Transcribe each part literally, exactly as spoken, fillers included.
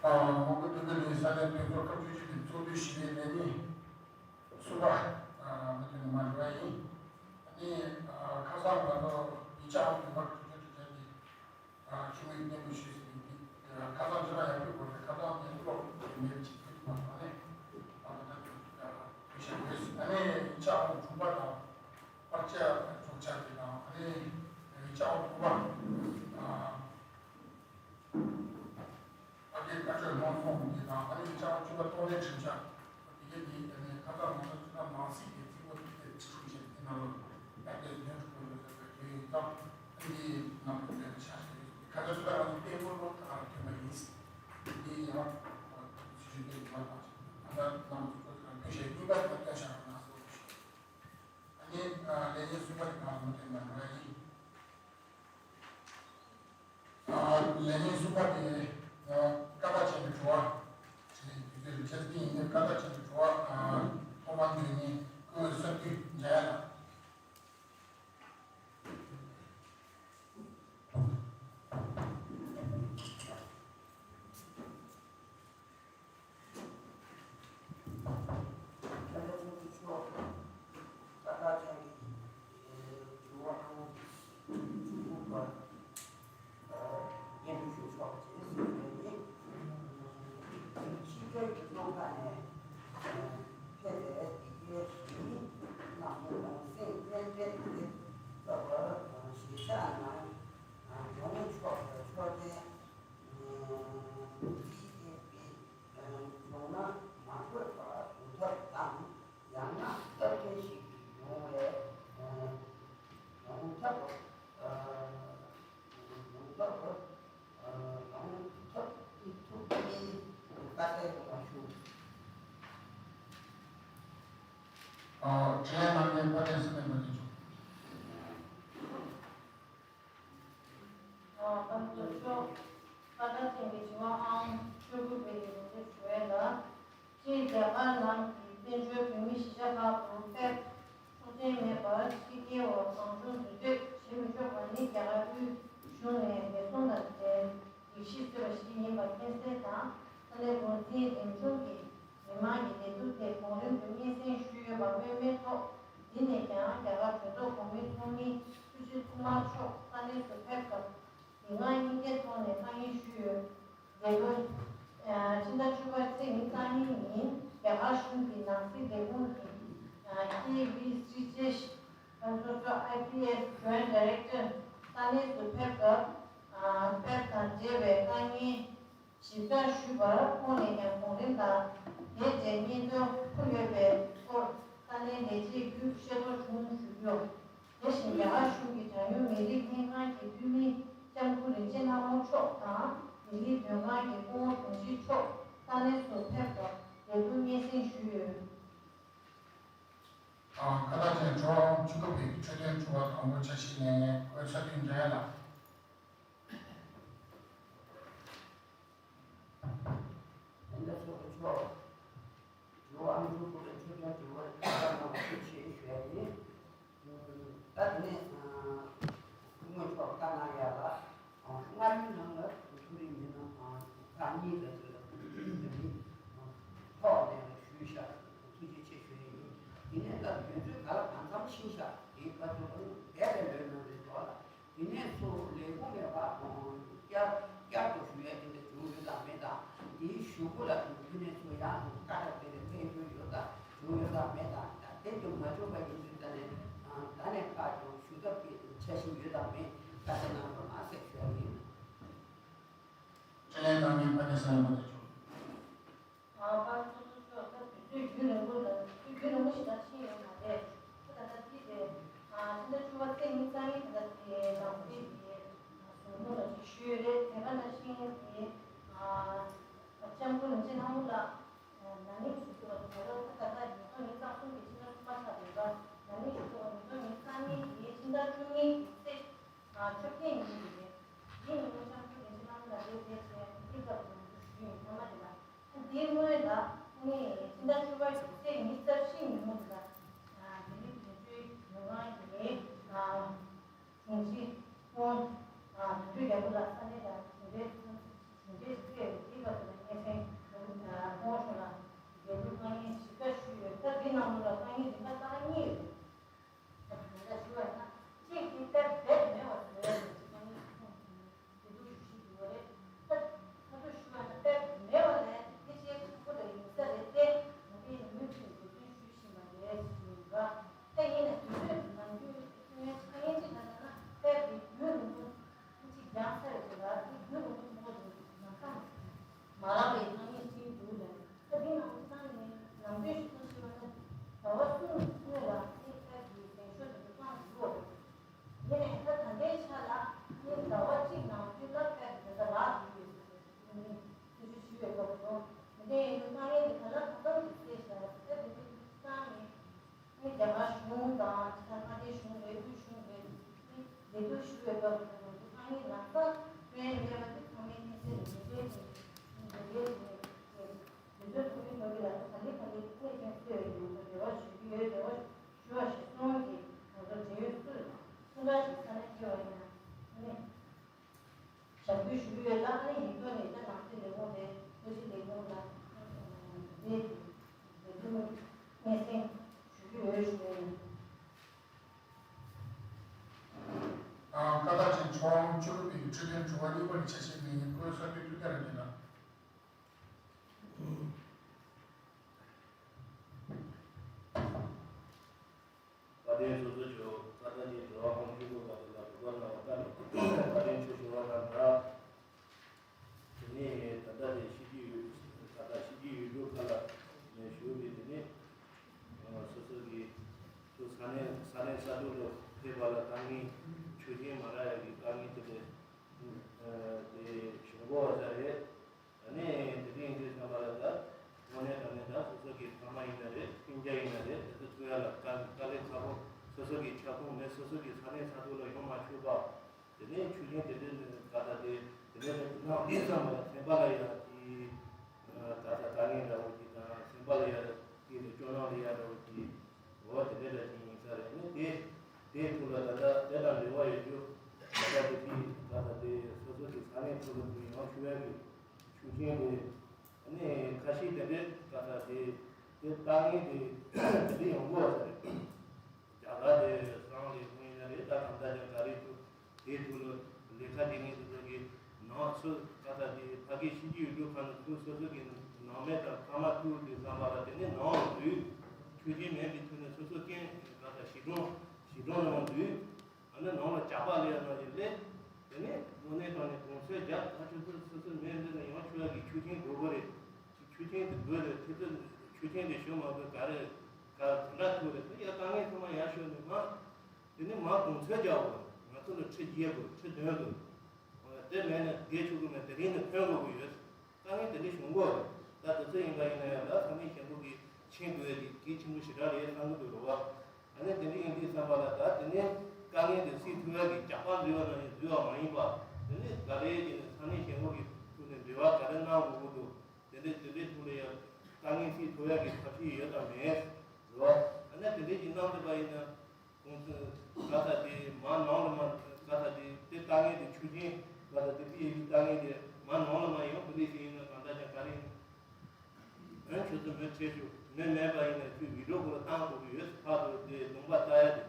ཨ། མོན་གྷོ་སྟོད་མཁར་གླིང་ས་གནས་དཔལ་འབྱོར་སྐབས་བཅུ་གཅིག་པའི་ཚོགས་འདུའི་བཞི་པའི་ལས་ཉིན་གསུམ་པ། ཨ། མུ་མཐུད་ནས་མར་འགྲོ་ཡ་ཡིན། ཨ་ནི། ཨ། ཁ་སང་ང་ཚོ་ཡིག་ཆ་ཨང་དུ་མ་གྲུབ་ཆ་གྲུབ་ཆ་གི་ཨ། ཆུ་མིག་བརྟན་པོ་ཞུས་ཟིན་གྱི། ཁ་སང་ཇི་ལ་ཡག་པོའི་སྐོར་དེ་ཁ་སང་ངས་ཀློག་གི་མེད་ཅིག་ཐུག་པ་དང་ནས། ཨ། ད་ལྟ་དུས་ཚོད་ལ་ཐུག་ཤག་རེད། ཨ་ནི་ཡིག་ཆ་ཨང་དྲུག་པ་དང་། པར་ཆས་ཚོགས་ཆ་དེ་དང་། ཨ་ནི་ཡིག་ཆ་ཨང་དགུ་པ། ཨ། ཨ་ཀའི་བཀའ་ཆོས་སྨོན་ཚོགས་དེ་དང་། ཨ་ནི་ཡིག་ཆ་ཨང་བཅུ་པ་གཏོང་ལེན་ཁྲིམས་འཆར། དེ་གའི་དེ་ནས་ཁ་སང་ང་ཚོ་ཅི་ལྟར་ནང་སྲིད་ཀྱི་རྩིས་འགོ་དེ་ཚོ་ཞིག་དེ་ནང་ལ་ཡར་རྒྱས་ཡོང་ཐུབ་པ་ཡོད་ས་དེ་ཡིན་ཙང་། དེ་འདི་ནང་དུ་དེ་ཆ་ཞིག་རེད། ཁ་སང་ཅི་ལྟར་ང་ཚོ་དཔེ་མང་པོ་ད་ཐོན་པ་ཡིན། དེ་ཡང་ཚུལ་ཤུལ་དེ་ཡིན་པ་དང་། ད་ལྟ་ནང་དུ་ཚོ་དང་དཔེ་ཆ་གཉིས་པ་དེ་བསྐྱར་བཞག་གནང་སོང་ཞིག་ཨ་ནི། ཨ། ལས་ཉིན་གསུམ་པ་དེ་ནང་དུ་དེ་ནང་ལ་ཡིན། ཨ། ལས་ཉིན་གསུམ་པ་དེ། ཨ། བཀའ་བརྡ་ཆེན་པོའི་དྲི་བ། དེ་ནས་དུས་ཚོད་རིང་ཆ་ཚིག་ཡིན་ནའི་བཀའ་བརྡ་ཆེན་པོའི་དྲི་བ། ཨ། ཐོག་མར་འདོན་མཁན་སྐུ་ངོ་ས་འཐུས་འཇམ་དབྱངས་ལགས། ཁྱེད་རང་ཚོ་མཆོག་ཏག་ཏག་ཅན་གྱི་འགྱུར་བ་ཨང་བཅུ་དགུ་པ་སྙན་སྒྲོན་ཞུ་ཆོག་ཅེས་གསུངས་པ་ཡིན། ཕྱི་རྒྱལ་གྱི་རླུང་ཁ་ནས་ཕེབས་པའི་འདི་གའི་གཞིས་ནང་མི་གུང་སེང་སྤྱན་འདྲེན་གྱི་སྐབས་གཞིས་ཆགས་ནང་ཡོངས་ཆོག་པའི་ཆོག་མཆན་རྩིས་ཨེ་པི་བྱུང་ན་མ་དགོས་པ་གཞུང་ཐབས་དང་། ཡང་ན་སྟབས་བདེ་ཞིག་ཡོང་བའི་གཞུང་ཐབས་གཞུང་ཐབས་གཞུང་ཐབས་ཀྱི་ཐུགས་རྗེ་བཀའ་སྩལ་ཡོང་བ་ཞུ། ཨ། དྲི་བ་གནང་མཁན་དཔལ་ལྡན་བསམ་གཏན་དཔལ་ལྡན་མཆོག་ཨ། ཨ། ད་ལྟ་ཅན་གྱི་དྲི་བ་ཨང་བཅུ་དགུ་པའི་གི་ལན་འདེབས་ཞུ་ཡས་ལ། སྤྱིར་རྒྱ་གར་ནང་གི་བཙན་བྱོལ་བོད་མི་གཞིས་ཆགས་ཁག་ཏུ་ཕེབས་ཆོག་མཆན་མེད་པར་ཕྱི་རྒྱལ་བ་གང་བྱུང་འཛུལ་སྡོད་བྱེད་མི་ཆོག་པ་ནི་རྒྱ་གར་དབུས་གཞུང་ནས་འགན་སྲུང་དང་འབྲེལ་སྒྲིག་གཞི་བཟོས་པ་ཞིག་ཡིན་པ་མཁྱེན་གསལ་དང་། ས་གནས་འགོ་འཛིན་འབྲིང་ཆུང་གིས་མི་མང་གི་བདེ་སྡུག་ཐད་གོང་རིམ་དུ་སྙན་སེང་ཞུས་ཡོད་པ་སྨོས་མེད་ཐོག་འདི་ནས་ཀྱང་རྒྱ་གར་གྲོས་ཚོགས་གོང་མའི་ཚོགས་མི་ཐུགས་རྗེ་ཐོག་མར་མཆོག་ས་གནས་སུ་ཕེབས་སྐབས་མི་མང་མཉམ་འབྲེལ་ཐོག་ནས་བཀའ་ཉན་ཞུས་ཡོད། འདས་ལོ་ཕྱི་ཟླ་བཅུ་པའི་ཚེས་ཉི་ཤུ་རྩ་གཉིས་ཉིན་རྒྱ་གར་གཞུང་གི་ནང་སྲིད་ལས་ཁུངས་ཀྱི་ཀེ་བི་སི་རི་ཇེ་ཤི་ཁོང་ཚོ་ཚོ་ཨའི་པི་ཨེ་སི་ཇོའིན་ཌི་རེག་ཊར་ས་གནས་སུ་ཕེབས་སྐབས་ཕེབས་དང་འབྲེལ་བའི་བཀའ་ཉན་ཞིབ་ཕྲ་ཞུས་པར་ཁོང་ནས་ཀྱང་གོང་རིམ་དང་དེ་རྗེས་སྙན་ཐོ་ཕུལ་ཡོད་པའི་སྐོར་ས་གནས་ལས་བྱེད་བརྒྱུད་ཤེས་རྟོགས་བྱུང་ཞུ་རྒྱུ། དེ་བཞིན་རྒྱ་གར་གཞུང་གིས་གྲངས་ཉུང་མི་རིགས་ལྷན་ཁང་གི་འཐུས་མི་ལྕམ་སྐུ་རིན་ཆེན་ལྷ་མོ་མཆོག་དང་། ལྡི་ལིའི་མདོ་ཁང་གི་སྐུ་ངོ་དྲུང་ཆེ་མཆོག་ས་གནས་སུ་ཕེབས་པར་བདེ་སྡུག་སྙན་སེང་ཞུས་ཡོད། ཨ། བཀའ་བརྡ་ཅན་གྲོགས་ཆུ་ཁ་བའི་འཕྲོད་བསྟེན་དྲི་བ་དང་པོ་འཆར་གཞི་ནས་ཨོ་ས་ཏི་འདྲ་ལ། ད་ལྟ་ཚོགས་གཙོ་མཆོག་ཇོ་ཨ་མི་རུ་ཀུ་ལ་ཆོས་དོན་དྲི་བར་བཀའ་གནང་བ་ཐུགས་རྗེ་ཆེ་ཞུ་ཡ་ཡིན། ད་དེ་ནས་སྐུ་ངོ་མཆོག་བཀའ་གནང་ཡ་ལ་སྔ་ཡུལ་ནང་ལ་ཐུགས་རིག་མི་སྣ་ཁག་གཉིས་ལ་ཚོད་ལ་མི་ཐོག་ནས་ཞུས་ཤག་ཐུགས་རྗེ་ཆེ་ཞུ་ཡ་ཡིན། དེ་ནས་ད་དུས་ཚོད་ག་ལ་གང་འཚམ་ཕྱིན་ཤག་དེའི་བར་དུ་འདས་པའི་ལོའི་ནང་དུ་འགྲོ་ལ། དེ་ནས་ཚུར་ལས་ཁུངས་ནས་ཕར་བསྐྱར་བསྐྱར་དུ་ཞུ་ཡས་དེ་འདྲ་བྱུང་ཡོད་དམ་མེད་དང་། དེའི་གཞུག་གུ་ལ་དུས་ནས་ཚུར་ཡང་བསྐྱར་དུ་དེ་འདྲ་ཕེབས་རྒྱུ་ཡོད་དམ་བྱུང་ཡོད་དམ་མེད་དང་། ད་དེ་དུ་མ་བྱུང་བ་ཡིན་དུས་ད་ནས་ད་ནས་ཕར་ཀྱང་ཞུ་ཐབས་ཀྱི་འཆར་གཞི་ཡོད་དམ་མེད་ཁ་གསལ་གནང་རོགས་གནང་ཟེར་ཞུ་ཡ་ཡིན། དྲིན་ལན་གནང་མཁན་དཔལ་ལྡན་ས་ཡ་མ་དེ་ཆོག་ཨ། པ་སོ་སོ་སོ་ད་དུས་ཚོད་རྒྱུན་རིང་པོ་ལ་དུས་རྒྱུན་རིང་པོ་ཞིག་ད་ཕྱིན་ཡོད་མ་རེད། ད་ད་ལྟ་དེ་རེད། ཨ། ཕྱི་ཟླ་བཅུ་པ་ཚེས་ཉི་ཤུ་རྩ་གཉིས་ད་ལྟ་དེ་ནང་སྲིད་དེ་ཟུར་ནུ་ལ་ཅིག་ཞུས་རེད། དེ་ག་ནང་བཞིན་དེ། ཨ། ལྕམ་སྐུ་རིན་ཆེན་ལྷ་མོ་ལགས་ན་ནིང་ཞུ་གི་བ་དེ་ད་ལྟ་ད་ལྟ་ཉིས་སྟོང་ཉི་ཤུ་རྩ་གསུམ་གྱི་ཕྱི་ཟླ་གསུམ་པ་ཆགས་ཡོད་པ། ན་ནིང་ཞུ་གི་བ་ཉིས་སྟོང་ཉི་ཤུ་རྩ་གཉིས་དེ་ཕྱི་ཟླ་བཅུ་གཉིས་ཀྱི་ཚེས། ཨ། བཅོ་བརྒྱད་ཉིན་གྱི་རེད། དེ་ཉིན་མོ་ལྕམ་སྐུ་རིན་ཆེན་ལྷ་མོ་ལགས་དེ་དེ་བྱས་དེ་སྐབས་ཀྱི་ང་ཚོ་ཞུས་ཡིན་ཐ་མ་དེ་ལ། ཨ། དེའི་སྔོན་ལ་ནི་ཕྱི་ཟླ་བཅུ་པ་གི་ཚེས་ཉི་ཤུ་རྩ་བཞི་ཉིན་མོ་དེ་ལ། ཨ། ལྡི་ལི་དོན་གཅོད་ལྷན་ཁང་གི། ཨ། དྲུང་ཆེ་ཁོང་། ཨ། དོན་གཅོད་རྒྱལ་པོ་ལགས་ས་གནས་ལ་གྲུབ་འབྲས་གྲུབ་འབྲས་ཅིག་ཕུལ་བའི་དེའི་སྐབས་ལ་སྙན་ རྒྱ་གར་གཞུང་དང་ད་ལྟ་མངའ་སྡེ་གཞུང་ལས་འགུལ་གཞུང་ལས་འགུལ་ལས་འགུལ་ཞུ་བའི་སྐབས་སུ་ང་ཚོ་དཀའ་ངལ་ལག་བསྟར་སྤེལ་མེད་པ་དེ་ཚང་མས་མཁྱེན་གསལ་རེད། འདི་འདྲའི་འདི་འདྲའི་ཚོགས་མི་ཚོགས་ཀྱི་ལག་ཁྱེར་ག་ལེ་ག་ལེ་ཚད་ཅན་སྤྲོད་ཡོད་ཡོད་པ་རེ་བ་ཞུ་གི་ཡོད། རེ་བ་ཞུ་བ་ཞིག་གསུངས་ཏེ་ང་ཚོ་འབྲེལ་ཡོད་སུ་སུ་འདྲ་ཞིག་ས་ནས་སྐྱེ་བ་ཡིན་ན་ནི། ཞབས་སྐུལ་ཞུ་གི་ཡོད་ལ། ཨ་ནི་ཡིག་ཐོག་ནས་ད་ནང་སྲིད་ལས་ཁུངས་དེ་ལྷོ་སྤྱི་ལས་ཁུངས་ལ་དེ་དེ་ཚོ་སྙན་སེང་ཞུ་གི་ཡོད་ཞུ་གི་ཡོད། ཨ། བཀའ་བཏགས་ཅན་ཚོགས་བཅུ་དྲུག་པའི་འཕྲོས་དོན་དྲི་བ་གཉིས་པ་གི་ཆ་ཤས་འདི་ཡིན། ཁོའི་གསར་འགྱུར་ཏུ་ལྟར་ཡིན་ལ། བཀའ་དྲིན་སོ་སོ་ཆོག་བཀའ་བཏགས་ཀྱི་དྲི་བ་ཁོང་བཅུ་དགུ་པ་དེ་ལ་དྲི་བ་གནང་བ་ལྟར་བཀའ་དྲིན་ཆེ་ཞུ་བ་དང་སྦྲགས། དེ་ནས་ད་ལྟ་དེ་ཤེས་ཀྱི་ཡོད། ད་ལྟ་ཤེས་ཀྱི་ཡོད་རྒྱུ་ཁ་ལ་ནས་ཞུ་བའི་དེ་ནས་སོ་སོ་གི་ཚོ་ས་གནས་ས་གནས་ས་ཐོག་ཏུ་ཕེབས་པ་ལ་དཀའ་ངལ་ཆོས་རྒྱུན་མ་རག་ཡ་གི་དཀའ་ངལ་དེ་འདྲ་དེ་བྱུང་གོ་བ་ས་རེད། ཨ་ནི་དེ་རིང་འདི་ཚང་མ་ལ་ད་དངོས་གནས་དྲང་གནས་ད་སོ་སོ་གི་ཕ་མ་ཡིན་ན་རེད། སྤུན་ཀྱག་ཡིན་ན་རེད། དེ་ཚོ་ཐུག་ཡ་ལ་དཀའ་དཀའ་ལས་ཁག་པོ། སོ་སོ་གི་ཁྱབ་ཁོངས་ནས་སོ་སོ་གི་ས་གནས་ས་ཐོག་ལ་ཡོང་མ་ཆོག་པ། དེ་ནས་ཆོས་རྒྱུན་དེ་འདྲའི་ག་ད་དེ་དེ་ནས་ནང་འདི་ཚང་མ་ལ་སེམས་པ་ལ་ཡ་གི་ག་ད་དཀའ་ངལ་འདྲ་བོ་གི་དང་སེམས་པ་ལ་ཡ་གི་དེ་སྐྱོ་སྣང་ལ་ཡ་འདྲ་བོ་གི། འོ་དེ་འདྲ་འདྲ་ཅིག་ཡིན་ས་རེད། ནི་དེ་དེའི་ཐོག་ལ་ད་ལྟ་དེ་དང་འབྲེལ་བ་ཡོད་རྒྱུ་ད་ལྟ་དེ་དེ་ད་ལྟ་དེ་སོ་སོ་གི་ས་གནས་ཐོག་ལ་དེ་ཡང་ཞུ་ཡ་གི་ཆོས་རྒྱུན་དེ་ནི་ཁ་ཤས་དེ་འདྲའི་ད་ལྟ་དེ་དེ་ལྟ་ངན་དེ་དེ་འདྲའི་ཡོང་གི་ཡོད་ས་རེད། རྒྱ་གར་དེ་སང་ལས་ཁུངས་ཡིན་ན་རེད། ད་གང་ལྟར་ཀྱང་ག་རེ་ཐུག་དེའི་ཐོག་ལ་ལས་ཀ་བྱེད་མཁན་དེ་ཚོ་གི་ནང་སོ་ག་ད་དེ་ཕ་གི་ཤི་གི་ཡོད་དུས་ཁ་ནས་ཐུག་སོ་སོ་གི་ནང་མི་དང་ཕ་མ་ཐུག་དུས་ཙམ་པ་ལ་དེ་ནས་ནང་དུས་ཆོས་རྒྱུན་མེད་པའི་ཐོག་ནས་སོ་སོ་རྐྱེན་ག་ད་གཞིས་གྲོང་གཞིས་གྲོང་ནང་དུས་ཨ་ནི་ནང་ལ་ཇག་པ་ལས་ནང་བཞིན་སླེབས། དེ་ནས་དངོས་གནས་དྲང་གནས་གོང་ཚོད་རྒྱག་ད་ཆུ་ཚོད་སོ་སོ་མེད་འདི་ནས་ཡང་ཆོས་ཀྱི་ཆོས་རྒྱུན་དགོས་གི་རེད། ཆོས་རྒྱུན་དེ་དགོས་རེད། ཆུ་ཚོད་ཆོས་རྒྱུན་དེ་ཞུ་མ་དགོས་ག་རེ་ག་ག་འདྲ་ཐུག་རེད། དེ་ཡ་དཀའ་ངལ་ཚང་མ་ཡར་ཤོར་ནས་མ། དེ་ནས་མ་གོང་ཚོད་རྒྱག་དགོས། ང་ཚོ་ལ་ཁྲི་བརྒྱད་དགོས། ཁྲི་བདུན་དགོས། དེ་མེད་ན་བསྡད་ཆོག་གི་མེད། དེ་རིང་ནས་ཐོན་དགོས་ཀྱི་ཡོད། དཀའ་ངལ་དེ་འདྲ་བྱུང་གི་ཡོད་རེད། ད་དེ་ཚོ་ཡིན་པ་ཡིན་ན་ཡང་ད་ས་གནས་གཞན་པ་གི་ཆེན་དགོས་ཡ་དེ་གལ་ཆེན་པོ་ཞེ་དྲག་རེད་བསམ་གི་འདུག་རེད་བ། ཨ་ནི་དེ་འདྲ་ཡིན་དུས་ཙམ་པ་ལ་ད་དེ་ནས་དཀའ་ངལ་དེ་སེལ་ཐུབ་ཡ་གི་རྒྱག་པ་འཛུལ་བ་ནང་བཞིན་འཛུལ་བ་མ་ཡིན་པ། དེ་ནས་ག་རེ་ཡིན་ན་ས་གནས་གཞན་པ་གི་ཐོག་ནས་འབྲེལ་བ་ག་རེ་གནང་དགོས་ཀྱི་འདུག་དེ་འདྲའི་དེ་འདྲའི་ཐོག་ལ་ཡང་དཀའ་ངལ་སེལ་ཐུབ་ཡ་གི་ཐབས་ཤེས་ཡོད་དམ་མེད་རེད་བ། ཨ་ནི་དེ་འདྲའི་ཅིག་གནང་ཐུབ་པ་ཡིན་ན། ཁོང་ཚོས་ག་ད་དེ་མ་ནང་ལ་མ་ག་ད་དེ་དེ་ལྟ་ངན་དེ་ཆུ་ཆེན་ག་ད་དེ་དེ་ཡི་ལྟ་ངན་དེ་མ་ནང་ལ་མ་ཡོང་བུ་ལི་ཞིག་ཡིན་ན་གང་ལྟར་ཀྱང་ག་རེ་ཡིན་ན། ཁྱོད་ཚོ་མི་ཁྲེལ་ཞུ་མི་མེད་པ་ཡིན་ན་ཁྱོད་བི་ཌིའོ་སྐོར་ལ་བཏང་དགོས་ཀྱི་ཡོད། ཕར་དུ་དེ་ལུང་པ་ལྟ་ཡ་དེ་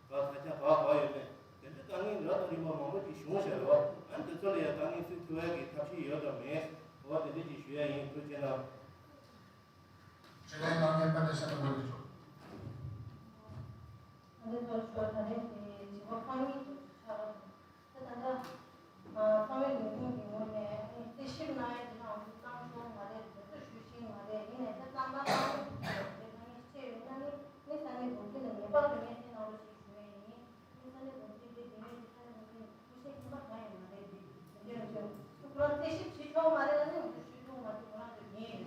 ག་ས་ཆ་ག་ག་ཡོད་མེད་དེ་འདྲ་ལྟ་ངན་འདྲ་དང་རིམ་པ་མང་པོ་ཅིག་བྱུང་ཤག་རེད་བ། ཨ་ནི་དེ་ཚོ་ལ་ཡང་ལྟ་ངན་སེལ་ཐུབ་ཡ་གི་ཐབས་ཤེས་ཡོད་དམ་མེད་བ་དེ་འདྲ་ཅིག་ཞུ་ཡ་ཡིན། ཐུགས་རྗེ་གནང་། ཇུ་ལེ་ནང་ནས་པ་ཏེ་ཤ་ཏ་བོ་ལེ་ཆོ། ཨ་ནི་ཚོ་ཆོ་ད་རེས་དེ་བྱིས་པ་ཁང་མིག་ཏུ་ཆགས་པ་དང་། ད་ད་ལྟ་ཁང་མིག་ལས་ཁུངས་ཀྱི་ངོས་ནས་ཨ་ནི་རྩད་ཞིབ་གནང་ཡ་དེ་ནང་དུ་བཏང་ཆོག་མ་རེད། དེ་ཚོ་ཞུ་ཤེས་མ་རེད། ཡིན་ནའི་ད་བཏང་བཏང་བཏང་ཆོག་གི་རེད། ད་ངས་བཤད་ཡོད་ན་ནི་ནི་ས་གནས་འགོ་ཁྲིད་ལ་ངེས་པར་དུ་སྙན་སེང་གནང་རོགས་ཞེས་ཞུ་ཡ་ཡིན། ནི་ས་གནས་འགོ་ཁྲིད་དེ་དེ་ངས་ནི་ས་གནས་འགོ་ཁྲིད་སྐུ་ཞབས་ཁྱིམ་པ་གང་ཡང་མ་རེད་དེ། དེ་འདྲ་ཡོད་ཅིང་ཁོ་རང་རྩད་ཞིབ་བྱེད་ཆོག་མ་རེད་ལ་ནི་འོ་དེ་ཞུས་ཐུབ་མ་ཐུབ་ཁོ་རང་ཚོའི་འགན་ཡིན།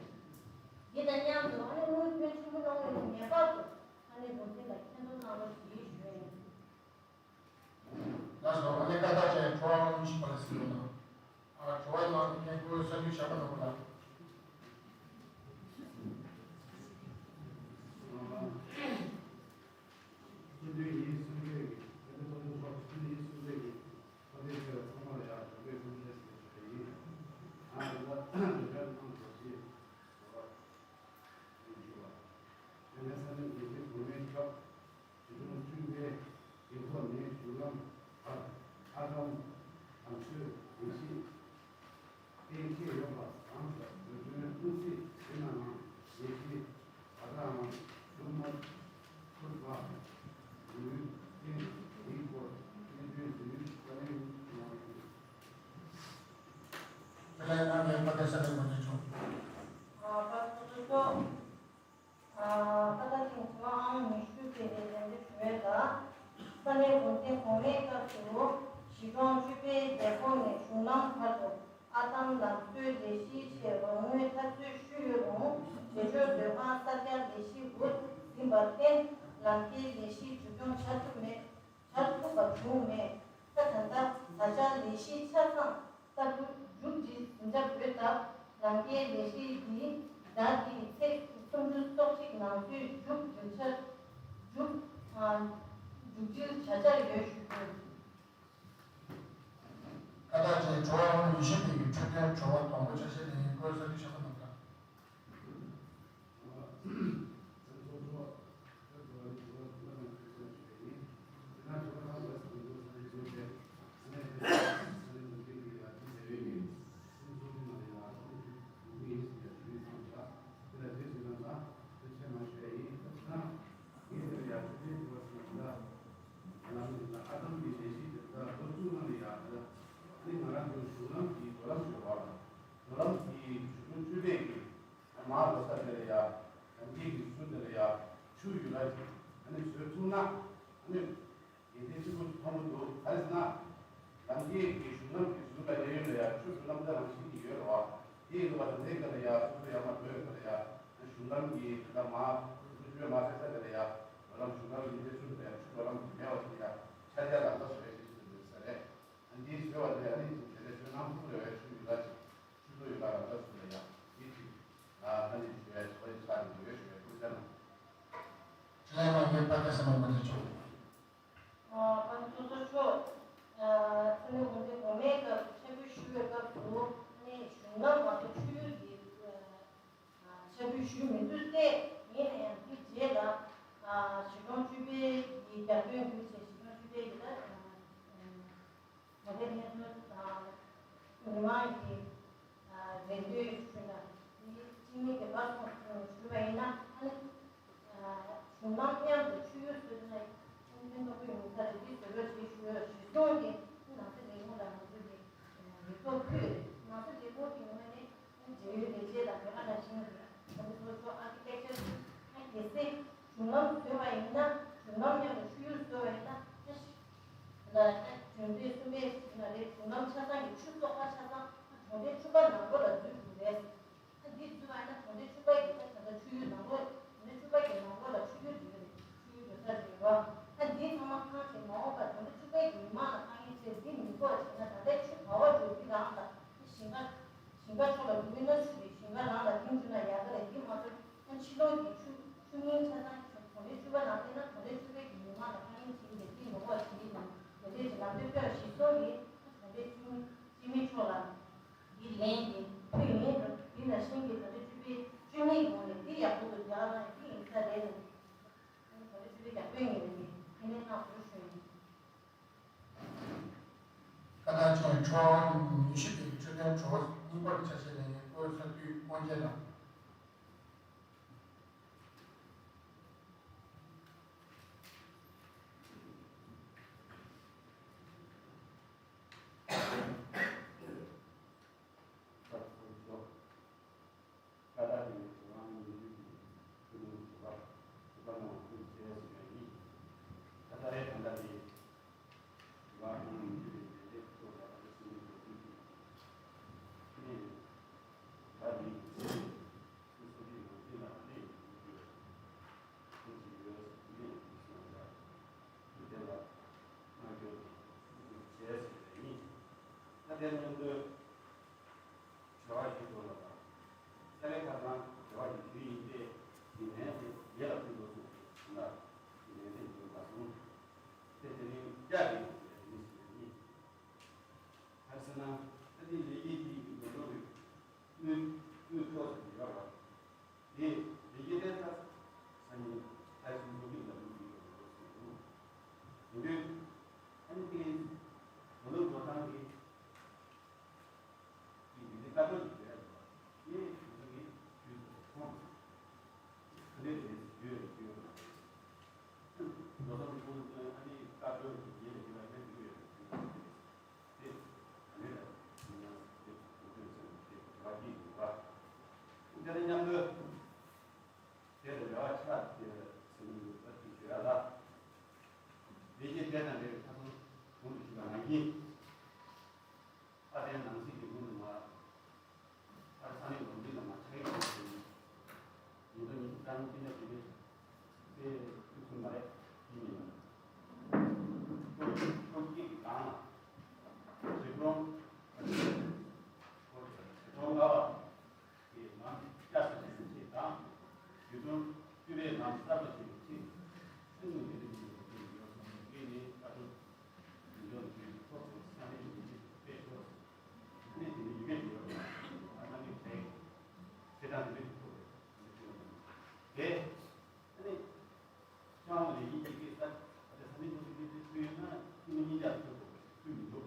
དེ་དང་མཉམ་དུ་ཨ་ནི་དངུལ་ཕོན་ཆེན་པོ་གནང་བའི་ངེས་པར་དུ་ས་གནས་འགོ་ཁྲིད་ལ་མཁྱེན་རྟོགས་གནང་རོགས་ཞེས་ཞུ་ཡ་ཡིན། ལགས་སོ། ཨ་ནི་བཀའ་བཏགས་ཅན་ཁྲོ་བ་ཉི་ཤུ་པ་ལ་ཟེར་བ་དང་། ཨ། དྲི་བ་ནང་དུ་མཁན་སྐུ་གསར་འགྱུར་ཞབས་པ་ནོར་བུ་ལགས། སྐུ་མདུན་ཉིན་གསུམ་པའི་གི་སྐུ་མདུན་ཚོགས་གཙོ་མཆོག་སྐུ་མདུན་ཉིན་གསུམ་པའི་གི་ཚོགས་སྡེ་ཚོས་ཚང་མ་ལ་ཡང་གྲོགས་པོའི་སྐུ་མདུན་ཞེས་ཞུ་ཡ་ཡིན། ཨ་ནི་ལ་ལས་ཀ་གནང་དགོས་ཞེས་ཞུ་བ་ཡིན་ཞུ་བ། དེ་ནས་ས་གནས་འགོ་ཁྲིད་གོང་མའི་སྐབས། གཞིས་གྲོང་བཅུ་པའི་རྒྱལ་ཁབ་ནས་བཞུགས་ལམ་བར་ཨ་ཀམ་ལམ་སྲོལ་དགོངས་གཞི་གཏན་འཁེལ་ཡོད་པ་དང་། བོད་དོན་དངོས་གཞི་ཡིན་ནའང་ཡེ་ཤུའི་བར་དང་སྒྲུབ་མ་ཐུབ་པ་ཡོད་ཚེ་དེའི་སྐོར་གནད་དོན་འདི་ནི་བཀའ་ལན་གནང་བ་ཡིན། དེ་ལ་ཡང་ནང་ནས་ཕ་དེ་ས་ནས་མ་ཉེས་ཆུང་། ཨ་ཕ་སོ་སོ་སོ། ཨ་ད་ལྟ་ཐེངས་ཐོག་ཨང་ཉི་ཤུ་དེ་ནས་ལན་འདེབས་ཞུ་ཡས་ལ། ས་གནས་འགོ་འཛིན་གོང་མའི་སྐབས་སུ་གཞིས་གྲོང་བཅུ་པའི་རྒྱལ་ཁོངས་ནས་གཞུང་ལམ་བར་དུ་ཨར་འདམ་ལམ་བཟོའི་ལས་གཞིའི་ཆེད་རོགས་དངུལ་འཐབ་རྩོད་ཞུས་ཡོད་རུང་། བྱེད་སྤྱོད་སྡོད་ཁང་གསར་རྒྱག་ལས་གཞི་འགོ་འཛིན་པར་བརྟེན། ལམ་ཁའི་ལས་གཞི་འཛུགས་སྐྱོང་བྱ་ཐུབ་མེད། བྱ་ཐུབ་པ་བྱུང་མེད། ད་ད་ལྟ་བཟའ་བཅའ་ལས་གཞི་ཆ་ཚང་ལྟ་བུ་མཇུག་སྒྲིལ་ཟིན་ཚར་ཡོད་སྟབས། ལམ་ཁའི་ལས་གཞི་འདི་ཟླ་འདིའི་ཚེས་སུམ་ཅུ་སོ་གཅིག་ནང་ཚུད་མཇུག་སྒྲིལ་འཆར་མཇུག་ཨ་མཇུག་སྒྲིལ་བྱ་འཆར་ཡོད་ཞུ་རྒྱུ། ཁ་བཏགས་ཅན་གྲོ་བ་ཉི་ཤུ་པའི་གི་འཕྲོད་བསྟེན་གྲོ་བ་དང་པོ་ཆ་ཤས་ལེན་མཁན་བཀོད་ས་དུས་ཤ་ཚ་ནམ་ཁ། མར་ལོ་གསར་དེ་ལ་ཡ། ལམ་གྱི་གཞུང་ལམ་དེ་ལ་ཡ། ཆུ་ཡོད་ལ་ཡ། ཆུ་ཡོད་ལ་ཡ། ཨ་ནི་བཟོས་ཐུབ་ན། ཨ་ནི། ཡིན་ཏེ་གཅིག་པུ་མཐོང་གི་འདུག་ག་རེ་ཟེར་ན། ལམ་གྱི་གཞུང་ལམ་གྱི་ཟུར་ལ་གཡས་གཡོན་ལ་ཡ་ཆུ་གི་རྣམ་ཐར་རང་བཞིན་གྱི་ཡོད་རེད་བ། དེ་ཡིན་དུས་པ་དང་དེ་ག་ལ་ཡ་སོ་སོ་ཡར་མར་འགྲོ་ཡོད་ག་ལ་ཡ། གཞུང་ལམ་གྱི་དེ་དག་མ། སོ་སོ་ཆུ་མ་ཟེར་ས་ག་ལ་ཡ། འགྲོ་ལམ་གཞུང་ལམ་ཡིན་ཏེ་ཚུར་ལ་ཡ་ཆུ་འགྲོ་ལམ་གྱི་མེད་པ་དེ་ཡ་ཆ་རྒྱ་ལམ་ཁ་བཟོ་ཡ་ཞིག་ཟེར་འདུག་ས་རེད། ཨ་ནི་འདིའི་བཟོས་པ་དེ་ཨ་ནི་ཅིག་དེ་ལས་བཟོས་གནང་ཐུབ་རེ་བའི་ཆུ་ཡུལ་ལ་ཅིག་ཆུ་ཚོད་ཡོད་ལ་རང་ལྟ་ཚུལ་ལ་ཡང་འདི་ཅིག་ཨ་ནི་ཞུ་ཡ་ཆོག་ཡ་ཆགས་ནས་ཡོད་ཞུ་ཡ་ཐུགས་རྗེ་གནང་། དྲི་བ་མང་པོའི་པར་ཀ་སེ་མ་མ་ནི་ཆོག་ཨ་ཚོགས་གཙོ་མཆོག་ཨ་ཚོགས་མི་དགོངས་དོན་གོང་མའི་སྐབས་འཆར་འབུལ་ཞུ་བའི་སྐབས་སུ་ཨ་ནི་གཞུང་ལམ་མ་གཏོགས་ཆུ་ཡུལ་གྱི་ཨ། འཆར་འབུལ་ཞུས་མི་འདུག་སྟེ། ཡིན་ན་ཡང་དེ་རྗེས་ལ་གཞིས་གྲོང་བཅུ་པའི་གི་རྒྱབ་སྐྱོར་འདུས་བྱས་གཞིས་གྲོང་བཅུ་པའི་གི་ད་མ་དེ་སྙན་ཐོ་དང་མི་མང་གི་རེ་འདུན་ཞུ་ན་དེ་སྤྱི་མི་གི་བར་སོང་ཞུ་བ་ཡིན་ན་ཨ་ནི་གཞུང་ལམ་མཉམ་དུ་ཆུ་ཡུར་བཟོས་ན་ཨ་ནི་ཕན་ཐོགས་པོའི་ཡོང་ས་རེད། དེ་བཟོ་རོགས་བྱེད་ཞུ་ཡོད། གཞིས་གྲོང་གི་ནང་སྲིད་ལས་ཁུངས་ལ་ང་ཚོ་གི་རེ་འདུན་ཕུལ་ཡོད། ནང་སྲིད་ལས་ཁུངས་ཀྱི་ངོས་ནས། འབྲེལ་ཡོད་ལས་བྱེད་དང་ཡོད་ཨ་ན་ཤིང་རེད། ཁོང་ཚོ་ཚོ་ཨར་ཀི་ཊེག་ཅར་ཨ་གལ་སྲིད་གཞུང་ལམ་བཟོས་པ་ཡིན་ན། གཞུང་ལམ་མཉམ་དུ་ཆུ་ཡུར་བཟོས་པ་ཡིན་ན་ཨ་ཤི་ལ་ཨ་གྲོང་སྡེ་གསུམ་པའི་གཞུང་ལ་རེད། གཞུང་ལམ་ཆ་ཚང་གི་ཆུ་གཏོར་ཁ་ཆ་ཚང་ཨ་གྲོང་སྡེ་བཅུ་པ་ནང་ལོགས་ལ་འཛུལ་འགྲོ་རེད། ཨ་འདི་འཛུལ་བ་ཡིན་ན་གྲོང་སྡེ་བཅུ་པ་གི་ད་ད་ལྟ་ཆུ་ཡུར་ནང་ལོགས་གྲོང་སྡེ་བཅུ་པ་གི་ནང་ལོགས་ལ་ཆུ་ཡུར་འཛུལ་རེད། ཆུ་ཡུར་འགྲོ་ས་རེད་བ། ཨ་འདི་ཚང་མ་ཁང་ཆེ་མ་འོངས་པ་གྲོང་སྡེ་བཅུ་པའི་གི་མི་མང་ལ་དཀའ་ངལ་ཆེ། འདི་མི་འགོག་བྱས་ན་ད་ལྟའི་ཆུ་ག་བ་འགྲོ་འདི་རང་དང་ཞིང་ཁ། ཞིང་ཁ་ཕྱོགས་ལ་འགྲོ་གི་སྣོད་ཆུ་དེ་ཞིང་ཁ་རང་ལ་ཐིམ་བཅུག་ན་ཡག་གི་རེད། འདི་མ་གཏོགས་ཕྱི་ལོགས་ཀྱི་ཆུ་ཆུ་རྙིང་ཆ་ཚང་གྲོང་སྡེ་བཅུ་པ་ནང་བསྡད་ན་གྲོང་སྡེ་བཅུ་པའི་གི་མི་མང་ལ་དཀའ་ངལ་ཆེ་གི་རེད། འདི་ངོ་ལོག་བྱེད་ཀྱི་འདུག་ལས་བྱེད་ཀྱི་ལམ་སྟོན་སྤེལ་བ་གཞིར་བཟུང་གིས་གྲོང་སྡེ་བཅུ་གཉིས་སྤྱི་མི་མཆོག་ལ་འདི་ལན་གྱི་ཕུལ་ཡིན། འདི་ནང་བཞིན་གྱི་གྲོང་སྡེ་བཅུ་པའི་བཅུ་གཉིས་ངོས་ནས་འདི་ཡག་པོ་འདུག་རྒྱ་གར་ནང་འདི་ཡིན་ས་རེད་ལ། གྲོང་སྡེ་བཅུ་པའི་རྒྱབ་སྐྱོར་ཡིན་ནས་ཁས་ལེན་གནང་ཟེར་ཞུ་ཡིན། ཁ་བཏགས་ཅན་གྲོ་བ་ཉི་ཤུ་པའི་འཕྲོད་བསྟེན་གྲོ་བ་རྙིང་པར་ཆ་ཤས་ལེན་མཁན་བཀོད་ས་དུས་དབང་རྒྱལ་དང་། ཁ་བཏགས་དེ་ནི་དེ་རང་ཉིད་ཀྱི་ཆོས་ལུགས་བྱེད་པ་ཐུབ་པ་ནང་ཁུལ་བྱས་ཟིན་པ་ཡིན། ད་ལྟ་རེ་ད་ལྟ་དེ་དེ་རང་ཉིད་ཀྱི་ལས་འབྲས་ཐོག་ལ་ད་ལྟ་སྲིད་ལུགས་སྒྲུབ་ཀྱི་ནས་ད་ནི་ཚེ་སྲོག་གི་ནང་དོན་ལ་གནས་ཡོད་ཀྱི་ཡོད་ཀྱི་ཡོད་ཟེར་ནས་ཡིན་ཟེར་ན་ད་དེ་ལ་སྔ་འགྱུར་བྱས་ཟིན་པ་ཡིན། ད་དེ་མཉམ་དུ། དྲི་བ་ཞིག་འདུག་ལ། ད་ལྟའི་ཁ་སང་དྲི་བ་ཞིག་ཞུས་ཡིན་ཏེ། ཡིན་ནའི་དེ་ཡེ་ལ་ཕུལ་དགོས་སོང་། ད་ཡིན་ནའི་དེ་འདུག་མ་སོང་། དེ་དེ་ནི་བསྐྱར་དེ་ཡོང་ཟེར་ཡ་དེ་མི་ཞིག་ཡིན། ག་རེ་ཟེར་ན། ད་དེ་ལས་ཀྱི་དེ་ཡི་འགྲོ་འགྲོ་རེད། དངུལ་དངུལ་ཐོག་ཟེར་གྱི་ཡོད་རེད། དེ་ལས་ཀྱི་ལྟས་ད་སང་ཉིན་ལྷ་སྲིན་འགྲོ་གི་ལ་འགྲོ་གི་ཡོད་རེད་ཟེར་གྱི་འདུག་ཡིན་དུས་ཨ་ནི་དེ་འགྲོ་ལུགས་འགྲོ་སྟངས་དེ། དེ་ནི་བཀའ་བློན་གྱི་བྱ་བ་ཡིན་པ། དེ་ང་ཚོ་གིས་ཞུས་ཟིན་པ་མཐོང་ཟིན། ག་འདྲས་དེ་ཞུས་ཡོད་ཞུས་ཡོད་མ་རེད། མདོ་ཙམ་ཁོང་ཚོས་ཨ་ནི་བཀའ་བློན་གྱི་ཉེ་བའི་ཞུ་བ་ཞིག་ཞུས་ཡོད་ཞུས་ཡོད་མ་རེད། དེ་ག་འདྲས་ལ་ཡིན་ན་དེ་གོ་ཐོས་ཟིན་དེ་དྲི་བ་གཅིག་ཡིན་པ། དེ་ནི་མཉམ་དུ་དེ་དང་འབྲེལ་བ་ཆགས་ཏེ་ཟིན་ཡོད་པ་དེ་ཞུ་ཡ་ལ། ལས་ཀྱི་དེ་དང་འབྲེལ་བའི་ཁ་སང་གོང་དུ་ཞུས་པ་ནང་བཞིན། ཨ་རིའི་ནང་སྲིད་ཀྱི་ངོས་ནས་མ། ཨ་རི་ས་གནས་འགོ་འཛིན་ལ་མ་ཆ་ཡིག་ཞིག་ཡིན། ཉིས་སྟོང་ཉི་ཤུ་རྩ་གཉིས་སྤྱི་ཟླ་བཞི་པའི་ཚེས་བཅུ་གསུམ་པ་རེད། གསར་པ་ཞིག་ལ་ཕྱིན། ཆོས་ལུགས་འདི་འདྲ་ཡིན་པ་དེ་ཡོད་སོང་ནས་སྐད་ནི་ཨ་ཀྲུག་འདི་འཇོག་ནས་ཁོ་ཚོ་ས་གནས་འདི་འདྲ་དཔེ་ཤོར། ནས་དེ་ནི་ཡུལ་སྐད་འདི་ཡོད་ཨ་ནང་གི་གྲས་ཚེ་དང་འདི་འདྲ་ཐུག་རེད། དེ་ཨ་ནི་ཤང་ལས་ཡིན་གྱི་སྐད་ས་ཨ་ཏི་ས་གནས་འདི་འདྲ་དེ་ཐུག་ཡོད་ན་ཐུག་མི་ཉིན་ཀྱང་ཐུག་ཐུག་མི་འདུག་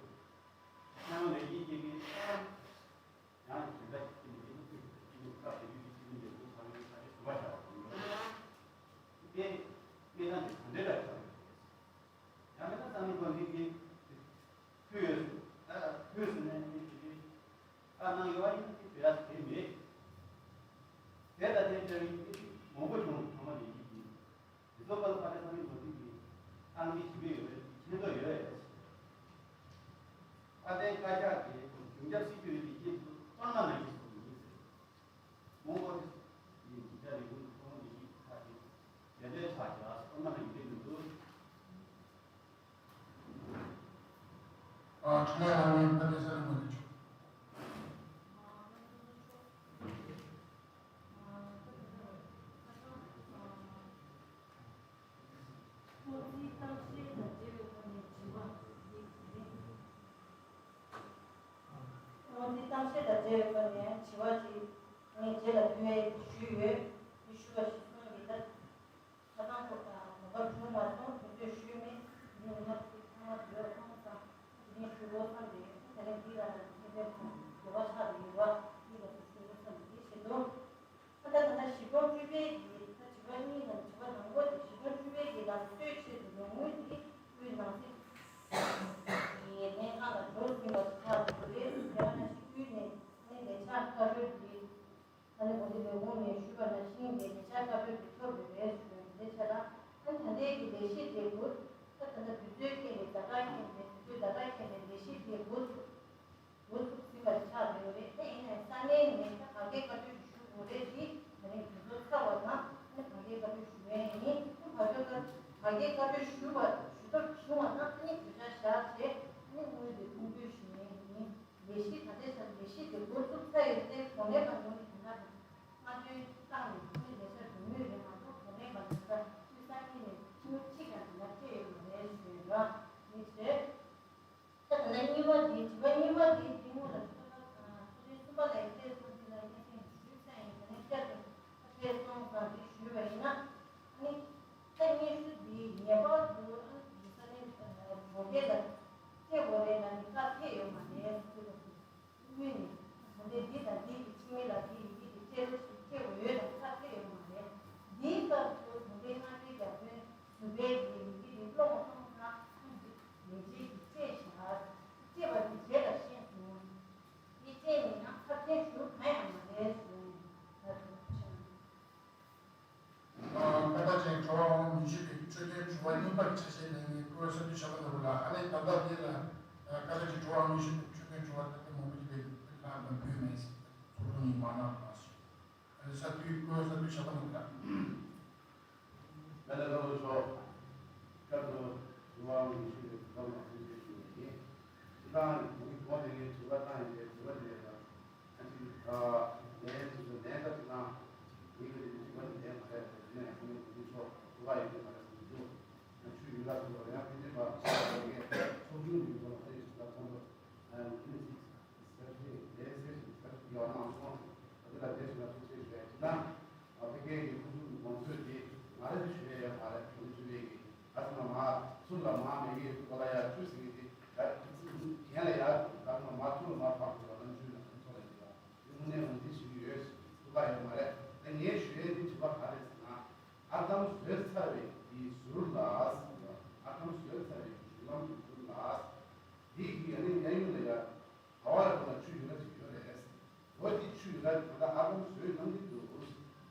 ཤང་ལས་ཡིན་གྱི་སྐད་ས། ཡང་དེ་འདྲ་ཞིག་གི་མི་ཚེ་ནི་ཚུལ་དུ་སྐྱིད་སྡུག་སྐབས་དེ་དུས་ཀྱི་ཚེ་རིང་འདས་པོ་ཚང་མའི་ས་ཆ་ཟུར་པ་བཞག་པ་ཡིན་པ་རེད། དེ་གནས་སྟངས་དེ་ག་འདྲ་ལ་ཆགས་ཡོད་རེད། ཡང་མིན་ན་ས་གནས་དཔོན་རིགས་ཀྱིས་ཕུལ་ཡོད་ཟེར། ཨ་ཕུལ་ཟེར་ནས་ནི་དེ་དུས་ཨ་གནང་ཡོད་ཨ་ཡིན་ན་དེ་བྱེད་ཡ་དེ་མེད། དེ་ལ་དེ་འདྲ་བའི་མི་མང་པོ་བྱུང་ཚང་མ་ལས་ཀྱི་ཡིན། དེ་ཚོ་པ་ལ་ཕ་ཏེ་ས་མི་མ་ཐིག་གི་ཨང་ཀི་ཞིབ་པའི་ཡོད་རེད་མཁྱེན་རྟོགས་ཡོད་རེད། ཨ་ཏེ་བཀའ་ཤག་གི་རྒྱུན་ཁྱབ་སྲིད་ཇུས་ཀྱི་རྒྱུན་དུ་གཏོར་མ་ནང་གི་སོགས་ཡིན་ཟེར། མོང་གོ་ལི་ཡི་འཛིན་གྲྭ་ལས་ཁུངས་ཀྱི་ཚོགས་མི་ཞིག་ཁག་གིས་ལས་དོན་ཆ་བཞག་གཏོར་མ་ནང་གི་ལས་མི་འདུག་ཨ་ཁྲི་ལས་ལངས་ནས་ཕ་ཏེ་ས་མི་མ་ཐིག་ཆོག་སྔོན་རྩིས་གཏམ་བཤད་དང་འབྲེལ་བའི་ཐོག་ནས་དྲི་བ་ཞིག་རེད། སྔོན་རྩིས་གཏམ་བཤད་དང་འབྲེལ་བའི་ཐོག་ནས་དྲི་བ་ཞིག་ངས་རྗེས་ལ་བསྡུ་ཡས་ཞུས་ཡོད། དེ་ཞུ་བ་ཞིག་གསུངས་ཡིན་ད། ཆ་ཚང་ཐོག་དང་གོ་སྐབས་བྱུང་མ་སོང་དུས་ཚོད་ཞུས་མེད། དེ་རིང་ཉི་མ་དེ་ཚང་མ་བསྡུས་སོང་ཙང་དེ་རིང་ཞུ་དགོས་བསམ་པའི་དེ་རིང་འདི་ལ་ནས་ཚིག་འདོན་དང་དགོས་པ་ཆགས་ཡོད་པ་འདི་ལ་ཞུ་དགོས་བསམ་པའི་དེ་བྱེད་དོ། ད་ལྟ་ད་ལྟ་གཞིས་གྲོང་བཅུ་པའི་གི་ད་དྲི་བ་གཉིས་དང་དྲི་བ་དང་པོ་དེ་གཞིས་གྲོང་བཅུ་པའི་གི་ལམ་སྲོལ་ཆེད་དུ་ལས་ངོས་དེ་དབུས་ནང་སྲིད་ཀྱི་ལྷན་ཁང་ལ་འབྱོར་ཟིན་པ་ཆགས་འདུག་རེད། དེ་ཡང་ན་གཞིས་དབུས་ནས་ནི་ལས་འཆར་བཀའ་འཁྲོལ་དེ་ད་ནི་འོ་དེ་ལས་ཁུངས་ནས་ཞུས་པ་ནང་བཞིན་གྱི་ལས་འཆར་བཀའ་འཁྲོལ་དེ་ཐོབ་ཡོད་རེད་ཟེར་བའི་ལས་འཆར་ལ་ཨ་ནི་ད་ལྟའི་གི་ལས་གཞི་དེ་འགོ་ད་ད་ལྟ་དུས་ཚོད་ཀྱི་ལས་ཛ་དྲག་ཁྱེད་ནས་དུས་ཚོད་ཛ་དྲག་ཁྱེད་ནས་ལས་གཞི་དེ་འགོ་ཚུགས། འགོ་ཚུགས་ཟིན་པ་ཆགས་ཡོད་རེད། ཨེ་ཡིན་ནའི་ས་གནས་ནས་ད་བར་བརྒལ་བཀའ་འཁྲོལ་ཞུ་དགོས་རེད་དེ་ད་རིང་དུས་ཚོད་ཚར་བ་དང་ཨ་ནི་བར་བརྒལ་བཀའ་འཁྲོལ་ཞུ་ཡས་ཡིན། ཨ་བར་བརྒལ་བཀའ་བར་བརྒལ་བཀའ་འཁྲོལ་ཞུ་བ་ཞུ་ཐབས་བྱུང་བ་དང་ཨ་ནི་བརྗོད་བྱ་བཞག་བྱས་ཨ་ནི་དངུལ་དེ་ཐོ་འགོད་ཞུ་ཡས་ཡིན། ལས་གཞི་ད་ལྟའི་ཆར་ལས་གཞི་དེ་འགོ་ཚུགས་ཚར་ཡོད་དེ་གོ་གནས་པ་ངོས་ནས་ད་ལྟ་སྔ་འདོན་བཏང་ནས་ཨ་ནི་ལས་འཆར་འདོན་མུས་རེད་མ་གཏོགས་གོ་གནས་པ་ད་ལྟ་དབུས་ས་གཉིས་ནས་ཐོ་འགོད་གཅིག་ཀྱང་ད་ལྟ་སྤྲད་ཡོད་མ་རེད་ཞུ་ཡོད་ར་མི་ཚོས། ད་ད་ལན་གཉིས་པ་འདི་དྲི་བ་གཉིས་པ་འདི་འདི་སྔོན་ལ་ཚོགས་ཐེངས་ཚོགས་ཐེངས་གསུམ་པ་ལ་ཡིན་ཚེ་ཚོགས་འདི་ལ་སྙན་སེང་ཞུས་ཚར་ཡིན། ད་ལན་བསྐྱར་དུ་ཐེངས་གསུམ་ཙམ་འདི་ཞུས་པ་ཡིན་ན་ཨ་ནི་ད་སྙན་ཞུ་འདི་ངེས་པར་དུ་ཨ་ནི་ས་གནས་གྲོང་ཁྱེར་ལ་སྤྲད་དགོས་རེད་ལ་ནི་བཀའ་ཕེབས་ཡོད་མ་རེད་ཟེར་གྱི་འདུག་དངོས་ནས་ད་ལྟའི་འདི་དང་འདི་གི་ཆིངས་ཡིག་ལ་འདི་ཡི་གེ་དེ་སྤྲད་རོགས་ཞེས་སྤྲད་དགོས་ཡོད་ལ་བཀའ་ཕེབས་ཡོད་མ་རེད། འདིའི་སྐབས་སུ་ད་ལྟའི་མངའ་སྡེའི་རྒྱ་དཔོན་ཟུར་པའི་གི་ཡི་གེ་དེ་ཀློག་སོང་ཙང་ཁོང་གིས་ལས་བྱེད་ཀྱིས་སྤྲད་བཞག་སྤྲད་པ་དེ་རྗེས་ལ་ཤེས་སོང་། དེ་སྤྲད་ནས་ཡང་ཚབས་ཆེན་ཞུ་གང་ཡང་མ་རེད་གསུངས། ད་དུང་ཕྱིན། ཨ་ཀ་ད་ཅན་གྲོགས་དབང་མི་བྱེད་པའི་འཕྲོད་བསྟེན་དྲི་བ་གཉིས་པར་ཆ་ཤས་ལེན་མཁན་སྐུ་ངོ་ས་འཐུས་ཞབས་པ་ནོར་བུ་ལགས། ཨ་ནི་ད་ལྟ་འདི་ལ་ཨ་ཀ་ད་ཅན་གྲོགས་དབང་མི་བྱེད་པའི་འཕྲོད་བསྟེན་དྲི་བ་ད་ལྟ་མང་པོ་ཞིག་ལས་ལྷག་མ་ཕུལ་མེད་ཚོགས་ཐུང་ཉིན་མ་ནག་ལ་སོང་། ཨ་ནི་ས་འཐུས་སྐུ་ངོ་ས་འཐུས་ཞབས་པ་ནོར་བུ་ལགས། མེ་ལ་ལོ་ཆོག་སྐབས་དུ་དྲི་བ་མི་ཞུ་བའི་བསམ་བློ་ཐུགས་རྗེ་ཞུ་བ་ཡིན། སྤྱི་བཏང་ངོས་གོང་ནས་ངས་དྲི་བ་བཏང་ཡིན་པའི་དྲི་བ་དེ་ལ་ཨ་ཅིག་ལན་དེ་ཚོ་ལན་ད་དེ་ན་ངས་ཀྱི་དྲི་བ་དེ་ལན་མ་རེད་དེ་ནས་ཁོང་ངོས་གོང་ཆོག་དྲི་བ་ཡིན་པའི་མ་རེད་ཟེར་གྱི་འདུག་ཆུ་ཡུལ་ལ་སོགས་ཡང་ཕན་ཚུན་པ་ཚོགས་ཆུང་གི་ཚོགས་ཨ་ཡིག་ཞིག་ལ་ཚོགས་འདུ་ཨ་ནི་ཟེར་ཞིང་ཟེར་ཞིང་ཟེར་ཞིང་ཡང་ནང་སོང་ཞིང་ཨ་ཅེ་ལ་དེ་ཞིག་ལ་ཐུགས་རྗེ་ཆེ་ཞུ་ཡ་ཅི་ན། ཨ་ཕི་ཀེ་གི་ཁོང་ཚོའི་དགོངས་ཚུལ་དེ་ང་རེ་ཞུ་ཡ་ཡ་མ་རེད། དགོངས་ཚུལ་རེད་གི་ཨ་ཙི་ན་མ་ཚུར་ལ་མ་མེད་གི་གོ་ལ་ཡ་བཅུ་ཟིན་གི་དེ་ཡ་གན་ལ་ཡ་ད་ང་མ་ཚུར་ལ་མ་ཕབ་དགོས་ལ་ནམ་ཞུ་ན་ཁོང་ཚོ་ལ་ཡིན་ལ་དེ་དངོས་གནས་འོང་དེ་ཞུ་གི་ཡོད་ཞུ་ག་ཡོད་མ་རེད། ད་ངས་ཞུ་ཡ་དེ་དྲི་བ་ག་རེད་ཟེར་ན། ཨར་འདམ་བཟོས་ཚར་བའི་དེའི་ཟུར་ལ་ཟེར་བ། ཨར་འདམ་བཟོས་ཚར་བའི་གཞུང་ལམ་གྱི་ཟུར་ལ་འདི་གི་ཨ་ནི་གཡས་གཡོན་ལ་ཡ་ག་བ་ལ་ཁོ་ལ་ཆུ་ཡོད་ན་ཅིག་ཡོད་རེད། འོ་དེ་ཆུ་ཡོད་ན་ད་ལྟ་ཨར་འདམ་བཟོས་གནང་གི་འདུག་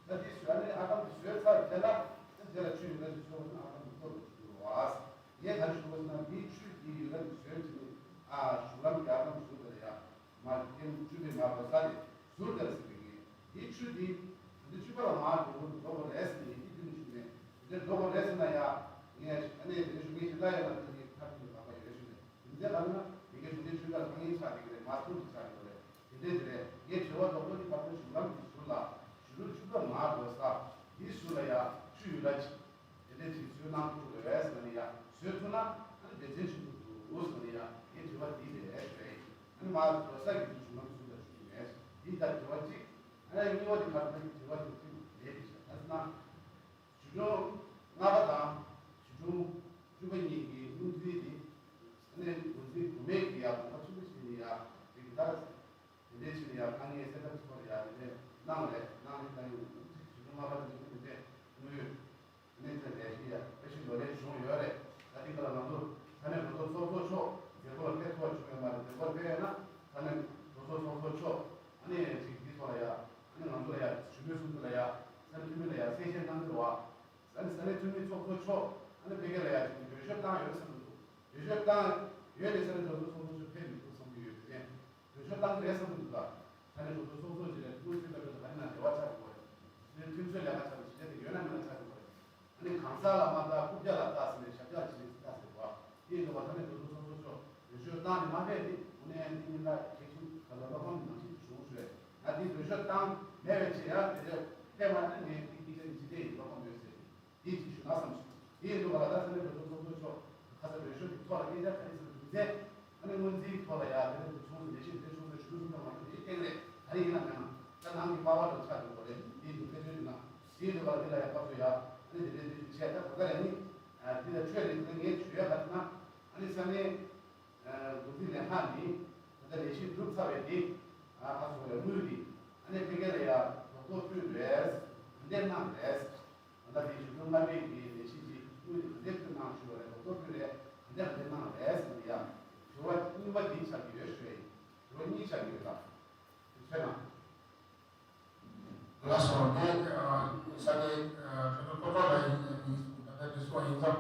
ད་དེ་བཟོས་ཨ་ནི་ཨར་འདམ་བཟོས་ཚར་དེ་ལ་ད་དེ་ལ་ཆུ་ཡོད་ན་ཅིག་བཟོས་ན་ཨར་འདམ་གཏོར་རུ་ཆུ་ཡོད་བ། ངས་ག་རེ་ཞུ་དགོས་ཟེར་ན་འདི་ཆུ་འདི་ཡོད་ན་བཟོས་ཅིག་ནི་ཨ་གཞུང་ལམ་གྱི་ཨར་འདམ་བཟོས་ད་ལ་ཡ། མ་ཀེམ་བཅུ་པའི་མ་འགོ་ས་རེད། ཟུར་དེར་ཟེར་བའི་ངས་འདི་ཆུ་འདི་འདི་ཆུ་པ་ལ་མ་འགྲོ་འགྲོ་དགོས་རེད་ཟེར་ནས་འདི་རྒྱུན་ཞུ་ནས་འདི་འགྲོ་དགོས་རེད་ཟེར་ན་ཡ། ངས་ཨ་ནེ་དེ་ཞུ་མི་ཞིག་ལ་ཡོད་ན་དེ་ངས་ཁ་ཐུག་ལ་བབ་པ་ཡོད་ཞུ་ནས་འདི་འདྲ་ལབ་ན་མི་གེ་ཞུ་ནས་ཆུ་པ་ལ་ཁ་ངན་ཆགས་བསྡད་ཀྱི་རེད། མ་ཐུག་ཅིག་ཆགས་ཡོད་རེད། དེ་འདྲས་དེ་རེད། ངས་དྲི་བ་དོག་པོ་འདི་ཁ་ཐུག་ཞུ་ལམ་གྱི་ཟུར་ལ་ཞུ་རུ་ཆུ་པ་མ་འགོ་ས། དེའི་ཟུར་ལ་ཡ་ཆུ་ཡོད་ལ་ཅིག་དེ་འདྲ་ཅིག་བཟོས་གནང་ཐུབ་དགོས་ཟེར་ནས་ཡ་བཟོས་ཐུབ་ན་ཨ་ནི་སྡེ་ཚན་ཆེན་པོ་འདུག་ཟེར་ནས་ཡ་ངའི་དྲི་བ་འདི་རེད་ཞུ་ཡ་ཡིན། ཨ་ནི་མ་རྡོ་ས་གི་དུས་བྱུང་ན་བཟོས་ལ་ཞུ་ཡིན་མེད་འདི་ལྟར་དྲི་བ་གཅིག་ཨ་ནི་གཉིས་པ་དེ་ག་རེ་ད་གི་དྲི་བ་དེ་གཅིག་རེད་ཞེས་ད་ན། ཞུ་སྦྱོང་ལྔ་པ་དང་ཞུ་སྦྱོང་བཅུ་པ་གཉིས་ཀྱི་སྔོན་རྩིས་དེ་ཨ་ནི་འགོ་འཛིན་གོང་མས་ཀྱི་ཡ་དགོངས་པ་ཆེན་པོ་བཞེས་ནས་ཡ་དེ་གི་ད་དེ་འདྲའི་ཕྱིར་ཡ་དཀའ་ངལ་སེལ་ཐབས་ཐོག་ལ་ཡ་དེ་འདྲའི་གནང་རེད་གནང་རེད་ད་ཡིན་ཞུ་སྦྱོང་ལྔ་པ་དེ་ཚོ་དེ་འདྲའི་དངོས་ཡོད་གནས་ཚུལ་ལས་ཤིག་ཡ་དཔེ་ཞིག་ལོ་ལེགས་བྱུང་ཡོད་རེད། ད་དེ་ག་ལ་ང་ཚོ་ས་གནས་གྲོས་ཚོགས་ཚོགས་གཙོ་མཆོག་མཛད་སྒོ་ལ་ཕེབས་ཐུབ་པ་བྱུང་ཡོད་མ་རེད། མཛད་སྒོ་ལ་ཕེབས་ཡོད་ན་ས་གནས་གྲོས་ཚོགས་ཚོགས་གཙོ་མཆོག་ཨ་ནི་ཅིག་འདི་ཐོག་ལ་ཡ་ཨ་ནི་ང་ཚོ་ལ་ཡ་ཞུ་མོལ་གསུང་རྒྱུ་ལ་ཡ་ས་གནས་འཐུས་མི་ལ་ཡ་གསལ་བཤད་གནང་གི་རེད་བ། ཨ་ནི་ས་གནས་འཐུས་མི་ཚོགས་གཙོ་མཆོག་ཨ་ནི་ཕ་གི་ལ་ཡ་ཅིག་འགྲེལ་བཤད་བཏང་ཡོད་བསམ་གྱི་འདུག་འགྲེལ་བཤད་བཏང་ཡོད་ནས་ས་གནས་གྲོས་ཚོགས་ཚོགས་གཙོ་མཆོག་ཕེབས་མི་འདུག་བསམ་གྱི་ཡོད་དེ། འགྲེལ་བཤད་བཏང་གི་རེད་བསམ་གྱི་འདུག་ད། ས་གནས་གྲོས་ཚོགས་ཚོགས་གཙོ་ཅིག་ལ་ཐུགས་ཁུར་ཆེ་ལྟ་བུ་ལ་ད་ནི་ན་འབྲེལ་བ་ཆགས་དགོས་རེད། ཨ་ནི་ཁྲིམས་སྲོལ་ལས་ཀ་ཆགས་དགོས་བྱེད་ལས་དེ་ཡོད་ན་མེད་ན་ཆགས་དགོས་རེད། ཨ་ནི་གང་ཟག་ལ་མ་ལྟ་རྐུབ་བཀྱག་ལ་ལྟ་ཟེར་ནས་ཞབས་བཀྱག་བྱེད་ལྟ་ཟེར་བ། དེ་ཡིན་དུས་ད་ནི་གྲོས་ཚོགས་ཚོགས་གཙོ་མཆོག་འགྲེལ་བཤད་བཏང་ནས་མ་ཕེབས་དེ་དངོས་གནས་འདི་གཉིས་ཀ་གལ་ཆེན་ག་ལ་བློ་ཕམ་ནང་བཞིན་བྱུང་ཞུ་བས། ང་འདི་འགྲེལ་བཤད་བཏང་མེད་པའི་ཕྱིར་ཡང་དེ་འདྲ་ཕེབས་མ་ཐུབ་ངས་འདི་གཉིས་ཀ་འཇིག་རྟེན་ཡིན་བློ་ཕམ་ཡོད་ཟེར། དེ་ཅིག་ཞུ་ན་བསམ་སོང་། དེ་ཡིན་དུས་ག་ལ་ད་ས་གནས་གྲོས་ཚོགས་ཚོགས་གཙོ་མཆོག་ཁ་ས་འགྲེལ་བཤད་ཀྱི་ཐོག་ལ་སྐད་ཆ་ག་རེ་ཟེར་དུས་ཚེ། ཨ་ནི་སྔོན་རྩིས་ཐོག་ལ་ཡ་དེ་འདྲ་དུ་བྱུང་ཟིན་ལས་བྱེད་དེ་བྱུང་ཟིན་ཞུ་གསུང་དང་མ་གཏོགས་དེ་སྟེང་རེད་ག་རེ་ཡིན་ན་མེད་ན་ད་ནང་གི་པ་ཝར་དང་ཆ་འདུག་གོ་རེད། དེ་ཡིན་དུས་དཔེ་མཚོན་ཡིན་ན་དེ་ཡིན་དུས་ག་ལ་དེ་ལ་ཡ་སྐབས་སུ་ཡ་ཨ་ནི་དེ་འདྲའི་དེ་ཞུ་བྱས་ད་ག་ག་རེ་ནི་དེ་ལ་ཆོས་རེད་དེ་ངས་ཞུ་ཡ་ག་ཚོད་ན་ཨ་ནི་ས་གནས་འགོ་འཛིན་ལས་ཁང་ནི་ད་ལྟ་ལས་བྱེད་གྲུབ་ཚར་བའི་དེ་ཨ་ཁ་སོ་བའི་དངུལ་དེ་ཨ་ནི་ཕ་གི་ལ་ཡ་རྡོག་རྡོག་ཕུལ་རེད། ག་འདྲས་གནང་རེད། ད་ལྟ་དེ་ཞུ་སྦྱོང་ལྔ་པའི་གི་ལས་གཞི་གཅིག་དངུལ་དེ་ག་འདྲས་ཕུལ་གནང་ཞུ་བ་རེད། རྡོག་རྡོག་ཕུལ་རེད། ག་འདྲས་ག་འདྲས་གནང་རེད་ཟེར་ནས་ཡ། དྲི་བ་གཉིས་པ་འདི་ཆགས་ཀྱི་ཡོད་ཞུ་ཡ་ཡིན། དྲི་བ་གཉིས་ཆགས་ཀྱི་ཡོད་ལ། དེ་ཚོད་ན། ལགས་སོ། དེ་ས་གནས་གྲོས་ཚོགས་གཙོ་ཚོགས་ལ་ཡིན་ཡིན་ད་ལྟ་དེ་སོགས་ཡིན་ཙང་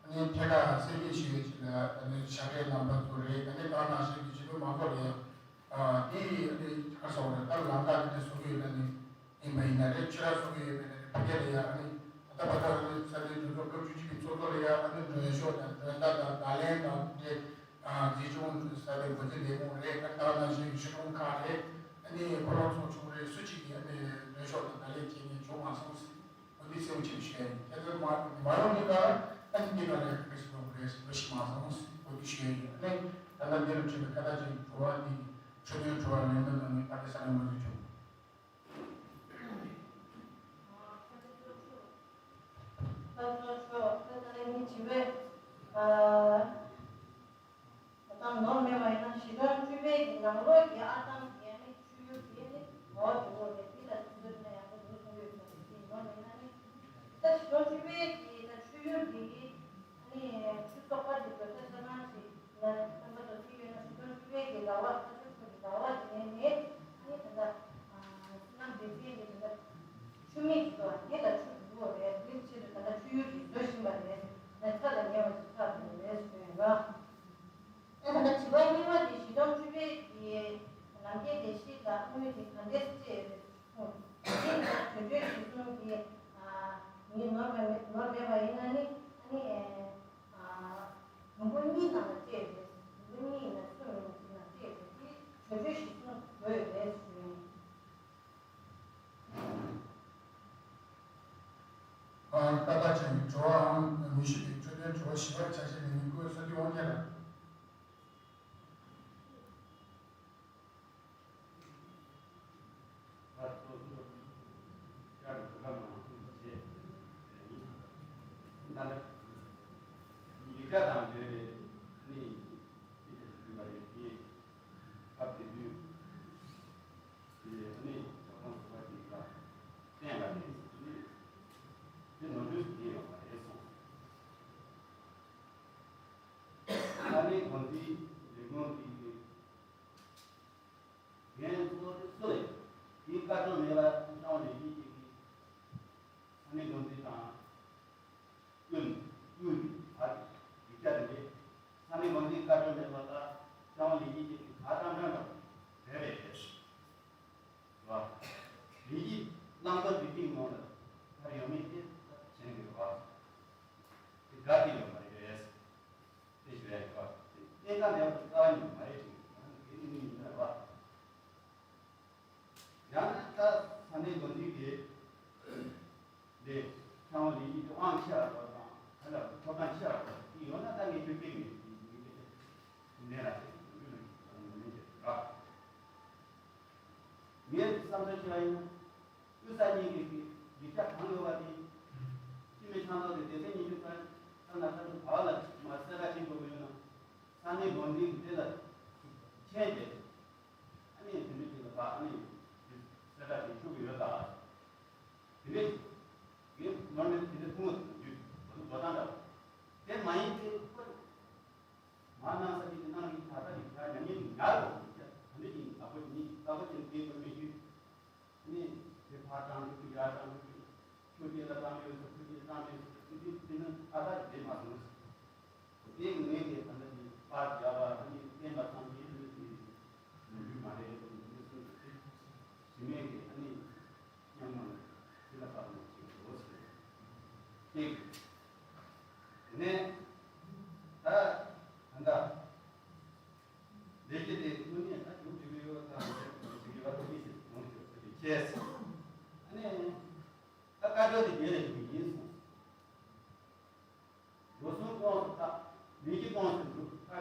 ཨ་ནི་ཐད་ཀར་གསལ་བཤད་ཞུ་ཡ་ཅིག་ལ་ཨ་ནི་ཞབས་པད་རྣམ་པ་ཚོ་རེད། ཨ་ནི་ད་ནང་བཞིན་གྱི་བྱེད་པོ་མང་པོ་རེད། དེ་ཡི་ཨ་ནི་ག་སོགས་རེད། ད་ལམ་ཁ་དེ་འདྲ་བཟོ་གི་ཡོད་ན་ནི། ཡིན་པ་ཡིན་ན་རེད། ཕྱི་ར་སོགས་ཀྱི་ཡོད་པའི་ནང་ནས་ཕ་གི་ལ་ཡ་ཨ་ནི་ད་ལྟ་བར་དུ་ཨ་ནི་ས་གནས་གྲོས་ཚོགས་སྐབས་བཅུ་གཅིག་པའི་ཚོགས་གཙོ་ལ་ཡ་ཨ་ནི་མགྲོན་ཤོག་དང་མགྲོན་བརྡ་དང་བརྡ་ལན་དང་དེ་འཛིན་སྐྱོང་ས་གནས་འགོ་འཛིན་ལས་ཁུངས་རེད། ཨ་ནི་ད་ནང་བཞིན་གཞིས་གྲོང་ཁག་རེད། ཨ་ནི་ཁོ་རང་ཚོ་ཆུང་རེད། སུ་གཅིག་གིས་ཨ་ནི་མགྲོན་ཤོག་དང་བརྡ་ལན་བྱས་ནས་བྱུང་མ་སོང་ཟེར། འོ་འདི་གསལ་པོ་ཅིག་ཞུ་ཡ་ཡིན། དེ་ཚོ་མ་མ་ཡོང་མི་ག་ཨ་ནི་འདི་ག་རེ་ཁ་ཤས་ལོག་རེད་ཟེར་ལོ་ཤི་མ་སོང་ཟེར། འོ་འདི་ཞུ་ཡ་ཡིན། ཨ་ནི་ད་ལྟ་འདི་རུ་བྱུང་བའི་ཁ་བརྡ་ཅིག་འགྲོ་བ་འདི་འཕྲོད་བསྟེན་འགྲོ་བ་ལེན་པའི་ནང་ནས་ཕ་གི་ས་གནས་འགོ་འཛིན་བྱུང་། ད་ཚོ་ཆོ་ད་ད་ལན་ནི་བྱི་བས་ཨ། ད་ནོར་མེད་པ་ཡིན་ན་གཞིས་གྲོང་བཅུ་པའི་གི་ནང་ལོགས་ཀྱི་ཨར་གཙང་གི་ཨ་ནི་ཆུ་ཡུར་དེ་ནི་ངོ་བོ་དེ་འོ་རེད། དེ་ལ་ཆུ་ཚོད་ན་ཡག་པོ་འདུག་གསུང་གི་ཡོད་ཙང་དེ་ནོར་མེད་ན་ནི་ད་གཞིས་གྲོང་བཅུ་པའི་གི་ད་ཆུ་ཡུར་དེ་གི་ཨ་ནི་ཆུ་བཙོག་པ་དེ་བཟོ་ས་ཆ་ཚང་ཞིག་ལ་རྣམ་པ་ཚོ་ཅི་ཡོད་ན་གཞིས་གྲོང་བཅུ་པའི་གི་ཟླ་བ་ཁ་ཆུ་ཆུ་གི་ཟླ་བ་དེ་ནས་ནི་ཨ་ནི་ད་ལྟ་ཨ་སི་ནམ་སྡེ་ཚན་གྱི་ད་ལྟ། ཆུ་མིག་ཅིག་འདུག་དེ་ལ་ཆུ་འགྲོ་གི་རེད། དེའི་ཆེད་དུ་ད་ལྟ་ཆུ་ཡུར་ཅིག་བཟོ་བཞིན་པ་རེད། ནས་ཚ་ལ་ཉེ་བ་ཅིག་ཆགས་འདུག་རེད་ཞུ་ཡིན་པ། ཨེ་ད་ལྟ་དྲི་བ་གཉིས་པ་དེ་གཞིས་གྲོང་བཅུ་པའི་གི་ལམ་ཁའི་སྡེ་བཞི་ལ་དངུལ་དེ་ག་འདྲས་སྤྲད་ཡོད་རེད་གསུངས། དེ་ནི་གྲོས་ཆོད་གཞི་བཟུང་གི་ཨ་མི་ནོར་མེད་ནོར་མེད་པ་ཡིན་ན་ནི་ཨ་ནི་ཨ་དུམ་བུ་གཉིས་ནང་ལ་སྤྲད་ཡོད་རེད། དུམ་བུ་གཉིས་ཡིན་ན་སུ་མིན་ཅིག་ནང་སྤྲད་ཡོད་རེད། དེ་གྲོས་ཆོད་གཞི་བཟུང་དགོས་ཡོད་རེད་ཞུ་ཡིན། ཨ་ཏག་ཏག་ཅན་གྱི་དྲི་བའམ་མི་ཤེས་པའི་འཕྲོད་བསྟེན་དྲི་བ་ཞིབ་པར་ཆ་ཤས་ལེན་མཁན་སྐུ་ངོ་བསོད་སྒྲོན་དབང་རྒྱལ་ལགས། དེ་ནས་ཨ་ནི་ཇོ་ཁང་སུ་བ་དེ་ལ་བསྟན་པ་རེད་ཟེར་ནས་དེ་ནོར་འཁྲུལ་ཞིག་ཡོད་པ་རེད་གསུངས། ཨ་ནི་འགོ་འཛིན་ལས་ཁུངས་དེ་གི་འགན་གཙོ་བོ་དེ་སུ་ལ་ཡོད། དེའི་བཀའ་ཆོས་མེད་པ་ཤང་ལས་ཀྱི་ཅིག་གིས་ཨ་ནི་འགོ་འཛིན་དང་། ཀུན། དངུལ་གྱི་བར་གྱི་ཡིག་ཆ་དེ་རེད། ས་གནས་འགོ་འཛིན་བཀའ་འཁྲོལ་མེད་པ་ལ་ཤང་ལི་ཡིག་ཅིག་གི་ག་ཀྲང་ཀྲང་འདྲ་རེད་རེད། རེད་བ། ལི་ཡིག་བླང་དོར་གྱི་སྟེང་ནང་ལ་ད་ཡོད་མེད་དེ་ད་མཁྱེན་གྱི་རེད་བ། དེ་དགའ་དེ་ཡོད་མ་རེད། དེ་ཞུ་ཡ་ཡོད་བ། དེ་ལྟ་མེད་པ་དེ་ལྟ་བ་ཉིད་མ་རེད་ཅིང་ང་ནི་དེ་ནི་མི་ཡིན་ན་རེད་བ། ཡང་ན་ད་ས་གནས་འགོ་འཛིན་གྱིས་ལས་ དེ་ཚང་མ་ལས་ཀྱི་དབང་ཆེ་བ་དང་ཧ་ལམ་ཐོབ་ཐང་ཆེ་བ་དང་དེ་ཡོད་ན་ད་ངས་ཁྱོད་སྐད་མེད་དེ་ངས་ཁྱོད་ནས་ལ་ཞེས་ངོ་ནས་ཞེས་ར། ངས་བསམ་ཚུལ་བྱས་པ་ཡིན་ན། དབུས་ས་གཉིས་ཀྱི་ཡིག་ཆ་གང་ཡོད་པ་དེ། སྤྱི་མི་ཆང་ཐོག་གི་སྡེ་ཚན་ཉི་ཤུ་རྩ་ལྔ་ན་ས་དུ་བ་ལ་མ་གསལ་ཁ་ཕྱིན་དགོས་ཀྱི་ཡོད་ན། ས་གནས་འགོ་འཛིན་གྱི་དེ་ལ་མཁྱེན་ཏེ། ཨ་ནི་དེ་འདྲ་ཅིག་ལ་ཕ་ཨ་ནི་གསལ་ཁ་དེ་ཞུ་གི་ཡོད་ད། དེ་འདྲ་ཡིན་ནོར་མེད་དེ་འདྲ་ཐུང་བ་དུ་འདུས་བོ་དུ་བོ་དང་འདྲ་བ། དེ་མ་ཡིན་ཏེ་ཁོ་མ་གནང་ས་ཅིག་གི་ནང་གི་ད་ལྟ་གི་ཁ་ཉམས་ཉེས་ཉག་རོ་ག་འདྲ་ཅིག་ཡིན་ཨ་ཁོ་ཉིད་ཨ་ཁོ་ཅན་དེ་བོ་མེད་རྒྱུ། ནི་དེ་ཕར་བཏང་རྒྱུ་ཡར་བཏང་རྒྱུ། ཆུ་དེ་ལ་བཏང་ཡོད་ས་ཆུ་དེ་བཏང་མེད་ས་ཆུ་དེ་དེ་ནི་ཨ་ད་དེ་མ་སོང་ཟེར། དེ་ངས་དེ་ད་ལྟ་དེ་པར་རྒྱག་པ་ཨ་ནི་བསྟན་པ་ཚང་མ་ཡིན་ནི་དེ་ནི་རྒྱུ་མ་རེད་དེ་ནི་སོང་ཟེར། དེ་མེད་དེ་ཨ་ནི་མཉམ་མང་དེ་ལ་བབས་ནས་ཅིག་འགྲོ་ཟེར། དེ་དེ་ནས་ད་ད་ལྟ། ལས་ཀྱི་དེ་དངོས་གནས་ད་རྒྱུགས་འགྲིག་གི་ཡོད་ད་འགྲིག་གི་ཡོད་དེ་ཡིན་ཟེར་གོང་དུ་ཟེར་གྱི་ཁྱེད་ཟེར། ཨ་ནི་ད་བཀའ་བཀྱོན་དེ་རྒྱལ་ལས་འགྲིག་ཡིན་གསུངས། འགྲོ་སོང་སྐོང་སུ་ད་མི་གི་སྐོང་སུ་འགྲོ་ད་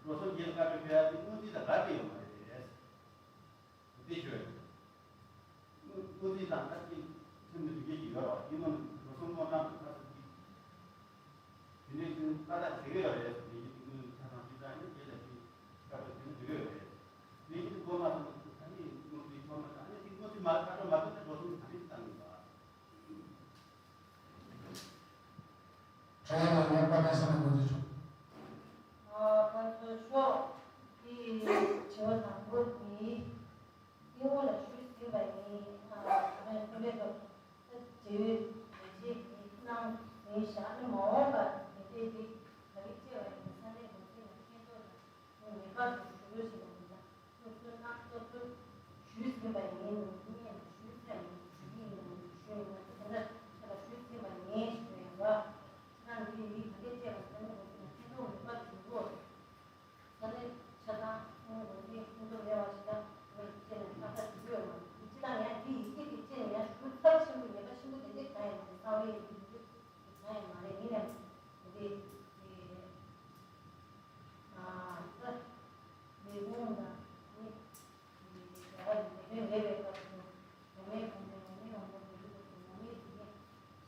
འགྲོ་སོང་རྒྱལ་བཀའ་བཀྱོན་བྱས་ཡ་དེ་དངོས་རྫས་དང་འགལ་གྱི་ཡོད་མ་རེད། དེ་བརྗོད། དངོས་རྫས་དང་ཐབས་ཀྱིས་ཁྲིམས་ལ་འགལ་གྱི་ཡོད་རེད་ཡིན་ནའང་འགྲོ་སོང་སྐོང་སྟངས་དང་ཐབས་ཤེས་ཀྱིས། དེ་ནས་ཀྱང་ཀ་དག་ཟེར་གྱི་ཡོད་རེད། ལས་ཀྱི་དེ་ནས་ཆ་ཚང་ཅི་ལྟར་ཡིན་དེ་ལ་ཅིག་སྐབས་དེ་ནས་འགྲིག་ཡོད་རེད། ལས་ཀྱི་དེ་མགོ་མ་ཚོས་ཨ་ནི་དངོས་རྫས་ཐོག་མ་དང་ཨ་ནི་དེ་དངོས་རྫས་མ་ཁ་གྲོ་མ་ཐོབ་ན་འགྲོ་སོང་ག་རེ་བཏང་ཡོད་པ། ཁྲ་ཡ་ལ་ངའི་བཀའ་ལན་གསན་ན་དགོངས་ཚུལ་བྱུང་། ཨ་ཁོང་ཚོ་ཤོག་དེ་བྱེད་པ་དང་པོ་དེ། སྐྱེ་བོ་ལ་ཞུས་ཟིན་པ་ཡིན། ཨ་ཁོང་ཚོའི་ཐོག་ལ་ད་འབྲེལ་ཡོད་ལས་བྱེད་ཀྱིས་གནང་ཟིན་བཞག་ནས་མ་འོངས་པར་དེ་འདྲའི་རིགས་ག་རེ་སྐྱེ་བ་ཡིན་ས་གནས་འགོ་འཛིན་ལ་མཁྱེན་རྟོགས་དང་ངེས་པར་དུ་ཞུ་རྒྱུ་ཞིག་ལ་མི་འདྲ་སློབ་གསོ་གནང་སློབ་གསོ་ཞུས་ཟིན་པ་ཡིན། ངས་ཞུས་ཚར་ཡིན་ཞུ་གི་ཡིན་ཞུ་ཡིན་ན་དེ་འདྲ་ཁྱེད་ལ་ཞུས་ཟིན་པ་ཡིན་ཞུ་ཡིན་པ་ཁྱེད་རང་གིས་རིགས་ག་རེ་སྐྱེ་བ་ས་གནས་འགོ་འཛིན་ལ་མཁྱེན་རྟོགས་ངེས་པར་དུ་ཞུ་དགོས། ས་གནས་ཆ་ཚང་ཁོང་ངོས་ནས་ཁོང་ཚོ་མེད་པ་ཞིག་ལ་ངས་བཅད་ནས་ལྷག་ཆ་ཞུ་གི་ཡོད་མ་རེད། སྤྱི་བཏང་ཡང་འདི་ཡི་གེ་འདི་བཅད་ནས་ཡང་ཞུ་ཚབས་ཆེན་པོ་ཉེས་པ་ཆེན་པོ་དེ་འདྲས་གང་ཡང་མ་རེད། གསང་བའི་ཡི་གེ་འདི་གང་ཡང་མ་རེད། ཡིན་ནའང་འདི་ཨ་ད་ལས་ཁུངས་དང་ནི་ནི་རྒྱ་གར་གྱི་ལས་དོན་ལས་པའི་སྐབས་སུ། ངོ་མའི་གོང་ཚད་ངོ་མའི་ངོ་མ་དེ་རིགས་ཀྱི་ངོ་མའི་དེ་ནས་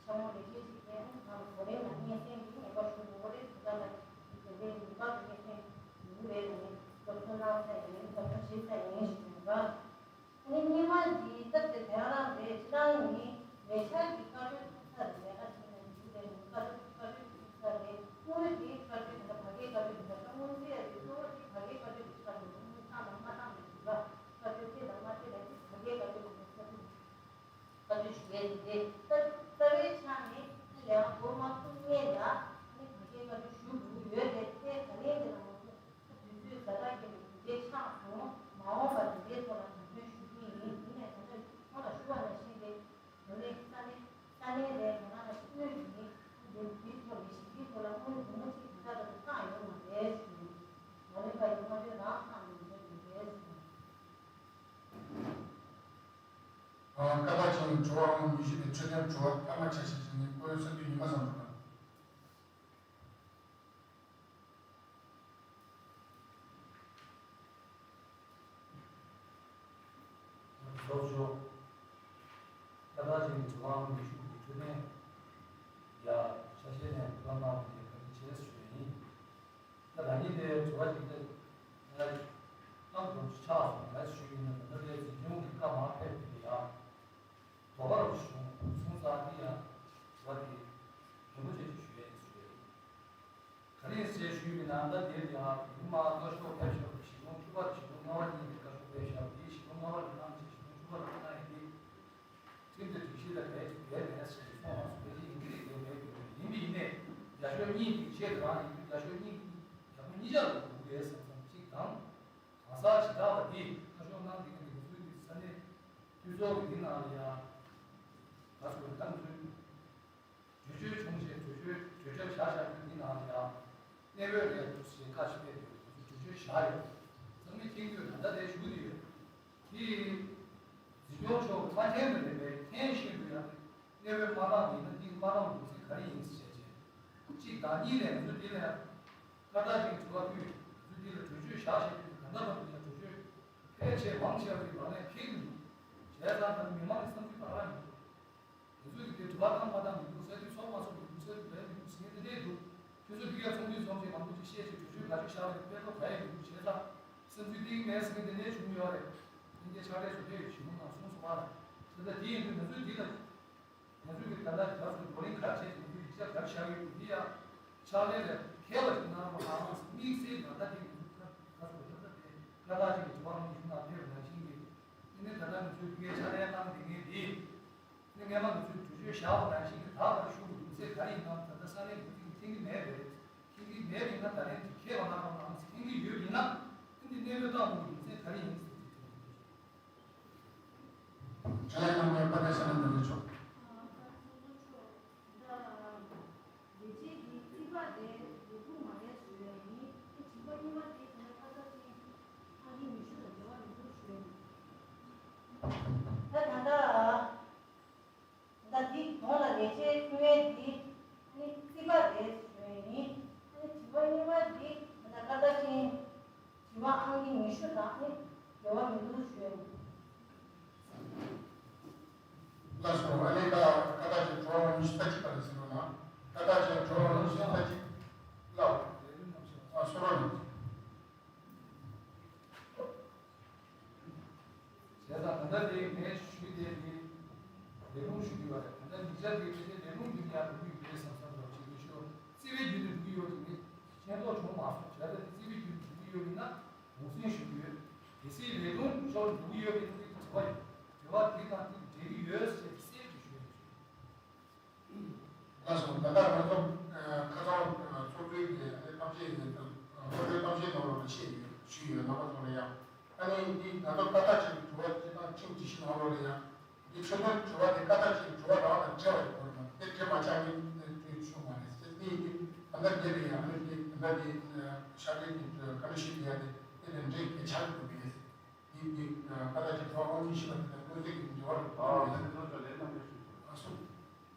ཤ་མོ་ལེགས་བཤད་ཅིག་ལྡན་ང་ལ་གོ་རེ་ལ་སྙན་སེང་གི་ངེས་པ་ཞུ་དགོས་རེད། དེ་ལྟར་ལ་དེ་འདྲའི་ཉེས་པ་གི་སྙན་སེང་ཞུ་གི་རེད་ལ་ནི་སློབ་གསོ་གནང་ས་ཡིན། སློབ་གསོ་བྱེད་ས་ཡིན་ཞུ་དགོས། ཨ་ནི་གཉིས་པ་འདི་ལྟར་དེ་དེ་རང་རང་རེད། ཅི་ལྟར་ནི་ལས་འཆར་གྱི་བཀའ་འཁྲོལ་ཐུག་ས་རེད། ཨ་ཅིག་ན་འདི་རེད་ནི་བཀའ་འཁྲོལ་བཀའ་འཁྲོལ་ཐུག་ས་རེད། དངོས་གནས་དེའི་བཀའ་འཁྲོལ་དེ་འདྲ་ཕ་གིའི་བཀའ་འཁྲོལ་དེ་འདྲ་ད་དངོས་རྫས་ཡ་དེ་གཙོ་བོ་དེ་ཕ་གིའི་བཀའ་འཁྲོལ་དེ་ཆགས་འདུག་དངོས་བཏང་དང་མ་བཏང་མེད་འདུག་ལ། བཀའ་འཁྲོལ་སྤྲད་དང་མ་སྤྲད་ལ་ཅིག་ཕ་གིའི་བཀའ་འཁྲོལ་དེ་འདྲ་ས་ཐུག་བཀའ་འཁྲོལ་ཞུ་ཡས་དེ་རེད། རྩ་རྩ་བའི་ཆ་ནས་ལས་ཀ་འགོ་མ་ཚུགས་སྔོན་ལ་ནི་ཕ་གིའི་བཀའ་འཁྲོལ་ཞུ་དགོས་ཀྱི་ཡོད་རེད། དེ་ད་ལན་དེ་ལ་མ་ཚུགས་ད་དུས་ཚོད་ཛ་དྲག་རྐྱེན་པས་དེ་འདྲའི་ཆགས་སོང་། མ་འོངས་པར་དེ་འདྲའི་ཐོག་ལ་དོ་དོན་ཞུ་གི་ཡིན། ཡིན་ནའི་ད་ལྟ་ཁོང་ལ་ཞུ་བ་ནང་བཞིན་རེད། དེ་ནས་ས་གནས་ས་གནས་ལས་ཁོ་ན་ལ་དངུལ་གྱི་འདི་འདིའི་ཐོག་ལས་གཞི་འདིའི་ཐོག་ལ་དངུལ་འབུམ་གཅིག་དེ་འདྲ་ལ་བཏང་ཡོད་མ་རེད་ཟེར། ནོར་ལེན་པ་ཡིན་ང་ཚོས་རང་བཏང་ཡོད་མ་རེད་ཟེར། ཨ། སྐབས་བབ་ཅིག་དྲི་བ་ཨང་ཉི་ཤུ་པའི་འཕྲོད་བསྟེན་དྲི་བ་ཐ་མ་ཆ་ཤས་ཤིག་ནི་ཁོའི་ས་དུས་ཉི་མ་ཙམ་འགྲོ་དང་། ཚོགས་ཞུགས། སྐབས་བབ་ཅིག་དྲི་བ་ཨང་ཉི་ཤུ་པའི་འཕྲོད་བསྟེན་ཡ་ཆ་ཤས་ནས་དྲི་བ་གནང་བ་དེ་བཀའ་དྲིན་ཆེ་ཞུ་ཡ་ཡིན། ད་རང་ཉིད་དེ་དྲི་བ་ཞིག་དེ་ལ་གཏམ་སྒྲོམ་གཞི་ཆགས་སོང་། ག་རེ་ཞུ་ཡིན་ན། ད་ལྟ་དེ་འཛིན་སྐྱོང་གི་བཀའ་མར་ཕེབས་དུས་ཡང་དོ་ཁ་རུ་བྱུང་སོང་ཙང་དེ་ཡང་དྲི་བ་དེ་རིན་པོ་ཆེ་ཞིག་ཞུ་ཡ་ཡིན་ཞུ་ཡ་ཡིན། ག་རེ་ཞེས་ཞུ་ཡིན་ན། ད་དེ་ཡང་ཉི་མ་སྔ་ཤོས་ཕེབས་ཤོག་གཞིས་ཁོངས་བཅུ་པ་གཞིས་ཁོངས་ལྔ་པ་གཉིས་ཀྱི་བཀའ་ཤོག་ཕེབས་ཤག་དེ་གཞིས་ཁོངས་ལྔ་པ་ནས་གནང་བྱས་གཞིས་ཁོངས་བཅུ་པ་ལ་གནང་ཡིན་དེ། ཁྲིམས་དང་སྒྲིག་གཞི་ལ་འགལ་འགལ་མེད་ཟེར་གསུངས་པ་སོང་། དེ་ཡིན་གྱི་རེད། འགལ་མེད་ཀྱི་རེད། ཡིན་པ་ཡིན་ནས་རྒྱ་ཤོག་གཉིས་ཀྱི་ཆེད་དུ་རང་ཡིན་དུས་རྒྱ་ཤོག་གཉིས་ཀྱི་རྒྱ་ཤོག་གཉིས་ཆར་དུ་འདུག་རེད་བསམ་བསམ་གཅིག་དང་། གང་ཟག་བྱེ་བྲག་པ་འདིས་ཁ་ཕྱོགས་གནང་འདི་ག་འདི་ག་ཚུལ་གྱི་ས་གནས་འཐུས་ཚོགས་ཀྱི་འདི་ནང་ལ་ཡང་ད་ཚོ་ག་ཚུལ། གྲོས་ཆོད་བྱུང་རྗེས་གྲོས་ཆོད་གྲོས་ཆོད་བཞག་བཞག་རྒྱུ་འདི་ནང་ལ་ཡང་གནས་སྤོས་རེད་ཞེས་བཀའ་ཞིག་སྤེལ་ཏེ་གྲོས་ཆོད་བཞག་ཡོད། ཚང་མས་མཁྱེན་དུས་ད་ལྟ་དེ་ཞུ་གི་ཡོད། དེ་འཛིན་སྐྱོང་མཆོག་གིས་མ་མཁྱེན་པ་རེད་པས། མཁྱེན་བཞིན་དུ་ཡང་གནས་སྤོས་ མ་བཏང་ཡིན་ན་འདི་མ་བཏང་ལུགས་སྲོལ་ག་རེ་ཡིན་ཟེར་བྱས་བྱས། གཅིག་དང་གཉིས་ནས་ང་ཚོ་འདི་ལ་བཀའ་རྟགས་ཅིག་དྲི་བ་ཕུལ། ང་ཚོ་འདི་ལ་གྲོས་ཆོད་བཞག་བྱས་ཕུལ། ད་ལྟ་བར་དུ་ཡང་གྲོས་ཆོད་ཕལ་ཆེར་མང་ཆེ་བ་ཞིག་ལག་ལེན་འཁེལ་གྱི་འདུག་བྱས་ཙང་ད་མི་མང་གི་བསམ་ཚུལ་ག་རེ་ཡིན་འདུག་དེ་ཚོ་གི་དེ་དྲི་བ་བཏང་མ་བཏང་མི་འདུག་ས་དུས་ཚོགས་མ་ཚོགས་མི་འདུག་ས་དུས་རེད་མི་འདུག་ཟེར་མཁན་དེ་འདྲས་འདུག་ཁྱོད་ཚོ་ཕ་གིར་ཚོགས་འདུ་ཚོགས་བྱས་མང་པོ་ཅིག་བཤད་བྱས་གྲོས་ཆོད་ག་ཚོད་བཞག་རེད། དཔེ་ཐོག་ག་ཡས་མི་འདུག་བྱས་ཙང་བསམ་ཚུལ་གཏིང་མེད་ཟེར་མཁན་དེ་འདྲས་བྱུང་ཡོད་རེད། ལྷན་རྒྱས་ཕྱག་ལས་བཟོ་འདྲས་ཡོད་ཞུ་མོ་དང་གསུངས་སོང་བ་རེད། དེ་ལྟ་དེ་ཡིན་དུས་ང་ཚོས་འདི་ལ་ང་ཚོས་ཀྱི་ད་ལྟ་ག་ཚོད་བགྲོ་གླེང་ག་རེ་བྱས་ང་ཚོས་ཡིག་ཆ་ག་རེ་བཞག་ཡོད་འདི་ཡ་ཕྱག་ལས་ལ་མཁས་པ་ཞིག་གནང་རོགས་གནང་། དམིགས་བསལ་ད་ལྟ་དེ་ང་ཚོ་ཁ་ཁ་ཚོད་ད་ལྟ་དེ་བཀའ་རྟགས་ཅིག་གི་དྲི་བ་ང་ཞུ་ན་དེ་བས་ནང་བཞིན་གྱི་དེ་ནས་ད་ལྟ་ང་ཚོས་ཕ་གིར་ཕྱག་ལས་གནང་བསྡད་མཁན་དེ། ནི་སྔས་མ་ང་ཚོས་གྲོས་ཆོད་བཞག་པ་ནང་བཞིན་གྱི་ད་བར་ཤུགས་ཀྱི་ལུགས་ཚད་ག་རེ་ཡིན་ནམ་ད་ལྟ་ས་གནས་འགོ་ཁྲིད་ཀྱིས་མཁྱེན་གྱི་མེད་པས། མཁྱེན་གྱི་མེད་པ་ཡིན་ན་ད་ལན་དེ་ཁས་པ་གནང་རོགས་གནང་། མཁྱེན་གྱི་ཡོད་པ་ཡིན་ན་ཨ་ནི་གནས་ལུགས་བཏང་དགོས་ཀྱི་ལུགས་ཚད་ག་རེ་ཡིན་ཟེར་དེ་དྲིས་པ་རེད། དྲན་ཡང་མེད་པ་དེ་ས་ནས་མི་འདུག་ཆོག་ལས་བྱེད་ཀྱི་རྩིས་པ་དེ་ལས་ཁུངས་མ་ལས་བཟོས་པ་ཡིན། དེ་བྱིས་པ་གཉིས་པ་དེ་དེ་ནས་ཁ་ས་ཅན་ཨ་ནི་ཉི་ཤུ་དང་འབྲེལ་བ་མི་འདུག་ཞུས། ད་ད་ལྟ། ད་འདི་གོང་ལ་ལས་བྱེད་ཐོན་ཡས་འདི་ཨ་ནི་རྩིས་པ་རེད་ཞུ་ཡས་ཡིན། ཨ་ནི་བྱིས་པ་གཉིས་པ་འདི་ད་ལྟ་བཀའ་རྟགས་ཅན་བྱིས་པ་ཨང་ཀི་ཉི་ཤུ་དང་ཨ་ནི་འབྲེལ་བ་མི་འདུག་ཞུ་ཡས་ཡིན། ལགས་སོ། ཨ་ནི་ད་བཀའ་རྟགས་ཅན་གྲོགས་ཉི་ཤུ་རྩ་གཅིག་པ་རེད་ཟེར་བ་ན། བཀའ་རྟགས་ཅན་གྲོགས་ཉི་ཤུ་རྩ་གཅིག་ལགས། ཨ་སོ་ར་ནི། བྱས་ཙང་ད་ལྟ་དེ་ངས་ཞུས་དེ་ནི་ལས་ཁུངས་ཞུ་གི་ཡོད་རེད། ད་ལྟ་ཉིན་ཞག་དེ་དེ་ལས་ཁུངས་བརྒྱུད་ནས་ཡར་འགྲོ་གི་ཡོད་རེད་བསམ་བསམ་འདྲ་བོ་ཅིག་ཡོད་ཤོག་རྩིས་པའི་བརྒྱུད་ནས་འགྲོ་གི་ཡོད་ཅིག་ནི་མཁྱེན་རྟོགས་བྱུང་མ་སོང་། བྱས་ཙང་རྩིས་པའི་བརྒྱུད་ནས་འགྲོ་གི་ཡོད་མིན་ན་ངོས་འཛིན་ཞུ་གི་ཡོད། གལ་སྲིད་ལས་ཁུངས་ཕྱོགས་ནས་འགྲོ་གི་ཡོད་མིན་ན་དེ་དྲི་བ་ཡོད། དྲི་བ་དེ་དང་དེ་འབྲེལ་གི་ཡོད་ཟེར་གསལ་གྱིས་ཞུ་ཡ་ཞུ། ལགས་སོ། ད་ལྟ་ང་ཚོ་ཁ་སང་ཚོགས་གཙོས་ཀྱི་གཏམ་བཤད་ཀྱི་ཚོགས་གཙོའི་གཏམ་བཤད་ནང་ལོགས་ལ་བཤད་ཡོད་ཞུས་ཡོད། རྣམ་པ་ཚོ་ལ་ཡང་ཨ་ནི་འདི་ང་ཚོ་བཀའ་རྟགས་ཅན་གྱི་དྲི་བ་དེ་དང་ཁྲིམས་སྒྲིག་གཞི་ནང་ལོགས་ལ་ཡང་འདི་ཆོས་དོན་དྲི་བ་དེ་བཀའ་རྟགས་ཅན་གྱི་དྲི་བ་རང་དང་འབྲེལ་བ་ཡོད་དགོས་རེད་མ་གཏོགས་དེ་འབྲེལ་མ་ཆགས་ནི་དེ་ཆོས་མ་རེད་ཟེར། འདི་ཡིན་གྱི་ད་ལྟ་འདི་ལ་ཡང་ཨ་ནི་འདི་ད་ལྟ་འདི་ཤར་ལྷོའི་གི་བཀའ་འདྲི་ཞུས་ཡ་དེ་དེ་ལ་འབྲེལ་གལ་ཆགས་ཀྱི་འདུག་གས། འདི་འདི་བཀའ་རྟགས་ཅན་གྱི་དྲི་བ་དབང་ཆ་ཞུས་པ་དེ་དང་དངོས་རྫས་ཀྱི་འབྲེལ་བ་རེད། ཨ་ཨ་ཟེར་ནས་ཚོགས་གཙོ་ལས་རྣམ་པས་ཞུས་སོང་། ཨ་སོ།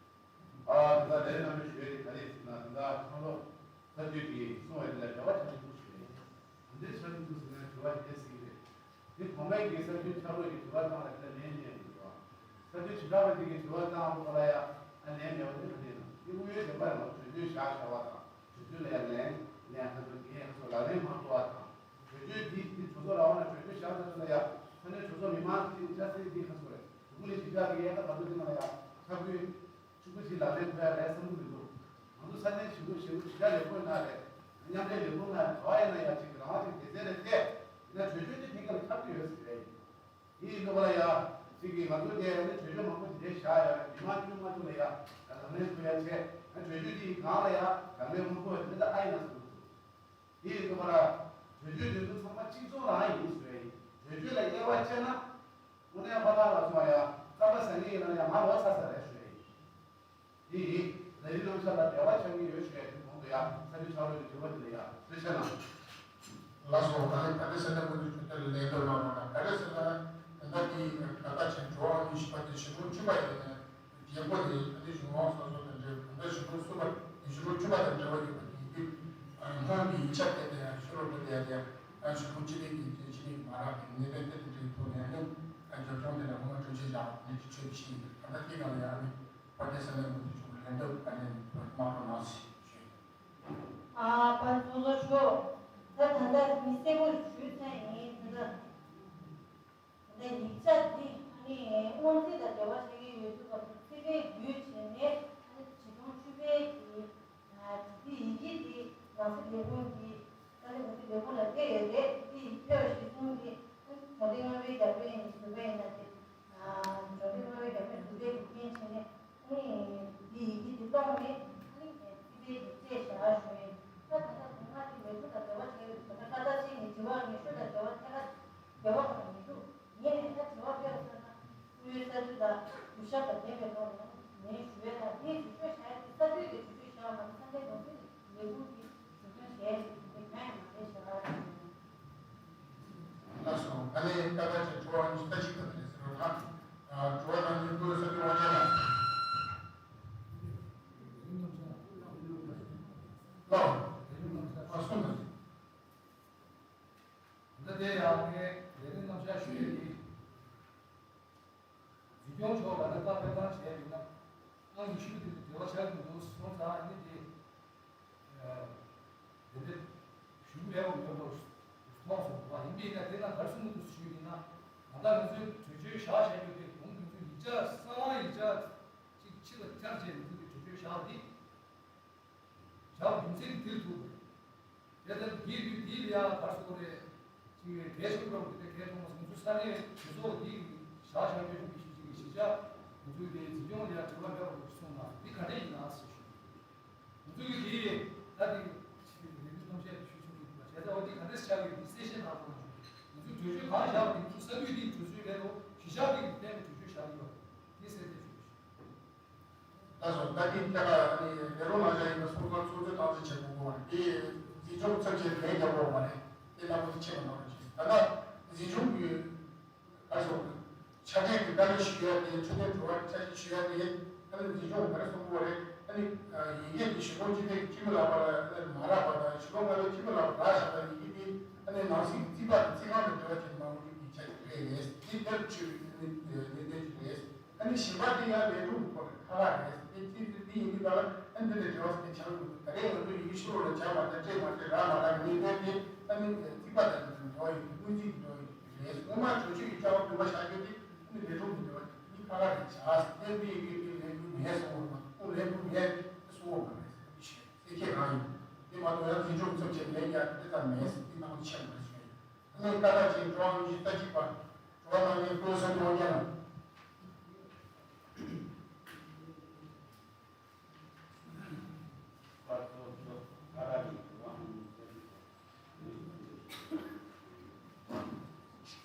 ཨ་ད་ལྟ་ལས་རྣམ་པས་ཞུ་ཡས་དེ་ག་རེ་ཟེར་ན། ད་ལྟ་ཁོང་ཚོ་གསར་འགྱུར་གྱིས་གསུངས་པ་དེ་ལ་འགལ་བ་ཆགས་ཀྱི་འདུག་ཞུ་ཡས། ག་འདྲས་ཆགས་ཀྱི་འདུག་ཟེར་ན་དྲི་བ་དེ་ཟེར་གྱི་རེད། དེ་གོང་མའི་གི་གསར་འགྱུར་ཆགས་ལུགས་ཀྱི་དྲི་བ་བཏང་བ་དེ་ལ་ལན་མེད་པ་འདུག་བ། གསར་འགྱུར་དྲི་བ་དེ་གི་དྲི་བ་བཏང་བ་ལ་ཡ་ཨ་ལན་མེད་པ་དེ་ག་འདྲས་ན། དེ་དངོས་ཡོད་བདེན་པ་རེད་མ་གཏོགས་གྲོས་ཆོད་བཞག་བཞག་པ་དང་གྲོས་ཆོད་ལ་ཡ་ལན་ལན་ཁ་ཚོ་དེ་ཁ་ཚོ་ལག་ལེན་མ་གཏོང་བ་དང་། གྲོས་ཆོད་འདི་འདི་གྲོས་ཚོགས་ལ་འོ་ན་གྲོས་ཆོད་བཞག་ཚར་ཚར་ལ་ཡ་ས་གནས་གྲོས་ཚོགས་མི་མང་གི་ཆ་སྲིད་འདི་ཁ་ཚོ་རེད། དུ་ལི་ཇི་ཏ་གི་ཡ་ད་ག་ཚོད་འདི་ན་ལ་ཡ་ཁ་ཁུལ། ཕྲུ་གུ་ཞིག་ལག་ལེན་ཐུབ་ཡ་རེད་བསམ་གྱི་མི་འདུག་ང་ཚོ་ས་གནས་ཞིག་པོ་ཞིག་པོ་ཞིག་ཡ་ལེགས་པོ་ཡིན་ན་རེད། མཉམ་འབྲེལ་ལས་ཁུངས་ན་ག་བ་ཡིན་ན་ཡ་ཅིག་རང་དབང་ཅིག་སྡེ་ཚན་རེད་དེ། ཡིན་ན་གྲོས་ཆོད་དེ་ཕན་ཁ་ལ་ཁྱབ་ཀྱི་ཡོད་ཟེར་རེད། དེ་ཡིན་དུས་ལ་ཡ་ཅིག་གིས་ང་ཚོ་དེ་ནི་གྲོས་ཆོད་མང་པོ་དེ་འདྲའི་བཞག་ཡ་མི་མང་བཅུ་ལྔ་བཅུ་ལ་ཡ་ལག་ལེན་ཐུབ་ཡ་བྱས། ཡང་གྲོས་ཆོད་དེ་ཡི་སྒང་ལ་ཡ་ལག་ལེན་མ་ཐུབ་པ་དེ་འདྲ་ཨ་ཡིན་ན་བཟོ་དགོས་འདུག་དེ་ཡིན་དུས་ལ་གྲོས་ཆོད་དེ་ཚོ་ཚང་མ་གཅིག་མཚུངས་རང་ཡིན་ཟེར་ཡ་ཡིན། གྲོས་ཆོད་ལ་དབྱེ་བ་ཕྱེ་ན། དངོས་གནས་ཁོ་ཐག་ལ་སོང་ཡ། རྩམ་པ་ཟ་མཁན་ཡིན་ན་ཡང་མ་ལོག་ཚར་ས་རེད་ཞུ་ཡ་ཡིན། དེ་ཡིན། ལས་རིགས་རྣམ་གཞག་ལ་འབྲེལ་བ་ཆགས་ཀྱི་ཡོད་ཞུ་ཡ་ཡིན། གོང་དུ་ཡ་ས་ཆུ་ཆགས་རོགས་ཀྱི་དྲི་བ་དེ་ལ་ཡ་དཔེ་ཆ་ནང་། ལགས་སོ། ད་ནི་ད་ལྟ་ས་གནས་འགོ་འཛིན་ཆུང་དེ་ལ་ལན་འདེབས་གནང་རོགས་གནང་། ག་རེ་ཟེར་ན་ད་ལྟ་དེ་བཀའ་རྟགས་ཅན་གྲོགས་ཉི་ཤུ་པ་དེ་ཞི་ལྷོ་བཅུ་པ་ཡིན་ནས། རྒྱལ་པོ་དེ་ད་ལྟའི་གཞུང་དབང་སོ་སོ་དང་འབྲེལ་གང་ལྟར་ཞི་ལྷོ་གསུམ་པ་ཞི་ལྷོ་བཅུ་པ་དང་འབྲེལ་བ་ཡོད་པ་དེ་ཡིན་དུས། སྔོན་གྱི་ཡིག་ཆ་དེ་དང་ཡང་ཤོ་ལོ་ཀ་དེ་ཡང་དེ་ཡང་ཞི་ལྷོ་སྤྱི་བདེ་གི་ཅན་ཅི་ནས་མ་རག་པའི་གནད་དོན་དེ་དང་འབྲེལ་ཐོག་ནས་ནི་འབྱོར་སྐྱོང་དེ་ལ་ངོ་མ་གྲོས་ཆོད་བཞག་ནས་ཀྱི་ཆོས་བཞིན་ད་ལྟ་དེ་ག་ལ་ཡང་ནི་དཔལ་ལྡན་ས་གནས་མི་དེ་ཆུང་ལན་འདེབས་ག་ནས་མ་གཏོང་ནང་སྲིད་ཞུས། ཨ་པ་ཚོ་ལོ་ཤོ། ད་ད་ལྟ་མི་སེར་པོ་ཞུས་ཚན་ཡིན་ད་ལྟ། ད་ཡིག་ཆ་འདི་ཨ་ནི་སྔོན་རྩིས་དང་འབྲེལ་བ་བྱེད་ཀྱི་ཡོད་དུས་སྐབས་སུ་རྩིས་པས་བརྒྱུད་བྱས་ནས་ཨ་ནི་ཆིག་སྟོང་བཅུ་པའི་གི་འདི་ཡི་གེ་འདི་ནང་སྲིད་ལས་ཁུངས་ཀྱི་ཏཱ་ལའི་ནང་སྲིད་ལས་ཁུངས་ལ་ཕེབས་ཡོད་རེད། འདི་ཡི་གེ་ཕེབས་པ་གཞིར་བཟུང་གི་ཨ་ནི་གྲོས་འདེབས་ལྔ་པའི་རྒྱབ་སྐྱོར་ཡིན་ཟུར་པ་ཡིན་ན་དེ་གྲོས་འདེབས་ལྔ་པའི་རྒྱབ་སྐྱོར་ཟུར་པའི་གི་འགན་བྱས་ནས། ཨ་ནི་འདི་ཡི་གེ་འདི་བླངས་ནས་ཨ་ནི་རྩིས་པའི་གི་རྩད་བཞག་ཞུ་ཡིན། ད་ད་ལྟ་དུང་ཁ་འདི་ལས་ཁུངས་དང་འབྲེལ་བ་བྱས་ཡོད་ད་ལྟ་ཁ་ཏ་ཅིག་ནི་དྲི་བ་ཉི་ཤུ་དང་འབྲེལ་བ་ཐད་ཀར་འབྲེལ་བ་གང་མི་འདུག་ངས་ནི་ད་དྲི་བ་ཕེབས་ས་ན་དངུལ་ས་དུས་ལ་གུ་ཤ་དང་ལྡན་པའི་ཐོག་ནས་ནས་ཞུ་བའི་ལ་དེའི་གྲོས་ཆོད་བཞག་ཡ་དེ་ས་དུས་ཀྱི་གྲོས་ཆོད་བཞག་མ་ནི་ས་གནས་ནང་ཁུལ་ལས་ཁུངས་ཀྱི་གྲོས་ཆོད་བཞག་ཡ་རེད། ཨ་སོང་ཙང་། ད་དེ་ཡང་ངས་ལས་རིམ་རྣམ་གཞག་ཞུ་ཡས་ཀྱི། འཛིན་སྐྱོང་མཆོག་ལ་ནི་བཀའ་ཕེབས་གནང་བྱས་ཡིན་ན། ཨང་ཉི་ཤུ་དེ་ནི་འབྲེལ་བ་ཆགས་ཀྱི་འདུག་སོང་ཙང་ནི་དེ། དེ་འདྲ་ཞུ་མེད་པ་མེད་པར་མཐོང་སོང་བ་ཡིན་པས་ན། དེ་ན་ག་རེ་གསུང་གི་འདུག་ཞུས་ཡིན་ན། ད་ལྟ་ང་ཚོའི་གྲོས་ཆོད་བཞག་བཞག་ཡོད་པའི་གོང་དུ་ང་ཚོའི་ཡིག་ཆ་གསང་བ་ཡིག་ཆ་གཅིག་ཕྱི་ལ་བསྐྱར་བྱས་ང་ཚོའི་གྲོས་ཆོད་བཞག་པ་འདི། བྱ་བ་རྒྱུ་མཚན་དེར་ཐུག་པ་རེད། དེ་ལྟར་འདིའི་དུས་འདི་ལ་ཡང་ག་རེ་ཟེར་དགོས་རེད། ཅིག་གལ་ཆེན་པོ་རང་གི་དེ་གལ་མཐོང་བ་ང་ཚོ་ས་གནས་གྲོས་ཚོགས་འདི་བཞག་བཞག་ཡོད་པའི་གཞི་གཅིག་གི་གཞིས་ཆགས་ང་ཚོའི་དེ་འཛིན་སྐྱོང་ལ་ཡང་དྲི་བ་མེད་པ་གསུངས་གནང་སོང་། འདི་ག་འདྲ་ཡིན་ན་ཟེར་ཞུ། ང་ཚོའི་གི་དེ་ད་དེ་ཅིག་རེ་འདུན་གཏོང་བཤད་ཞུ་ཆོག་གི་འདུག་བྱས་ཙང་འོ་འདི་ག་འདྲ་ཆགས་ཡོད་འདི་གསལ་བཤད་གནང་དགོས་ང་ཚོའི་གྲོས་ཆོད་གང་བཞག་པ་དེ་ང་ཚོ་ས་འཐུས་འདི་གྲོས་ཆོད་ལས་རོགས་གཞིས་ཆགས་འདི་གི་བརྟེན་པའི་གྲོས་ཆོད་བཞག་གི་ཡོད། འདི་གསལ་བཤད་ཞུ། ད་སོ་ད་གིན་ཁྱེད་ཀ་ནི་ལས་རོགས་གནང་བྱ་ཡིན་པ་སོང་ཙང་ཚོགས་གཙོས་ཐག་གཅོད་བྱེད་དགོས་པ་རེད། དེ་འཛིན་སྐྱོང་ཚབ་བྱེད་ལས་རྒྱག་དགོས་པ་རེད། དེ་ལ་མུ་མཐུད་བྱེད་པ་གནང་རོགས་བྱེད། ད་ལྟ་འཛིན་སྐྱོང་གི་ག་རེ་ཟེར་དགོས་རེད། ཆ་འཕྲིན་གྱི་བཀའ་འདྲི་ཞུ་ཡ་དེ་འཕྲོད་བསྟེན་དྲི་བ་ཆ་འཕྲིན་ཞུ་ཡ་དེ་ཨ་ནི་འཛིན་སྐྱོང་གི་ག་རེ་གསུང་དགོས་རེད། ཨ་ནི་ཡི་གེ་དེ་གཞུང་གྲོང་སྤྱི་ཁྱབ་ཀྱི་སྤྱི་མི་ལག་པ་ལ་ཨ་ནི་མ་རག་པ་དང་གཞུང་གྲོང་ལྔ་པའི་སྤྱི་མི་ལག་པ་རག་བཞག་པའི་ཡི་གེ་དེ་ཨ་ནི་ནང་སྲིད་ཀྱི་རྩིས་པ་དང་རྩིས་ཁང་དང་འབྲེལ་བ་བྱེད་མ་དགོས་ཀྱི་ཡིག་ཆ་ཞིག་རེད། དེ་ལྟར་ཆོས་ཀྱི་གནད་དོན་ཞིག་རེད། ཨ་ནི་གཞན་པ་དེ་ཡང་ལས་སྒྲུབ་ཁོ་རང་ཁག་ཁག་རེད། དེ་དེ་དེ་ཡིན་དུས་ད་ལ་ཨ་ནི་འདི་ལ་འབྲེལ་བ་ཟེར་ཆགས་འདུག་ད་རེས་ང་ཚོ་ཡི་གེ་ཤོར་ལ་བྱ་མ་བྱ་སྤྲད་མ་སྤྲད་རག་མ་རག་གི་གནད་དོན་དེ་ཨ་ནི་རྩིས་པ་དང་འབྲེལ་བ་ཡོད། དངུལ་རྩིས་ཀྱི་འབྲེལ་བ་ཡོད་རེད། སྔོན་མ་གྲོས་ཆོད་ཀྱི་རྩ་བ་བདུན་པ་བཞག་རྒྱུ་དེ་ཨ་ནི་ལས་སྒྲུབ་ཀྱི་འབྲེལ་བ་དེ་གཉིས་ཁག་ཁག་རེད། བྱ་ཟེར་དེ་འདི་ཡི་གེ་དེ་ལས་འགུལ་མེད་གསུང་བ་མ་གཏོགས་ལས་འགུལ་མེད་དེ་གསུང་བ་མ་རེད་ཟེར་བ་ཞིག་རེད། དེ་ཁྱེད་རང་ཡིན། དེ་མ་གཏོགས་ཡང་འཛིན་སྐྱོང་ཚབ་བྱེད་ལས་ཀྱང་དེ་ཙམ་མེད་ཟེར་དེ་གནང་བ་ཆེ་མ་རེད་ཞུ་ཡིན། ཨ་ནི་ཀ་ད་ཅིག་ཀྲོའུ་ཨང་ཉི་ཤུ་རྩ་གཅིག་པ། ཀྲོའུ་ཨང་ཉི་ཤུ་རྩ་གཅིག་པ།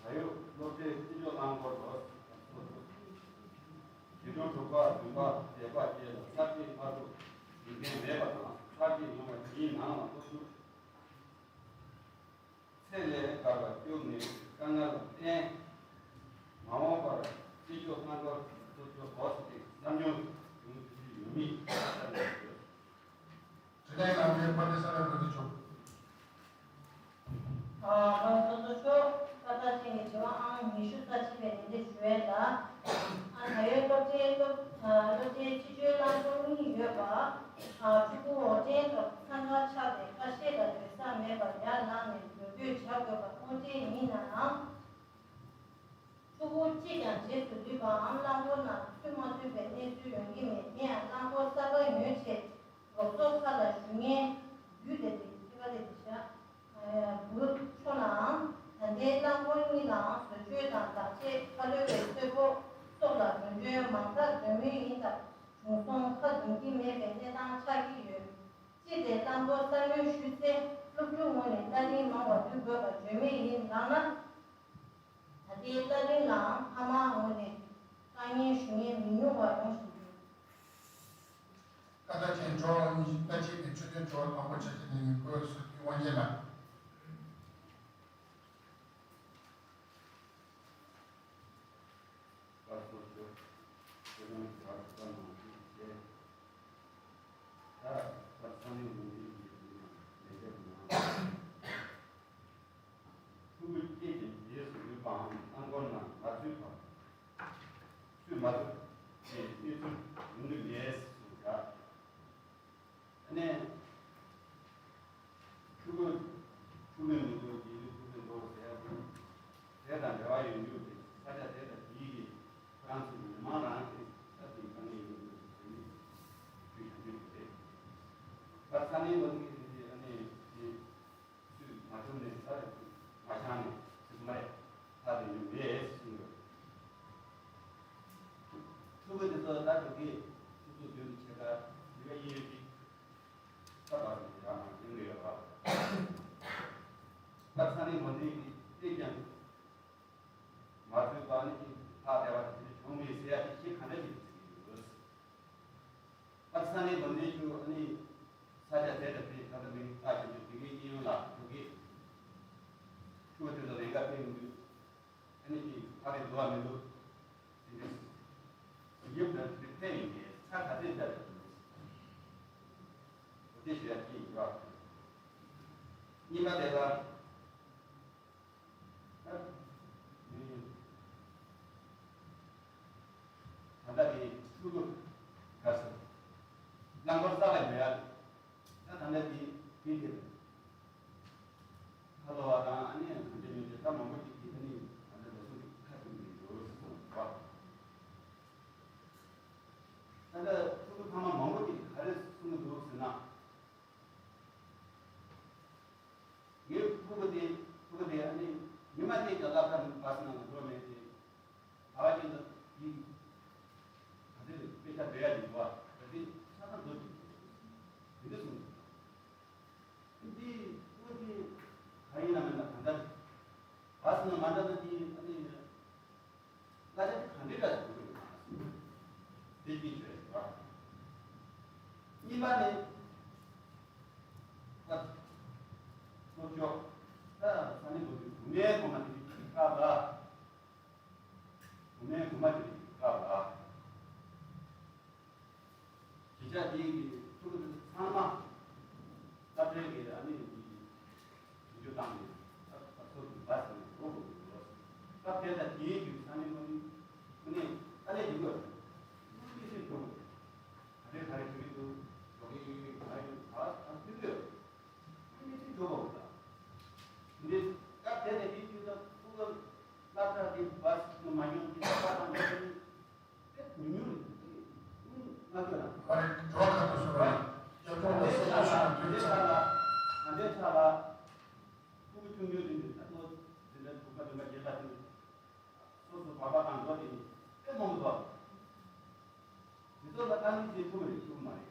ད་ཡོད་སློབ་གྲྭའི་རྩིས་སྤྱོད་རླངས་འཁོར་ལོ། དགེ་སྦྱོང་དྲུག་པ་བདུན་པ་བརྒྱད་པ་བཅས་ལ་གསར་བརྗེའི་ཕར་ཕྱོགས་རྒྱུན་ལྡན་མེད་པ་དང་གསར་བརྗེ་ཡོང་བ་དེའི་ནང་ལ་སློབ་ཞུགས། ཚད་ལས་བརྒལ་བ་བསྐྱུར་ནས་དཀའ་ངལ་ལ་བརྟེན། མ་འོངས་པར་སྤྱི་སྤྱོད་ལྷན་ཁང་གི་སློབ་སྦྱོང་འོག་སུ་ཏེ་གསར་སྦྱོང་ཡོང་ཐུབ་ཀྱི་ཡོད་མེད་བསམ་ཡོད། དྲི་ལན་གནང་མཁན་དཔལ་ལྡན་ས་ར་དགའ་ལྡན་མཆོག་ཨ་ལགས་སོ། ཚོགས་གཙོ་མཆོག་ད་ལྟ་ཅན་གྱི་དྲི་བ་ཨང་ཉི་ཤུ་རྩ་གཅིག་པའི་ནན་ཏན་ཞུ་བས་ལ། ཨ་ད་ཡོད་སློབ་གྲྭའི་སློབ་ཨ་སློབ་གྲྭའི་སྤྱི་སྤྱོད་བླང་དོར་གཉིས་ཡོད་པ། ཨ་ཕྲུ་གུ་འོར་འདྲེན་སྐབས་འཚང་ཁ་ཆགས་ཏེ་ཁ་ཤས་ལ་སྡོད་ས་མེད་པར་ཡར་ལངས་ནས་འགྲོ་སྡོད་བྱ་དགོས་པ་དངོས་འབྲེལ་ཡིན་ནའང་། ཕྲུ་གུ་གཅིག་ཀྱང་རྗེས་སུ་ལུས་པའམ་རླངས་འཁོར་ནང་ཚུད་མ་ཐུབ་པའི་གནས་ཚུལ་ཡོང་གི་མེད། དེ་ཡང་རླངས་འཁོར་གསར་པ་ཉོས་ཆེད་རོགས་ཚོགས་ཁག་ལ་ཞུ་མཁན་བརྒྱུད་དེ་དེ་ཐི་བ་ལེ་དེ་བཞག་བུ་ཆོ་ལའང་ད་ལྟའི་རླངས་འཁོར་གཉིས་ལའང་བཟོ་བཅོས་དང་བརྟག་དཔྱད། ཁ་ལོ་བའི་ཚོས་པོ་སོགས་ལ་འགྲོ་གྲོན་མང་དྲགས་འདོན་མུས་ཡིན་སྟབས་གཞུང་སོང་ཁ་འདུམ་གྱི་མེད་པའི་གནས་སྟངས་ཆགས་ཀྱི་ཡོད། སྤྱི་དེ་རླངས་འཁོར་གསར་ཉོ་ཞུས་ཚེ་སློབ་ཕྲུག་ངོས་ནས་སླར་ཡང་མང་བ་བསྡུ་དགོས་པ་བརྗོད་མེད་ཡིན་ལགས་ན། ད་ལྟའི་སླར་ཡང་ལའང་ཕ་མ་ངོས་ནས་དཀའ་ངལ་ཞུ་མཁན་མི་ཉུང་བ་ཡོང་བཞིན་འདུག་ཀ་ད་ཅན་ཀྲོའུ་ཨང་ཉི་ཤུ་རྩ་གཅིག་པའི་ཆོས་དོན་དྲི་བ་དང་པོ་ཆ་ཤས་ནས་ངས་བཀོད་སོ་ཀྱི་དབང་ཆེན་ལགས། ཕྲུ་གུ་སྐྱེས་ཀྱི་རྗེས་སུ་ལུས་པའམ་རླངས་འཁོར་ནང་མ་ཚུད་པར་ཚུད་མ་ཐུབ་པའི་གནས་ཚུལ་ཡོང་གི་མེད་གསུངས་བཞག་ཨ་ནི། ཕྲུ་གུ་ཕྲུ་གུའི་ནུ་གུ་རྒྱལ་ཡུལ་ཕྲུ་གུའི་མདོག་ཟེར་ཡག་དེ་དང་འབྲེལ་བ་ཡོད་རྒྱུ་དེ་ས་ཆ་དེ་དང་དེའི་གི་ཁོ་རང་ཚོའི་མི་མང་རང་གི་ས་དེའི་དཀའ་ངལ་ཡོད་རྒྱུ་དེ་ནི་དུས་གང་དུས་དེ་རེད། ད་ས་གནས་མ་ཐུག་གི་དེ་ཨ་ནི་དེ་ཚུད་མ་ཐུབ་ནས་ས་རེ་མ་བཞག་ནས་ཚུད་མ་རེད། ས་དེ་ཡོད་མེད་གསུངས་ཡོད། ཕྲུ་གུ་དེ་ཚོ་ད་དུང་གི་ཚུགས་ཚུགས་དུས་ཀྱི་ཆེ་ཁ་ཡི་ག་ཡིན་ཡོད་ཀྱི། ད་བར་དུ་ཡང་མ་ཡིན་ཡོད་པ། ད་ས་གནས་མ་འདི་གི་སྟེང་ཀྱང་མ་ཐུབ་པ་ནི་ལྷག་བསྡད་པ་དེ་བྱུང་མེད་ཟེར་ཡ་དེ་ཤེས་ག་འདྲ་ཞིག་བྱེད་ཀྱི་ཡོད། ད་ས་གནས་མ་འདི་ཚོ་ནི་ས་ཆ་དེ་དང་དེ་ད་ལྟ་མིང་ལྟ་ཞིག་འདུག་དེ་གའི་གཡས་གཡོན་ལ་འདུག་གི། ཕྲུ་གུ་དེ་ཚོ་ལས་ཀ་སྤེལ་གྱི་འདུག་ཨ་ནི་ཅིག་ཕ་རེ་འདུག་བ་མི་འདུག་དེ་འདྲ་ཞིག་ཡོད་ན་དེ་ཕན་ཡོད་མེད་ཆ་ག་ཚོད་འདྲ་རེད་འདུག་དེ་ཞུ་ཡ་ཅིག་ཡོད། གཉིས་པ་དེ་ལ། ད་ད་ལྟ་དེ་ཕྲུ་གུ་ག་ཚོད་རླངས་འཁོར་ས་ལ་ཉོ་ཡ། ད་ད་ལྟ་དེ་དེ་དེ་ཁ་ལོ་བ་དང་ཨ་ནི་གང་ཅི་མི་ཅི་ད་མང་པོ་ཅིག་གིས་ཨ་ནི་ད་ལྟ་ལོ་གསུམ་གྱི་ཁ་ཐུག་གི་འདུག་གསུངས་པ། ད་ལྟ་ཕྲུ་གུ་ཕ་མ་མང་པོ་ཅིག་ག་རེ་གསུང་གི་འདུག་ཟེར་ན། ངའི་ཕྲུ་གུ་དེ་ཕྲུ་གུ་དེ་ཨ་ནི་ཉི་མ་གཅིག་ཀྱང་སློབ་གྲྭ་བྷ་སི་ནང་ལ་འགྲོ་མེད་དེ། ད་བ་ཅན་དུ་ཡིག་ག་ཚོད་དཔེ་ཆ་འདོན་ཡ་ཡིན་པ་ག་ཚོད་ཆ་ཚང་འདོན་ཐུབ་ཀྱི་འདུག་འདི་འདྲ་གསུངས་འདུག་འདི་ཕྲུ་གུ་དེ་ག་ཡིན་ན་མིན་ན་གང་ལྟར་བྷ་སི་ནང་མ་འགྲོ་ན་དེ་ཨ་ནི། ད་ཆ་དེ་ག་འདྲའི་སྐད་ཆ་འདུག་གི་རེད། དེ་གཅིག་བྱས་རེད་བ། གཉིས་པ་ནི། ད་ལྟོ་ཅོག་ད་ས་གནས་ལོ་རྒྱུས་བུ་མའི་གོ་མ་དེ་གཅིག་བཀག་ལ། བུ་མའི་གོ་མ་དེ་གཅིག་བཀག་ལ། གཞིས་ཆགས་འདིའི་གི་ཕྲུ་གུ་ཚང་མ་སློབ་གྲྭའི་གི་ཨ་ནི་གི་ཞིབ་འཇུག་བཏང་ནས་ད་ད་ཚོ་གི་བ་ཟེར་ནས་འགྲོ་དགོས་ཀྱི་འདུག་སྐབས་དེ་ལ་དེའི་གི་ས་གནས་མ་ནི་མ་ནི་ཨ་ནེ་འདི་གོ་མ་ནི་ཤེས་འགྲོ་དགོས། ག་རེ་ག་རེ་བྱེད་ཀྱི་འདུག་འགྲོ་གི་ཡོད་གི་མ་ཡོད་ག་ད་ཚོད་ཡོད་མ་ནི་ཤེས་འགྲོ་དགོས་ད། འདི་སྐབས་དེ་ལ་དེའི་དུས་ད་ཕྲུ་གུ་སློབ་གྲྭ་དེ་བ་ཟེར་ནས་མ་ཡོང་གི་ད་ད་ད་ད། དེ་ཉུང་ཉུང་རེད། དེ་ང་ཚོ་ལ། ཨ་རེ་འགྲོ་ཁ་ཐུག་སོང་ར། རྒྱབ་ལྗོངས་ལ་སེམས་ཤུགས་ཤིག་དང་དུས་ཚོད། ད་ལྟའི་ཆ་ལ་ཕྲུ་གུ་ཆུང་ཆུང་དེ་འདྲ་ད་ལོ་འདི་འདྲ་དྲུག་པ་བདུན་པ་བརྒྱད་པ་དེ་འདྲ་སོ་སོ་བག་པ་དང་འགྲོ་དེ་དཔེ་མང་པོ་འདུག་དེ་ཚོ་ལ་ད་ནི་དེ་ཕྲུ་གུ་རེད། ཕྲུ་གུ་མ་རེད།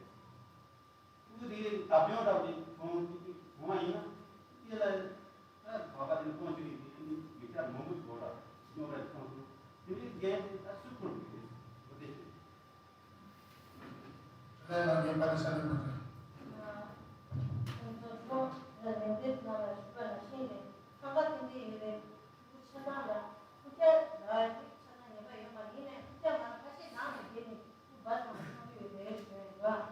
ཕྲུ་གུ་དེ་གི་བདག་སྐྱོང་འདྲ་བོ་དེ་བྱུང་དེ་གི་བྱུང་བ་ཡིན་ན་དེ་ལ་ད་བག་པ་དེ་ནི་སྤོང་བྱེད་ཀྱི་དེ་ནི་མི་ཆ་མང་པོ་ཞིག་འགྲོ་ལ་སྙོག་དྲ་ཆུང་སོང་། དེ་ནི་འགན་དེ་ད་སུས་འཁུར་དགོས་རེད། འོ་དེ་ཞིག་ལས་ལ་ངེས་པ་དེ་ས་ནས་མ་ཐོན། ཁོང་ཚོ་ཚོ་ལ་ལན་འདེབས་གནང་བར་ཞུ་བ་ནང་བཞིན་རེད། ཚང་མ་དེ་འདྲ་ཡོད་རེད། ཕྲུ་གུ་ཆེ་ནང་ལ་ཕྲུ་སྐྱ་ལ་ཡིག་ཆ་ཚང་ངེས་པ་ཡོད་མ་རེད། ཡིན་ནའི་ཕྲུ་སྐྱ་མ་ཁ་ཤས་ནང་ནས་བསྡད་ནས་ཕྲུ་གུ་བ་ཚང་མ་ཚང་རྒྱུ་ཡོད་རེད་ཞུ་ཡ་ཡོད།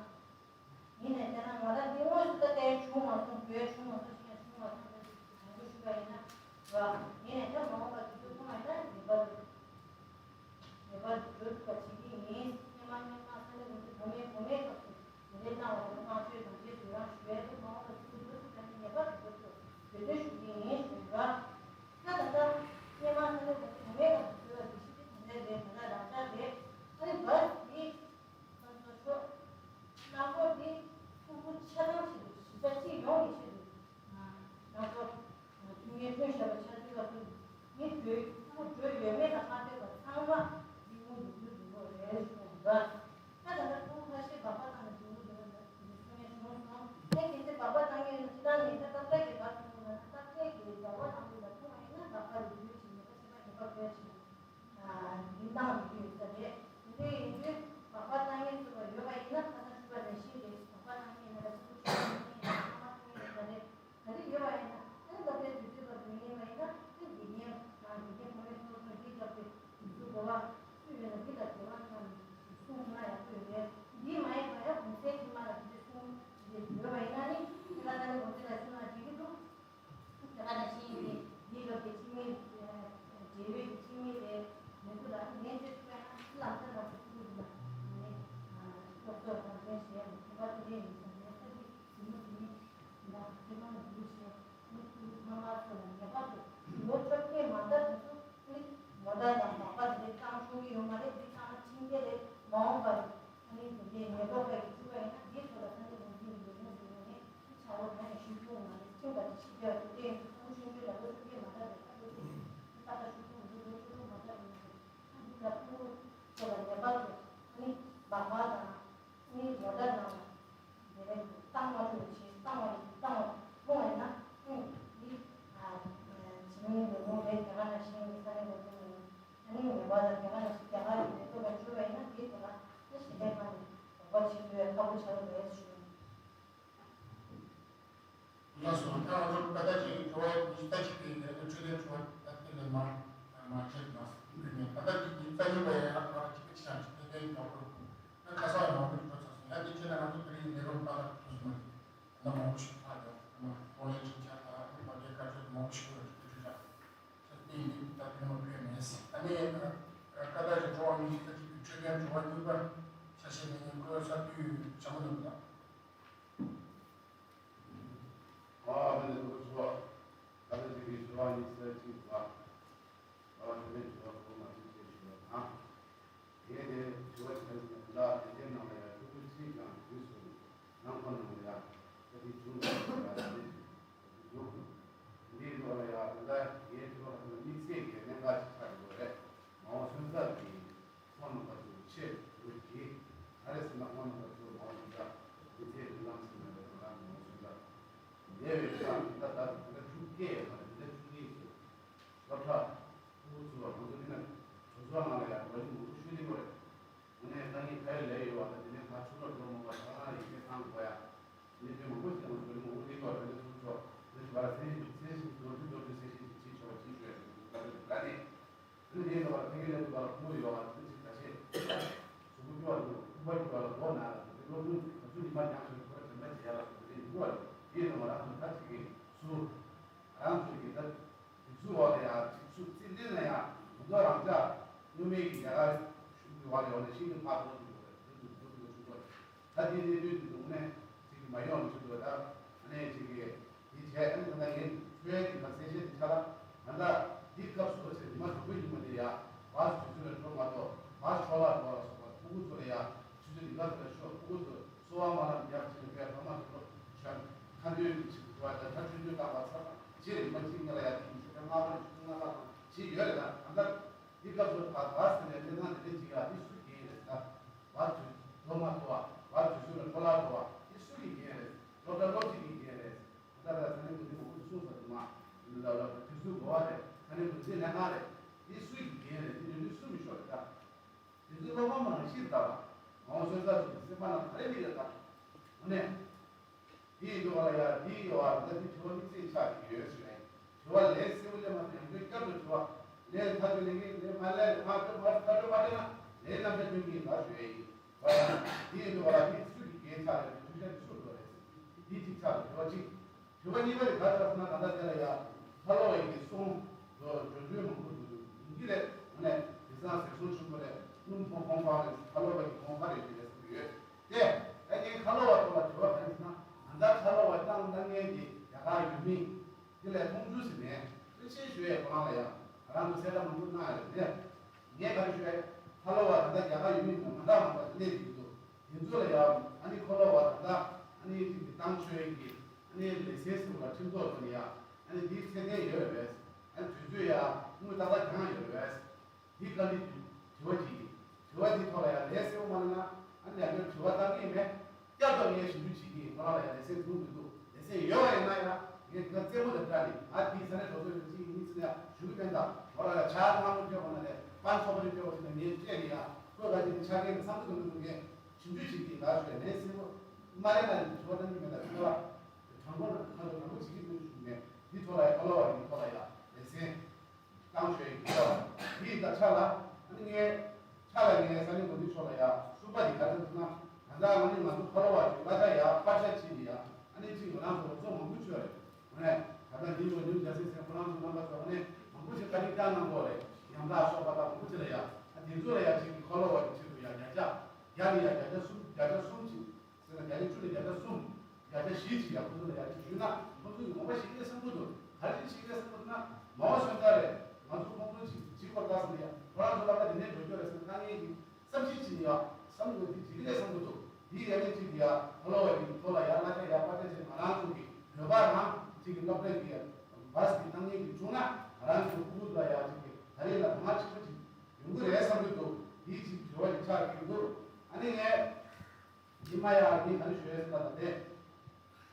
ཡིན་ནའི་དེ་ན་ང་རང་འདི་དངོས་སུ་ད་ལྟའི་བྱུང་མ་སོང་། བོད་བྱུང་མ་སོང་ཞིག་ཡང་བྱུང་མ་སོང་། ད་དྲང་པོ་ཞུ་བ་ཡིན་ན་ར། ཡིན་ནའི་ད་མ་འོངས་པ་དུས་ཚོད་ཐུང་བ་ཡིན་ན་ངེས་པར་དུ་ངེས་པར་དུ་འགྲོ་ཐུབ་པ་བྱེད་ཀྱི་ཡིན། སྔོན་མ་སྔོན་མ་ས་གནས་ལུང་པའི་བུ་མོའི་བུ་མོའི་སྐབས་སུ་དེ་འདྲའི་གནང་བ་ཡིན་ན་བསྔགས་བརྗོད་དང་རྗེས་སུ་ཡི་རང་ཞུ་ཡས་དེ་མ་འོངས་པ་དུས་ཚོད་འགྲོ་ཐུབ་པ་ཡིན་ན་ངེས་པར་དུ་འགྲོ་ཐུབ་འབད་བརྩོན་ཞུ་གི་ཡིན་ཞུ་ར། ད་ད་ལྟ་སྔོན་མ་ས་གནས་ལུང་པའི་བུ་མོའི་སྐབས་སུ་བཟོས་པ་སྒྲིག་གཞི་དེ་དེ་འདྲ་རེད། ད་ལྟ་རང་འཇགས་རེད། ཨ་ནི་བར་དེ། ཁོང་ཚོ་ཤོག་རླངས་འཁོར་འདི་ཕྲུ་གུ་ཆ་ཚང་ཆེད་དུ་གཞིས་ཆགས་སྤྱི་ཡོངས་ཀྱི་ཆེད་དུ་རླངས་འཁོར་ཐོན་མཁན་ཐོན་བཞག་པ་ཆ་ཚང་ལ་ཕུལ་མི་བགྲོད་ཕྲུ་གུ་བགྲོད་ཡོད་མེད་ལ་ཁ་གཏད་པ་ཚང་མ་འདི་དངུལ་འདུག་རྒྱུ་འདུག་རེད་ཞུ་བ་འདྲ། ད་ད་ལྟ་ཕྲུ་གུ་ཁ་ཤས་སྦག་སྦག་བཏང་ནས་འདུག་འདུག་འདུག་གསུང་མཁན་བྱུང་སོང་། ཨེ་གལ་སྲིད་སྦག་སྦག་བཏང་མཁན་ཡོད་ན་སྤྱི་བཏང་ནས་ད་སྟབས་བདེ་གི་སྦག་བཏང་དགོས་ན་ད་སྟབས་བདེ་གི་སྦག་སྦག་བཏང་དགོས་ལ་ཐུག་པ་ཡིན་ན་སྦག་སྦག་རེད་འདུག་ཅིག་ཉེས་པ་ཆེ་བ་ཉེས་པ་དགོས་ཅིག་རིན་ཐང་ཡོད་རྒྱུ་ཡོད་ས་རེད། དེ་འདྲ་ཡིན་དུས་སྦག་སྦག་བཏང་མཁན་ཚོ་ལ་ཡོད་པ་ཡིན་ན་ཁ་སང་ཞུས་པ་ནང་བཞིན་རེད། སྦག་སྦག་བཏང་མཁན་ཡིན་ན་ལ་ཕྲུ་གུ་ཆུང་ཆུང་ཡིན་ན་ཚང་མ་ཐུག་ཡོད་ས་རེད། ད་རེས་ཡོད་པ་ཡིན་ན་ཨ་ནི་སློབ་གྲྭའི་དུས་ཚོད་ལ་འགྲོ་ཉེན་པ་ཡིན་ན་ཨ་ནི་དགེ་རྒན་དང་དགེ་རྒན་ཕ་མའི་ཚོགས་ཆུང་འདི་སྐབས་དེ་དུས་ཚོད་འགོར་བ་སུ་ཡོད་ན་འདི་ལ་དགེ་བ་ཚང་གསུང་ན་ཡག་པོ་ཡོད་རེད། འདི་མ་ཡིན་པ་ཡང་གུང་སེང་ཐེངས་མ་ལ་དུས་ཚོད་གསུང་ཡོད་པ་ཡིན་ན་ནི་ཁྱེད་ལ་ད་ནི་གུང་སེང་ལ་གསུང་ན་འགྲིག་གི་འདུག་དེ་ག་ནང་བཞིན་ཡིན་ཏེ། འདིའི་སྐབས་ཀྱི་སྤྱི་མི་འབྲེལ་ཡོད་ཀྱི་སྤྱི་མི་དེ་མི་ཚོ་ལ་ངས་བརྗོད་ཐུབ་པ་ཡང་ལམ་སང་ལམ་སང་ཐུག་གི་འདུག་ལ་ངས་སློབ་གསོ་དང་ལེན་བྱས་ཡང་ཁྱད་པར་དེ་འདྲ་ཡིན་ཙང་ངས་ས་གི་ཟིན་མོ་དེ་ནི་འདི་དག་ཁྱེད་རང་ལ་འདུག་བྱས་ནི་ཁུལ་ཚང་མ་ཚོ་ལ་ངེས་པར་དུ་ལོ་བཅོ་བརྒྱད་མ་ཟླ་དེ་ཚོ་ནི་ངོ་རྟགས་དང་སྦག་སྦག་དེ་འདྲ་བཏང་ཆོག་གི་ཡོད་མ་རེད། འདི་ཚང་མ་ཁྲིམས་འགལ་རེད། མ་འོངས་པར། ཨ་ནི་དེ་འདྲའི་ཉེས་པ་བཀག་གི་ཚུགས་པ་ཡིན་ན་འདིའི་ཐོག་ལ་ས་གནས་འགོ་འཛིན་གྱི་ལས་ཁུངས་ཀྱི་ངོས་ནས་ཕྱག་རོགས་གང་ཡང་ཞུ་ཐུབ་མ་རེད། ཁྲིམས་དང་སྒྲིག་གཞི་འགལ་བ་དེ་ལྟ་ཡིན་དུས་ཕྲུ་གུ་ཆུང་ཆུང་ལ་ལོ་བཅོ་བརྒྱད་མ་ཟླ་རེད། ད་ལོ་བཅུ་ད་ལྟ་ཞུ་ཐུབ་མི་འདུག་ལོ་བཅུ་དྲུག་མ་ཟླ་རེད་མ་རེད། ཨ་འདི་ལ་ཕྲུ་གུ་ཚོ་ལ་ཉེས་པ་དེ་ཨ་ནི་སྦག་སྦག་དང་ཨ་ནི་ངོ་རྟགས་ནང་ལ་དེ་རིང་བཏང་མ་ཐུབ་པ་བྱས། བཏང་བ་རེད། བཏང་བ་མཐོང་བ་ཡིན་ན་ཨ་ནི་འདི་ཨ་ཇི་མིན་ལས་ཁུངས་རེད། དེ་ག་ནང་བཞིན་ས་གནས་འགོ་འཛིན་ལས་ཁུངས། ཨ་ནི་ངེས་པར་དུ་དེ་ག་ནང་བཞིན་རྒྱ་གར་གྱི་མི་ཐོག་ལ་འབྱོར་བ་ཡིན་ན་དེའི་ཐོག་ལ་ཨ་ཞི་བདེ་ཁང་ནས་དོགས་པ་བྱེད་དགོས་ཁག་པོ་ཆགས་ཀྱི་རེད་ཞུ། ལགས་སོ། ད་ང་ཚོ་ད་ལྟ་ཅིག་དྲི་བ་ཉི་ཤུ་རྩ་གཅིག་པའི་ནས་ལོ་བཅུ་ལོའི་དྲི་བ་ད་ལྟ་ལས་མ་མ་བྱེད་མ་ཡིན་ནས་ད་ལྟ་ཅིག་ཉི་ཤུ་རྩ་གཉིས་པ་ཡང་ཨ་ཁ་ཅིག་གི་ཆ་ཅིག་དེ་འདྲའི་དོགས་པ་ན་ཁ་སང་ཡང་མང་པོ་ཞིག་འགྲོ་ཚར་སོང་། ཡང་དེ་བྱས་ན་ང་ཚོ་དེ་རིང་ལས་རོགས་ད་ལྟ་ཐུག་སོང་མ་རེད། མང་པོ་ཞིག་ཕར་ཡོང་། ཨ་ནི་གོང་ལས་ཁྲིམས་འཆར་དང་ཨ་ནི་མ་འགལ་བཀའ་འཁྲོལ་མང་པོ་ཞིག་ཡོད་རེད། དེ་འདྲ་ད་དེ་ཡིན་ད་ཕན་མ་ཕན་མེད། ཨ་ནི་ཀ་ད་རེ་འགྲོ་བ་མི་ཞིག་ད་ཅིག་འཕྲོད་བསྟེན་འགྲོ་བ་གཉིས་པ་ཆ་ཤས་ལེན་མཁན་སྐུ་ངོ་གསར་འདུས་བྱམས་པ་ནོར་བུ་ལགས། ཨ་ཨ་ནི་སྐུ་ངོ་གསར་འདུས་བྱམས་པ་ནོར་བུ་ལགས། ཨ་ནི་དེ་གའི་དྲི་བ་གཉིས་ཤིག་ཡོད་པ་དང་། དེ་ནས་དྲི་བ་དེ་ལ་དེ་རྒྱལ་ནང་ལ་ཡང་ཕྲུ་གུ་གཅིག་ཀྱང་དུས་སུ་ནང་ཁོ་ནང་ལ་ཡང་ད་དེ་བྱུང་བ་ཡང་དེ་འདུག་འདིའི་ཐོག་ལ་ཡང་ད་ལྟ་ངའི་དྲི་བ་ལ་དམིགས་བསལ་གྱི་གནད་འགག་ཅིག་ཆགས་ཡོད་རེད། མ་འོངས་སོན་རྩ་གི་ཁོང་རྣམ་པ་ཚོའི་ཆེད་དུ་གྱིས་ག་རེ་ཟེར་ན་ཁོང་རྣམ་པ་ཚོ་མ་འོངས་སོན་རྩ་མི་ཚེའི་མདུན་ལམ་ཟེར་ན་རེད། ད་ལྟ་མ་འོངས་སོན་རྩ་ལས་བའི་ཆ་ད་ལྟ་ད་ལྟ་ཕྲུ་གུ་སྐྱེས་ཡོད་མ་རེད། ད་ལྟ་ཕྲུ་གུ་ཡིན་ཟེར། སློབ་གྲྭ་ཕྲུ་གུ་ཚོ་ང་ཚོ་འདི་ན་གྲོས་ཚོགས་ནང་ལ་ཡང་འགྲོ་རྒྱུ་མང་པོ་ཤོད་ཀྱི་ཡོད་རེད། དངོས་གནས་དཀའ་ངལ་ག་རེ་ལས་ཡོད་པ་དང་། དེ་ནས་ཕར་ཕྱོགས་ལ་འགྲོ་མ་དགོས་པ་ཧྲ་ལ་ཡིག་ཚད་ཚང་དགོས་ཡ། དེ་ནས་དེ་མང་པོ་ཞིག་ལ་འགྲོ་རྒྱུ་མང་པོ་སླེབས་ཡོད་རེད། དེ་ཚོ་ཚོ་དེ་ཚོ་བར་སེམས་སེམས་ཤིག་མདོར་བསྡུས་མདོར་བསྡུས་གསལ་བཤད་ཅིག་བྱེད་ཆོག་པ་ཅིག་ཞུ་ཡ་ཞིག་འདུག་ད་དེ་ལ་ནས། དེ་ནས་ངས་ད་བར་ཕ་གི་ལ་འདུག་པ་ལ་ཁུངས་ཡོད་པ་དེ་ཚོ་ཞིག་ད་བཤད། གཟུགས་པོ་སྐྱོ་བ་འདུག་ཁུག་པ་སྐྱོ་བ་ལ་མགོ་ན་ལ་འདུག་དེ་སློབ་སྦྱོང་ག་ཚོད་ཉི་མ་མྱངས་ཤིང་ཁོ་ར་དྲན་པ་བརྗེད་ཡ་ལ་སོགས་པ་དེ་འདུག་པ་རེད། དེ་ཡིན་ན་མ་རང་ཚོ་ད་ཅིག་གིས་སུ་རང་ཚོ་གིས་ད། དེ་ཚོའི་འོག་ལ་ཡང་ཚིག་ཚུགས་རྩིས་ལེན་ལ་ཡང་དོན་དག་རང་ཅག་སྔོན་མའི་གི་རྒྱ་གར་གཞུང་གི་འོག་ལ་ཡོང་ནས་ཤིན་ཏུ་ཕར་གཏོང་གི་ཡོད་རེད། དེ་ཚོ་འགྲོ་གི་ཡོད་ཆོག་གི་རེད། ད་དེ་གནད་དོན་དེ་ཚོ་དངོས་གནས་ཚིག་གི་མ་ཡོང་ཆོག་གི་རེད། ད་ཨ་ནེ་ཅིག་གིས་དེ་བྱས། ཨ་ནི་ད་ལྟ་ངས་འཚོལ་ཡ་དེ་ག་གསལ་བཤད་དེ་ཆགས་ལ། ད་ལྟ་འདི་སྐབས་སུ་ཚེ་ཉི་མ་དྲུག་པའི་ཉིན་མོ་དེ་ཡ་བཱས་དུས་ཚོད་ལ་འགྲོ་མ་གཏོགས་བཱས་འཕྲོ་བརླག་འགྲོ་བ་ལ་སོགས་པ་ཕྲུ་གུ་ཚོ་ལ་ཡ་ཆུ་ཚོད་འདི་ག་ཚོད་ལ་ཤོག་ཕྲུ་གུ་ཚོ་གསོ་བ་མ་ལམ་རྒྱབ་ཅིག་ལ་བས་ཕ་མ་དེ་ཚོ་ཆོས་ཁ་འདོན་གྱི་ཆེད་དུ་འགྲོ་བ་དང་། ད་ཆུང་ཆུང་བཏང་བ་ཚར་རྗེས་རིམ་པ་གཅིག་ཉིན་ལ་ཡ་དེ་ཡི་ཆུ་ཚོད་ལྔ་པ་ནས་ཆུ་ཚོད་ལྔ་པ་ལ་བྱེད་ཡོད་རེད། ད་ད་ལྟ་འདི་སྐབས་སུ་བཱས་བཱས་དེ་ནས་གནས་སྟངས་དེ་འདྲ་ཅིག་ཡ་དེ་སུའི་འགན་རེད། ད་བཱས་དུས་འགྲོ་མ་ཐུབ་པ། བཱས་དུས་ཚོད་ལ་འཕྲོ་བརླག་འགྲོ་བ་དེ་སུའི་འགན་རེད། སློབ་གྲྭ་སློབ་སྤྱི་གི་འགན་རེད། ད་ལྟ་ས་གནས་འགོ་འཛིན་མང་པོ་གསུངས་ས་འདུག་མ་ལ་ལ་དུས་ཚོད་འགོར་བ་རེད། ས་གནས་འགོ་འཛིན་ལས་ཀ་རེད། དེ་སུའི་འགན་རེད། དེ་ནས་སུ་མི་ཤོར་རེད། ད། དེ་ཚོའི་བློ་ཕམ་རང་བཞིན་དག་པ། མ་འོངས་སོན་རྩ་ཚོ་གི་སེམས་པ་ནང་ག་རེ་མི་རེད་ད། དངོས་གནས། དེ་ཡི་འདུག་བ་ལ་ཡ་དེ་ཡི་ཡོད་བ་ད་དེ་དྲི་བ་དམིགས་བསལ་ཆགས་ཀྱི་ཡོད་ཞུ་ཡ་ཡིན། དྲི་བ་ལས་གསལ་པོ་སླེབས་མ་ཐག་ཡང་བསྐྱར་བསྐྱར་དུ་དྲི་བ་ལས་མཐའ་དོན་ལས་འགན་ལས་མ་ལས་མ་སྤྲོད་མ་སྤྲོད་མ་སྤྲད་ན་ལས་རྣམ་གཞག་སྐྱོན་གྱི་ཡིན་ད་ཞུ་ཡ་ཡིན། བ་ཡ་དེ་ཡི་འདུག་བ་ལ་དེ་སུ་གི་འགན་ཆགས་རེད། དེ་ཐུག་ཤ་དེ་སུ་འགྲོ་རེད། དེ་གཅིག་ཆགས་རེད། དྲི་བ་གཅིག་དྲི་བ་གཉིས་པ་དེ་ག་རེ་ཟེར་ན། ད་ལྟ་དེ་ལ་ཡ་ཕ་ལོ་བ་ཡི་གསུང་འགྲོ་འགྲོ་གྲོན་མང་པོ་འདུག་ཡིན་གྱི་རེད། དངོས་གནས་དེང་སང་ཟས་སོང་ཆེན་པོ་རེད། སྣུམ་ཐོག་གོང་འཕར་རེད། ཕ་ལོ་བ་ཡི་གོང་འཕར་རེད་ཅེས་ལས་བསམ་གྱི་ཡོད་དེ། ད་ངས་ཁ་ལོ་བ་ཐོག་ལ་དྲི་བ་ག་རེ་ཟེར་ན། ད་ལྟ་ཁ་ལོ་བ་བཏང་བཏང་མཁན་གྱི་རྒྱ་གར་ཡུལ་མི་དེ་ལས་མཐོང་ཆུང་ཟེར་ནས་དཔེ་ཆའི་ཞུ་ཡས་ཁོ་རང་ལ་ཡང་ང་རང་ཚོ་གསལ་བསྒྲགས་མང་པོ་གནང་ཡ་རེད་དེ། ངས་ག་རེ་ཞུ་ཡ། ཁ་ལོ་བ་ད་ལྟ་རྒྱ་གར་ཡུལ་མི་མང་དྲགས་མང་དྲགས་ཀྱི་གནས་ཀྱི་འདུག་དེ་ཚོ་ལ་ཡང་ཨ་ནི་ཁོ་ལོ་བ་ད་ལྟ་ཨ་ནི་ཅིག་གི་ཏང་ཆོས་ཀྱི་ཨ་ནི་ལས་སའི་སྲིད་ལ་ཁྲིམས་ཐོག་ཏུ་ནི་ཡ་ཨ་ནི་དེའི་ཚད་ལྡན་ཡོད་རེད། ཨ་ནི་དུས་ཚོད་ཡ་དངུལ་ཏག་ཏག་གྱང་ཡོད་རེད། དེའི་བཀའ་འདྲི་དྲི་བ་ཅིག་ཡིན། དྲི་བ་དེའི་ཐོག་ལ་ཡ་ལས་གསལ་པོ་མ་གནང་ན་ཨ་ནི་ཡང་བསྐྱར་དྲི་བ་བཏང་གི་ཡིན་པས། བསྐྱར་དུ་ངས་ཞིབ་འཇུག་བྱེད་ཀྱི་ཡིན། ཁོ་རང་ལ་ཡང་ལས་སེམས་འདུག་མི་འདུག་ལས་སེམས་ཡོད་པ་ཡིན་ན་ཡང་ངས་དེ་ག་རྩེད་མོ་དང་འདྲ་ནི་ཨ་དེའི་ས་གནས་གྲོས་ཚོགས་ཡོད་ཅིག་ཡིན་ཚེ་ཡང་ཞུ་གི་མེད། ད་ཁོ་རང་ལ་ཇ་ཚང་མ་སྤྲོད་དགོས་ན་ལས་པན་ཚོགས་པ་རེ་སྤྲོད་དགོས་ཟེར་ནས་ངས་སྤྲད་ནི་ཡ་ཁོས་ག་ཅིག་ཆ་རྐྱེན་ཚང་གི་འདུག་མི་འདུག་ངས་ཞིབ་འཇུག་བྱེད་ཀྱི་ཡིན། ད་ཞུ་ཡ་ལས་སེམས་པོ་མ་རེད་ན་ནི་དྲི་བ་བཏང་གི་མེད། ད་དེ་ལ་དྲང་པོ་ན་ཁ་ལོ་དྲང་པོ་བྱེད་ཀྱི་མི་འདུག་ཞུ་གི་མེད། དེའི་ཐོག་ལ་ཡ་ཁ་ལོ་བ་ཡིན་ཐོག་ལ་ཡ་ལས་སེམས། བཏང་ཆོག་ཡིན་ཀྱི་ཡོད། དེ་ཡིན་ད་ཆ་ལ་ཨ་ནི་ངས་ཆ་ལ་ངས་ས་གནས་འགོ་འཛིན་མཆོག་ལ་ཡ་ཞུ་བ་དེ་ག་རེ་ཟེར་ན། ད་ལྟ་ང་ནི་ང་ཚོ་ཁ་ལོ་བ་ཅིག་གླ་ཆ་ཡ་པ་ཆ་ཕྱིན་ནས་ཡ་ཨ་ནི་ཅིག་ང་རང་ཚོ་རོགས་ཚོགས་མང་པོ་བྱོས་རེད། དངོས་གནས་ད་ལྟ་ཉིན་ལོ་ཉིན་རྒྱ་སེ་སེ་ཁོ་རང་ཚོ་རྣམ་པ་ཚོ་ཨ་ནི་མང་པོ་ཞིག་བཀའ་དྲིན་བསྐྱངས་གནང་གོ་རེད། ཡང་དག་གསོག་པ་དང་མང་པོ་ཅིག་ལ་ཡ་ཨ་དེ་ཚོ་ལ་ཡ་ཅིག་གི་ཁ་ལོ་བ་གི་ཆེད་དུ་ཡ་བརྒྱ་ཆ་བརྒྱ་ནས་ཡ་བརྒྱ་ཆ་གསུམ་བརྒྱ་ཆ་གསུམ་ཅིག་ཟེར་ན་བརྒྱ་ཆ་བཅུ་ནས་བརྒྱ་ཆ་གསུམ། བརྒྱ་ཆ་བཞི་ཅིག་ཡང་ཁོ་ཚོ་ལ་ཡར་ཅིག་ཞུས་ན་ཁོ་ཚོ་ཡི་དགོངས་པ་ཞིག་ལས་བསམ་གྱི་འདུག་ག་རེ་ཞིག་ལས་བསམ་གྱི་འདུག་ན། མ་འོངས་སོན་རྩ་རེད། ང་ཚོ་ཁོང་ཚོ་ཅིག་ཅིག་བར་ལྟ་སོང་ཡ་ཁོ་རང་ཚོ་ལ་ད་དེ་ནས་འགྲོ་རྒྱུ་རེད་ཟེར་ན་དཀའ་ངལ་གྱི་བསམ་གཞིག་ཅིག་ཡ་བསམ་གྱི་འདུག་དེ་ཅིག་ལས་བསམ་གྱི་འདུག་དེ་ཡ་ནས་ཅིག་ཡ་ཁོ་ལོ་བ་ཡི་ཐོག་ལ་ཡ་གླ་ཆ་ཡ་པ་ཆ་ཅིག་ང་རང་ཚོ་གི་བོད་པ་རང་ཅིག་གི་སློབ་གྲྭ་གི་བཱས་ཀྱི་དཀའ་ངལ་གྱི་བྱུང་ན་ང་རང་ཚོ་ཁོ་ཚོ་ལ་ཡ་ཅིག་གི་ད་རེས་ལ་དོ་སྣང་ཆེན་པོ་ཅིག་ཡོང་གི་རེད་བསམ་གྱི་འདུག་དེ་ཅིག་དྲི་བ་ཅིག་ཆགས་ཀྱི་འདུག་ཨ་ནི་ངས། ཉི་མ་ཡང་ངས་ག་རེ་ཞུ་ཡས་ཟེར་ན་ད་ལྟའི།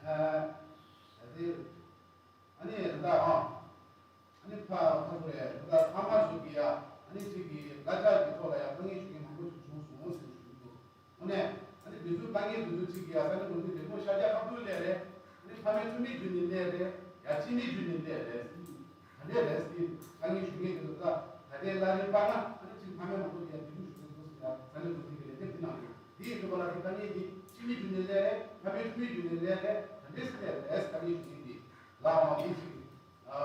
ཨ། ད་ལྟའི། ཨ་ནི་ད་ལྟ་ཨ། ཨ་ནི་ཕ་ཕ་ཚོ་རེད། ད་ལྟ་ཕ་མ་ཚོ་གི་ཡ། ཨ་ནི་གཅིག་གི་གླ་ཆ་གི་ཐོག་ལ་ཡ་དཀའ་ངལ་ཞུ་མཁན་མང་པོ་ཞིག་བྱུང་སོང་ཟེར་ཞུ་གི་འདུག་དངོས་གནས། ཨ་ནི་དེ་ཚོའི་དཀའ་ངལ་དེ་ཚོ་གཅིག་གི་ཡ་ས་གནས་འགོ་འཛིན་རེད་མོ་ཤར་རྒྱག་ཁ་ཐུག་སླེབས་རེད། ཨ་ནི་ཕ་མའི་འཐུས་མི་བརྒྱུད་ནས་སླེབས་རེད། ཡ་སྤྱི་མི་བརྒྱུད་ནས་སླེབས་རེད། ད་ལྟའི་རེས་ཀྱི་དཀའ་ངལ་ཞུ་མཁན་དེ་ཚོ་ད་ད་ལྟའི་བླ་རེ་སྤར་ན་ཨ་ནི་ཅིག་ཕ་མའི་མང་པོ་དེ་ཡང་སྡིགས་སྐུལ་ཞུ་གི་འདུག་ཟེར་ཡ་ས་གནས་འགོ་འཛིན་གྱི་ལས་འགན་དེ་གནང་ཡོད། དེ་ཡིན་དུས་ག་ལ་དེ་དཀའ་ངལ་དེ་སྤྱི་མི་བརྒྱུད་ནས་སླེབས་རེད། ཕ་མའི་འཐུས་མི་བརྒྱུད་ནས་སླེབས་རེད། ད་ལྟའི་ ལགས་མ་མི་གཅིག་ཨ་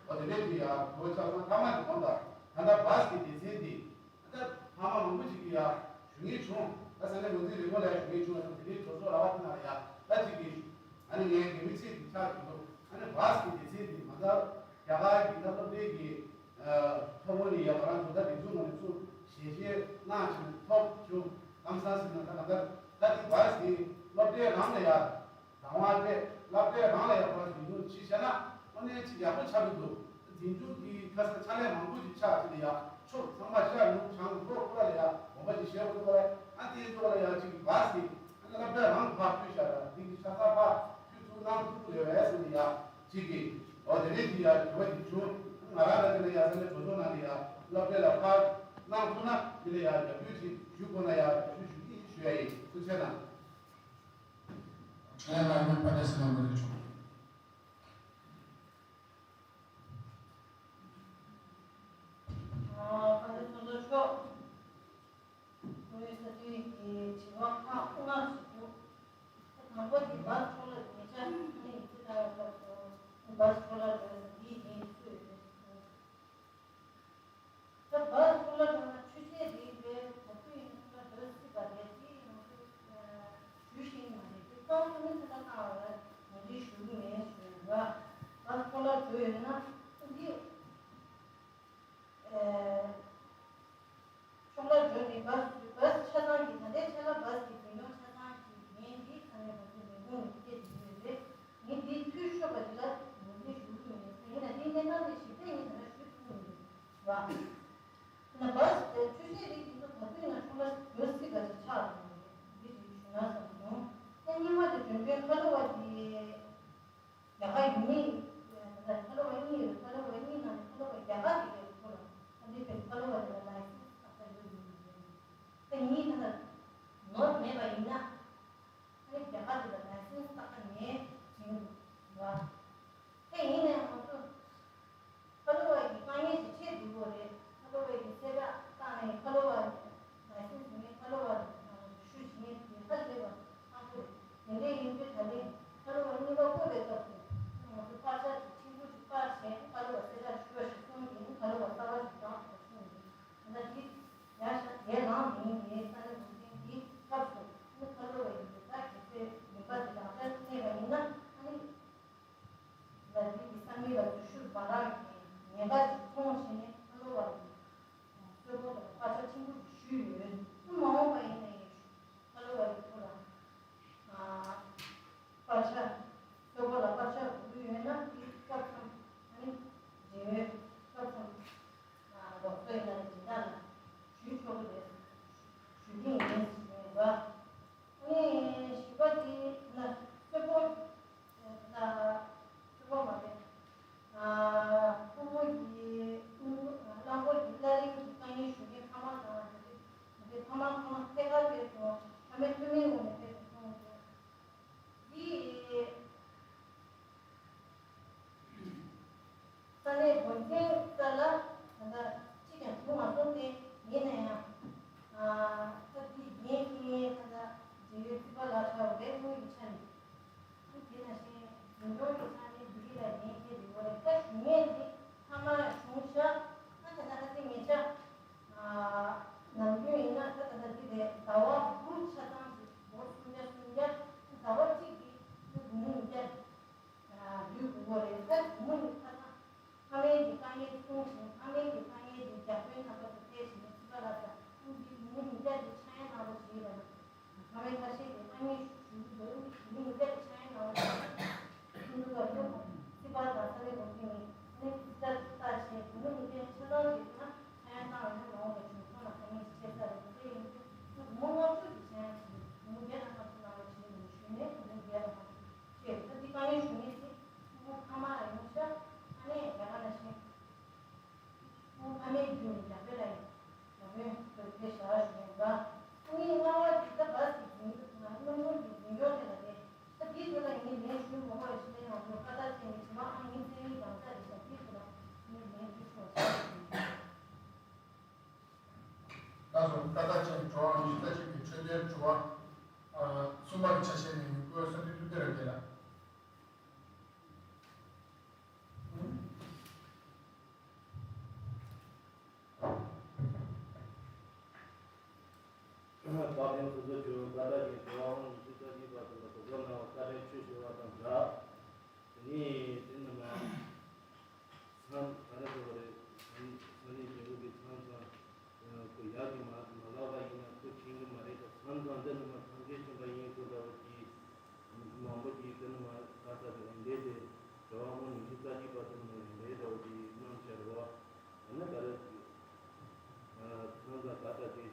འོ་དེ་འདྲས་ཀྱི་ཡ་གོ་ཆ་ཚང་ཐ་མ་དེ་གོང་དང་ད་ལྟ་བཱས་ཀྱི་སྡེ་ཚན་འདི་ད་ཕ་མ་མང་པོ་ཞིག་གིས་ཡ་ཞུ་ངེས་བྱུང་། ད་ས་གནས་འགོ་འཛིན་རིམ་པ་ལ་ཡ་ཞུ་ངེས་བྱུང་བ་དང་དེ་འདྲའི་གྲོས་ཚོགས་ར་བ་དེ་ན་ལ་ཡ་ད་གཅིག་གིས་ཨ་ནི་ངའི་དགེ་མི་ཚེ་འདི་ཆགས་ཀྱི་འདུག་ཨ་ནི་བཱས་ཀྱི་སྡེ་ཚན་འདི་མ་ད་རྒྱ་གར་གྱི་ད་སློབ་གྲྭའི་གི་ཐོག་མ་ནས་ཡ་ང་རང་ཚོ་ད་དེ་ཚོ་ངོས་ནས་ཚུར་ཞལ་བཞེས་གནང་བྱུང་ཐོབ་བྱུང་། ལམ་སང་ཟིན་ན་ད་ང་ད་ད་དེ་བཱས་འདི་སློབ་གྲྭའི་རང་ལ་ཡ། རང་དབང་སྤྲད། སློབ་གྲྭའི་རང་ལ་ཡང་ཁོ་རང་ཉིན་ཐོ་ཅིག་བཤད་ན་དངོས་གནས་ཅིག་ཡག་པོ་ཆགས་ཀྱི་འདུག་འཛིན་སྐྱོང་གི་ཁ་སང་ཕྱག་ལས་མང་པོ་ཞིག་ཆགས་ཅིག་ལ་ཡང་ཕྱོགས་ཚང་མ་ཤར་ཡོང་བྱང་ལོག་ཁོ་ར་ལ་ཡང་དགོངས་པ་ཅིག་བཞེས་དགོས་འདུག་ལ། ཨ་དེའི་ཐོག་ལ་ཡང་ཅིག་བཱས་ཀྱི་ཨ་ནི་སློབ་གྲྭ་རང་ཕར་ཕུད་བཞག་ལ་འདི་གི་ཆ་ཚང་ཕར་ཕུད་ཐུབ་གནང་ཐུབ་ཀྱི་རེད་བས་ཟེར་ནས་ཡང་ཅིག་གི་འོ་དེ་རེད། ཅིག་ཡང་དྲི་བ་ཅིག་བྱུང་། ང་རང་ལ་དེ་ལ་ཡང་ས་གནས་གྲོས་ཚོགས་ནང་ལ་ཡང་སློབ་གྲྭ་ལ་ཕར་གནང་ཐུབ་ན་དེ་ལ་ཡང་རྒྱབ་སྐྱོར་ཅིག་ཞུ་དགོས་ན་ཡང་རྒྱབ་སྐྱོར་ཞུ་གི་ཡིན་ཞུ་ཡ་ཡིན། ཐུགས་རྗེ་གནང་། ཁྱེད་ལ་ནི་པ་ཏི་སི་ལ་མི་རིགས་ཆོག་པ་ཏི་སོ་སོ་ཆོག་བོད་ས་མཐོའི་གི་དྲི་བ་ཁག་ཁོ་ན་ཞིག་འདུག་དང་པོ་དེ་བཱས་འཕྲོ་བརླག་ཉེ་ཆར་ནས་ཡིན་ཚེ་ལྟ་བའི་སྐབས་སུ་བཱས་འཕྲོ་བརླག་འགྲོ་ཡ་འདི་ཡིན་ཚུལ་ཡོད་པའི་ད་བར་སྐོར་ལ་ད་ཆུ་ཚད་རིག་པའི་གོ་སྐབས་ཡིན་ན་ད་འདོད་སྲིད་པ་རེད། དེ་ཡིན་ན་ཞུ་ཤེས་མ་རེད། དེ་གཙང་མ་ཚོ་ད་བཏང་བ་ལ་ང་ཚོས་ཞུ་གི་མེད་ཞུ་ཡ་ར། བར་སྐོར་ལ་འགྲོ་ཡོད་ན་འདི་ཕྱོགས་ལ་འགྲོ་ནས་བར་བར་ཆ་ཚང་གི་ད་ལྟའི་ཆ་ལ་བར་གྱི་འཛིན་སྐྱོང་ཆ་ཚང་གི་འགན་འདི་ས་གནས་བར་དུ་ལས་ཁུངས་ནས་སྤྲད་ཡོད་རེད། ངས་འདི་འཐུས་ཤོར་བ་འདི་ལ་ངོས་འཛིན་ཞུ་གི་མེད། ཡིན་ན་འདིའི་གནས་སྟངས་དེ་ཞིབ་ཕྲ་ངས་ད་ལྟ་ཞུ་ཐུབ་ཀྱི་མི་འདུག་བ། ན་བར་ཆུ་ཤེལ་རིགས་དེ་ཚོ་ག་དུས་ན་ཆུང་ལ་འགྲོ་སྲིད་པ་ཅིག་ཆགས་འདུག་འདི་རིགས་ཞུ་ན་བསམ་སོང་། ཨ་གཉིས་པ་དེ་འགྲོ་གྲོན་ཁ་ལོ་བ་དེ་རྒྱ་གར་ཡུལ་མི་ད་ལྟ་ཁ་ལོ་བ་གཉིས་ཡོད། ཁ་ལོ་བ་གཉིས་ནང་ནས་ཁ་ལོ་བ་རྒྱ་གར་དེ་གའི་ཁོ་ལ་ཨ་འདི་དེ་ཁ་ལོ་བ་དེ་ལ་ལའི་སེན་སི་ཏག་ཏག་ཡོད་མི་འདུག་ཨ་གཉིས་ད་ལྟ་ནོར་མེད་པ་ཡིན་ན་ཨ་ནི་རྒྱ་གར་དེ་ལ་ལའི་སེན་སི་ཏག་ཏག་མེད་ཅིང་འདུག་བ། ཨ་ཡིན་ནའང་ང་ཚོ། ཁ་ལོ་བ་ཡི་དཀའ་ངལ་ཞིག་འཕྲད་འདུག་གོ་རེད། ཁ་ལོ་བ་ཡི་གསལ་བསྒྲགས་བཏང་ནས་ཁ་ལོ་བ་ལའི་སེན་སི་མེད། ཁ་ལོ་བ་རེ་ཞུ་བྱེད་མཁན་དེ་ཧ་ལས་པ་ཁག་པོ་རེད། དེ་འདྲའི་ཡིན་དུས་ད་ལན་ཁ་ལོ་བ་གཉིས་ཀ་བསྐོས་པའི་སྐབས་སུ་ང་ཚོ་པར་ཆ་ཅིག་ཕྲན་བུ་ཅིག་པར་བྱས་ཁ་ལོ་བ་གསལ་བསྒྲགས་ཞུ་བ་ཞིག་གསུངས་ཏེ་ཁ་ལོ་བ་གསར་པ་ཞིག་བཏང་ཐུབ་པ་བྱུང་ཡོད། ད་ལྟ་འདི་ཡར་ཞག་དེ་ལངས་མིན་ནས་ས་གནས་འགོ་འཛིན་འདིའི་སྐབས་སུ་ཁ་ལོ་བ་ཡི་ད་གལ་སྲིད་ལུང་པ་དེ་རང་འཇགས་གནས་པ་ཡིན་ན་ཨ་ནི། ལ་དེ་གི་ས་མིག་ལ་འཛུལ་ཞུགས་བ་རག་གི་ཉེན་ཁ་ཅིག་མཐོང་བྱས་ནས་ཁ་ལོ་བ་གི་གསོལ་ཕོགས་དང་པར་ཆ་ཕྲན་བུ་ཞུས་ཡོད། མ་འོངས་པ་ཡིན་ན་ཡང་ཁ་ལོ་བ་གི་ཐོག་ལ་པར་ཆ་གསོལ་ཕོགས་ལ་པར་ཆ་དགོས་ཀྱི་ཡོད་ན་དེ་སྐབས་མཚམས་ཨ་ནི་འབྲེལ་ཡོད་སྐབས་མཚམས་རོགས་ཚོགས་ཡིན་ན་རེ་སྦྱིན་བདག་ལ་ཞུ་ཆོག་གི་རེད། ཞུ་གི་ཡིན་ཞུ་གི་ཡིན་པ། ངས་ཞིག་པ་དེ་ན་གསོལ་ཕོགས་ད་གསོལ་ཕོགས་མ་རེད། ཕུ་བོ་ཡི་གླང་པོ་ཡི་བླ་རིང་གི་དཀའ་ངལ་ཞུ་མཁན་ཕ་མ་དང་དེ་དེ་ཕ་མ་ཁོ་ན་ཐད་ཀར་ཕེབས་སོང་། ཕ་མའི་འཐུས་མིའི་ངོས་ནས་ཕེབས་སོང་། འདི་ས་གནས་འགོ་འཛིན་རྩ་ལ་ད་ལྟ་ཅི་ཀྱང་བྱུང་མ་སོང་སྟེ། ཡིན་ན་ཡང་ད་འདི་འགན་འཁྱེར་མཁན་ད་ལྟ་འབྲེལ་ཡོད་རྩིས་པ་ལགས་ཆགས་པ་རེད། དངུལ་གྱི་ཆ་ནས། དེ་ནང་བཞིན་འཛིན་སྐྱོང་གི་ཆ་ནས་འདི་རིགས་ལ་འགན་འཁྱེར་དགོས་རེད། ད་ཞུ་མཁན་འདི་ཚང་མ་བྱུང་ཤག་ཨ་ད་ད་ཨ་ཙི་ངེད་ཅག་ནམ་རྒྱུན་ཡིན་ན་ད་ད་ད་འདི་རེད། ཟླ་བ་དགུ་ཆ་ཚང་ཞིག་འོ་སུམ་བརྒྱ་སུམ་བརྒྱ། ཟླ་བ་གཅིག་གི་དགུ་མོ་ཉིས་བརྒྱ་ཡོད་དགོས་རེད། ད་དགུ་མོ་ཉིས་ཆ་ཚང་ཕ་མའི་གི་དཀའ་ངལ་གསུང་ཞིང་ཕ་མའི་གི་དཀའ་ངལ་དེ་རྒྱབ་སྐྱོར་རྣམ་པ་ཚོ་ཕེབས་ཤིང་ནས་ཚིག་པ་ལ་ད་ཨུ་འདི་དགུ་མོ་ཉིས་བརྒྱ་དེ་ཆག་ཡང་གནང་རོགས་ཞེས་ལབ། ཕ་མའི་ཁ་ཤས་ཀྱིས་དཀའ་ངལ་ཞུ་གི་འདུག་དགུ་མོ་ཉིས་བརྒྱ་དེ་ཆག་ཡང་གནང་རོགས་ཞེས་ཁྱིམ་དུ་བར་དུ་རྩིས་པ་དང་ས་གནས་འགོ་འཛིན་ནས་ཨ་ནི་ཚིག་ལྟ་ལྟ་བྱས་དགུ་མོ་ཉིས་བརྒྱ་ཆ་ཚང་ཞིག་ན་ཆག་ཡང་གནང་བ་ནི་མ་འོངས་པ་བྱུང་ཁོང་ལ་དཀའ་ངལ་ཞིག་འཕྲད་ས་རེད། དེ་ཡིན་དུས་དགུ་མོ་ལྔ་བཅུ་དེ་ཆག་ཡང་ཞིག་དགུ་མོ་བརྒྱ་དང་ལྔ་བཅུ་གནང་རོགས་ཞེས་ནས་ཞུས་ནས་དགུ་མོ་བརྒྱ་དང་ལྔ་བཅུ། ཁྱེད་ད་འདི་དཀའ་ངལ་ཞུ་མཁན་ཚོས་ཕྲུ་གུ་ཕ་མ་ལ་ཡོང་ཤག་ཨ་ནི་རྒྱ་གར་ནང་བཞིན་ཕྲུ་གུ་ཕ་མའི་བརྒྱུད་ནས་རྒྱ་བོད་ལ་ཡོང་། རྒྱ་བོད་ཚོས་དེ་བཞག་ཞུ་མཁན་འདྲ། ཨ་ནི་ལྔ་པ་འདི་ད་བཱས་ཀྱི་འཛིན་སྐྱོང་དང་སློབ་སྦྱོང་གི་འཛིན་སྐྱོང་དེ་ལ་རེད། ད་འདིའི་ཐོག་ལ་ངས་ལན་ཞུ་མ་དགོས་པ་ཞིག་ལ་ཡང་ང་ཚོ་ཁ་བརྡ་བྱས་ནས་དྲི་བ་ཨང་ཉིན་ཚན་རིག་དང་ས་རེད་ཤག་འདིའི་ཐོག་ལ་ངས་ལན་ཞུ་ཆོག་ཆོག་ཞིག་ཡིན། ད་སོ་ཀ་ད་ཅན་གྲོགས་ཨང་ཉི་ཤུ་རྩ་གཅིག་གི་འཕྲོད་བསྟེན་དྲི་བ་ཨ་གསུམ་པ་གི་ཆ་ཤས་ནས་ཡོང་སྐུ་བསམ་འཕེལ་ཐུབ་བསྟན་རབ་རྒྱས་ལགས། ནི་དེ་ནི་མ་མཚམས་ག་རེ་ཟེར་བ་རེད། མཚམས་ས་གནས་རྒྱལ་པོ་གི་མཚམས་མཚམས་ཁོ་ཡག་གི་མ་མ་ལབ་པ་ཡིན་ན་ཁོ་ཕྱིན་གི་མ་རེད། ད་མཚམས་མཚམས་འདི་ནི་མ་ཐང་ཆེན་ཆེན་པ་ཡིན་ཁོ་འདྲ་བོ་གི་མང་པོ་གི་དེ་ནི་མ་ད་ལྟ་གི་རིང་འདྲེ་དེ་དྲི་བ་སྔོན་ཉི་ཤུ་རྩ་གཅིག་པ་དེ་ནི་མ་རིང་འདྲེ་འདྲ་བོ་གི་གནང་བྱ་རེད་བ། ད་ནི་ག་རེ་མཚམས་མཚམས་ད་ལྟ་གི་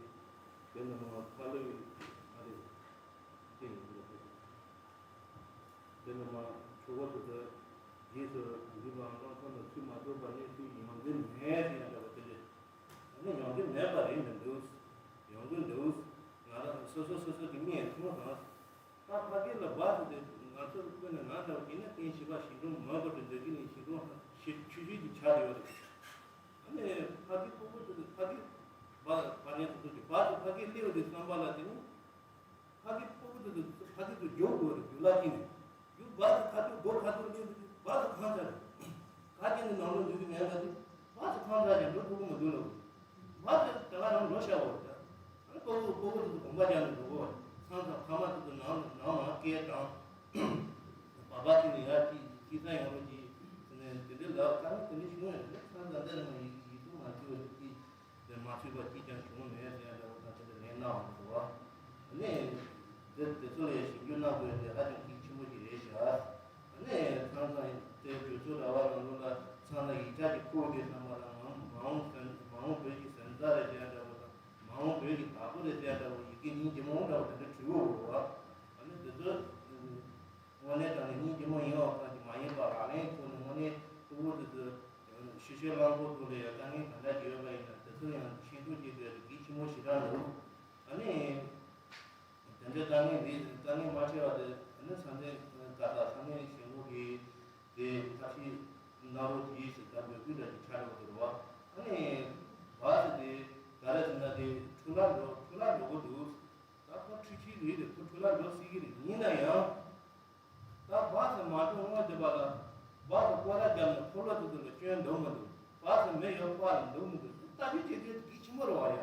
དེ་ནི་མ་ཁ་ལོ་ཡི་མ་རེད། དེ་ཡིན་འདུག་དེ་ནི་མ་ཆོག་གོ་དེ་ཚོ་རྗེས་སུ་འཇུག་པའམ་རང་སོ་ནས་ཚུལ་མ་ཐོབ་པ་ནི་ཚུལ་ཡོང་གི་མེད་ཟེར་ཡང་འདྲ་བ་དེ་རེད། ཨ་ནི་ཡོང་གི་མེད་པ་རེད་མི་འདུག་ཡོང་གི་འདུག་ང་རང་སོ་སོ་སོ་སོ་གི་མིག་ཡིན་མཐོང་དང་། ད་ཕ་གི་ལ་བ་དེ་ང་ཚོར་བཀོད་ནས་ང་འདྲ་བ་ཡིན་ན་རྟེན་བཞི་པ་ཞིང་གྲོང་མ་བར་དུ་འདོད་ཀྱི་ནི་ཞིང་གྲོང་ཆུ་ཆུ་ཆུ་ཆུ་ཆགས་ཡོད་རེད། ཨ་ནི་ཕ་གི་ཕྲུ་གུ་དེ་ཕ་གི་བ་བ་ནས་དུ་དུ་གི་བ་དེ་ཕ་གི་སླེབས་དེ་བསམ་པ་ལ་དེ་ནི། ཕ་གི་ཕྲུ་གུ་དེ་ཚོ་ཕ་གི་ཚོ་རྒྱུག་དགོས་རེད། རྒྱུག་ལ་ཅི་ནས་རྒྱུག་བ་ཚོ་ཁ་ཐུག་སྒོ་ཁ་ཐུག་སླེབས་དུས་བ་ཚོ་ཁང་ཚ་རེད། ཁ་ཅིག་ནི་ནང་ལོགས་འཇུག་གི་མེད་པ་དེ་བ་ཚོ་ཁང་ཚ་ཅན་འགྲོ་ཐུབ་ཀྱི་མི་འདུག་ལོ། བ་ཚོ་དེ་ག་རང་འགྲོ་ཤ་བོ་རེད། ཨ་ཕྲུ་གུ་ཕྲུ་གུ་དེ་ཚོ་དགོངས་པ་རྒྱག་ནས་འགྲོ་དགོས། ཁང་ཚ་ཕ་མ་དེ་ཚོ་ནང་ནང་མ་སྐད་དང་། བ་བ་དེ་ནི་ཡར་ཅིག་ཅིག་ས་ཡོང་རོགས་ཀྱིས་དེ་ནས་དེ་འདྲའི་ལབ་ཁ་ནི་དེ་འདྲའི་བྱུང་ཡོད་རེད། ཁང་ཚ་འདི་ནི་མ་ཡིག་ཡིག་ཐོག་མ་བཅུག་ཅིག་དེ་མ་ཚུད་པ་གཅིག་ཀྱང་བྱུང་མེད་ཟེར་ཡ་འདྲ་བོ་དང་དེ་འདྲ་ལན་གནང་བ་འདུག་བ། ཨ་ནི། དེ་དེ་ཚོ་ལ་ཞིབ་འཇུག་གནང་དགོས་དེ་ཧ་ཅང་གལ་ཆེན་པོ་ཞིག་རེད་ཤག་ཨ་ནི་ཚང་ཚང་དེ་དུས་ཚོད་ར་བ་ནང་ལོགས་ལ་ཚང་ལ་ཡིག་ཆ་ཞིག་ཁུར་དེ་བསམ་པ་ལ་མ་འོངས་མ་འོངས་བོད་མ་འོངས་བོད་ཀྱི་གཟན་རྩྭ་རེད་ཟེར་ཡ་འདྲ་བོ་དང་མ་འོངས་བོད་ཀྱི་བདག་པོ་རེད་ཟེར་ཡ་འདྲ་བོ་ཡི་གེ་སྙིང་རྗེ་མོ་འདྲ་བོ་དེ་འདྲ་བྲིས་ཡོད་རེད་བ། ཨ་ནི་དེ་ཚོ། དངོས་གནས་དྲང་གནས་སྙིང་རྗེ་མོ་ཡིན་འོག་ཙམ་གྱི་མ་ཡིན་པ་ལག་ལེན་ཐོག་ནས་དངོས་གནས་ཕྲུ་གུ་དེ་ཚོ་ཤི་ཤོར་རླངས་འཁོར་ཐོག་ལ་ཡང་དཀའ་ངལ་གང་འདྲ་ཅིག་ཡོད་པ་ཡིན་ན་དེ་ཚོ་ཡང་ཤེས་རྟོགས་བྱེད་དགོས་ཡ་དེ་གལ་ཆེན་པོ་ཞེ་དྲག་འདུག་ཨ་ནི། དེ་འདྲའི་དཀའ་ངལ་མེད་དཀའ་ངལ་མ་འཕྲད་པ་དེ་ཨ་ནི་ས་མཚམས་ཀ་ས་ས་གནས་གཞུང་གི་དེ་ཐབས་ཤེས་གནང་རོགས་གྱིས་ཟེར་ད་འབོད་སྐུལ་འདྲ་ཅིག་ཆགས་འགྲོ་གི་འདུག་བ། ཨ་ནི་བ་ཟེར་དེ་ག་རེ་ཟེར་ན་དེ་འཕྲུལ་ལ་འགྲོ་འཕྲུལ་ལ་འགྲོ་གི་འདུག་ད་ཁོ་འཕྲུལ་ཆས་རེད་དེ་ཁོ་འཕྲུལ་ལ་འགྲོ་སྲིད་ཀྱི་རེད། ཡིན་ན་ཡང་། ད་བག་ཚ་མ་འགྲོ་སྔོན་དེ་པ་ལ་བག་ཚ་སྐོར་ར་བརྒྱབ་ནས་འཁོར་ལོ་དེ་ཚོ་ལ་སྐྱོན་འདུག་མི་འདུག་བག་ཚ་མེ་ཡོད་པ་ལ་འདུག་མི་འདུག་ད་ལྟ་ཅི་བྱེད་དགོས་དེ་གལ་ཆེན་པོ་རེད་བ་ཡ།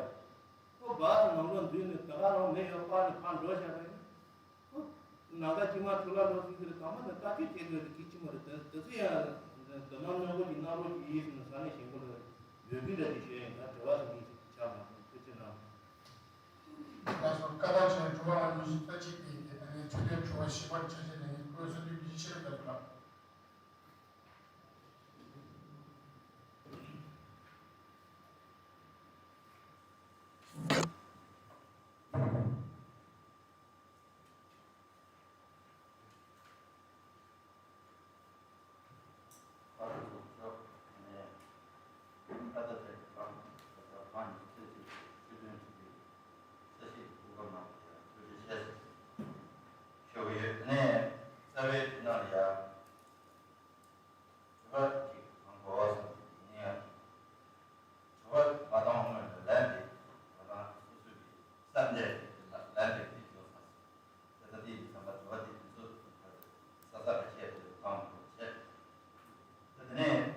ཁོ་བག་ཚ་ནང་ལོགས་འཛུལ་ནས་ད་ག་རང་མེ་ཡོད་པ་ལ་ཕར་འགྲོ་བཞག་པ་ཡིན། ཁོ་ནམ་མཁའ་དཀྱིལ་མ་འཁྲུལ་ལ་འགྲོ་སྲིད་ཀྱི་རེད། དང་པོ་ནས་ད་ཅི་བྱེད་དགོས་དེ་གལ་ཆེན་པོ་རེད། དེ་དེ་ཚོ་ཡང་དོ་སྣང་སྣ་མང་པོ་ཞིག་གནང་རོགས་ཀྱིས་ཟེར་ནས་ས་གནས་གཞན་པ་ལ་འབོད་སྐུལ་འདྲ་ཞིག་ཞུས་ཡིན། ད་དྲི་བ་ཞིག་གཉིས་ཤིག་ཆགས་མ་སོང་། ཐུགས་རྗེ་གནང་། ལགས་སོ། བཀའ་དྲིན་ཆེ། དྲི་བ་ཉི་ཤུ་རྩ་གཅིག་པའི་གི་ཨ་ནི་འཕྲོས་དོན་དྲི་བ་བཞི་པར་ཆ་ཤས་ལེན་མཁན་བཀུར་འོས་བསོད་སྡེ་བདེ་ཆེན་རབ་རྒྱ་མཚོ་ལགས། ཨ་རི་ཚོགས་གཙོ་ནས་ཨ་ད་ཐེ་གང་ད་ད་གང་ཉིད་ཚེ་གཅིག་ཆོས་དོན་གཅིག་གི་ས་གཞི་གོ་སྐབས་གནང་བ་ཡང་ཐུགས་རྗེ་ཆེ་ཞུ་གི་ཡོད། དེ་ནས་རྩ་བའི་དེ་ནང་ལ་ཡང་དྲི་བ་གཅིག་གང་གོ་བ་སོང་ཡིན་ཡང་། དྲི་བ་མ་བཏང་སྔོན་ལ་ལན་དེ་ང་རང་སོ་སོའི་གི་བསམ་འཆར་ལན་དེ་འདི་འཇོག་ཚར་སོང་། དེ་ལྟ་དེ་ཡི་བསམ་པ་དྲི་བ་དེ་དུས་ཚོད་ས་ས་རེ་བཤད་དེ་བཏང་དགོས་བྱས། དེ་ནས་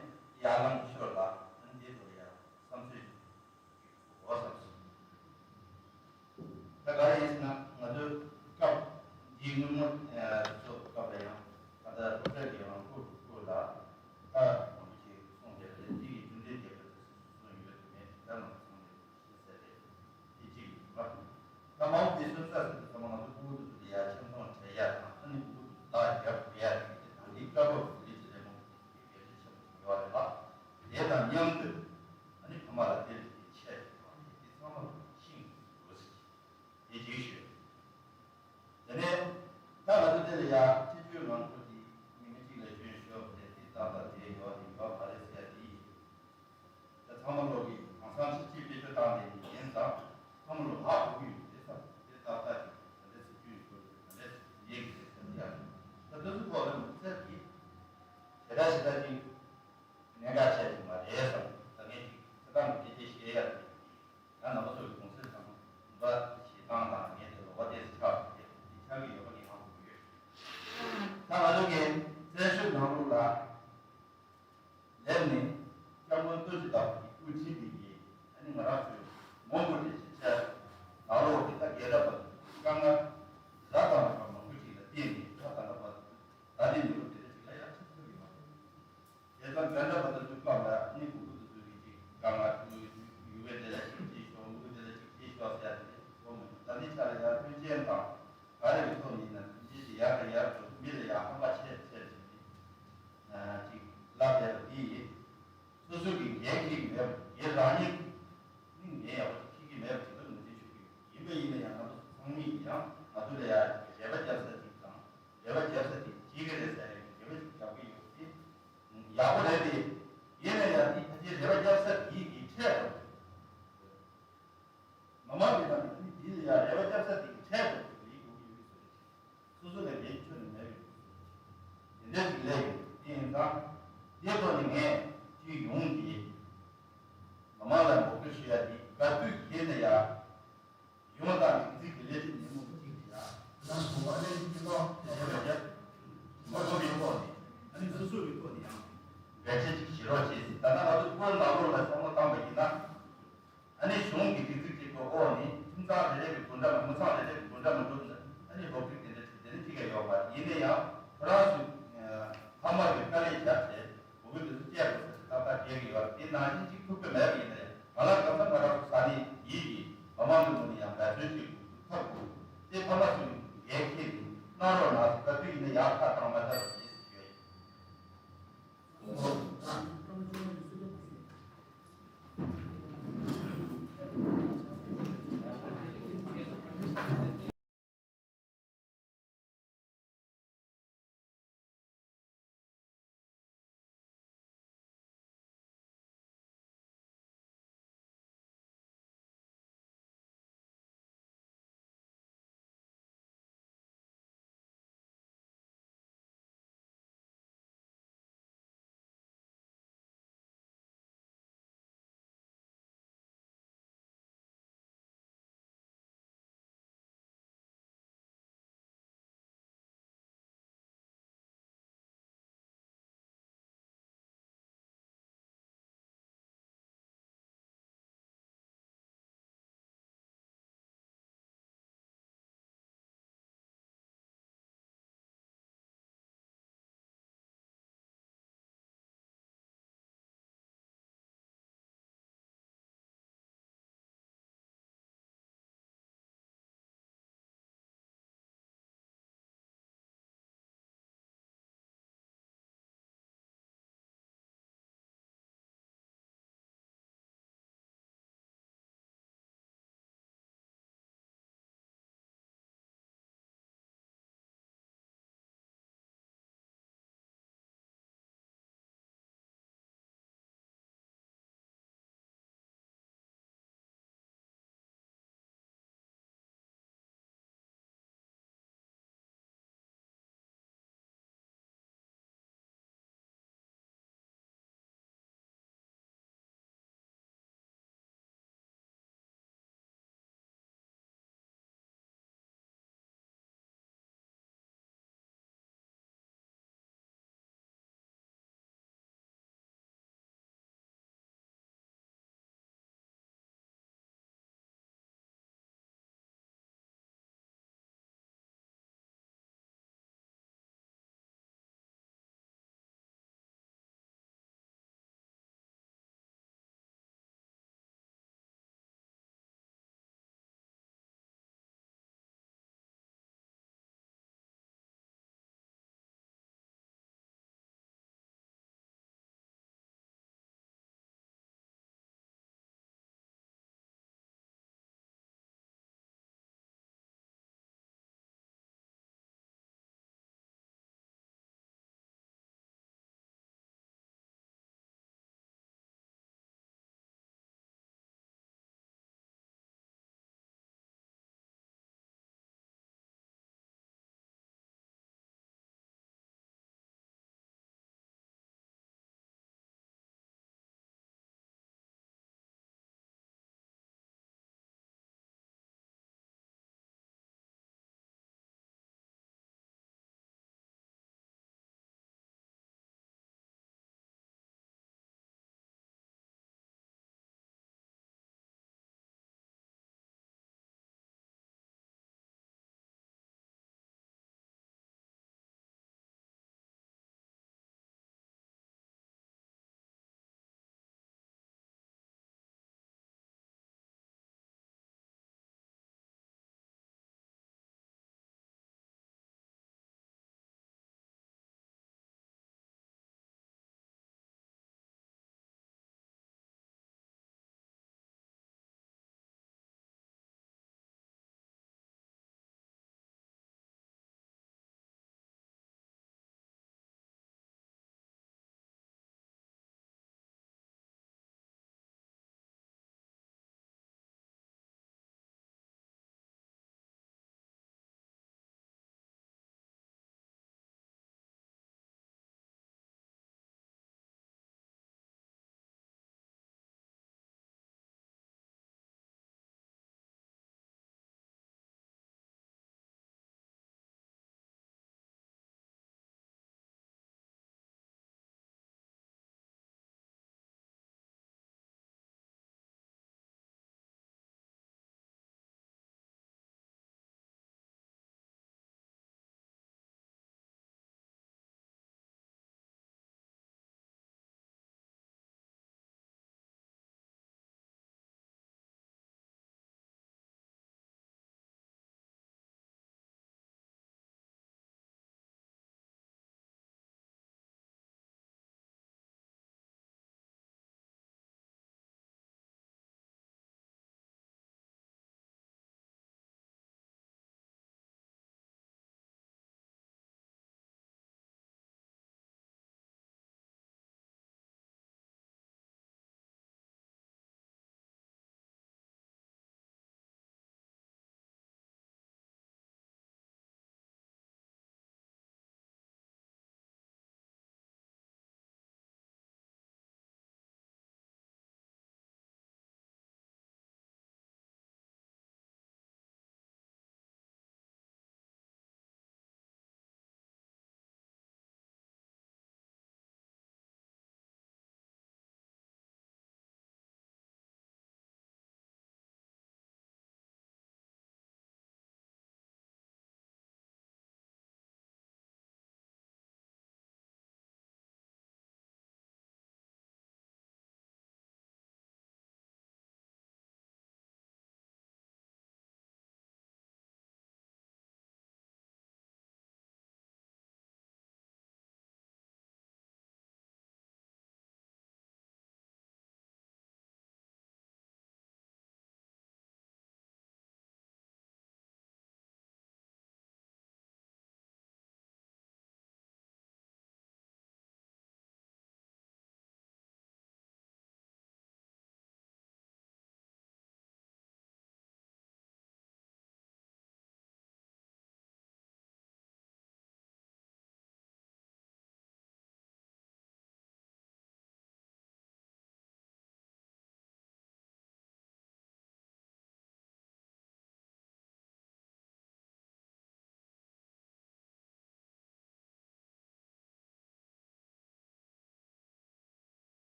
ཡར་ལངས་ཤོར་ལ་ཨ་ནི་དེ་ཚོ་ཡང་བསམ་ཚུལ་ཅིག་འོ་བསམ་སོང་། ད་ག་རེ་ཡིན་ཟེར་ན་ང་ཚོའི་སྐབས་འདིའི་སྔོན་མ་ཚོ་སྐབས་ལ་ཡང་ད་ལྟ་སློབ་གྲྭའི་རྒན་རང་སྐོར་སྐོར་ལ་ད་མང་པོ་ཞིག་གསུངས་བསྡད་པ་རེད། དེ་ཡི་རྒྱུ་འབྲས་རྒྱས་པ་དེ་སོ་སོ་སོང་ཡོད་དུ་མེད་དེ་ལྟར་ང་ཚོ་ཚང་མས་ཤེས་གསལ་རེད། དེ་གཅིག་ཡིན་པ། ད་མང་པོ་དེ་སོན་རྩ་ཟེར་དུས་ཚང་མ་ང་ཚོ་ཕྲུ་གུ་དེ་ཚོ་ལ་ཡ་ཆེ་མཐོང་སྤྲད་ཡ་དང་ཨ་ནི་ཕྲུ་གུ་དེ་ཚོ་བདག་རྒྱབ་དགོས་ཡ་དེ་གི་དེ་ད་ལྟའི་སྐབས་བབ་དེ་ལས་ཀྱི་ལས་ཁུངས་དེ་གལ་ཆེ་ཆེན་པོ་ཞིག་ཡོད་རེད་ལ། དེ་དང་མཉམ་དུ་ཨ་ནི་ཕ་མ་ལ་དེ་ལས་ཀྱི་ཆེད་དུ་དེ་ཚང་མ་ཤིང་དགོས་ཟེར་གྱི་དེ་གཅིག་ཞུས། དེ་ནས་ད་ང་ཚོ་དེ་ལ་ཡ་སྤྱི་སྤྱོད་ནང་ཁུལ་གྱི་ཉི་མ་གཅིག་ལ་གཞོན་ཤོག་དེ་དེ་ཏག་ཏག་དེ་ཡོད་དེ་ཡོད་མ་རེད་ཟེར་ཡ་དེ་ཡིན། ད་ཚང་མ་ལོག་གི་གང་ཟག་ཁྲི་གཅིག་དཔེ་བརྗོད་བཏང་ནས་ཡིན་ཙང་ཚང་མ་ལོག་ཧ་གོ་གི་ཡོད་དེ་ས་དེ་ཏག་ཏག་ཅིག་ག་འདྲ་ཟེར་རྒྱུ་ཡོད་ག་འདྲ་ཟེར་ཡས་ཀྱི་རེད་ཟེར་ཡ་ད་དེ་ཚོ་ཐོག་ལ་མི་ཚེ་གི་དེ་འདྲ་ཞེ་དྲག་ཅིག་གནད་འགག་ཆེ་ཅིག་མ་རེད་བསམ། ད་ངས་ཅིག་ཚེ་ཐང་གི་སྐད་ཆ་བཤད་ཡ་རེད། ད་ནང་པ་ཚོ་གི་གུང་སེང་དང་ལུང་པ་ཞེ་སྡང་དང་ངས་དེ་ལོག་པ་ཏོག་ཙམ་ཆགས་པ་དེ་དེ་ཆགས་ཀྱི་ཡོད་པ་ངས་ཧ་གོ་གི་ཡོད། ད་ང་ཚོ་གི་བཙན་བྱོལ་ནང་ལོགས་ལ་སླེབས་ནས་སྐྱབས་མགོན་རྡོ་རྗེ་ལགས་ཀྱི་དབུ་ཁྲིད་དེ་གི་ཨ་ནི་ང་རང་ཚོའི་མོན་གྷོ་དེ་ཞིག་ཆགས་ནང་ལོགས་ ཡག་ཏུ་མི་ལ་ཡང་ཧམ་པ་ཆེ་ཆེ་ཞིག་གིས་ཅིག་ལབ་བསྡད་པ་འདི་ཡིན། སོ་སོ་གི་འགན་འཁྱེར་གྱི་མེད་པ། འགན་རང་ཉིད་ནི་འགན་ཡག་པོ་འཁྱེར་གྱི་མེད་པ་དེ་ཚོ་ངོས་འཛིན་ཞུ་གི་ཡོད། ཡིན་པ་ཡིན་ན་ཡང་ང་ཚོ་ཚང་མས་ཀྱིས་ཀྱང་ང་ཚོ་ལ་ཡང་རེ་བ་རྒྱབ་ས་ཅིག་དང་། རེ་བ་རྒྱབ་ས་དེ་བྱེད་ཀྱི་རེད་ཟེར་ཡག་གི་རེ་བ་ཅིག་རྒྱག་གི་ཡོད་དེ། ཡག་པོ་རེད་དེ། ཡིན་ན་ཡང་དེ་ཕལ་ཆེར་རེ་བ་རྒྱབ་ས་དེ་གི་འཕྲལ་དུ། མི་མང་གི་ནང་ནས་འདི་ལ་ཡང་རེ་བ་བརྒྱབ་ས་དེ་གི་འཕྲལ་དུ་ལས་དགོས་ཀྱི་ཡོད་ཟེར། སོ་སོ་ལ་འགན་ཁྱོན་ནས་མེད་པའི་དེ་འདྲ་ཞིག་སླེབས་ཡོད། དེ་ཡིན་ཙང་དེའི་ཐོག་ནས་ངས་སྤྱི་ཡོངས་ཀྱི་མི་མང་ལ་འབོད་སྐུལ་ཞུ་ཡ་དེ་ག་དུས་ཡིན་ན་ཡང་ཡོང་དང་སྒྲིག་འཛུགས་ཀྱི་ལས་རིམ་ཉིན་མོ་གཅིག་དེ་ཡང་ལམ་དུ་མ་ལས་ཀྱི་ལོ་དེ་རེ་བ་བརྒྱབ། མ་དགོས་པའི་ཐོག་ནས་ཨ་ནི་སོ་སོ་གི་ཐོག་ནས་ཡང་འགན་འཁྲི་ཅིག་བཞེས་རོགས་བྱེད། ད་ལྟ་ང་ཚོ་བོད་ནང་ལོགས་ལ་བསམ་བློ་བཏང་པ་ཡིན་ན། ཨ་ནི་གཞུང་གི་སྒྲིག་འཛུགས་གཅིག་གི་འོག་ནས་ཁྱིམ་ཚང་རེ་རེ་གི་འགོ་འདྲ་མ། མི་ཚང་རེ་རེ་གི་འགོ་འདྲ་མ་འགྲུབ་ན་ཨ་ནི་འགོ་ཁྲིད་དེ་འདྲ་ཞིག་དེ་ནི་ཅི་ག་ཡོད་མ་རེད། ཡིན་ན་ཡང་ཁོ་རང་ཚོས་ཕ་མ་གི་དཀའ་ལས་བརྒྱབ་བྱས་འགོ་ཁྲིད་དེ་ཚོ་བཅས་དགོས་ཟེར་ཏག་ཏག་བརྗེད་ཀྱི་ཡོད་རེད། དེ་ནང་བཞིན་གཅིག་ཐུབ་ཀྱི་མེད་པ་ཡིན་ན་ཡང་མ་ལ་གང་ས་མ་རག་ས་ནི་ཡིད་ཀྱི་མི་མང་གི་ངོས་ནས་ཡང་འབད་བརྩོན་བྱེད་དགོས་ཐབས་དགོས། དེ་ཕ་མ་ཚོས་འགན་འཁྱེར་ནས་གནང་རོགས་གནང་། ག་དུས་ཡིན་ན་ཡང་ཁ་བཏང་མ་ཐག་ཏུ་ཡིན་ཞུ་ཡ་ཡིན།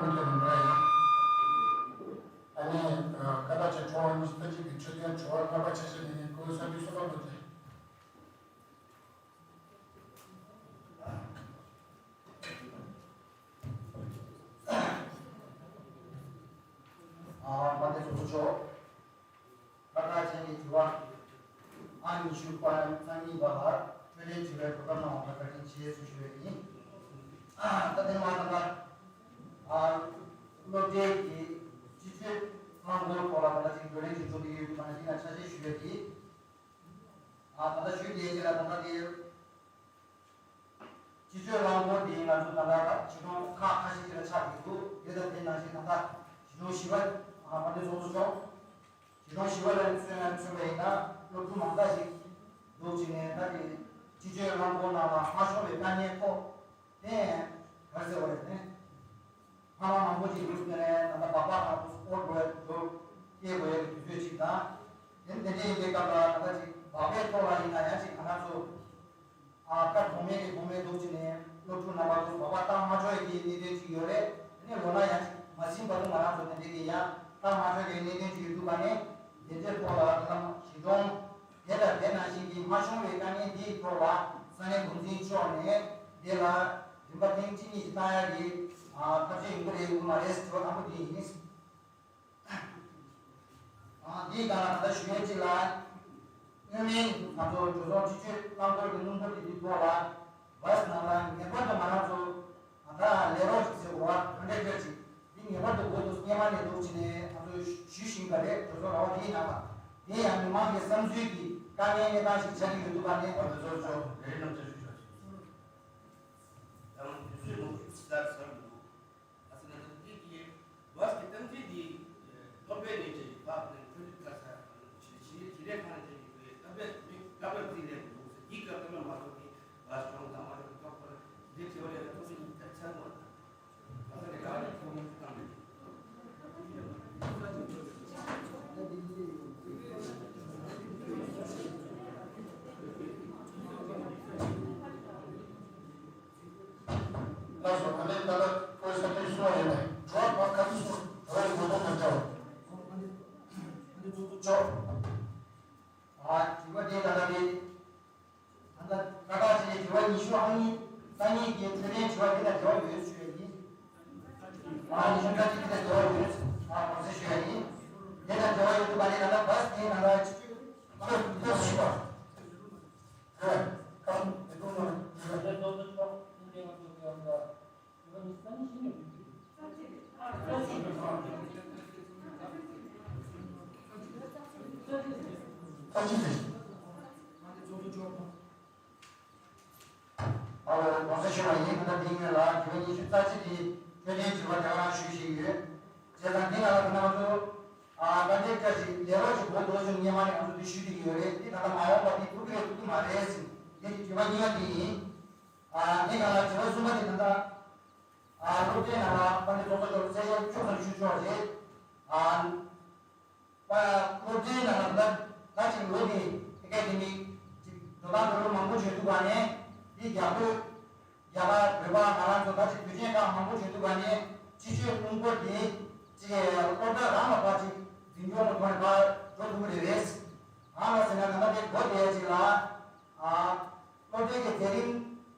ཨ་ནི་ཀ་ད་ཆེ་ཁྲོ་བ་གཉིས་ལྟ་ཅིག་གི་ཆོས་ལྡན་ཁྲོ་བ་ལྔ་པ་ཆེ་ཆེ་ནི་ཀོ་ས་མི་སོ་པ་ལོ་ཅེ། ཨ་མ་དེ་ཚོ་ཚོ་ཆོ། ལྷག་དཀར་ཅན་གྱི་དྲི་བ། ཨ་ཉི་ཤུ་པ་ཚང་གཉིས་པ་ལ་འཕྲོད་བསྟེན་དྲི་བའི་གོ་སྐབས་གནང་བ་བཀའ་དྲིན་ཆེ་ཞུ་ཞུ་བའི་ཡིན། ད་ཐེངས་མ་ད་ལྟ་སློབ་གྲྭའི་གི་སྤྱི་སྤྱོད་རླངས་འཁོར་སྐོར་ལ་ད་ལྟ་ཅིག་བགྲོ་གླེང་ཅིག་འགྲོ་གི་ཡོད་པ་ནི་འདི་ལ་ཆ་ཤས་ཞུ་བའི་གི། ད་ལྟ་ཞུ་དེའི་རྗེས་ལ་ད་ལྟ་དེ། སྤྱི་སྤྱོད་རླངས་འཁོར་འདི་ང་ཚོ་ད་ལྟ་གཞིས་གྲོང་ཁག་ཁ་ཤས་ཤིག་ལ་ཆགས་ཀྱི་འདུག་དེ་དང་དེ་ནང་བཞིན་ད་ལྟ་གཞིས་གྲོང་བཞི་པ་ཨ་དཔལ་ལྡན་ཚོགས་གཙོ་མཆོག་གཞིས་གྲོང་བཞི་པ་ལ་མཚོན་མཚོན་པ་ཡིན་ན་སློབ་ཕྲུག་མང་དག་ཞིག་འདུག་ཅིག་ནས་ད་དེ་སྤྱི་སྤྱོད་རླངས་འཁོར་ནང་ལ་མ་ཤོང་བའི་དཀའ་ངལ་ཐོག་དེ་ག་རེ་ཟེར་བ་རེད་དེ། ཕ་མ་མང་པོ་ཅིག་ཡོད་ནས་ད་ལྟ་སྦག་སྦག་ནང་དུ་སྤོ་དགོས་འགྲོ་སྐྱེལ་དགོས་ཡག་གི་དུས་ཚོད་ཅིག་དང་། དེ་དེ་འདྲ་ཡིན་པའི་སྐབས་ལ་ད་ལྟ་ཅིག་སྦག་སྦག་ཐོག་ལ་ཡིན་ན་ཡང་ཅིག་ང་རང་ཚོ་ཨ་སྐབས་གོང་མའི་གི་གོང་མའི་འདུག་ཅིག་ནས་སློབ་ཕྲུག་རྣམ་པ་ཚོ་སྦག་སྦག་བཏང་མ་ཆོག་ཡག་གི་གནད་དོན་ཅིག་ཡོད་རེད། དེ་ནས་ལོ་ན་ཡང་ཅིག་མ་ཟིན་བར་དུ་ང་རང་ཚོ་དེ་འདྲ་གི་ཡང་བཏང་མ་ཆོག་ཡག་གི་གནད་དོན་ཅིག་ཡོད་འདུག་ག་ནས་དེ་འདྲའི་ཐོག་ལ་ད་ལྟ་གཞིས་གྲོང་། དེ་དང་དེ་ནང་བཞིན་གྱི་མ་ཤོང་བའི་དཀའ་ངལ་འདིའི་ཐོག་ལ་ས་གནས་འགོ་འཛིན་མཆོག་ནས་དེ་ལ་རིམ་པ་ཐེངས་གཅིག་གཉིས་ཤིག་བཏང་ཡག་གི་ཐབས་ཤེས་ཡོང་གི་རེད་ཡོད་མ་རེད་ཟེར་དྲི་བ་དང་པོ་འདི་ཡིན། འདིའི་སྒང་ལ་ད་ལྟ་ཞུ་ཡས་གཅིག་ལ། སྔོན་མའི་ང་ཚོ་གྲོས་ཚོགས་སྤྱི་སྤྱོད་རླངས་འཁོར་གྱི་སྣུམ་འཁོར་དེ་འདིའི་ཐོག་ལ། བཱས་ནང་ལ་ངེས་པར་དུ་ང་རང་ཚོ་ད་ལས་རོགས་ཅིག་ཟེར་དགོས་པ་ག་འདྲ་སྐྱོར་ཅིག་འདི་ངེས་པར་དུ་དགོས་འདུག་སྔོན་མ་ནས་འདུག་བྱས་ནས་ང་ཚོས་ཞུ་བཞིན་པ་རེད། གྲོས་ཚོགས་ར་བ་འདིའི་ནང་ལ། དེ་ཡང་མི་མང་གི་བསམ་ཚུལ་གྱི་དཀའ་ངལ་གནས་སྟངས་ཤིག་ཆགས་ཀྱི་ཡོད་འདུག་ག་ནས། ཨོ་དེ་ཚོ་ཚོ་རེད། རྣམ་ཅག་ཞུ་ཆོག་ཅིག་ད་རུང་དུས་ཚོད་ནོར་འཁྲུལ་ཇི་ལྟར་བཟོ་ཡི་འདུག་ཨ་སི་ནང་དུ་འདི་གི་བཱས་ཀྱི་སྟངས་འཛིན་འདི་སློབ་གྲྭའི་ནས་བྱས་ཀྱི་ཕག་ནས་འཕྲོད་བསྟེན་ཁ་ས་ཆེད་ལས་ཁང་ནས་བྱས་ཀྱི་བོད་སྐབས་རེ་མི་སྐབས་རེ་རྩིས་ལས་འདུག་ཟེར། འདི་སྐབས་སྐབས་རེ་མ་གཏོགས་ཀྱི་བཱས་གྲོང་དང་མ་གྲོང་གི་ཐོག་ཁོ་ར་འདི་བྱེད་པ་ལས་ཐོག་སུ་ཡིན་ཚར་ཚར་མ་རེད། ཨ་ས་ནས་ག་རེ་ཐོག་མ་བཏང་མེད། ལགས་སོ། ཨ་ནི་ད་ལྟ་ཁོའི་ས་ཁུལ་གསུངས་པ་ཡིན་ནས་དྲི་བ་ཁ་ཁ་ཚིག་གསུངས། དྲི་བ་ཡི་ངོ་སྤྲོད་མ་བྱ་བ། ཨ་དྲི་བ་དེ་ད་ལྟ་དེ་ད་ལྟ་ཀ་ཏག་ཅིག་གི་དྲི་བ་ཉི་ཤུ་ཨང་གཉིས་ས་གཉིས་ཀྱི་འཕྲོད་བསྟེན་དྲི་བ་དེ་དང་འབྲེལ་བ་ཡོད་ཞུ་ཡ་ཡིན། ཨ་ཉི་ཤུ་རྩ་གཅིག་དེ་དང་འབྲེལ་བ་ཡོད། ཨ་གོང་ཚད་ཞུ་ཡ་ཡིན། དེ་དང་འབྲེལ་བ་ཡོད་འདུག་ག་ནས་ད་ལྟ་བཱས་དེའི་ནང་ལ་ཆུ་ཆུ་ཁོ་ཁོ་ཞུ་བ། ཨ་ལོ། གོང་ས་མཆོག་ལ་ཡིན་ན་ད་འདི་ངོས་ལ་དྲི་བ་ཉི་ཤུ་རྩ་གཅིག་དེ་འཕྲོད་བསྟེན་དྲི་བ་དེ་ག་རང་ཞུ་བཞིན་ཡོད། བྱས་ཙང་འདི་ནང་ལ་ང་ཚོ་ཨ་ད་ལྟའི་སྐབས་ཀྱི་ལས་རོགས་ཀྱི་འགོ་འདོགས་ཚུལ་སྔོན་མ་ནས་ང་ཚོ་འདི་ཞུ་བསྡད་ཀྱི་ཡོད་རེད། འདི་ད་ལྟ་མ་འོངས་པ་འདི་ཐུབ་ཀྱི་རེད་ཐུབ་ཀྱི་མ་རེད་ཟེར་འདི་གི་དྲི་བ་གཉིས་པ་འདི་ཡིན། ཨ་འདི་ག་ལ་དྲི་བ་གསུམ་པ་དེ་ད་ལྟ་ཨ་སློབ་གྲྭའི་ནང་ལ་དཔལ་ལྡན་ཚོགས་གཙོ་མཆོག་གསལ་བཤད་ཕྱོགས་ཙམ་ཞུ་ཆོག་རེད། ཨ་པ་སློབ་གྲྭའི་ནང་ལ་ད་ད་ཅིག་ལོ་དེ་ཨེ་ཀ་ཌེ་མིག་ཅིག་འགྲོ་སྟངས་འགྲོ་ལུགས་མང་པོ་བྱེད་ཐུབ་པ་ནས་འདི་རྒྱ་བོད་རྒྱ་གར་བོད་པ་ང་རང་ཚོ་ད་ཅིག་དུས་ཆེན་ཁག་མང་པོ་བྱེད་ཐུབ་པ་ནས་སྤྱི་སྤྱོད་རླངས་འཁོར་འདི་ཅིག་སློབ་གྲྭ་རང་ལ་ཕར་ཅིག་འཛིན་སྐྱོང་གི་ཐོག་ནས་ཕར་འགྲོ་ཐུབ་ཀྱི་རེད་པས། གང་ལ་ཟེར་ན་ད་ལྟ་དེ་སྒོ་དེ་ཅིག་ལ་ཨ་སློབ་གྲྭའི་གི་དེ་རིང་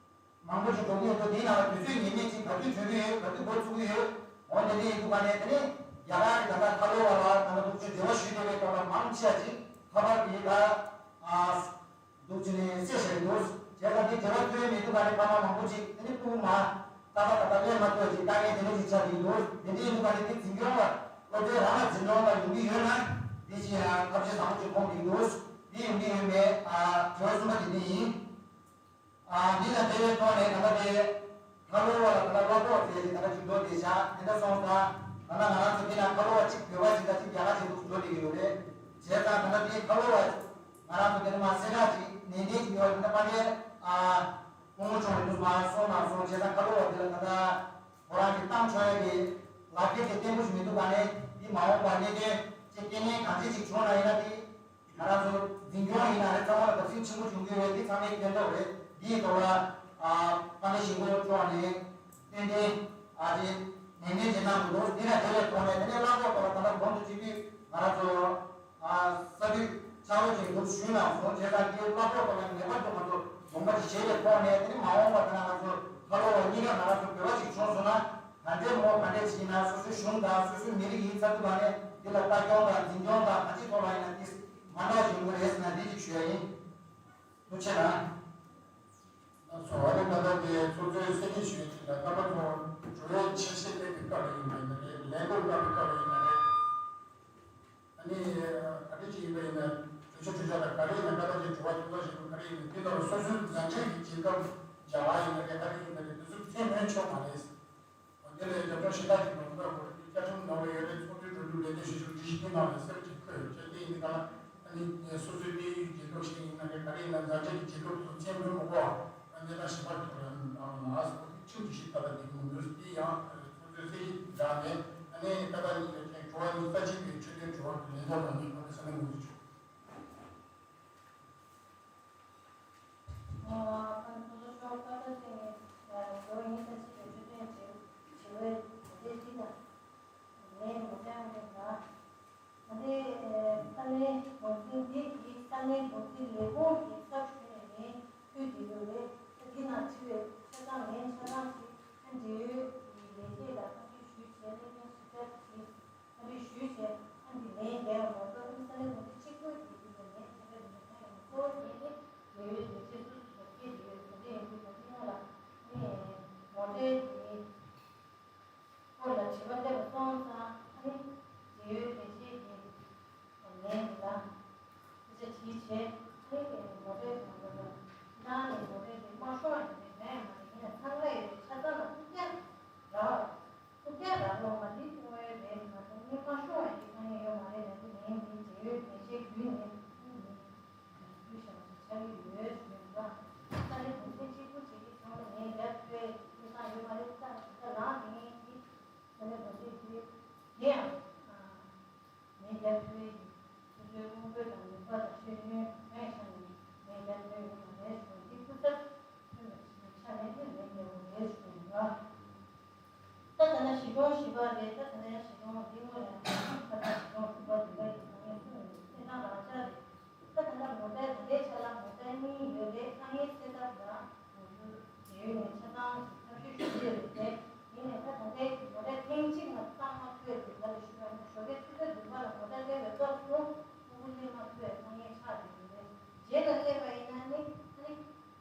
མང་པོ་ཞིག་འགྲོ་གི་ཡོད་འདུག་དེའི་ནང་ལ་དུས་ཚོད་ངེས་མེད་ཅིག་ག་དུས་གྲོལ་གི་ཡོད། ག་དུས་འགོ་ཚུགས་ཀྱི་ཡོད། འོ་དེ་འདྲ་ཡིན་འདུག་ག་ནས་དེ་ནས་རྒྱ་གར་གྱི་ད་ལྟ་ཁ་ལོ་བ་ལ་ད་ལྟ་འདུག་ཅིག་འབྲེལ་བ་ཞུས་བསྡད་པའི་སྐབས་ལ་མང་ཆེ་བ་ཅིག་ཁ་པར་གྱིས་ད་ཨ་འདུག་ཅིག་ནས་གསལ་བཤད་འདུག་བྱས་ཙང་འདི་འབྲེལ་བ་ཐོན་མི་འདུག་ག་ནས་ཕ་མ་མང་པོ་ཅིག་དེ་ནས་ཕྲུ་གུ་མ་ད་ལྟ་ད་ལྟ་སླེབས་མ་ཐུབ་ཅིག་དཀའ་ངལ་དེ་འདྲ་ཅིག་ཆགས་ཀྱི་འདུག་དེ་འདྲ་ཡིན་འདུག་ག་ནས་འདི་འཛིན་སྐྱོང་བ་སློབ་གྲྭའི་རང་ལ་འཛིན་སྐྱོང་བ་ཡོང་གི་ཡོད་ན་འདི་ཅིག་ཡང་ཐབས་ཤེས་བཟང་པོ་ཅིག་མཐོང་གི་འདུག་འདི་ཡོང་གི་ཡོད་མེད་ཨ་འབྲེལ་བ་གསུམ་པ་དེ་འདྲ་ཡིན། ཨ་འདི་དང་འབྲེལ་བའི་ཐོག་ནས་ད་ལྟ་དེ་ཁ་ལོ་བ་ལ་ད་ལྟ་གློ་ཕོགས་དེ་ད་ལྟ་ཅིག་འགྲོ་བསྡད་ཤག་དེ་འདྲ་སོང་ཙང་ད་ལྟ་ང་རང་ཚོ་འདི་ན་ཁ་ལོ་བ་གཅིག་བོད་པ་གཅིག་དང་གཅིག་རྒྱ་གར་གཅིག་འདུག་འགྲོ་བསྡད་ཀྱི་ཡོད་རེད། བྱས་ཙང་ད་ལྟ་དེ་ཁ་ལོ་བ་ང་རང་ཚོ་དེ་ནས་མ་སེ་ར་གཅིག་ནན་ཏན་གཅིག་ཡོད་ད་ལྟ་པ་ལས་ཨ་སྐུ་ངོ་ཆུང་བའི་འདུག་མ་སོང་མ་སོང་། བྱས་ཙང་ཁ་ལོ་བ་དེ་ལ་ད་ལྟ་ཁོ་རང་གི་བཏང་ཆོག་ཡ་གི་ལག་འཁྱེར་དེ་བརྟན་པོ་ཞིག་མི་འདུག་ག་ནས་འདི་མ་འོངས་པ་གནད་དོན་ཅིག་རྐྱེན་ངན་གང་ཅི་ཅིག་བྱུང་ན་ཡིན་ན་དེ། ང་རང་ཚོ་འཛིན་སྐྱོང་ཡིན་ན་རེད། ཚང་མ་ལ་བརྡབ་གསིག་ཆེན་པོ་བྱུང་གི་རེད། འདི་ཚང་མའི་ཕན་ཐོགས་རེད། འདིའི་ཐོག་ལ་ཨ་དཔལ་ལྡན་ཞིང་འབྲོག་ལྗོངས་ནས་ཏན་ཏན་ཨ་ཅེ་ ནན་ཏན་བྱེད་སྟངས་འདུག་འདི་ལ་དེ་ལས་ཐོག་ནས་དེ་ནས་གླ་ཕོགས་ཐོག་ལ་ད་ལྟ་གོང་དུ་ཅིག་གིས་ང་རང་ཚོ་ས་དེ་ཆ་རོགས་ཅིག་འདུག་ཞུས་ན་སོང་བྱས་ཙང་དེ་གླ་ཕོགས་ཐོག་ལ་ངེས་པར་དུ་ང་ཚོ་དགོངས་པ་ཅིག་བཞེས་པའི་ཐོག་ནས་དེ་ནས་མ་འོངས་པ་ད་ལྟ་ང་ཚོ་ཁ་ལོ་བ་གཉིས་ཀ་ང་རང་ཚོ་འབྲེལ་བ་ཅིག་བྱུང་སོང་ན་ག་འདྲས་མོ་ག་འདྲས་བྱས་ན་སོ་སོའི་གཞུང་དང་སོ་སོའི་མི་རིགས་ཡིན་ཚ་དུ་བ་ནས་འདི་ལ་ལྟ་སྐྱོང་དང་འཛིན་སྐྱོང་དང་ག་ཅིག་ཐོག་ལ་ཡིན་ན་དེ་མ་འདྲ་བ་ཞིག་ཡོང་གི་རེད་ཟེར་ན་འདི་ཅིག་ཞུ་ཡ་ཡིན། ཐུགས་རྗེ་ཆེ་གནང་། ལགས་སོ། ཨ་ནི་ད་ལྟ་དེ་ཚོགས་གཙོས་གསལ་བཤད་ཞུས་ཡོད་ཅིག་ལ་རྣམ་པ་ཚོ་འགྲོ་བའི་འཆར་གཞི་སླེབས་པའི་སྐབས་ལ་ཡིན་པ་ཡིན་ན་རེད། ལས་འགུལ་སྐབས་ཀྱི་སྐབས་ལ་ཡིན་ན་རེད། ཨ་ནི་ག་རེ་ཅིག་ཡིན་པ་ཡིན་ན་གྲོས་ཆོད་གྲོས་འཆར་དང་ག་རེ་ཡིན་ན་ཀ་ད་ཅིག་དྲི་བ་དྲི་བ་ཞིག་ག་རེ་ཡིན་ན་དེ་ལྟར་སོ་སོའི་མཛའ་འབྲེལ་གྱི་རྒྱལ་ཁབ་རྒྱ་གར་ཡིན་ན་རེད། ག་རེ་ཡིན་ན་རེད། དེ་ཚོ་མཚན་སྨོས་ཆོག་མ་རེད། འོ་དེ་ལས་རྒྱབ་ལྗོངས་ཞེ་དྲག་གི་ནོར་འཁྲུལ་དགོས་རེད། བཅའ་ཁྲིམས་ནང་ལ་ཡོད་རེད། ཚོགས་འདུའི་འགྲོ་འདུག་ལས་དོན་ཞིབ་དཔྱོད་སྒྲིག་གཞི་དེའི་ནང་ལ་གསལ་པོ་ཅིག་འཁོད་ཡོད། བྱས་དེ་ཡིན་དུས་ག་ལ་ཨ་ནི་སོ་སོའི་གནས་ཡུལ་རྒྱལ་ཁབ་ཞིག་ཡིན་ན་རེད། ག་རེ་ཡིན་ན་མཛའ་འབྲེལ་གྱི་རྒྱལ་ཁབ་ཚོ་མཚན་སྨོས་མ་དགོས་པ་གནས་སྟངས་ཞིབ་ཕྲ་ཐོག་ལ་ཡང་ལ་སོགས་ཀྱི་ཁྲིམས་ཀྱི་ཞིབ་ལྟ་ལ་འགྲིག་གི་མི་འདུག་དེ་ཡང་ཚོགས་གཙོའི་གསལ་བཤད་དེ་བཞག་ནས་ཨ་ནི་ཀ་ད་ཉིན་ཡོད་ཅན་གྲོ་བ་ཉིན་ས་གཅིག་པའི་ཆོས་དོན་དྲི་བ་གི་ལན་འདེབས་ལ་ཉིན་གོང་ནས་ས་གནས་ངོས་འཛིན་ཆོག་ཨ་ཁ་ནི་ཁོ་ཚོ་ཤོག་ཁ་ཁ་ཅན་ནི་ཇོ་ཡིན་ས་ཆེ་བའི་ཆོས་ཐོན་བྱེད་བྱེད་འོས་དེ་ཅི་ན་ལས་མོ་ཏན་ལས་ད་ཨ་ནི་ས་གནས་འགོ་འཛིན་འདི་གི་ས་གནས་འགོ་འཛིན་ལས་ཁུངས་ཀྱི་ཚབ་ཞུས་ནས་ལན་ཕུལ་བསྡད་ཡོད་རེད། ད་འདི་ན་བྲིས་པའི་ཆ་ཚང་ལན་ཆ་ཚང་ཞིག་ཨ་འབྲེལ་ཡོད་ཀྱི་ལས་བྱེད་ལ་བཀའ་འཁྲོལ་ཞུས་བྱས་གནད་དོན་ཞིབ་ཕྲ་བྱས། ཨ་ནི་ཞུས་བྱས་ཨ་འདི་ལན་རྒྱག་ཡོང་བ་ལྟར་ཨ་ནི་ས་གནས་འགོ་འཛིན་གཅིག་པུས་ཀྱིས་འདི་ལ་ལན་ཐད་ཀར་འདི་ལ་ཐད་ཡོང་། གཙོ་བོ་དེ་ནི་འབྲེལ་ཡོད་ལས་བྱེད་སོ་སོ་བཟོ་སྐྱེལ་བྱེད་ཡོད་པ་དེ་ཡིན་དུས་ད་ཐེངས་ལ་ཨ་ནི་ངོ་སྤྲོད་དེ་སྐོར་ལ་དྲི་བ་སླེབས་པ་སོང་ཙང་ཨ་ནི་འབྲེལ་ཡོད་ལས་བྱེད་ཀྱིས་ལན་འདི་ལ་སྐད་ཆ་དྲིས་བྱས་ཨ་ནི་ངོ་སྤྲོད་དང་པོ་ལ་ནང་ནས་ངོ་སྤྲོད་དེ་མ་ཤོང་བ་དེ་འདྲ་གང་ཡང་མ་རེད། ཡིན་ན་ཚང་མ་ཡོད་ཆ་ཚང་ལ་ཐུགས་རྒྱལ་རག་ཐུགས་རྒྱལ་རག་ལོ་མ་འདི་ཐུང་བའི་རེད་མ་གཏོགས་ནི་མ་ཤོང་བའི་དཀའ་ངལ་ཡོད་མ་རེད་ལབ་དུས་ངས་འདི་འབྲེལ་ཡོད་ལས་བྱེད་བརྒྱུད་ནས་ཐུགས་ནས་ཐུགས་ཞབས་ཞུ་ཆགས་ཀྱི་ཡོད་ཞུ་ཡོད་ལ། ས་གནས་འགོ་འཛིན་གཅིག་པུ་བྱེད་ཀྱི་ཚང་མ་ངས་རྒྱབ་སྐྱོར་ཡོད་ས་ཡོད་མ་རེད། ས་ས་ལངས་དེ་ངས་འདི་ས་གནས་འགོ་འཛིན་དེ་དེ་ཡང་། ངས་རྒྱབ་སྐྱོར་ཡིན། སོ་སོའི་དབང་པོ་དང་ནུས་པ་དང་ཤེས་ཡོན་གང་ཡིན་ཆ་ནས་ངས་རྒྱབ་སྐྱོར་ཡོད་མ་རེད་ཞུ་བ་འདི་སྐུ་ཚབ་ཐོན་པ་ཞིག་ཆ་ནས་ནི་ལན་རྒྱག་དགོས་རེད་ཞུ་བ་ཡིན་པ། ད་ད་ལྟ་གཞིས་གྲོང་བཞི་པ་རེད། ད་ད་ལྟ་ཡང་གཞིས་གྲོང་འདི་སྔོན་ལ་ད་ལྟ་གཞིས་གྲོང་དྲུག་པ་བདུན་པ་ཡིན་པ་ངས་གསུངས་ཡོད། དེ་དང་རང་འཇགས་རེད། ད་ད་ལྟ་མོ་ཊ་ད་ལྟའི་ཆ་ལ་མོ་ཊ་གཉིས་ཡོད་རེད། དཀའ་ངལ་སེལ་ཐབས་ལ་ང་ཚོ་རྒྱལ་ཡོངས་ནས་ཆ་ཚང་ཞིག་ཐབས་ཤེས་ཞུ་གི་ཡོད་རེད་དེ། ཡིན་ནའི་ད་ད་ལྟའི་མོ་ཊ་ཐེངས་གཅིག་ལ་བཏང་མ་ཐུབ་པའི་ད་ལྟ་ཞུ་བ་ནི་ཞོགས་ཀའི་ཆུ་ཚོད་བདུན་པ་ལ་མོ་ཊ་སླེབས་པའི་སྐབས་སུ་ཕྲུ་གུ་སླེབས་མ་ཐུབ་པའི་དཀའ་ངལ་ཆགས་བསྡད་ཡོད་རེད། རྗེས་ལ་སླེབས་པ་ཡིན་ན་ནི་ཨ་ནི་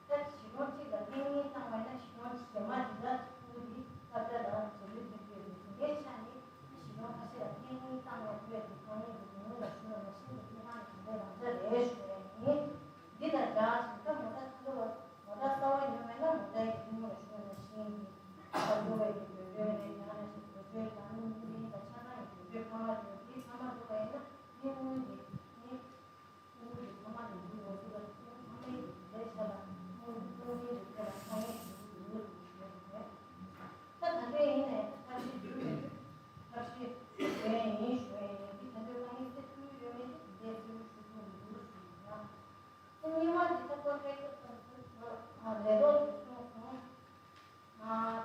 ད་གཞིས་གྲོང་གཅིག་ལ་ཐེངས་གཉིས་བཏང་བ་ཡིན་ན་གཞིས་གྲོང་གཞན་མ་དེ་དག་ཕྲུ་གུ་དེ་སློབ་གྲྭ་ལ་འཛུལ་ལུགས་ཐེབས་ཀྱི་ཡོད་རེད། དེ་འདྲའི་ཆ་ནས། གཞིས་གྲོང་ཁ་ཤས་ལ་ཐེངས་གཉིས་བཏང་བའི་ཁུལ་དེ་ཁོང་གཉིས་ཀྱི་ཉིན་མོ་ལ་ཞུ་བ་ནང་བཞིན་དུ་ཁྱེད་རང་གི་དེ་འདྲའི་རང་འཇགས་རེད་ཞུ་བ་ཡིན། འདི་དང་སྦྲགས་ཤིང་ད་མོ་ཊ་ཐ་ལོ་བ་མོ་ཊ་གསར་བ་ཉོས་པ་ཡིན་ན་མོ་ཊ་ཡི་ཉིན་མོ་ལ་ཞུ་བ་ནང་བཞིན་གྱི་ད་ལྟ་བའི་གི་བོད་ལྗོངས་རེད། ཡང་ན་ཞིག་བོད་ལྗོངས་དང་མི་མི་རིགས་དང་ཆ་ཚང་གི་བོད་ལྗོངས་ཁ་མ་བྱུང་དེ་ཁ་མ་བྱུང་བ་ཡིན་ན་མི་དངུལ་གྱི་མི། ཀྲུང་གོ་གི་ཚང་མ་ནས་འདི་ང་ཚོ་ལ་ཀྲུང་གོ་ཚང་མའི་གི་ལས་བྱ་ལ་ཀྲུང་གོ་ཀྲུང་གོའི་ལས་བྱ་ལ་དཀའ་ངལ་ཞིག་ཡོད་ཡོད་ཡོད་རེད། ད་ད་ལྟའི་ཡིན་ནའི་ད་ཐབས་ཤེས་བསྒྲུབས་ཡོད། ཐབས་ཤེས་བྱས་ཡིན་ཞུ་ཡ་ཡིན། འདི་ད་ལྟའི་དཀའ་ངལ་སེལ་ཐུབ་ཡོད་མེད་དེ་འདི་གསལ་པོ་ཞུ་ཐུབ་མི་འདུག་ཞུ་ཡིན་ཡ། ད་གཉིས་པ་འདི་ད་ཀོན་ཊེག་ཊར་ཚོ་ལས་ཐོག་ཏུ་སོང་སོང་།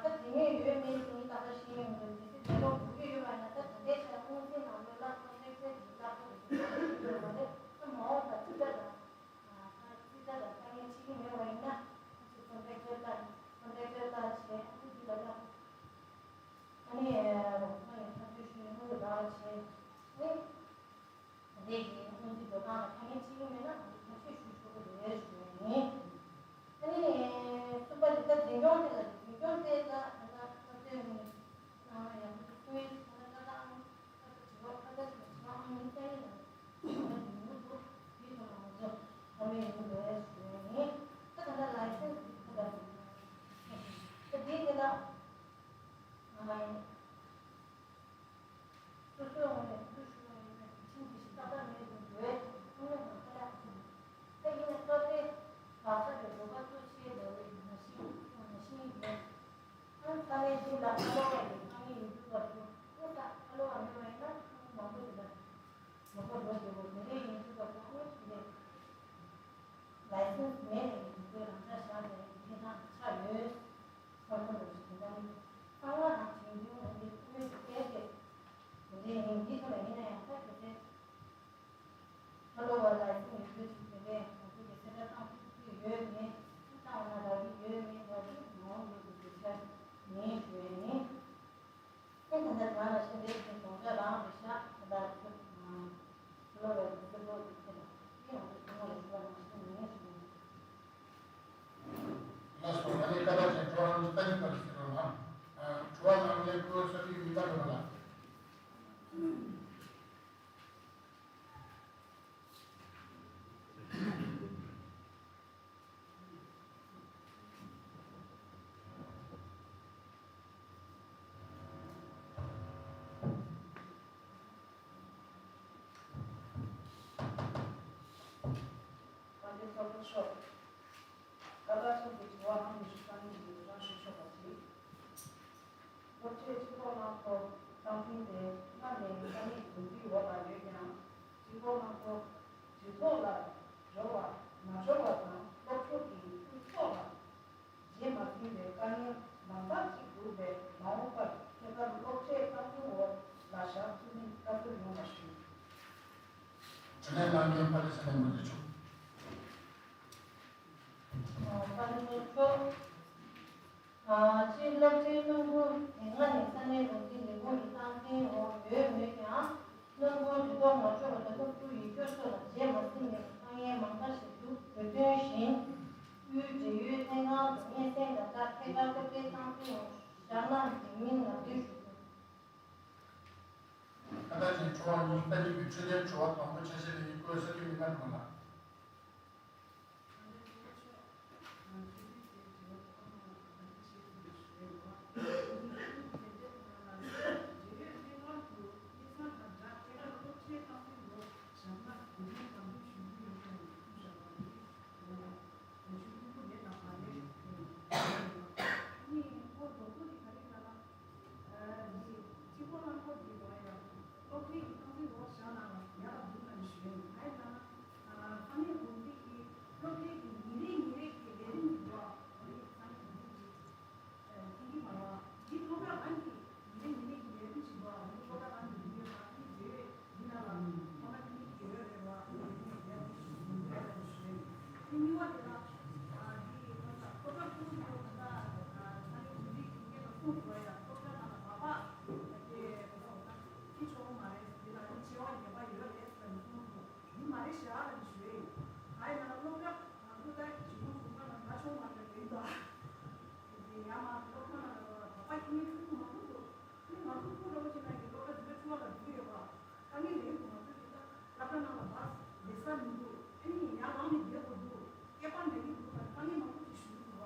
ད་དེ་ནས་ཡོད་མེད་དེ་ནི་ད་ལྟ་ཤེས་ཡོན་གྱི་དེ་སྲིད་ལས་ཀ་འགྲོ་གི་ཡོད་པ་ཡིན་ན། ད་ད་ལྟའི་ཆར་དངུལ་རྩིས་ནང་ལོགས་ལ་ཀོན་ཊེག་ཊར་དེ་ལྟ་བུ་རེད་ཡོད་མ་རེད། ད་མ་འོངས་པ་རྩིས་ཁྲ་དང་། ད་རྩིས་ཁྲ་དང་དཀའ་ངལ་འཕྲད་ཀྱི་མེད་པ་ཡིན་ན་ཨ་ཙི་ཀོན་ཊེག་ཊར་ལྟ་ཀོན་ཊེག་ཊར་ལྟ་བྱས་ཨ་ཙི་འདི་ལ་ལྟ། ཨ་ནི་རོགས་ཚོང་ཡང་ཐག་གཅོད་ཞུས་ནས་དངུལ་རག་བྱས་ཨ་ནི། ད་ལྟའི་གི་སྔོན་རྩིས་འགྲོ་སྟངས་ལ་དཀའ་ངལ་འཕྲད་ཀྱི་མེད་ན་ང་ཚོ་ཐབས་ཤེས་ཞུ་ཆོག་གི་རེད་ཞུ་ཡ་ཡིན། ཨ་ནི་གསུམ་པ་འདི་ལྟར་འཛིན་སྐྱོང་ཐད་ལ་འཛིན་སྐྱོང་ཐད་ལ་ད་ལྟ་སློབ་སྟོན་ནི་ཡང་ཁོ་ཚོ་སུའི་ད་ལྟ་ལྟ་སྟངས་ད་ལྟ་དྲི་བ་ཁ་ཁ་ཞིག་དྲི་བ་ཨང་གཉིས་བཙལ་ཡིན་ལ་དྲི་བ་འདི་མུ་མཐུད་དེའི་ཐོག་ལ་ང་ཚོ་བསམ་བློ་ཡོང་གི་རེད་ཞུ་ཡ་ཡིན། ད་ད་ལྟ་ལའི་སེན་སི་འདི་ཁ་ཁ་ཞིག་ད་འདི་དེ་ལ་ང་ཡིན། སོ་སོའི་ངོས་ནས་ཐུགས་ཞུ་བ་ཡིན་ན་ཁྲིམས་ཀྱི་ཞིབ་ཏག་ཏག་མེད་ཅིང་འགྲོ་བའི་ཐོག་ཏུ་ཁུངས་ལུང་དང་ཁ་ལག་ཁུངས། ད་ཡིན་ན་སྐབས་རེ་ལག་ཆ་གི་འགྲོ་ཁ་གཙོ་ཆེ་འདྲ་བའི་ནང་བཞིན་ནང་བཞིན་ཡིན། ཨང་ས་གནས་འདི་ལ་ཁ་ལོ་བ་ཡི་ཁང་ཡིན་དུས་བར་དུ་ཨང་ས་ཁ་ལོ་བ་མེད་པ་ཡིན་ན་ཁུངས་མང་པོ་ཞིག་ལ་མང་པོ་འགྲོ་དགོས་པ་དེ་རེད། ཡིན་དུས་བར་དུ་ཨང་དེ་རེད། ལའི་སེན་སི་མེད་ནས་ཀྱི་འདུག་པའི་རང་འཇགས་བཞག་པའི་ཁེ་དང་ཆགས་ཡོད། ཁོ་ཚོ་ལ་ཞིག་འདང་གཙང་མ་དང་བྱིངས་ཆུང་འོན་ཏེ་ཀུན་ ཚོགས་གནང་སྐོར་དུས་ཐོག་ལ་འབྱོར་བ་མ་འབྱོར་བ་དང་སློབ་གྲོགས་ཀྱི་དུས་ཐོག་ལ་རྗེས་མ་ཟིན་པའི་དཀའ་ངལ་མང་དག་ཅིག་འདུག་པས། མ་འོངས་པར་ཁྱེད་རྣམས་སློབ་གྲྭའི་རྟག་བརྟན་འོག་ལ་བཞག་ཐུབ་མིན་བཀའ་འཁྲོལ་ཡོང་བ་ཞུ། དྲི་ལན་གནང་མཁན་ཕ་ལེ་ས་ནས་ངོས་འཛིན་ཆོག་ཨ། ཕ་ལེ་ས་ཆོག་ཨ། སྤྱིར་སློབ་གྲྭའི་སྣུམ་འཁོར་དེ་སྔ་ནས་ས་གནས་འགོ་འཛིན་ལས་ཁུངས་ཀྱི་སྟངས་འཛིན་འོག་ཡོད་མོད་ཀྱང་། སྣུམ་འཁོར་དེ་ཐོག་མ་འཕྲོད་པ་དང་སློབ་ཕྲུག་ཡིག་སྐྱོར་སོགས་ལ་རྗེས་མ་ཟིན་པའི་དཀའ་ངལ་མང་དག་ཞིག་འདུག་གོ་དོན་བཞིན། དབུས་འབྲེལ་ཡོད་ལྷན་ཁང་དུ་སྙན་སེང་དང་སྦྲགས་ཐད་ཀར་སློབ་གྲྭའི་སྟངས་འཛིན་འོག་བཞག་གནང་འདེགས་སྨོན་ལམ་འདེགས་ཞུ། ཁ་བཏགས་ཅན་དྲི་བ་གཉིས། ད་རེས་ཀྱི་འཕྲོད་བསྟེན་དྲི་བ་དང་པོ་ཆ་ཤས་ལེན་མཁན་བཀོད་ས་ཁུལ་མི་སྣ་ཁོང་ལ། འདི་གཅིག་པོ་རླངས་འཁོར་འདི་ལོ་ཡ། སློབ་གྲྭའི་གི་ཏང་སྲིད་འོག་བཞག་གནང་བ་ཡག་པ་འདུག་ལབ་ནས་ཞུ་ཡ་ཡིན། ག་ཡིན་ལབ་ན། ས་གནས་འགོ་འཛིན་གྱིས་སློབ་གྲྭའི་གི་ཉིན་རེ་ཉིན་རེ་གི་ལས་རིམ་འདི་འདུག་ཨ། འོ་རེད། ས་གནས་འགོ་འཛིན་གྱིས་ཐིག་གི་མ་ར་འདི་སློབ་གྲྭ་གང་གི་ཉིན་རེ་ཉིན་རེ་གི་ལས་རིམ་ཞིག་འདུག་ཨ། འདི་སློབ་གྲྭ་གང་གི་འདི་ཡོད་ཨ། འདི་བརྗོད་ཡོད། འདི་ནང་ལ་ཁོ་ན་དེ་ནི་དགེ་འོས་རེད་བ། དེ་ནི་དགེ་འོས་རེད་བ་ཞུ་རེད། དེ་གཉིས་པ་དེ་ལ་དེ་ཁོ་ན་སློབ་གྲྭ་ཁོ་ན་ད་ས་གནས་འགོ་འཛིན་གྱི་ངེད་ལ་གསུངས་ཡོད་ཡ། སློབ་གྲྭ་ནང་ལ་སྦག་སྦག་དེ་ཁོ་ན་ཁྱི་ཆོག་གི་མ་རེད། དེ་ལ་ནི་ཆེ་བ་ཉེས་པ་ཡོད་རེད་ཟེར་ནས་གསུངས་སོང་། འདི་མ་རེད་ཤག་ལབ་ནས་ཞུ་ཡ་ཡིན། ད་ཡིན་ན་སློབ་གྲྭ་ཁོ་ད་གཞི་ཁོང་སུ་ཁ་ན་ད་ཆོག་མ་རེད་ལབ་ཡིན་ད། དེ་ཡ་མ་སློབ་གྲྭ་ནང་ལ་སྦག་སྦག་ཁྱི་མི་ཚུགས་མ་ཐུབ་འདུག་ཨ་ནི་ང་ཚོ་ཕུག་རོགས་བྱེད་ན་ཡི་སློབ་གྲྭ་འཛིན་གྲྭ་བཅུ་པ་ལ་འགྲོ་ཡོད་པ། དཀའ་ངལ་ལས་ཡོད་ང་ཚོ་གི་ད་སློབ་གྲྭ་ནང་ལ་བག་བསྡད་ས་མི་འདུག་ཨ་ནི་ཡར་ལངས་ནས་བསྡད་དགོས་འདུག་སྐྱེས་པ་མེད་ཀྱི་འདུག་ད་དཀའ་ངལ་མང་པོ་ཞིག་ཞུ་གི་འདུག་བ།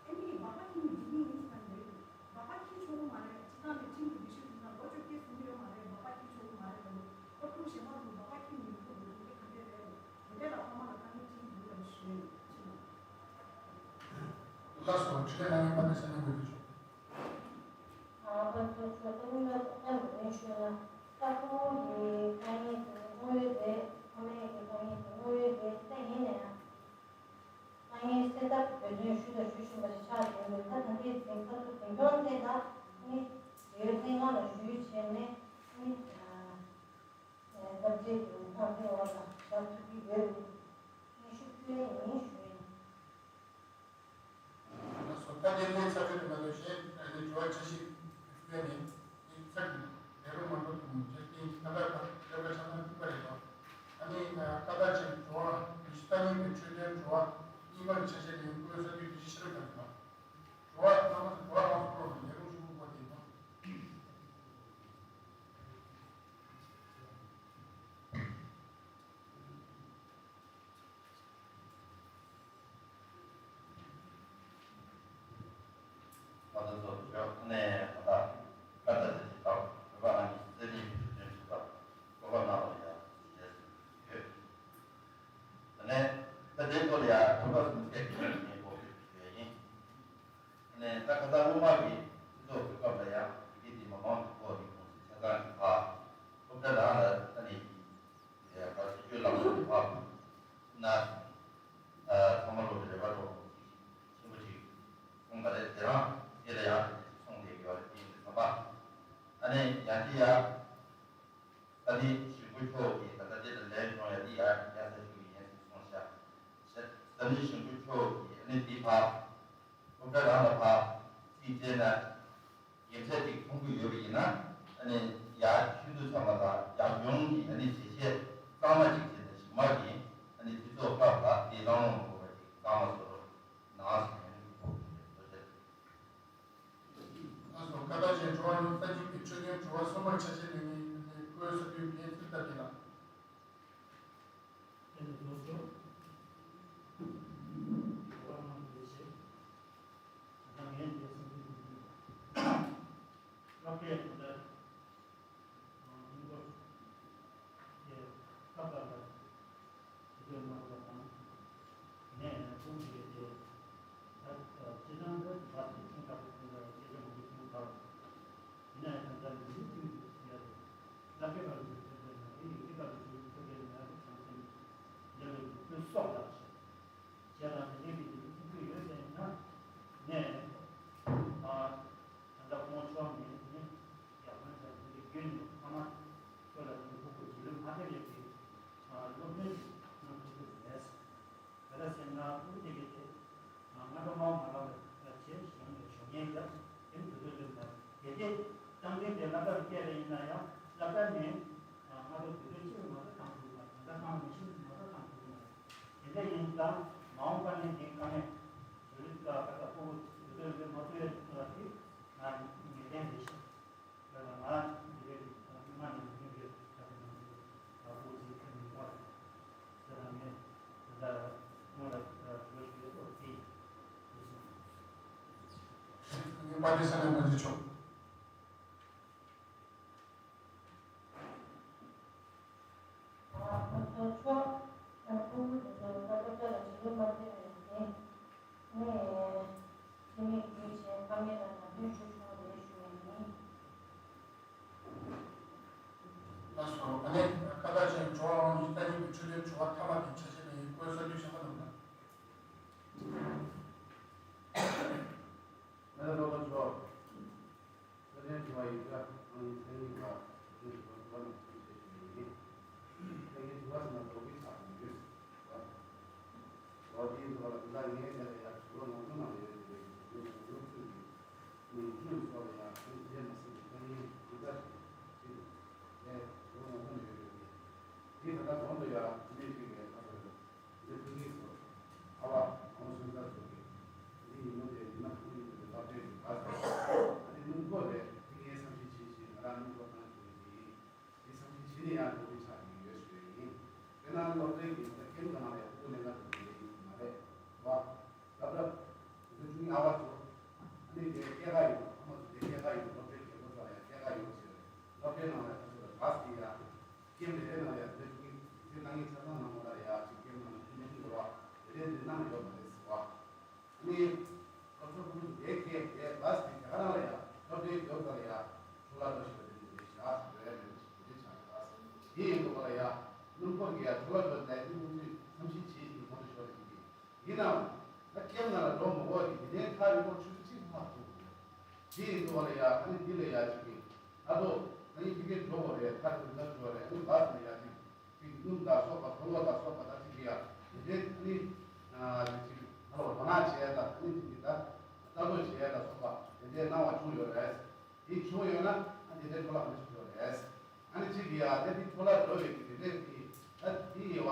ཨ་ནི་སྦག་སྦག་ཁྱི་མི་འདི་མི་ཡིན་ཟེར་ན་ཡོད། སྦག་སྦག་ཁྱི་ཆོག་གི་མ་རེད། སྤྱི་བཏང་ནས་ཁྲིམས་ཀྱི་སྒྲིག་གཞི་ཟེར་ན་ལོ་བཅོ་བརྒྱད་སོང་གི་ཡོད་མ་རེད། སྦག་སྦག་ཁྱི་ཆོག་གི་མ་རེད་ལབ་ནས་སློབ་ཕྲུག་གཞན་པ་ཚོ་སྦག་སྦག་ཁྱི་མི་ཡོང་གི་འདུག་དེ་ག་འདྲས་རེད། དེ་འདྲས་ལ་ཚང་མ་ལ་དཀའ་ངལ་འཕྲད་ཀྱི་འདུག་ལབ་ནས་ཞུ་ཡ་ཡིན། ཕྱི་ལ། ལགས་སོ། དྲི་བ་གནང་མཁན་པ་ནས་ས་གནས་འགོ་ཁྲིད་ཆོག་ཨ། ཕར་ཚུར་ཚུར་ཏུ་མི་ལ་ཏོག་ཙམ་འདོན་ཞུས་ན། ད་ཁོང་གི་དཀའ་ངལ་དེ་དངོས་ཡོད་རེད། ཕ་མའི་གི་དཀའ་ངལ་དེ་དངོས་ཡོད་རེད། ད་ཡིན་ནའང་དཀའ་ངལ་སེལ་ཐབས་ཀྱི་འབད་བརྩོན་ཞུས་དང་ཞུ་བཞིན་པ་ཞིག་ཆགས་བསྡད་ཡོད། ད་ད་ལྟའི་འཛིན་ཁ་ཐུག་འཛིན་སྐྱོང་དེ་ལ་ནི་འབྲེལ་ཡོད་ལྷན་ཁང་ལ་ཞུས་བྱས་ནས་ནི་སློབ་གྲྭའི་གི་ཏང་སྲིད་འོག་ལ་བཞག་ཐུབ་ཀྱི་ཡོད་རེད། སྙན་ཞུ་ཕུལ་ཡས་ཡིན་ཞུ་ཡིན། སོ་ད་དེ་ནས་ཚ་བོད་དུ་མ་ལོ་ཞེས་ཨ་ནི་དྲི་བ་ཆ་ཤས་ཤིག་ཡོད་ནས་ཨིན་ཚ་གི་ལས་རོགས་མ་འགྲོ་ཐུབ་མི་ཆེ་སྟེང་གི་ད་ལྟ་བར་ལས་ཀ་ཆ་ཚང་ཐུབ་པ་རེད་དོ། ཨ་ནི་ཁ་བརྡ་ཆེན་དྲི་བ་ཉི་ཤུ་རྩ་གཉིས་པའི་འཕྲོད་བསྟེན་དྲི་བ་གཉིས་པ་གི་ཆ་ཤས་དེ་བཀོད་ས་དུས་དེ་ཤི་ཤི་རེ་ག་ལ་དྲི་བ་ཚང་མ་དྲི་བ་རང་སོ་ལོག་ནས་ལས་རོགས་ཞུ་དགོས་པ་དེ་ཡིན་ནོ། ང་ཚོ་ཚོ་ཞོགས་ནས་ད་ལྟ་ཀ་ཏ་དེ་ཅི་ལྟར་བོད་པ་རང་གི་རྩེད་རིགས་ཀྱི་ཐུགས་འདུན་ཞུ་བར་གོ་སྐབས་གནང་བར་ཡང་ཐུགས་རྗེ་ཆེ་ཞུ་ཡོད། དེ་ནས་ད་ལྟའི་སྐོར་ལ་ཡང་དྲི་བ་གསུམ་བརྒྱད་ཀྱི་ངས་འགོ་ཁྲིད་ཞུ་ཡ་ཡིན། དེ་ནས་ད་ཁ་སང་སྔོན་མ་གི་སྤྱི་ཚོགས་སྐུ་ཁམས་ལ་ཡང་དེ་གི་དེ་མ་མང་དུ་ཐོག་ནས་ཁོང་ཚོས་ཆ་ཚང་གི་ཕ་སློབ་གྲྭ་རང་ལ་ད་ནས། ཡ་ད་སྤྱི་སྤྱོད་ལམ་ལུགས་ཀྱི་བར་ན་ཚང་མ་ལོ་རེ་རེ་བ་འགྲོ་ཆེན་པོ་ཅིག་གསུངས་པ་རེད། དེ་རང་དེ་ལ་ཡང་དེ་ཅིག་གསུངས་བསྡད་ཡོད་རེད། དེ་ཡིན་དུས་ཙམ་པ་ཨ་ནི་ཡང་དེ་ཡ་ད་ནི་གཞིས་འགོ་མཆོག་གིས་ད་ལྟ་དེ་ལ་ལན་བྱུང་ཡ་དེ་ཡ་ཡ་ས་ཞུ་གི་ཡིན་ཟེར་གསུངས་ཤག་ད་ནི་གཞིས་འགོ་མཆོག་གིས་ཨ་ནི་དེ་ཕ་སློབ་གྲྭ་རང་ལ་ཕ་རྩིས་བྱས་ན། དགེ་མཚན་ཅིག་མཐོང་གི་ཡོད་པ་ཡིན་ན། ཨ་ནི་ཡར་ཆུང་དུས་ཚང་མ་དང་ཡར་ཡོང་གི་ཨ་ནི་བྱེད་ཆས་གཙང་མ་ཅིག་བྱས་ནས་གཞི་མ་གི་ཨ་ནི་སྤྱི་ཚོགས་སྐབས་ལ་དེ་བླང་བླང་དགོས་པ་ཅིག་གཙང་མ་བཟོ་རོགས་གནང་ཟེར་ནས་ཐུགས་རྗེ་ཆེ། ལགས་སོ། ཁ་བརྡ་བྱས་དྲི་བ་ནི་ས་གཉིས་ཀྱི་འཕྲོད་བསྟེན་དྲི་བ་གསུམ་པར་ཆ་ཤས་ལེན་མཁན་ནི་བཀོད་ས་བུའི་འགན་འཛིན་ལྟ་བུ་ལགས། ཨེ་ནི་ལོ་ཅོག་གོ་བ་གནང་བའི་ཆེད། ད་ངས་འདི་གསུང་གི་ཡིན། སློབ་གྲྭའི་གོང་ལྟར་ཡིན་སྐོར་གྱི་ཁ་པར་ལ་ཞུ་འདོད་གནང་བ་དང་། ངས་ཁོང་གིས་དེ་ད་སྤྱི་བཏང་གི་བར་དུ་ཆུང་དྲགས་པོ་ཁོང་ལ་སྐད་ཆ་མང་པོ་གསུངས་ཚར། ཡིན་ན་ཡང་ད་ལྟ་མི་འདུག་ཐུག་འདུག་ཟེར་ཡ་རེད། ལབ་ཀྱི་བར་དུ་ཐུག་པའི་ནང་ཨེ་ཡིན་གྱི་བར་དུ་ཞུ་ཐུག་པའི་ནང་ཨ་ དེ་དྲང་བདེན་དེ་ལག་བསྟར་སྐྱེལ་རེ་ཡིན་ན་ཡང་ལག་བསྟར་ནས་ང་ཚོ་དུས་ཚོད་ཕྱིར་མ་གཏོགས་བཏང་ཐུབ་ཀྱི་མ་རེད། ད་ལྟ་ཁང་མི་ཤིང་མ་གཏོགས་བཏང་ཐུབ་ཀྱི་མ་རེད། དེ་འདྲ་ཡིན་ཙང་མ་འོངས་པ་ནས་འདི་དཀའ་ངལ་བཟོ་རིགས་ཀ་ཁ་ཁ་ཕོ་བོ་དུས་ཚོད་རེ་མ་ཐུབ་ཡ་ཐུབ་ལ་དེ་ང་ངེས་གཏན་རེད་ཤག་ད་ང་འདི་རེད་ང་མ་ནས་མི་རེད་ད་དེ་ང་ཚོ་ད་ཕོ་བོ་ཚོའི་ཁ་ནས་བ་ཟེར་ན་ངས་ད་ལྟ་སྔོན་ལ་ད་བཟོ་ཞིག་ཡོད་པ་དེ་ཡིན་སོང་། ངས་པ་དེ་ས་ནས་མ་འཇིག་ཆོག་ལགས་སོ། ཨ་ནི་ཁ་བརྡ་བྱས་ནས་ཇོ་བོ་རང་ཉིད་ལྟ་ཉིད་ཀྱི་ཆོས་ལྡན་ཇོ་བོ་ཐ་མ་དེ་ཆ་ཤས་ནས་བཀོད་ས་རྒྱུ་བྱ་བ་འདུག་ན། ང་ལ་རོགས་པ་ཇོ་བོ། ས་ལྡན་དྲི་བ་ཡིག་འདྲ་ཨང་གཉིས་ཚན་གཉིས་པ་ཚན་གཉིས་པ་དྲི་བ་ནང་ཚུད་བྱེད་ཞུ་ཡིན། ཚན་གཉིས་དྲི་བ་ཟེར་ན་ལོ་རྒྱུས་ཆགས་ཡོད། ལོ་རྒྱུས་འདི་བ་ལ་འདི་ལ་ངས་དེ་ལ་ཡར་དྲི་བ་ང་ཚོ་ནང་ཡོད་དེ་ལས་ཡོད་ཡོད་ཚུལ་གྱི་ནས་ཚུལ་སོགས་ལ་ཡར་ཚུལ་བྱེད་མ་སྲིད་པའི་ཐ་སྙད་འདི་ལྟར་ཞིག་ཅིག་ལས་དྲི་བ་ང་ཚོ་ནང་ཡོད་ཡོད་དེ། འདི་ད་ལྟ་གོང་དུ་ཡར་གནས་ཅིག་ལས་ཁ་ཐོར་ཡོད། འདི་ཕུན་ཚོགས་སོགས་ཨ་བ་ངོ་སོན་རྩ་ཚོགས་ཀྱི་འདི་ཉིན་མོ་དེ་ཉི་མ་དྲུག་ཉིན་དུ་བབ་སྟེ་བ་ཟེར། ཨ་ནི་སྣུམ་འཁོར་རེད། འདི་ངས་བསམ་ཤེས་བྱེད་བཞིན་ང་རང་སྣུམ་འཁོར་བཏང་བྱུང་ཡོད་ཀྱི་ཡིན། འདི་བསམ་ཤེས་བྱེད་ནས་ཡང་འགྲོ་གི་ཆགས་ཀྱི་ཡོད་ཞུ་ཡ་ཡིན། དཔེར་ན་སློབ་གྲྭའི་གི་ད་ཁྱིམ་ག་ནང་ལ་ཡང་ཕྲུ་གུ་ལེན་ན་འགྲོ་གི་ཡོད་ཀྱི་མ་རེད་བ། སློབ་གྲྭ་འདི་ཆུང་ཨ་བ་ཚོ་ཨ་ནི་དེ་སྐྱེས་ཀ་ཡོད། ཨ་མ་ཚོ་དེ་སྐྱེས་ཀ་ཡོད། སློབ་གྲྭའི་རྒན་པོ་ཚོ་ལ་ཡང་སྐྱེས་ཀ་ཡོད་ཟེར། སློབ་གྲྭའི་ནང་ལ་ཡང་ད་ཚོ་ལ་བ་སི་ཡ་ཁྱིམ་རེ་རེ་ནང་ལ་ཡང་དེ་ཆུང་གི་དེ་ནང་གི་ཆ་ཚང་ནང་ལ་ཡང་ཅིག་ཁྱིམ་ནང་ལ་ཁྱིམ་ནང་གི་ལོ་བ་དེ་རེ་དེ་ནང་ཡོད་མ་རེད་ཟེར་བ། ཨ་ནི་སློབ་གྲྭ་ཕྲུ་གུ་ཚོ་དེ་སྐད་དེ་བ་སི་དེ་ག་རང་ལ་ཡང་སློབ་གྲྭའི་རྒྱབ་ལ་ཡང་འཕྲོ་བརླག་འགྲོ་བཞིན་པ་དེ་འདྲ་རེད་ཤག་ཟེར་བའི་མེད་པ་ཞིག་དེ་ཆགས་ཡོད། དེ་ཡིན་འདུག་པ་ལ་ཡང་སྣུམ་འཁོར་གྱི་ཡང་འཕྲོ་བརླག་འགྲོ་ནས་དེ་ཁོང་ཚོས་བསམ་ཤེས་བྱེད་བཞིན་གོང་དུ་ཤོར་བཞིན་གྱི་ཡིན་ནའང་ད་ཁྱིམ་ནང་ལ་འགྲོ་མ་དགོས་ཀྱི་དེ་ནས་ཁ་ཡོད་པོ་ཆུ་ཚོད་གཅིག་ལྷག་འདུག་དེ་ཡིན་འདུག་པ་ལ་ཡང་ཨ་ནི་འདི་ལ་ཡང་ཅིག་གི་ད་དོ་ད་ཡིན་ཕ་གིར་འགྲོ་དགོས་རེད། ཁ་དེ་འདྲ་འགྲོ་རེད། ཨ་ནི་བ་སི་ལ་ཡང་ཅིག་ཅིག་སྣུམ་དང་སོགས་པ་གོས་ལོག་དང་སོགས་པ་ད་ཅིག་གི་ཡང་དེ་འདྲའི་ཨ་ནི་ཅིག་ཧ་ལོ་དོ་སྣང་བྱས་དང་ཨ་ནི་ཅིག་གི་ད་ལྟ་རྟོག་བྱས་དང་སོགས་པ་དེ་འདྲའི་གནང་བ་བྱུང་ཡོད་རེད། དེ་བྱུང་ཡོད་ན་ཨ་དེ་འདྲའི་འཕྲོ་བརླག་མི་བྱུང་ཡོད་རེད། ཨ་ནི་གཅིག་གིས་ཡ་དེ་དེ་འཕྲོ་བརླག་འགྲོ་བའི་གི་དེ་འདྲའི་གི་ད་དེ་ཡི་བ་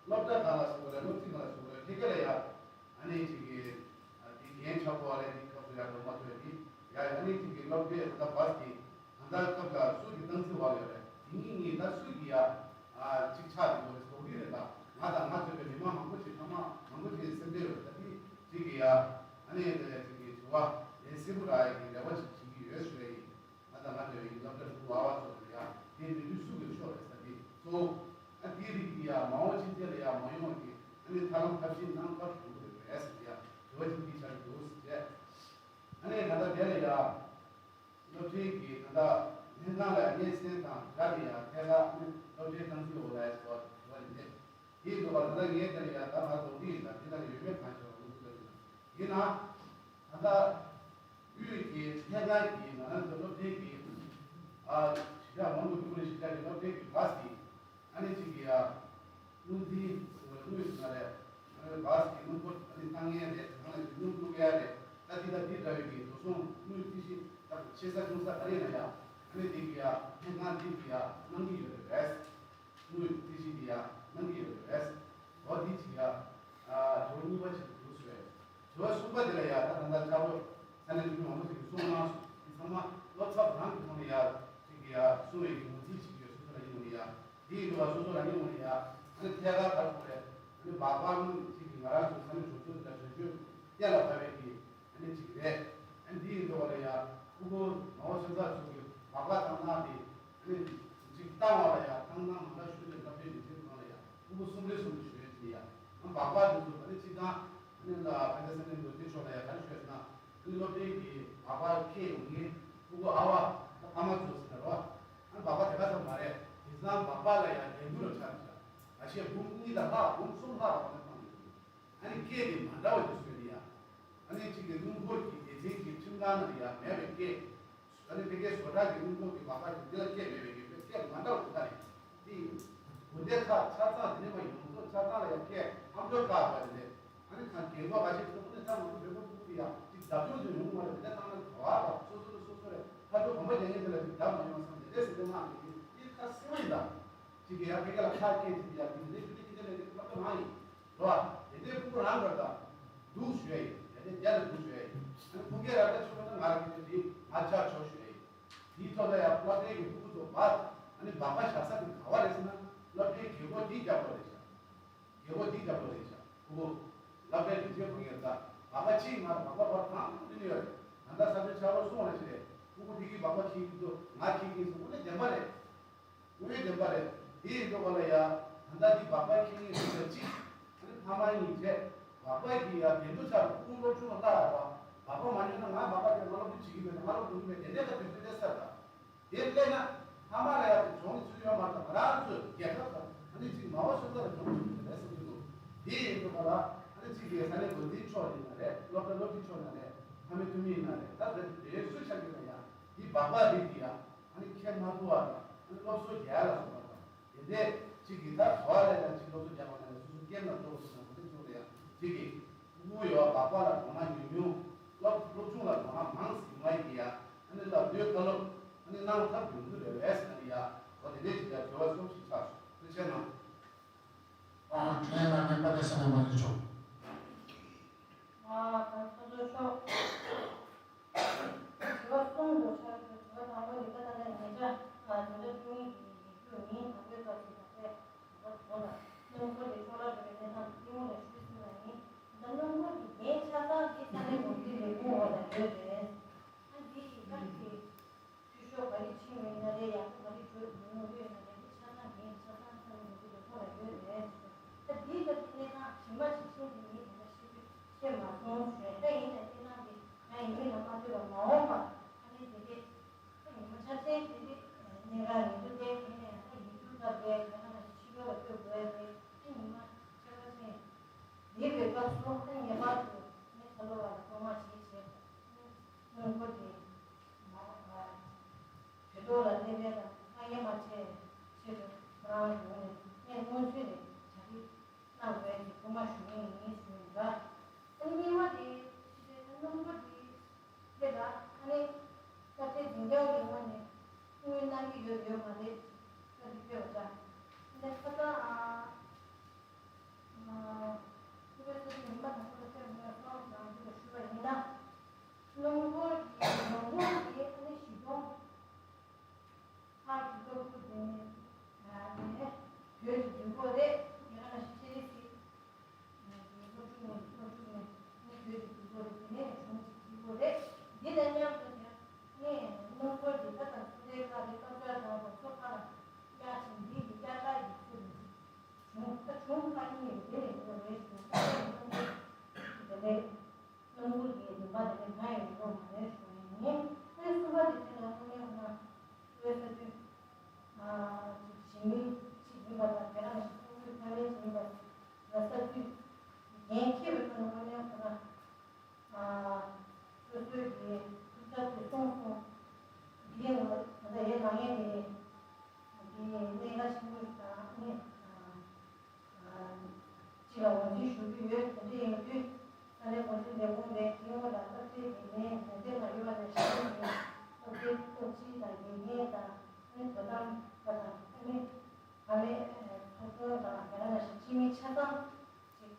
སློབ་གྲྭ་གང་ལ་སོགས་པ་རེད། སློབ་ཁྲིད་གང་ལ་སོགས་པ་རེད། ཕ་གི་ལ་ཡ་ཨ་ནི་གཅིག་གི་དེ་རྒན་ཆགས་པོ་བ་རེད། དེ་སྐབས་སུ་ཡ་འགྲོ་མ་ཐུབ་དེ་ཡ་ཨ་ནི་གཅིག་གི་སློབ་གྲྭའི་ད་བ་སི་གི་ད་ལྟ་སྐབས་ལ་སུ་གི་སྟངས་འཛིན་བ་ཡོད་རེད། དེ་གཉིས་གཉིས་ད་སུ་གི་ཡ་གཅིག་ཆགས་དེ་བ་རེད། སོ་གི་རེད། ད་ང་དང་ང་ཚོ་བའི་མི་མང་མང་པོ་ཞིག་ཚང་མ་མང་པོ་ཞིག་སེམས་ཁྲལ་ཡོད་རེད། ད་དེ་གཅིག་གི་ཡ་ཨ་ནི་དེ་གཅིག་གི་དྲི་བ་ལན་གསལ་པོ་རག་ཡ་གི་རེ་བ་ཞིག་བྱེད་ཀྱི་ཡོད་ཞུ་ཡ་ཡིན། ང་དང་ང་འདྲ་བའི་སློབ་གྲྭ་ཕྲུ་གུ་ཨ་བ་ཚོ་ལ་ཡ་དེ་མི་དུས་སུ་གི་ཤོག་རེད་ས་དེ་གཙོ་བོ། ཨ་དེའི་རིགས་ཀྱི་ཡ་མ་འོངས་ཕྱི་རྒྱལ་ལ་ཡ་མ་ཡོང་བ་གི་ཨ་ནི་ཐབས་ལམ་ཐབས་ཤེས་གནང་ཐབས་བྱུང་དགོས་རེད་ཟེར་ཡ་དྲི་བ་ཅིག་དེ་ཆགས་ཀྱི་འདུག་ཟེར་བྱས། ཨ་ནི་ད་ལྟ་དེ་ལ་ཡ་སློབ་གྲྭའི་གི་ད་ལྟ་ལྷན་ཁང་ལ་སྙན་སེང་དང་སྦྲགས་ཏེ་ཡ་ཐད་ཀར་ཨ་ནི་སློབ་གྲྭའི་སྟངས་འཛིན་འོག་ལ་ཡ་དྲི་བ་དྲི་བ་རེད་འདི། དེའི་ཐོག་ལ་ད་ལྟ་ངས་དེ་ལ་ཡང་ད་ང་རྡོག་རིགས་ལ་དེ་ལ་ཡོད་མེད་གང་ཤེས་པ་ངོ་ཚ་ཡིན་ན། ཡིན་ན། ད་ལྟ་དབུས་ཀྱི་ཐད་ཀར་གྱི་ང་རང་ཚོ་སློབ་གྲྭའི་གི་ཨ་ཞི་ཆགས་མང་པོ་ཀུ་ལི་ཞི་ཆགས་ཀྱི་སློབ་གྲྭའི་གི་བ་སི་ཨ་ནི་གཅིག་གི་ཡ་དངུལ་འཛིན་དངུལ་ཟེར་ན་རེད། ཨ་ནི་བ་སི་གི་དངུལ་འཁོར་ཨ་ནི་བཏང་མཁན་རེད། ད་ལྟ་ནས་དངུལ་བླུག་ཡ་རེད། ད་དེ་དང་དེ་འདྲ་བའི་གི་འགྲོ་སོང་དངུལ་རྩིས་ཞིབ་ད་ཆེ་ས་ཆུང་ས་ག་རེ་ཡིན་ན་ཡ་ཨ་ནི་དེ་གི་ཡ་ཐད་ཀར་འཛིན་གི་ཡ་གནང་གི་ཡོད་རེད། དངུལ་རྩིས་ཞིབ་ཀྱི་ཡ་གནང་གི་ཡོད་རེད། དྲི་བ་འདི་གཅིག་ཡ། དྲི་བ་གཉིས་པ་ཅིག་འདུག་ཟེར། དྲི་བ་གསུམ་པ་དེ་ལ་ཡ་ད་ད་ལྟ་ཆབ་རོམ་ས་གནས་འཐུས་མི་མང་པོ་ཞིག་གིས་གསུངས་གནང་སོང་། འདི་ཚང་མ་བློ་འཚབ་རང་གི་ཐོག་ནས་ཡ་ཅིག་གི་ཡ་གསུང་བའི་གི་ངོས་འཛིན་ཅིག་ཡོད། སོ་སོ་རང་ཉིད་ངོས་ནས་ཡ་འདི་ཡིན་འདུག་བ། སོ་སོ་རང་ཉིད་ངོས་ནས་ཡ་ཨ་ནི་ཐད་ཀར་ག་རེ་ཟེར་དགོས་རེད། ཨ་ནི་སྦག་སྦག་ཅིག་གི་ང་རང་ཚོ་ས་གནས་གྲོས་ཚོགས་འདི་ལ་གྲོས་ཆོད་གཏན་ལ་ཕབ་པའི་གི་ཨ་ནི་གཅིག་རེད། ཨ་ནི་འདི་ཡིན་འདུག་བ་ལ་ཡ་ཕྲུ་གུ་མ་འོངས་སོན་རྩ་ཚོ་གི་སྦག་སྦག་བཏང་སྟངས་དེ་ཨ་ནི་གཅིག་བཏང་བ་ལ་ཡ་བཏང་སྟངས་མ་འདྲ་ཤོས་དེ་སློབ་གྲྭའི་ལས་བྱེད་ཁང་ལ་ཡ་ཕྲུ་གུ་གསུམ་རེ་གསུམ་རེ་ཞུ་ཡས་དེ་ཡ་ཨ་སྦག་སྦག་དེ་ཚོ་ཨ་ནི་སྤྱིར་བཏང་ཨ་ནི་ལ་ཕན་ཚུན་ས་གནས་འགོ་དེ་ཕྱོགས་ལ་ཡ་ག་རེ་ཞུ་ཡས་ཟེར་ན་ཨ་ནི་སློབ་གྲྭའི་གི་སྦག་སྦག་ཁྱེར་ཡོང་མཁན་ཕྲུ་གུ་ཨ་བ་ད་ཕ་མ་ཚོ་ཟེར་ན་རོ། ཨ་ནི་སྦག་སྦག་དེ་ག་ཙམ་མ་རེད། དེང་སང་སྦག་སྦག་ལ་ཡ་འགྲན་བསྡུར་ལ་ཆགས་ཀྱི་ཤག་ཨ་ཤེ་འབུམ་གཉིས་དང་ལྷག་འབུམ་གསུམ་ལྷག་ལ་ཕ་མ་བཏང་ཡོད། ཨ་ནི་སྐད་དེ་མ་འདྲ་བ་ཅིག་བཟོས་ནས་ཡ། ཨ་ནི་གཅིག་གི་སྣུམ་འཁོར་གྱི་སྡེ་ཚན་གྱི་ཁྲིམས་ཁང་ནང་ལ་ཡ་མེད་པའི་སྐད། ཨ་ནི་ཕ་གིའི་བཟོ་གྲྭ་གི་སྣུམ་འཁོར་གྱི་སྦག་སྦག་གི་འདི་ལ་སྐད་མེད་པའི་སྐད་སྐད་མ་འདྲ་བ་དེ་ག་རེད། དེ་ཡིན། དགོན་སྡེ་ཁག་ཆ་ཚང་དེ་ནས་མ་ཡོངས་རྫོགས་ཆ་ཚང་ལ་ཡ་སྐད་ཨ་མདོ་ཁག་པ་དེ་རེད། ཨ་ནི་གང་རྒན་གོག་ཁ་ཤས་ཚོ་ཁོ་ནས་ཐང་མ་ཁོ་བོད་པ་ཕྲུ་གུ་དེ་ཡ་གཅིག་བརྡབ་སྐྱོར་དུ་ཡོང་གི་མ་རེད། དེ་འདྲ་བཏང་ན་ག་བ་བ་སོ་སོ་ལ་སོ་སོ་རེད། ད་ ཁ་ཐུག་གོམ་པ་རྒྱག་མཁན་དེ་ལ་ཅིག་བརྡབ་མ་ཡོང་བསམ་དེ་འདྲའི་སེམས་ཁྲལ་མང་གི་ཡིན། དེ་ཁ་སེམས་ཡིན་ད། ཅིག་གི་ཡང་ཕ་གི་ལ་ཁ་སྐད་ཅིག་ཡང་དེ་འདྲའི་ཕ་གི་དེ་འདྲ་ལས་དེ་ཁ་ཐུག་མང་ཡིན། རོ། དེ་འདྲའི་ཕྲུ་གུ་རང་ག་ད་འདུག་ཞུ་ཡ་ཡིན། དེ་འདྲའི་རྒྱ་ལ་འདུག་ཞུ་ཡ་ཡིན། ཨ་ནི་ཕུགས་རྒྱང་ར་ད་ཆུ་མ་ད་ང་ར་གི་དེ་ང་ཆ་ཆོག་ཞུ་ཡ་ཡིན། དེའི་ཐོག་ལ་ཡང་སློབ་གྲྭའི་གི་ཕྲུ་གུ་ཚོ་བར་ཨ་ནི་སྦག་སྦག་བཞག་ས་དེ་ག་བ་རེད་ཟེར་ན། སློབ་གྲྭའི་རྒན་གོག་དེའི་རྒྱབ་ལོགས་རེད་ཤག་རྒན་གོག་དེའི་རྒྱབ་ལོགས་རེད་ཤག་ཕྲུ་གུ། སློབ་གྲྭའི་དུས་ཆེན་ཕ་གིར་ད་སྦག་སྦག་གཅིག་མ་རེད། སྦག་སྦག་བར་གང་དུ་ནི་ཡོད་རེད། ད་ལྟ་ས་ཆ་ཆ་བ་སོང་རེད་ཤི་རེད། ཕྲུ་གུ་ཕ་གིའི་སྦག་སྦག་ཁྱེར་གྱི་འདུག་ང་ཁྱེར་གྱིན་སོང་། དངོས་གནས་བདེན་པ་རེད། དངོས་གནས་བདེན་པ་རེད། དེ་ཡིན་འགྲོ་ག་ལ་ཡ། ད་ལྟ་འདི་སྦག་སྦག་ཁྱེར་གྱིན་སོང་ཟེར་གཅིག་ཨ་ནི་ཕ་མ་གཉིས་བྱས། སྦག་སྦག་གི་ཡ་འགན་འདུ་ཆ་ཕྲུ་གུ་སློབ་ཆུང་ལ་བལྟ་ཡ་བ། སྦག་སྦག་མ་ཉོས་ན་ང་སྦག་སྦག་བྱས་ང་སློབ་ཁྲིད་བྱེད་ཀྱི་མེད། ང་སློབ་སློབ་ཀྱི་མེད། དེ་འདྲའི་ཁ་དུས་ཚོད་སླེབས་ཚར་ད། དེ་སླེབས་ན་ཕ་མ་ལ་ཡང་དེ་གྱོང་གི་ཚུལ་ཡོད་མ་རེད། ང་རང་ཚོས་རྒྱལ་ཁབ་དང་ཨ་ནི་གཅིག་མ་འོངས་སོན་རྩ་ལ་གྱོང་གི་ཚུལ་རེད་བསམ་གྱི་འདུག་དེ་ཡིན་དུས་ག་ལ་ཨ་ནི་གཅིག་གིས་ས་གནས་འགོ་འཛིན་མཆོག་ཡིན་ན་རེད། སློབ་གྲྭ་སློབ་སྤྱི་མཆོག་ཡིན་ན་རེད། ཕ་མའི་འཐུས་མི་ཡིན་ན་རེད། ད་རེད་དེ་སུ་ཆགས་ཀྱི་ན་ཡང་དེ་སྦག་སྦག་རིགས་དེ་ཡང་ཨ་ནི་ཁྱེར་མ་ཐུབ་པ་དང་ཨ་ནི་སློབ་གསོ་རྒྱག་ཡ་ལ་སོགས་པ་དང་དེ་འདྲས་གཅིག་གིས་ད་ག་བ་ལས་ཀྱང་གཅིག་སློབ་གསོ་རྒྱག་པ་ན་ཡང་སོ་སོ་སྐྱེམ་ལ་སྤྲོ་བ་སོང་ན་ག་འདྲ་བྱུང་རེད། ཡང་གཅིག་གིས་ཕྲུ་གུ་ཡོད་སྦག་སྦག་ལ་དོ་སྣང་ཉུང་ཉུང་། སློབ་སློབ་ཆུང་ལ་དོ་སྣང་མང་ཟིན་མ་ཡིན་ཡ། ཨ་ནི་སློབ་བསྡུའི་བཀའ་སློབ་ཨ་ནི་གནང་ཐབས་ཡོང་རྒྱུ་རེད་བས་ཟེར་ན་ཡ། འོ་དེ་འདྲས་ཅིག་ཡ་དྲི་བ་གསུམ་ཞིག་ཆགས་སོང་། ཐུགས་རྗེ་གནང་། ཨ་དྲན་ལ་ངས་པ་དེ་ས་ནས་མ་རེད་ཆོག་ཨ་ད་ཚོ་ཚོ་ཆོག་དྲི་བ་གསུམ་དུ་ཆགས་ཡོད། དྲི་བ་དང་པོ་ཡི་གེ་ད་ལྟ་ངེད་ཅག་ཨ་དེ་འདྲ་ཐུན་མིན་གྱི་ཡིག་རྒྱུགས་ཡིན། དང་པོའི་སྐབས་སུ་ད་ལྟའི་ད་ལྟ་དོ་ལ་སྣུམ་འཁོར་དེ་ཅོག་ལ་འགྲོ་བའི་གནས་སྟངས་དེ་སྔོན་ལ་ཞུས་ཟིན་པ་ཡིན། ད་སྣུམ་འཁོར་གྱི་འགན་ཆ་ཚང་དེ་ས་གནས་འགོ་ཁུལ་ལས་ཁུངས་འོག་ལ་ཡོད་རེད། ཨ་འདི་ཡི་སྐབས་ཀྱི་འཐུས་ཤོར་ག་རེ་ཕྱིན་ཡོད་ན་རེད། ཡག་པོ་ག་རེ་བྱུང་ཡོད་ན་རེད། འདི་ཆ་ཚང་འགན་ཆ་ཚང་ས་གནས་འགོ་ཁུལ་ལས་ཁུངས་ལ་ཡོད་རེད། ད་འདིའི་སྐབས་ཀྱི་གནས་སྟངས་ཇི་མ་ཇི་བཞིན་དེ་ངས་དེ་འདྲ་ཤེས་ཤེས་མ་སོང་ཞུ་ཡ། ད་ཡིན་ན་གནས་སྟངས་དེ་ང་ཡིན་མིན་ལ་མ་ལྟོས་པར་མ་འོངས་པ་ཨ་ནི་དེ་འདྲས། ཉི་མ་ཆ་ཚན་དེ་དེ་གནས་ར་ཉི་དུ་དེ་དེ་ནས་ད་ཉི་དུ་ད་དེ་ག་ན་ཕྱི་རོལ་ལ་སྤོས་དགོས་ཡ་དེ་ད་ཉི་མ་ཆ་ཚ་ཆེན་དེ་བའི་སྐབས་སུ་ད་ངེས་པར་དུ་ངས་ད་ལོ་བ་ལ་གཏོང་བ་བྱེད་བྱེད་སྔོན་འགོ་དེ་མ་བོད་ཐོག་ལ་སླེབས་པའི་ད་ཐག་ཉེ་མ་ཆེ་ཆེད་དུ་ཁོ་རང་ངོས་ནས་ངས་སྔོན་ཚུད་ནས་གྲ་སྒྲིག་གནང་དགོས་ཀྱི་སྐུལ་མ་ཞུ་གི་ཡིན་ཞུ་ཡིན་ལ། ཨ་ནི་གཉིས་པ་དེ་ཕྱི་དྲོའི་སྣུམ་འཁོར་དེ་སླེབས་ལ་ཨ་ནི་སྐབས་དེ་འཛིན་སྐྱོང་གི་ངོས་ནས་ཐུགས་སྣང་གནང་གི་ཡོད་ཡོད་མ་རེད། སྐབས་དེ་སྐྱོ་བ་འདྲ། འདི་ཁ་སང་ཨ་ཁོ་པའི་ས་ཆ་ཉི་མ་དང་པོ་ལ་སླེབས་ངོས་སོང་ཙང་འདི་ལ་ཞུ་བ་ཡིན་ན། སྣུམ་འཁོར་གྱི་ཡོང་སྒོ་དེ་ཨ་ནི་གཞི་གྲོང་། ཕར་གྱི་སློབ་ཕྲུག་དེ་ནས་ནས་བོད་དུ་འགྲོ་གི་རེད། དེ་ག་ནང་བཞིན་ཤེས་རིག་སློབ་ཕྲུག་ནས་སློབ་ཕྲུག་ནས་ནས་བོད་དུ་འགྲོ་གི་རེད། དེ་ནས་གཞུང་ཅིག་འགྲོ་གི་རེད། འདི་དང་མཉམ་དུ་དེ་ནས་སྣུམ་འཁོར་འདི་ད་ལྟ་ཚོ་ལས་ཁག་རེད། སྟབས་བདེ་དང་གོ་ཚོ་ཁག་ལ་གཡར་ཕྱིན། འདི་གི་གཡར་གྲྭ་ཡི་ཚུལ་དུ་གཞུང་ད་གཞུང་ཁག་གཉིས་རེད། དེ་ནས་འགྲོ་རེད། གཞུང་ཁག་གཉིས་སྣུམ་འཁོར་དེ་ལས། སྣུམ་འཁོར་གྱི་ནུས་པ་དེ་ནི་ང་ཡི་ངོ་མ་རེད་ཞུ་ཡ་ཡིན། ཨ་ནི་གསུམ་པ་དེ་དེ་ལ་དངོས་གནས་ཁོ་ན་བོད་ས་ཁུལ་ཅིག་གཞིས་མི་ཅིག་ཡིན་པ་དང་། དེ་རང་ས་ཁུལ་ཕ་མེས་ཅིག་ཡིན་པ་དང་། ས་ཁུལ་འགན་འཁྱེར་བའི་ཐོག་ནས་དངོས་གནས་ཁོ་ན་སོ་སོའི་གི་ཐུགས་འཆར་དེ་གསུངས་སོང་། འདིའི་ངོ་ད་ལྟ་ཡས་ལངས་ཡས་དེ་འདི་གནད་འགག་ཆེན་པོ་ཞིག་དང་ཨ་ནི། སྤྱི་ལ་ངོས་འཛིན་ཞུ་རྒྱུ་ཡོད། དེ་འདྲ་ཡིན་དུས་ས་གནས་འགོ་འཛིན་ལས་ཁུངས་ནས་དེ་སྔོན་ལ་སློབ་གྲྭའི་དགེ་རྒན་ཡོད་པ་ནས་ཤེས་ཡོན་ཡོད། སློབ་གྲྭའི་སློབ་སྤྱི་དང་དགེ་རྒན་དང་ཨ་ནི་དོ་དམ་པ་དང་ཨ་ནི་ཕ་མའི་ཚོགས་ཆུང་དང་དེ་ག་ནང་བཞིན་སྤྱི་མི་ཆ་ཚང་ཅིག་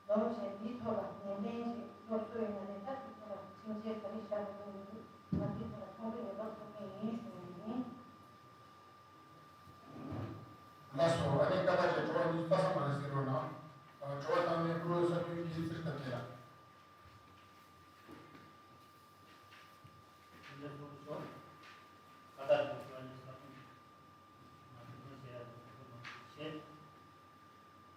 འཛོམས་བྱས་འདིའི་ཐོག་ལ་ནན་ཏན་ཅིག་སློབ་གསོ་ཡིན་ན་རེད། ད་འདིའི་ཐོག་ལ་ཁྲིམས་འཆར་ག་རེ་བཞག་དགོས་ཀྱི་འདུག་ང་འདིའི་ཐོག་ལ་མཐོང་ཆོས་ངེས་པར་ཐོབ་ངེས་ཡིན་ཞུ་ཡ་ཡིན། ལགས་སོ། ཨ་ནི་ཀ་ཁ་ཅེ་དྲི་བ་གཉིས་རྩ་ས་མ་རེད་ཟེར་རོགས་གནང་། དྲི་བ་བཏང་མཁན་ཀུ་རུ་ས་ཁུལ་གྱི་ཚིག་ཐབས་ཅན་ལ། ལགས་སོ། ཀ་ཁ་ཅེ་དྲི་བ་གཉིས་རྩ་ས་མ་རེད་ཟེར་རོགས་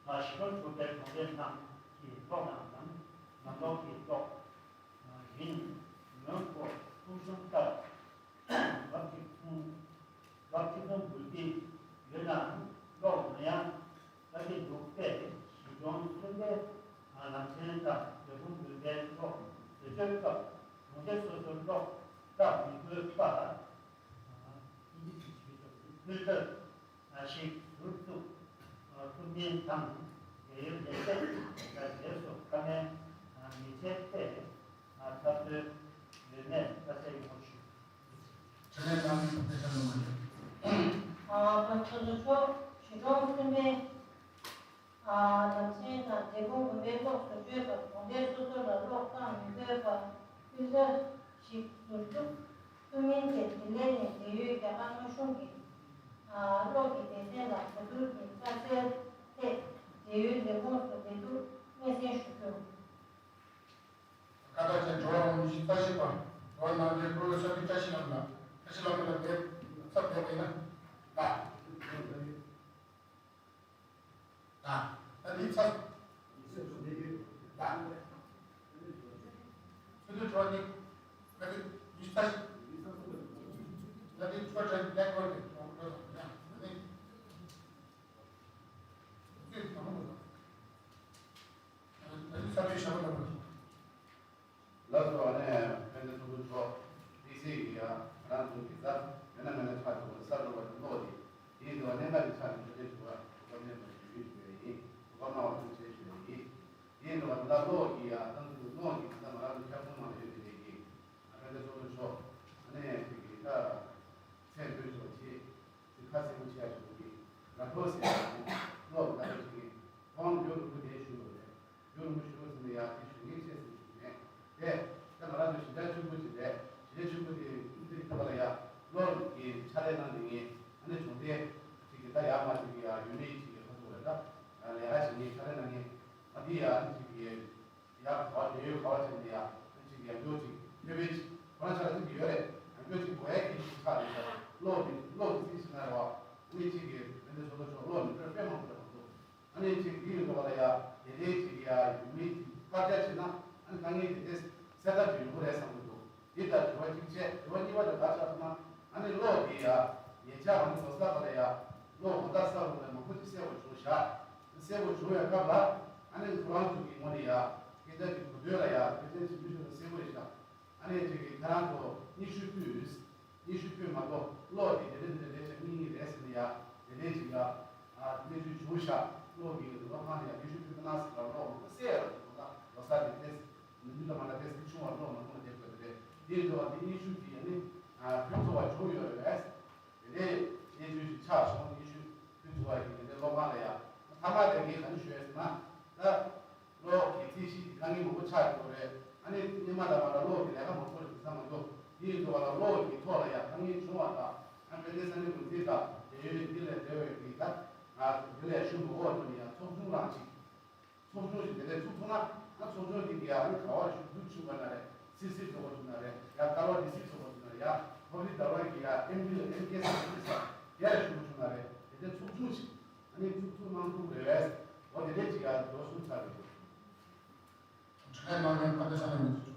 གནང་། གཞིས་ལུང་དྲུག་པའི་གྲོང་སྡེ་རྣམས་ཀྱི་གློག་ནང་དང་ནང་ལོགས་ཀྱི་གློག་རིན་མོན་གྷོ་ཁྲོམ་གཞུང་ལྟར་རབ་ཅིག་ཚུང་རབ་ཅིག་ཚུང་འབུལ་གྱི་ཡོད་ནའང་གློག་མ་ཡང་ལྟ་གི་འདུག་པས། གཞིས་གྲོང་གསུམ་པའི་ལམ་ཆེན་དང་འབྲས་སྤུངས་འབུལ་པའི་གློག་བེད་སྤྱོད་སྐབས་གྲོང་སྡེ་སོ་སོར་གློག་བཀྲ་མི་དགོས་པར་ཨིན་ཇི་ཚིག་ཞིག་ཕུལ་ཐབས། ཞིག་ཟུར་བཙུགས་ཐུབ་མིན་དང་། འབྲེལ་ཡོད་ལས་བྱེད་ལ་རྗེས་སུ་བཀའ་མོལ་མི་བྱེད་པའི་ཐབས་འདོད་ཡོད་མེད་བཀའ་སྩལ་ཡོང་བ་ཞུ། ལས་ཀྱང་ཕུགས་ཀྱི་ཆ་ལུང་མ་ཡོད། ཨ་པ་ཚོ་ཚོ་ཆོག་ཞི་གྲོང་བསྟན་པའི། ཨ་ནང་ཆེན་དང་འབྲས་སྤུངས་དགོན་པའི་སློབ་ཟུར་བཅོས་དང་གྲོང་རྡལ་སོ་སོ་ལ་གློག་བཏང་མི་དགོས་པར་སྤུས་ཚད་ཞིག་ཟུར་འཇུག་ཐུབ་མིན་དེ་ལྡི་ལི་ནས་འབྲེལ་ཡོད་རྒྱ་གར་དངོས་གཞུང་གི་ཨ་གློག་གི་སྡེ་ཚན་ལ་གོ་བསྡུར་གྱིས་ལྟ་གསལ་ཐད་འབྲེལ་ཡོད་ལས་ཁུངས་སུ་བདེ་སྡུག་སྙན་སེང་ཞུ་རྒྱུ། ཁ་བཏགས་ཅན་འགྲོ་བ་ཉི་ཤུ་རྩ་བཞི་པ། འགྲོ་བ་ནང་པའི་ཁོ་བོའི་ས་བུའི་བཀྲ་ཤིས་ལམ་ལ། བཀྲ་ཤིས་ལམ་ལ་བསྡད་ཚར་བསྡད་པ་ཡིན་ན། ད། ད། ད་འདི་ཚར། ད། ཚུལ་དུ་འགྲོ་བ་ནི། ད་འདི་ཉི་ཤུ་རྩ་བཞི། ད་འདི་འཕྲོ་བྲལ་ལེགས་པར་གྱི་འགྲོ་འགྲོ་དང་ཡང་ད་འདི། ཚུལ་དུ་འགྲོ་བ་ནི། ལགས་སོ། ཨ་ནི་དཔལ་ལྡན་ཚོགས་གཙོ་མཆོག་དམིགས་བསལ་གྱི་ཡ་ང་རང་ཚོ་གི་ས་ཡོད་ན་མེད་ན་ཆགས་འགྲོ་བ་ས་འགྲོ་བ་དེ་གློག་དེ་དེའི་འདུག་བ་གནད་འགག་གི་ཆ་ནས་འཕྲོད་བསྟེན་ཞུ་བ་གོ་སྐབས་ལེན་པར་ཞུ་ཡིན་ཞུ་བ་ཡིན། གོ་སྐབས་གནང་བ་ཐུགས་རྗེ་ཆེ་ཞུ་བ་ཡིན། དེའི་འདུག་བ་ད་གློག་གི་ཡ་གཏང་ཚུལ་གློག་གི་ད་ང་རང་ཚོ་ཁྱབ་ཁོངས་ནང་ལ་ཡོད་པའི་ལས་ཀྱི་དཔལ་ལྡན་ཚོགས་གཙོ་མཆོག་ཨ་ནི་དེ་གི་ད་ཚད་མཐོའི་ཆོག་ཆེ། ཁ་གསལ་པོ་བྱས་བྱུང་གི་ང་ཚོ་ཟེར་ཡང་གློག་ལྟ་བུ་ཞིག་ཡིན། ཁོང་རྒྱུ་རིང་པོ་དེ་ཞུ་དགོས་རེད། རྒྱུ་རིང་པོ་ཞུ་དགོས་ཟེར་ནས་ཡང་དེ་ཞུ་ངེས་ཆེ་ཟེར་ཞུ་མེད། དེ་ད་ང་རང་ཚོ་ཞི་བདེ་ཆུ་བོ་ཅིག་རེད། ཞི་བདེ་ཆུ་བོ་དེ་འདི་ཐུབ་པ་ལ་ཡ་གློག་གི་ཕྱག་ལས་གནང་ནས་ངས་ཨ་ནི་གྲོང་སྡེ་ཅིག་གི་ད་ཡར་མར་ཅིག་གི་ཡ་ཡུལ་མི་ཅིག་གི་ཁ་ཐུག་རེད། ད་ལས་ཀ་བྱེད་ངེས་ཕྱག་ལས་གནང་ངེས་ཨ་འདི་ཡ་ཨ་ནི་ཅིག་གི་ཡ་ག་བ་དེ་ཡོད་ག་བ་ཅན་དེ་ཡ་ཅིག་ཡང་སྐྱོ་ཅིག་ཕེབས་པའི་ཅིག་ཁོ་རང་ཆ་ལ་ཅིག་ཡོད་རེད། ཡང་སྐྱོ་ཅིག་གོ་ཡ་གི་ཅིག་ཆགས་རེད་ཤག་གློག་འདི་གློག་འདི་ཅིག་ཟིན་ན་རེད་བ། ཨ་ནི་ཅིག་གི་མི་འདི་ཚོ་ལོ་ཆོག་གློག་མི་སྤྲོད་དཔེ་མང་པོ་རེད་མ་གཏོགས། ཨ་ནི་ཅིག་འདི་ཡོད་འགྲོ་བ་ལ་ཡ་དེ་འདྲའི་ཅིག་ཡ་ཡུལ་མི་ཅིག་བཀག་རྒྱ་བྱེད་ན་ཨ་ནི་དཀའ་ངལ་དེ་འདྲའི་སེལ་ཐབས་ཅིག་ཡོང་གི་རེད་བསམ་གི་འདུག་འདི་ལྟར་དྲི་བ་གཅིག་བྱས། དྲི་བ་གཉིས་པ་དེ་ག་ཆགས་སོང་ན་ཨ་ནི་གློག་འདི་ཡ་ཉེ་ཆར་ཨ་ནི་ལོ་གསར་པ་ལ་ཡ་གློག་མ་དག་ས་རུ་ལ་མང་པོ་ཅིག་གསལ་པོ་བྱུང་ཤག་གསལ་པོ་བྱུང་བའི་སྐབས་ལ་ཨ་ནི་ཁོ་རང་ཚོ་གི་ངོས་ནས་ཡ་སྐད་ཆ་གི་གོ་དོན་ལ་ཡ་དཔེ་ཅན་ཞིག་མི་ཤོད་ན་གསལ་པོ་རེད་ཤག་ཨ་ནི་ཅིག་གི་ཁྱེད་རང་ཚོ་སྙན་ཞུ་ཕུལ། སྙན་ཞུ་ཕུལ་མ་གཏོགས་གློག་དེ་དེ་འདྲ་འདི་འདྲ་ལས་བྱ་གཉིས་གཉིས་རེད་ཟེར་ནས་ཡ་དེ་འདྲའི་ཅིག་ལ་གནས་ཚུལ་བྱུང་ཤག་གློག་གི་སློབ་ཁང་ནས་ཡ་སྙན་ཞུ་ཕུལ་ཁ་ན་ཟེར་ལ་གློག་མང་པོ་གསལ་ཡ་ལ་འདུག་ད་ལོ་གསར་དེ་ཏེས་མི་འདུག་ད་མ་ན་ཏེས་ཆུང་བ་གློག་མང་པོ་ལ་བསྡད་དགོས་དེ་རེད། དེ་འདྲ་བ་དེ་སྙན་ཞུ་དེ་ཡ་ནི་ཕུལ་ཐུབ་པ་བྱུང་ཡོད་རེད། དེ་ནས་གནས་ཚུལ་ཞིག་ཆགས་སོང་། ཡེ་ཤུ་ཕུལ་ཐུབ་པ་ཡིན། དེ་ནས་སློབ་ཁང་ལ་ཡ་ཐ་མ་དེ་ངས་ག་རེ་ཞུ་ཡས་ཟེར་ན། ད་གློག་གི་རྩིས་གཞི་དེ་དཀའ་ངལ་མང་པོ་ཆགས་ཡོད་རེད། ཨ་ནི་སྔོན་མ་དང་མ་འདྲ་གློག་གི་ལས་ཀ་མང་པོ་རེད་བསམ་མ་འདུག་དེ་ཡིན་དུས་བ་ལ་གློག་གི་ཐོག་ལ་ཡ་དཀའ་ངལ་བྱུང་བ་དང་། ཨ་དཔེ་དེ་ས་གནས་འགོ་འཛིན་དང་འབྲེལ་ཡོད་འདི་ལས་འབྲེལ་བའི་གི་ད་ང་དེ་ལས་ཞུ་མི་འོག་ཏུ་ནས་ཡ་ཚོགས་ཆུང་རང་ཅིག་ཚོགས་ཆུང་ཞིག་དེ་འདྲས་ཚུགས་ཐུབ་ན། ཨ་ཚོགས་ཆུང་འདི་གི་ཨ་ནི་ག་བ་ཞུགས་འཛུགས་བྱུང་བ་ན་རེད། སི་སི་བཟོ་བ་བྱུང་ན་རེད། ཡ་ཀ་བ་ཌི་སི་བཟོ་བ་བྱུང་ན་རེད། ཡ་ཧོ་རི་ད་བ་གི་ཡ་ཨེམ་ཌི་ཨེམ་ཀེ་སི་སི་ས་ཡ་ཞུགས་བྱུང་ན་རེད། དེ་འདྲས་ཚོགས་ཆུང་ཞིག་ཨ་ནི་ཚུགས་ཐུབ་གནང་ཐུབ་རེད། འོ་དེ་འདྲས་ཅིག་ཡ་འགྲོ་སོང་ཚར་རེད། ཁྲི་ལས་མང་ནས་ཁ་བརྡ་བྱ་ན་མི་ཐུབ།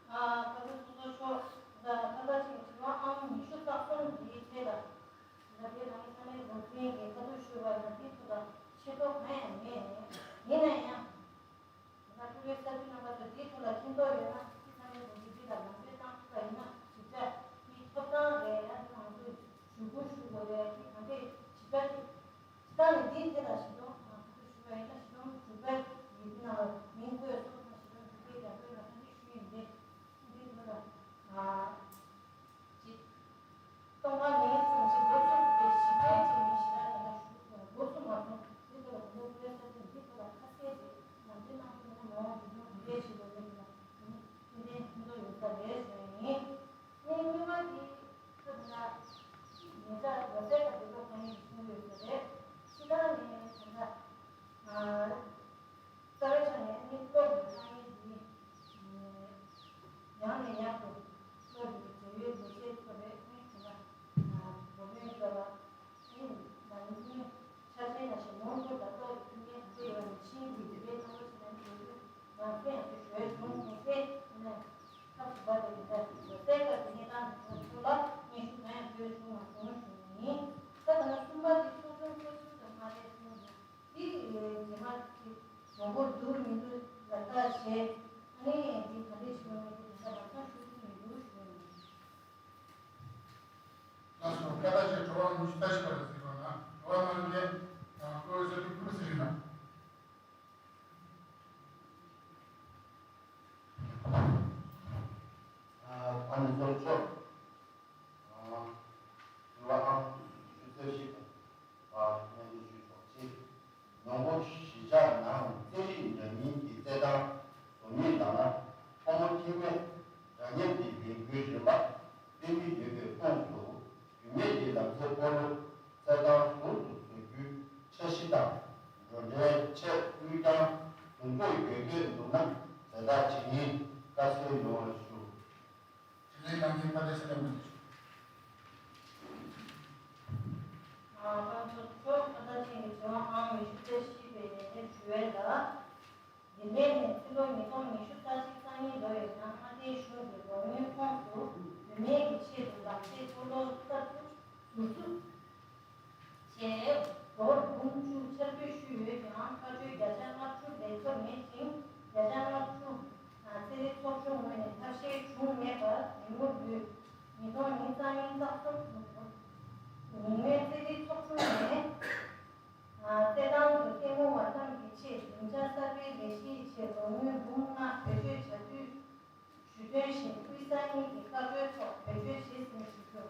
ཨ་བཀའ་ཁྲི་ཚོགས་གཙོ་མཆོག་ད་ཁ་ས་ཅིག་དྲི་བ་ཨང་ཉི་ཤུ་རྩ་གསུམ་འདིའི་ཐད་ལ། ད་དེ་རང་གི་ས་གནས་འགོ་འཛིན་གྱིས་བཀའ་བསྡུར་ཞུས་པ་ན་འདི་ཐོག་ལ་ཤེས་རྟོགས་གང་ཡང་མེད། ཡིན་ན་ཡང་། ད་ཕྲུ་གུའི་ས་ཁུལ་རྣམ་པ་ཚོ་འདིའི་ཐོག་ལ་མཁྱེན་རྟོགས་ཡོད་ན་ཅི་ས་གནས་འགོ་འཛིན་འདི་ལ་ལམ་སྟོན་བཏང་ཐུབ་པ་ཡིན་ན་ཞིབ་ཕྲ་འདི་ཐོབ་ཐང་རེད། ཡང་འདི་ང་ཚོས་ཞུ་སྐུལ་ཞུ་དགོས་རེད། འདི་གང་ཐད་ཞིབ་ཕྲ་འདི། ད་ནི་འདིའི་ཐད་ལ་ཞིབ་འཇུག་ཞུ་བ་ཡིན་ན་ཞིབ་འཇུག་གྲུབ་པའི་ཡིག་ནང་མིང་བཀོད་སོང་ཙང་ཞིབ་འཇུག་གྲུབ་པའི་རྒྱབ་སྐྱོར་ལ་ཐུགས་རྗེ་ཞུ་ཡིན་ཏེ། འདི་ཐད་ལ་ཅིག་སྟོང་པ་མིན་ཙམ་ཞིག་འགོ་ཚུགས་ཏེ་ཞིབ་ཕྲའི་ཅིག་ནས་ཞིབ་ཕྲ་དེ་འདྲ་ཞུ་འགོ་ཚུགས་མ་སོང་། འདི་ཐད་ལ་གོ་སྐབས་སྤྲད་ས་དེ་འདི་ཐད་ལ་ཁ་གསལ་ཅིག་ལམ་སྟོན་གནང་ཐུབ་ན་མི་དབང་འཛིན་སྐྱོང་ག་འདྲས་བྱེད་དགོས་མིན་ལ་ནི་ཏན་ཏན་མཐུན་ཐོག་ཡོད་ས་རེད་ཞུ་ཡ་ཡིན། ཨ་ནི་གཉིས་པ་དེ་ཁོ་ད་ཉེ་ཆར་ལོ་ཙཱའི་ཁ་དེ་ལོ་གང་ཡིན་གསུང་ཡོད་ས་རེད། ཕྱི་ལྟར་ནས་ད་ ངོ་བོ་གཞིས་ཆགས་ནང་རྩེད་རིགས་འདྲ་མིན་གྱི་རྩེད་ཐང་བཟོ་མིན་ལ་ཕོ་མོ་ཁེ་ཕན་འདྲ་མཉམ་གྱི་ལས་འགུལ་རིམ་པ་སྤེལ་གྱི་ཡོད་པའི་ཁོངས་སུ། བུད་མེད་ཀྱི་ལག་རྩེད་སྤོ་ལོ་རྩེད་ཐང་ཟུང་དུ་བཟོ་རྒྱུའི་འཆར་གཞི་དང་། འགྲོ་གྲོན་ཆེད་དབུལ་ཐང་ཟུང་འཇོག་ཡོད་འདོད་འདུག་ན་མཛད་བརྡ་བྱེད་ཉིན་དཀའ་སེལ་ཡོང་བར་ཞུ། དྲི་ལན་གནང་མཁན་ཁ་བརྡ་ཤ་ལ་མ་ཞུ། ཨ། ཁོང་ཚོ་ཁ་བརྡ་ཅན་གྱི་དྲི་བ་ཨང་ཉི་ཤུ་རྩ་བཞི་པའི་ལན་འདེབས་ཞུ་བའི་བརྡ། འདི་ནས་ནས་ཕྱི་ལོ་ཉིས་སྟོང་ཉི་ཤུ་རྩ་གཅིག་སང་ཉིན་འགྲོ་བའི་ནང་མངའ་སྡེའི་གཞུང་གི་ལོ་སྔོན་ཁོངས་སུ་བུད་མེད་ཀྱི་ཆེད་དུ་ལག་རྩེད་སྤོ་ལོ་ལྟ་བུ་ཟུར་འཛུགས་བྱས་སྒོར་འབུམ་བཅུ་ཆ་ཚང་ཞུས་ཡོད་ཀྱང་། བཀའ་འཁྲོལ་བརྒྱ་ཆ་ལྔ་བཅུ་ལས་ཐོབ་མེད་ཅིང་། བརྒྱ་ཆ་ལྔ་བཅུ་རྩེད་རིགས་ཚོགས་ཆུང་ངོས་ནས་ཐབས་ཤེས་བྱུང་མེད་པར་ལས་འགུལ་ལུས། ཉིས་སྟོང་ཉི་ཤུ་རྩ་གཉིས་རྩ་གསུམ་ཉིན་མོའི་རྩེད་རིགས་ཚོགས་ཆུང་ནས། རྩེད་ཐང་དུ་ལྟད་མོ་བ་རྣམས་ཀྱི་ཆེད་སྡིངས་ཆ་གསར་པའི་ལས་གཞིའི་ཆེད་ལོ་སྔོན་འབུམ་ལྔ་བེད་སྤྱོད་བྱ་རྒྱུའི་ཞུ་དོན་བཞིན་དབུས་ས་གཉིས་ཀྱི་བཀའ་འཁྲོལ་ཐོག་བེད་སྤྱོད་བྱས་ཟིན་ཞུ་རྒྱུ།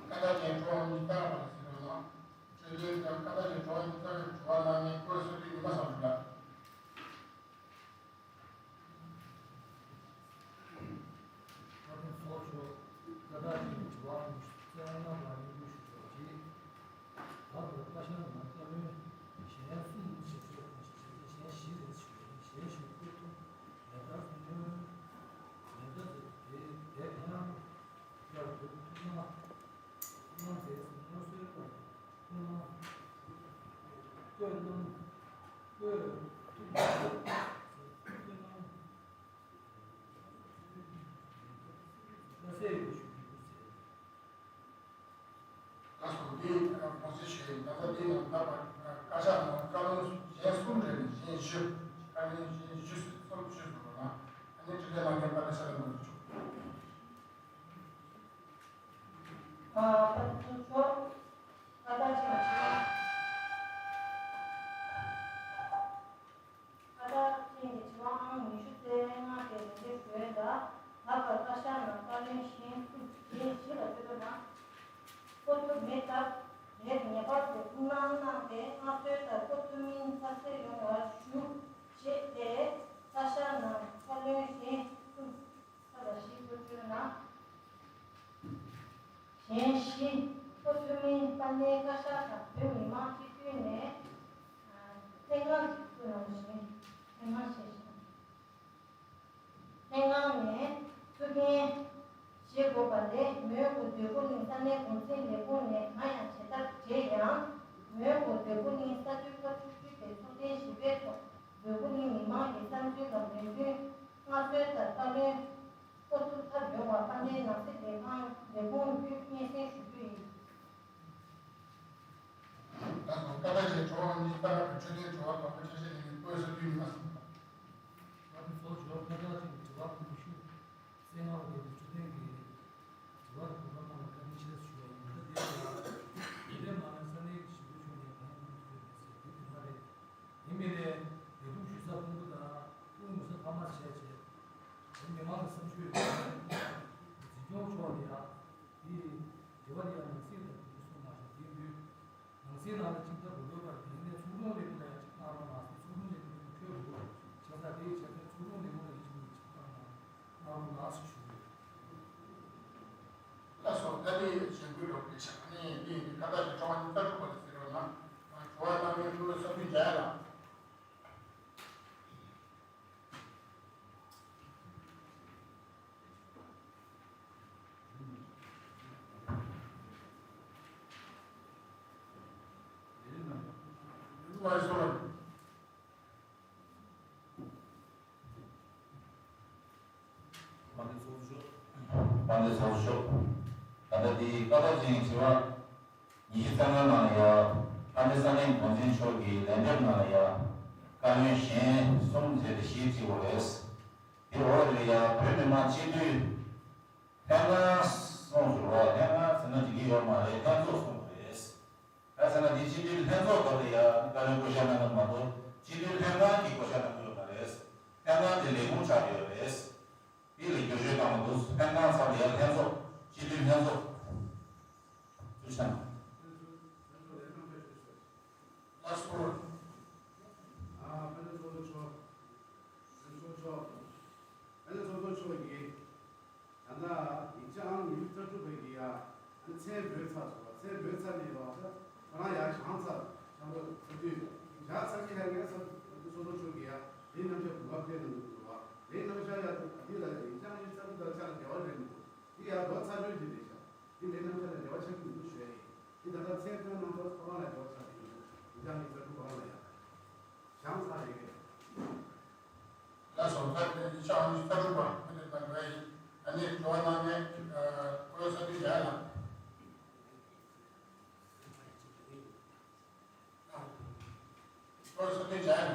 ཁ་བརྡ་ཅན་གྲོགས་གཉིས་ལྟར་བ་ཟེར་བ་ན། ཆོས་ལྡན་དང་ཁ་བརྡ་ཅན་གྲོགས་གཉིས་ལྟར་དྲི་བ་གནང་མཁན་ཀུན་གསོལ་དུས་ཉི་མ་བཟང་ལ། བཀའ་དྲིན་ཆེ་ཞུ། ཁ་བརྡ་ཅན་གྱི་དྲི་བ་ཉི་ཤུ་རྩ་ལྔ་པ་སྙན་སྒྲོན་ཞུ་ཆོག་ཅིག་ལྷག་པར་བཀའ་ཤག་ནང་བཀའ་བློན་གཞན་གསུམ་ཞེས་ཞུ་བ་དང་། གཞན་བཞི་རེད་ཞུ་བ་དང་། གཞན་བཞི་བསྐོ་ཐུབ་ལས་ཀར་གསུང་དོན་ལས་ཀ་དེ་དེ་ཡང་བསྐྱར་དུ་ཐུགས་སྣང་གནང་དེ་སྔོན་སྲོལ་ལྟར་སྐུལ་སློང་སྐུལ་སློང་སྐུལ་སློང་སྐུལ་སློང་ལྟ་གསལ་ཡོད་ཞུ་རྒྱུ་ཟེར། ད་སོང་འདི་དགོངས་སེལ་ཞུ་ཡིན། ད་ལྟ་འདི་ནང་ལྟ་བ་བཀའ་ཤག་ནང་བཀའ་བློན་གཞན་གསུམ་རེ་ནས་གཞན་བཞི། བཀའ་བློན་གཞན་བཞི་གསུམ་བཞི་སོང་བ་ན། ཨ་ནི་དྲི་ལན་གནང་མཁན་པ་ལ་ཤ་ལ་མ་ཞུ་ཆོག་ཨ། ཕར་ཚུར་ཕྱོགས། ཁ་བརྡ་ཅན་གྱི་དྲི་བ། ཁ་བརྡ་ཅན་གྱི་དྲི་བ་ཨང་ཉི་ཤུ་རྩ་ལྔ་པའི་ལན་འདེབས་ཞུ་ཡས་ལ། ད་བར་བཀའ་ཤག་ནང་བཀའ་བློན་གཞན་གསུམ་གཞན་བཞི་ལ་ཆེད་དུ་ནང་བསྐོ་ཐུབ་མེད་སྟབས། དེར་ངེས་པར་དུ་ཐུགས་སྣང་གནང་སྟེ། སྔར་སྲོལ་ལྟར་བསྐོ་ཐུབ་མིན་དཀའ་སེལ་ཡོང་བར་ཞུ། ཞེས་ཏེ། བཀའ་ཤག་ནང་བཀའ་བློན་གཞན་གསུམ། ཁ་བརྡ་བཞི་བཀོད་བཅོས་གནང་། གཞན་བཞི་བསྐོ་ཐུབ་མིན་དཀའ་ལས་བཀའ་ཤག་དང་བོད་མི་མང་སྤྱི་འཐུས་ནས་ལྷན་ཁང་ཞིག་བཙུགས་གནང་བཞིན། ལྷན་ཁང་བཤད་བཞིན། ལྷན་ཁང་ནས་ཚུགས་མཁན་བཞེས་དགོས་པ་ལས། མོན་གྷོ་འདོད་རྒུ་གླིང་ས་གནས་འགོ་འཛིན་ལས་ཁུངས་ནས་གང་ཡང་བྱེད་ཐབས་བྲལ་ཡང་། མོན་གྷོ་འདོད་རྒུ་གླིང་ས་འཐུས་ཁག་བཅུ་བཅུ་པའི་ཚོགས་ཐེངས་བཞི་པའི་ཐོག་འདོད་རྒུ་གླིང་མི་མང་གི་བསམ་ཚུལ་ལ་མོས་མཐུན། སྔར་སྲོལ་ལྟར་བཀའ་བློན་བསྐོ་ཐུབ་ཐབས་ཡོང་བར་དཔལ་ལྡན་ནང་སྲིད་ལས་ཁང་ལས་ཁུངས་བརྒྱུད་སྙན་སེང་ཞུ་རྒྱུ་ཡིན། ད་དུང་བཀའ་བློན་གྱི་གྲོགས་གཉིས་ལྟར་ཆོས་ལྡན་གྲོགས་དང་པོ་ཆ་ཤས་ནས་བཀོད་ས་དུས་མ་སོང་། ང་ཚོ་ཚོགས་ཞོགས་ཁ་བརྡ་ཅན་གྱི་དྲི་བ་ཉི་ཤུ་རྩ་ལྔ་པ་དེ་ནི་ཆོས་ལྡན་གྱི་དྲི་བ་དང་གོ་སྐབས་གནང་བར་བཀའ་དྲིན་ཆེ་ཞུ་བ་ཡིན། ད་དེ་ལ་དེ་ལས་མ་ནས་ས་གནས་ཀྱི་ཞི་བདེ་ཕྱོགས་ནས་གང་ཡང་གནང་ཐུབ་ཡོད་མེད་ཟེར་དུས་དེ་འདྲ་རེད། དེ་མིན་ནས་ལས་དོན་ཞུ་ས་ཕུང་པོ་དང་དབུ་ངོ་ས་ཕ་མ་བྱས་བྱས། དེ་མི་མང་གི་སེམས་ཤུགས་ཡོད་པ་འཛིན་སྐྱོང་ཕྱོགས་ནས་ཡང་དེ་དེ་བ་དེ་ཡང་ནང་སྲིད་དང་དེ་ཚོ་མ་ཞིག་དེ་ཡོད། ནང་སྲིད་ནང་ལ་གཅིག་ཐབས་དགོས་པ་དེ་ནས་ཚོགས་ཆུང་ལས་ཁུངས་ལ་ཡང་གཅིག་གནང་རོགས་གནང་ཟེར། ཚོགས་ཆུང་ལས་ཁུངས་ནས་ཁྱོད་དགོས་བྱ་ས་དེ་བྱ་ས་ཚོགས་ཆུང་ལས་ཁུངས་ལ་ཡིན་གཅིག་མིན་གཅིག་གནང་རོགས་གནང་ཟེར་ཞུ་གི་ཡོད། ལགས་སོ། ད་ལྟའི་གཞེན་སྐུལ་རོགས་པའི་ཞག་ནི་འདི་ཡིན། ཁ་བརྡ་ཞིག་གྲོགས་ཉིན་ལྟར་དྲུག་པ་ལ་ཟེར་རོགས་གནང་། དྲི་བ་གནང་མཁན་ཀུན་ལ་བསམ་ཚུལ་མཇལ་ཡ་ལ། དཔལ་ལྡན་ཚོགས་གཙོ་མཆོག་དཔལ་ལྡན་ཚོགས་གཙོ་མཆོག་ད་ལྟ་འདི་བཀའ་བློན་ཅན་གྱི་དྲི་བ། ཉི་ཤུ་རྩ་ལྔ་ནང་ལ་ཡ། ཨ་ནི་ས་གནས་འགོ་འཛིན་མཆོག་གི་ལན་འདེབས་ནང་ལ་ཡ། བཀའ་བློན་གཞན་གསུམ་ཟེར་ཏེ་བཞི་བྲིས་པ་རེད། དེ་འོག་ལ་ཡ་བོད་མི་མང་སྤྱི་འཐུས་ལྷན་ཁང་གསུངས་ཟེར་བ། ལྷན་ཁང་ཟེར་ན་འགྲིག་གི་ཡོད་མ་རེད། ལྷན་ཚོགས་གསུངས་པ་རེད། ག་ཟེར་ན་འདི་སྤྱི་འཐུས་ལྷན་ཚོགས་སྐབས་ལ་ཡ་བཀའ་བློན་བསྐོ་བཞག་གནང་གི་མ་གཏོགས་སྤྱི་འཐུས་ལྷན་ཁང་གིས་བསྐོ་བཞག་གནང་གི་ཡོད་མ་རེད། ལྷན་ཁང་དེ་ལས་ཁུངས་ཆགས་ཡོད་རེད། དེ་ལ་བསྒྱུར་བཅོས་བཏང་མ་འདུག་ལྷན་ཁང་ཚབ་ལ་ཡ་ལྷན་ཚོགས། སྤྱི་འཐུས་ལྷན་ཚོགས་ཚུལ་ཆ་ན། ཡང་ཚར་གཅིག་ཡང་ངས་ཚར་སོ་སོ་ཆོས་ཀྱི་ཡ་ལས་རྣམ་གཞག་གོ་སྐབས་སྤྲད་གནང་འདུག་རོ་བ། ལས་རྣམ་གཞག་ཡ་འདི་ལ་ཡིན་ཀྱང་ཡིན་ས་འདི་ལ་ཆ་ལ་འབྲེལ་བ་རེད་འདུག་འདི་ཡ་ལོ་ཚར་གཅོད་ཀྱི་རེད་ཤག་འདི་ལས་རྣམ་གཞག་ལ་འབྲེལ་བ་ཆགས་ཀྱི་འདུག་ཞུ་ཡ་ཡིན། འདི་ད་ལྟ་མཚན་ཐོན་གནང་ཐོག་ཚོགས་ཁང་ལ་འབྲེལ་བ་ཆགས་ཀྱི་འདུག་འདི་ཀྱང་ཡིན་ས་འདུག་གང་ལ་ཡ་བྱང་ཚར་རེད་གི། ལགས་སོ། ད་ནི་ཤག་ནི་ལྟ་གྲུབ་པ་ཁྱོད་ནས་དང་འགྲོ་ཡ་ཡིན། ཨ་ནི་དྲི་བ་གནང་མཁན་ཨ་ཁོ་ས་དུས་རྒྱལ་ལ། ཁོ་ས་དུས་རྒྱལ་ལ།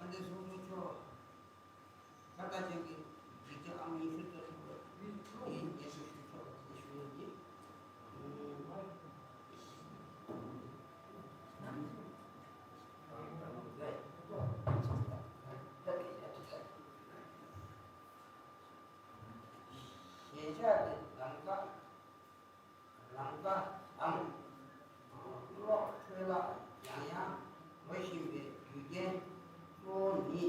ཨ་འདི་སོང་ཚོ་ཆོག་ཁ་ཏ་ཅན་གྱི་འཇིགས་བྱེད་ཨ་མ་ཉི་ཤུ་རྩ་དྲུག་པ་ཡིན་ངེས་སུ་ཞུ་ཆོག་ཅེས་ཞུ་ཡིན། ཞེན་ཆགས་ཀྱི་ལམ་ཁ། ལམ་ཀ་དང་། གློག་འཕྲོ་བརླག་ཡང་ཡང་འགྲོ་བཞིན་པའི་རྒྱུ་རྐྱེན་གཙོ་བོ་ནི་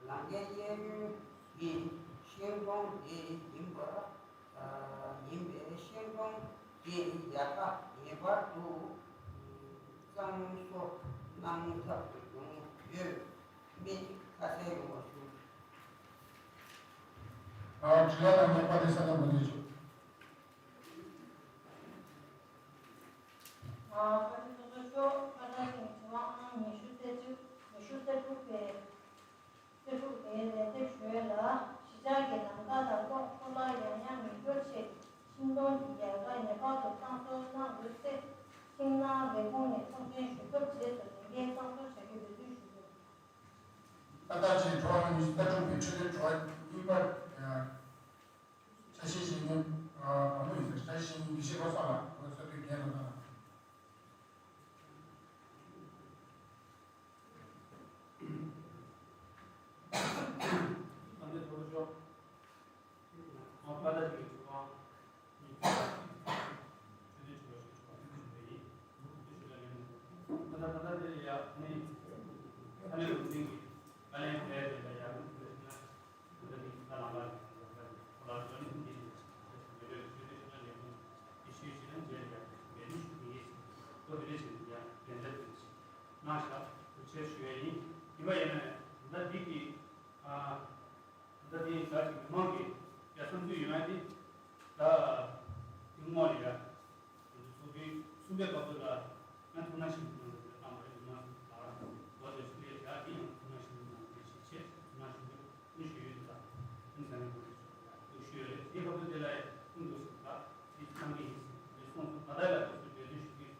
ལམ་ཁའི་གཡས་གཡོན་གྱི་ཤིང་སྡོང་དེ་ཡིན་པ། ཡིན་པས་ཤིང་སྡོང་དེ་ཡལ་ག་ངེས་པར་དུ་གཙང་བཟོ་གནང་ཐབས་ཡོང་ཡོད་མེད་ཁ་གསལ་ཡོང་བ་ཞུ། ཨ་དྲི་བ་དང་ལེགས་པ་དེ་ས་ད་མ་ནས་ཞུ། ཨ་ཁ་ཆེ་ཚོགས་གཙོ་མཆོག་ཁ་ཏ་ཅན་གྱི་དྲི་བ་ཨང་ཉི་ཤུ་རྩ་གཅིག་ཉི་ཤུ་རྩ་དྲུག་པའི་རྩ་དྲུག་དེའི་ལན་འདེབས་ཞུ་ཡས་ལ། གཞིས་ཆགས་ཀྱི་ལམ་ཁ་དང་གློག་འཕྲོ་བརླག་ཡང་ཡང་མི་འགྱུར་ཆེད་ཤིང་སྡོང་གི་ཡལ་ག་ངེས་པར་དུ་གཙང་བཟོ་གནང་དགོས་ཚེ། ཤིང་ནགས་ལས་ཁུངས་ནས་ཐུགས་འགན་ཞུ་ཐབས་བྱས་ཏེ་ལས་འགན་གཙང་བཟོ་བྱ་རྒྱུ་འབད་བརྩོན་ཞུ་དགོས། ད་ལྟ་ཆེད་དྲི་བ་ཉི་ཤུ་རྩ་དྲུག་པའི་ཁྲིད་ལས་དྲི་བ་གཉིས་པ། ཆ་ཤས་ཤིག་ནི་གང་དུ་ཡིན་ཟེར། ཆ་ཤས་ཤིག་ནི་དགེ་བཤེས་པ་སོགས་ལ་ཁོའི་ས་དུས་རྒྱན་དུ་གནང་། ཨ་འདི་ཐོག་ཤོག་ཨ་པ་ད་ཅིག་གི་ཐུགས་དབང་། ཨ་ད་དེ་ད་ཅིག་མི་མང་གི་ཡ་བསམ་ཚུལ་ཡོད་ན་དེ་ད་དེ་སྔོན་ལ་ཡ། ང་ཚོ་ཚོགས་དུས་གསུམ་པའི་སྐབས་སུ་ལ་ང་ཐུགས་སྣང་ཤིན་ཏུ་གནང་བ་དེ་བཏང་བ་རེད། མི་མང་ལ་འོ་དེ་ཚོ་ལས་ཡ་དེ་ཡང་ཐུགས་སྣང་ཤིན་ཏུ་གནང་བ་དེ་ཞིག་བྱས། ཐུགས་སྣང་ཤིན་ཏུ་ཀུན་ཞུ་ཡོད་དུ་ད་ཀུན་ས་ནས་ཀུན་ཞུ་ཡ་ཀུན་ཞུ་ཡོད་རེད། དེ་སྐབས་སུ་དེ་ལ་ཡ་ཀུན་འདུག་ཟེར་ད་དེ་ཚང་གི་ཡིན་ཟེར་དེ་གསུངས་སོང་། ད་ལྟ་ཡ་ལ་ཀུན་ཞུ་འབད་བརྩོན་ཞུ་གི་ཡོད།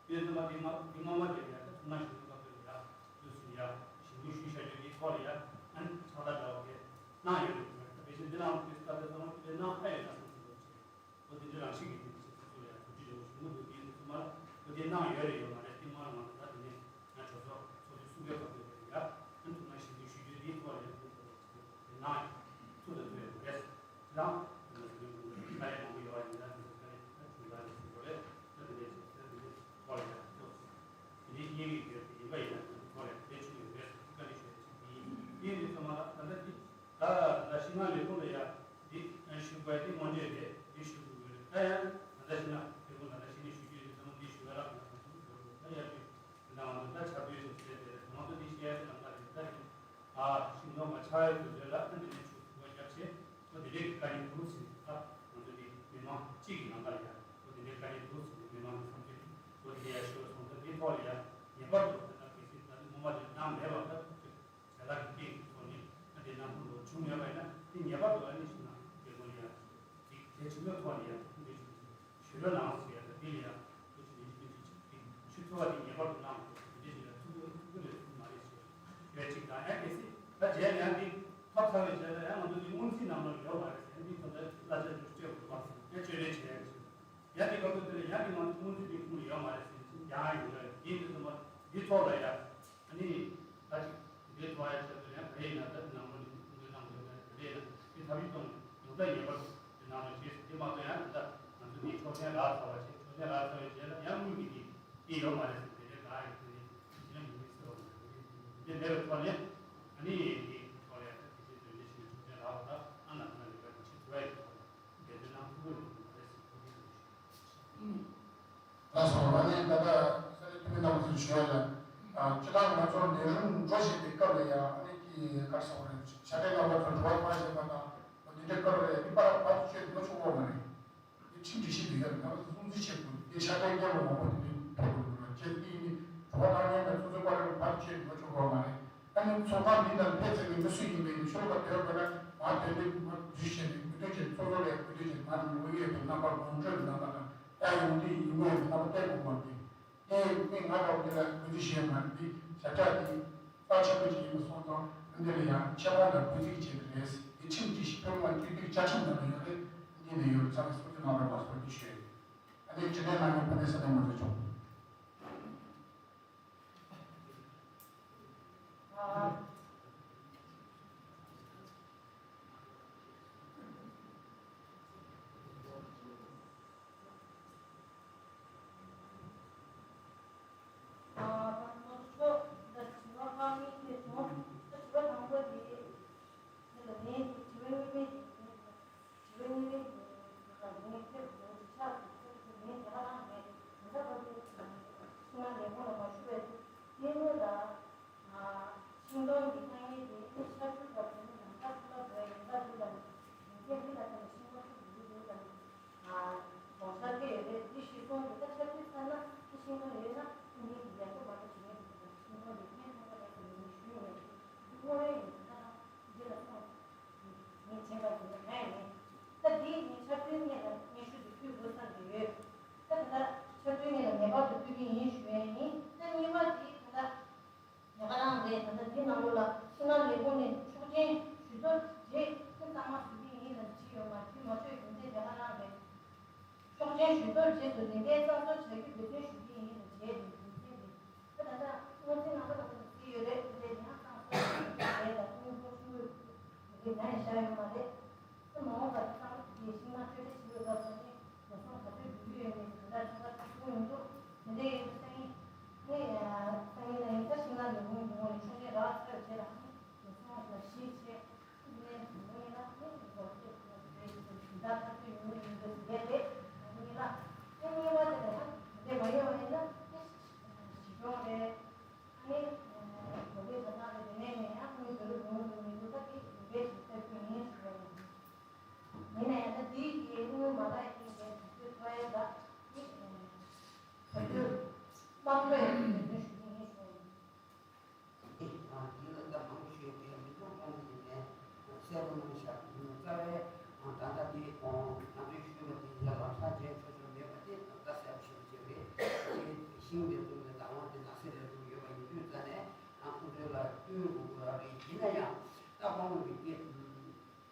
དེ་ཚོ་མ་དེ་མ་དེ་མ་མ་དེ་ཡ་ད་ཐུགས་སྣང་ཤིན་ཏུ་སྐབས་སུ་ཡ་ཀུན་ཞུ་ཡ་ཞིབ་པོ་ཞུ་བྱ་རྒྱུ་དེ་ཐོག་ལ་ཡ་ཨ་ནི་ཕྱག་ལས་འདྲ་བ་གས་གནང་ཡོད་རེད། བེ་ཤིང་འདི་ནང་དུ་ས་དེ་ཚང་མ་དེ་གནང་ཨ་ཡོད་ན་སོང་ཟིན་པ་བྱས། འོ་དེ་འདྲའི་རང་བཞིན་གྱི་དེ་འདྲ་ཞིག་ཚོ་ལ་ཡང་གོ་སྒྲིག་ཡག་པོ་ཞུ་མི་འདུག་དེ་ཡིན་ཚང་མ་ལ་འོ་དེ་གནང་ཡོད་རེད། ཡོད་མ་རེད་དེ་མ་ལ་ང་ཚོ་ད་དེ་ནས་ང་གྲོས་ཚོགས་ཚོགས་དུས་གསུམ་པའི་སྐབས་དེ་རེད་ཡ། ཨ་ཐུགས་སྣང་ཤིན་ཏུ་ཞུ་རྒྱུ་དེའི་ཐོག་ལ་ཡང་ཁོང་ཚོ་ལ་དེ་གནང་ཡོད། ཚུལ་དུ་ཐོས་ཡོད་རེད། དེ་དང་དེ་ནས་དེ་ནས་དཀའ་ལས་མང་པོ་ཡོད་པ་ཡིན་ན་དེ་ཚོ་དཀའ་ལས་ད་ཆུང་དྲགས་ནས་ཟིན་དགོས་རེད། ད་དེ་འདྲའི་ཚོགས་ཚད་དེ་འདྲའི་ཐོག་ལ་ཡང་ཚོགས་དེ་འདྲའི་སྐྱེས་རིགས་ཡོད་པ་ཡིན་པ་ཡིན་ན་དེ་ཚོ་ཐོག་ལ་དེ་ཆུང་ཡོད་རེད། དཀའ་ལས་ཞུ་ཡ་ཆེད་དེ་ཡིན། དེ་ཡིན་དུས་ཚང་མ་ལ་ད་ལྟ་དེ། ད་ད་ཤིང་ནགས་ལས་ཁུངས་ལ་ཡ་འདི་ཞུ་དགོས་དེ་སྔོན་འགྲོས་རེད། འདི་ཞུ་དགོས་རེད། ད་ཡང་ད་ལྟ་ཤིང་ནགས་ལས་ཁུངས་ད་ལྟ་ཤིང་ནགས་ཞུ་རྒྱུ་ཡོད་དུས་ཚང་མ་འདི་ཞུ་བ་ལ་ང་ཚོ་ཚོ་ད་ཡར་རྒྱུ་ད་ང་ཚོ་ད་ཆར་དུས་སུ་ཟེར་དེ་རེད། ང་ཚོ་འདི་བཤད་ཡ་དེ་ལམ་ཁ་རེད། ད་ཡིན་ཨ་ཤིང་སྡོང་མ་ཆག་ཡ་དུས་ཚོད་ལ་ཨ་འདི་ནས་ཆུ་ཚུགས་པ་རྒྱབ་བྱས་ཨ་འདི་འདྲའི་གི་དཀའ་ངལ་འདུག་ཟེར། ད་ང་ཚོ་འདི་མི་མང་གཅིག་གི་ལམ་ཁ་ལ་ཡ་ཨ་འདི་འདྲའི་དཀའ་ངལ་འདུག་ཟེར། མི་མང་གི་བསམ་ཚུལ་ཨ་འདི་འདྲ་ཡ་ཞུ་བ་སོང་ཙང་འདི་ཐོག་ལ་ཡ་ངེས་པར་དུ་ད་ལྟ་གལ་སྲིད་ད་འདི་སྔོན་མ་དེ་གནང་མེད་པ་ད། བྱ་ལག་གི་སྟེང་དུ་ཐོག་ནས་ཨ་དེ་ནང་ཁུལ་དུ་བྱུང་ཡོད་པ་ཡིན་ན་དེ་ངེས་པར་དུ་ཨ་ནི་ཞིག་ན་དེ་ཁོ་ལ་ཡ་དེ་གལ་ཆེན་པོའི་ཐོག་ནས་ཡ་འདི་ཞུ་རོགས་གནང་ཟེར་ཡ། ད་དེ་ལ་ཡ་ཁོ་ཆུ་ནས་ཅི་ཕན་ཆུ་ཆུ་ཚོད་བ་དེ་ངེས་པར་དུ་གནང་དགོས། དེ་འདྲ་ཞིག་ལ་ཐུག་གི་ཐུག་གི་རེད་ཐུག་མ་རེད་ཟེར་ཡོད་ཅིག་དང་། ཡང་གལ་སྲིད་ད་རྗེས་ལ་ཡང་འདི་ཐོབ་ཚར་བའི་རྗེས་ལ་ཡང་ང་ཚོ་འདི་སྔོན་རྩིས་ནང་ལ་ཡོད་མ་རེད་ཟེར། འདི་ད་ལྟ་གླ་ཆ་འགྲོ་སྤྲད་དགོས་པ་ཟེར་ཡང་བཅོས་རེ་བྱས་ཡ་ཟེར། ཡང་དེ་སྐབས་སུ་དེ་ལ་ཡང་དེ་ང་ཚོ་སྔོན་ཚུད་ཀྱི་ཁུངས་ལ་ཡོད་མ་རེད་ཟེར་ནས་ཀྱང་ཡོང་ཡ་རེད། དེ་ཡིན་དུས་ཙམ་པ་འདི་ཐོག་ལ་ཡ་ཨ་ནི་ད་ཅིག་འདི་ཐོག་ཡ་ཆེད་དུ་ཡང་ག་རེ་ཡིན་ན་ད་དེ་ནང་ལོགས་ནས་ཁུངས་སྐྱེལ་གནང་དགོས་ན་ག་རེ་ཡིན་ན་དེ་ཐབས་ཇུས་གཏོང་ཡོང་ད་ངེས་པར་དུ་དེ་ནང་ལ་བྱས་ཟེར། དེ་མ་གཏོགས་ཡང་ད་ང་ཚོ་འདི་ཆོག་མཆན་རག་ཚར་བ་བྱས། ཆོག་མཆན་རག་ཚར་བའི་རྗེས་ལ་ཡང་དངུལ་གྱི་དེ་ཡོད་མ་རེད་ཟེར། དེ་འདྲའི་ག་ཡོད་དེ་ནས་དེ་ནས་མི་མི་སེར་བ་མ་རེད། དེ་མེད་པའི་ཐོག་ནས་ཨ་ནི་དེ་ཐོག་ལ་ཡ་ད་དེ་ཚོའི་དོན་འབྲེལ་ཞིག་ནས་ཆོག་མཆན་རག་པ་ད་ཨ་ན་ད་ལས་ཀ་དེ་བྱེད་ཐུབ་ཡ་ཡིན། ཞུ་ཡ་ལ། སྤྱིར་བཏང་ང་ཚོ་ལས་རིམ་འགྲོ་བཞིན་པའི་སྐབས་ལ་ཡང་ཨ་ནི་ཀྱི་ག་རེ་ཟེར་དགོས་རེད། ཤ་ཁྲག་རྣམ་པ་ཚོ་དྲི་བ་མ་བྱས་པ་དང་འདི་འདྲའི་སྐབས་ལ་ཡང་མི་པར་བར་དུ་གཅོད་མ་ཆོག་གོ་མ་རེད། འདི་ཁྲིམས་སྒྲིག་གཞི་འདི་ཡོད་རེད། ང་ཚོ་སྲུང་བརྩི་བྱེད་དགོས། འདི་ཤ་ཁྲག་སྔོན་ལ་མང་པོ་འདི་འདྲའི་ཕེབས་དགོས་རེད། ཁྱེད་འདི་ནི་དྲི་བ་གནང་མཁན་དང་སོ་སོའི་བར་ལ་བར་དུ་གཅོད་མ་ཆོག་གོ་མ་རེད། ཨ་ནི་ཚོགས་ཁང་འདི་ནང་ཕེབས་ཚེ་ང་ཚོ་སུ་ཡིན་པའི་ནི་ཤོ་ལོ་ཀ་དེ་བ་དགོས་ན་མ་དོན་འདི་མ་འཇུ་བྱས་ནས་གུས་འདུད་བྱས། ཚོགས་གཙོ་ལས་གུས་འདུད་བྱས། མ་ནི་ངོ་ཡོད་པའི་རྣམ་པ་དགོངས་འཁྲོལ་གྱི་རྣམ་པ་དང་། ད་ཡོང་དུས་ཡིན་ངོས་ཀྱི་རྣམ་པ་བསྟན་དགོས་པ་འདི། ངས་ངས་ང་འདྲ་བོ་འདི་ལ་གུས་བརྩི་ཞུ་ཡ་མ་རེད། འདི་བྱ་བཞག་འདི་རྩ་ཆེན་པོ་ཅིག་ཡིན་པ་སོང་ཙང་འདི་ལ་ཡང་ཆེ་མཐོང་དང་གུས་བརྩི་བྱེད་ཀྱི་རེད། འདི་ཁྲིམས་ཀྱི་ཞིབ་ཕྲ་ངང་བཅོས་སྒྲིག་བཅའ་ཁྲིམས་ནང་ལ་ཡོད་རེད། འདི་ནས་ཡོད་རེད། ཚང་མས་གསུང་རྒྱུ་གནང་རོགས་གནང་ཟེར་འདི་ཞུ་ཡ་ཡིན། ཨ་ནི་དྲི་ལན་གནང་མཁན་ཕ་ནས་ས་ནས་མ་རེད་ཆོག་ཨ། ད་ཚོགས་གཙོ་མཆོག་ད་དྲི་བ་ཁག་གཉིས་ཕེབས་བྱུང་། ད་དྲི་བ་དང་པོ་དེ་དེ་ལ་ལན་དེ་དྲི་བ་གཉིས་མེད་དེ་དྲི་བ་གཉིས་མེད་དེ་ལན་ཕེབས་བྱུང་། དེ་ཆགས་སུ་ཚོགས་ཀྱི་ལན་དེ་ཧ་ལམ་རེད། དེ་འདྲ་བ་དེ་ཤིང་ནགས་ལས་ཁུངས་ལ་མ་ཞུ་བས་དེ་སྔོན་ལ། ཤིང་སྡོང་གི་ཐ་སྙད་དེ་ནི་ཤར་ཕྱོགས་པ་དེ་ནི་ནམ་མཁའ་ཐུབ་པ་དེ་ཡིན་པ་འདུག་ལ། ཡོན་ཏན་འདི་ལ་བརྟེན་ནས་ཤིང་སྡོང་ཐུབ་འདུག་འདུག་ལ། དགོངས་འཆར་སྐྱེ་ཡོད་རེད། འདི་ཞུས་སོང་དུས་ད་ཆ་དུས་ཚར་ན་ཁྱི་ཤིང་སྡོང་ཡོད་ན་ཁྱི་མིང་གི་ཡར་རྒྱས་མ་འགྲོ་བྱེད་མཁན་དེ་ཤིང་སྡོང་དེ་ཁྱེད་མཐོང་ག་རེད་ཟེར་ནས་ངས་ཞུས་ཡོད་རེད། འདི་དངོས་ཡོད་ཡིན། ད་ལྟ་འདི་ལ་སོང་ངས་བྱས་པ་དེ་ནི་གང་ཡིན། ད་འདི་ངས་ཆ་མཐུན་སྔོན་ལ་སྙན་ཞུ་དེ་ཕུལ་དགོས་བསམ་གྱི་ཡོད། ད་ད་ལྟ་ཆ་མཐུན་སྔོན་ལ་ངེས་པར་དུ་ཕུལ་གྱི་ཡིན་ཞུ་ཡས་ཡིན། ད་གཉིས་པ་དེ་ད་ལྟ། ཉག་ག་རང་རེད། ད་ལྟ་འདི་ནང་ལོགས་ལ་ཤིང་ནགས་ལས་ཁུངས་ནས་ཆོག་མཆན་ཞུ་གཏུག་རྗེས་ཁྱི་གཙང་མ་བཟོ་གི་ཡིན་ལ་བྲིས་ཡོད་མ། བྲིས་མ་ཆོག་ཡོན་ཏན་ཉག་ག་རང་རེད། ཆོག་མཆན་ཞུ་གཏུག་རྗེས་སུ་ལས་འགན་གཙང་བཟོ་བྱ་རྒྱུ་འབད་བརྩོན་ཞུ་གི་ཡིན་ལ་བྱས་ཏེ་རྒྱུ་མཚན་དེ། ད་ད་ལྟ་སྔོན་རྩིས་ནང་ལ་ད་ལྟ་བྲིས་ཡོད་རེད། དེ་འདྲའི་ཡང་གཙང་བཟོ་བྱ་རྒྱུ་རེད་ལ་ཁོང་ཁོ་ཆུང་ངུ་དེ་གང་ཡང་བཞག་ཡོད་མ་རེད། ད་མ་འོངས་པ་དེ་གཙང་མ་དེ་ཤིང་ནགས་གཅོད་འབྲེག་བྱེད་པའི་སྐབས་སུ་ནི་འགྲོ་སོང་ག་ཚོད་རྒྱུག་རྒྱུ་ཡོད་མེད་དེ་ད་ལྟ་ཚོད་ལྟ་བྱེད་ཀྱི་ཡོད་འདུག་དེ་འདྲ་ཡིན་དུས་སང་ཉིན་ངས་སང་ཉིན་ལ་ཡིན་ད་ཤིང་ནགས་ལས་ཁུངས་ཀྱི་ངོས་ནས་ཆོག་མཆན་རག་ཚར་རྗེས་ལ་ནི་འགྲོ་སོང་ལ་གཞི་བྱས་ངས་ངོས་ལ་ནི་འགོ་ཁྲིད་ཁོང་ཚོའི་དེ་ད་ཁ་ཚོད་ཡོང་གི་ཡོད་འདུག་ཟེར་ཡ་རེད། ངོས་ལ་ནི་གཉིས་པ་དེ་ལ་ཡང་དེ་མ་ཡོང་བ་ཡིན་ན་ནི་གཞི་གྲོང་རེད། ཨ་ནི་འགོ་ཁྲིད་ད་ལྟ་རེད། དེ་ནས་ནས་ཡང་ངོས་འདི་རུ་ཡོང་གི་མི་འདུག་ད་དེ་ཡིན་པའི་ཞིག་ལྟ་རྒྱུ་ཡིན་ཞུ་བ་ཡིན། ཡིན་ན་ཡང་ད་དེའི་གི་དངུལ་མ་ལག་ཡིན་པའི་དུས་ཚོད་ཐོ་ཡ་ད་ནི་ད་དུས་དམངས་ཁྲོད་ཡིན་པའི་དོན་ཞུ་གི་ཡིན་ཞུ་ཡིན། དེ་ལ་ད་མང་པོ་ཞུས་ཏེ་མི་ཐུབ་གོང་གི་ནས་གསལ་པོ་གནང་ཤག་རྩ་བའི་ད་ལྟ་དེ་ང་ཚོས་ཞུས་པ་དེ་ཡ་ལ་ལྷག་ཅན་ཆོག་ཆོག་མེད་པ་དེ་ད་ལྟ་གསལ་པོ་ཞེ་པོ་ཅིག་རེད། དེ་ཤིང་དེ་ཚོ་ལ་ད་དབང་དེ་ནགས་གསེབ་ལ་འདུག་ཡོད་པ་ཡིན་དུས་རྩ་ནས་ཁོང་ཚོའི་ལ་བསྟུན་དགོས་དགོས་རེད། ཡིན་ན་ཡང་ད་དབང་བའི་དེ།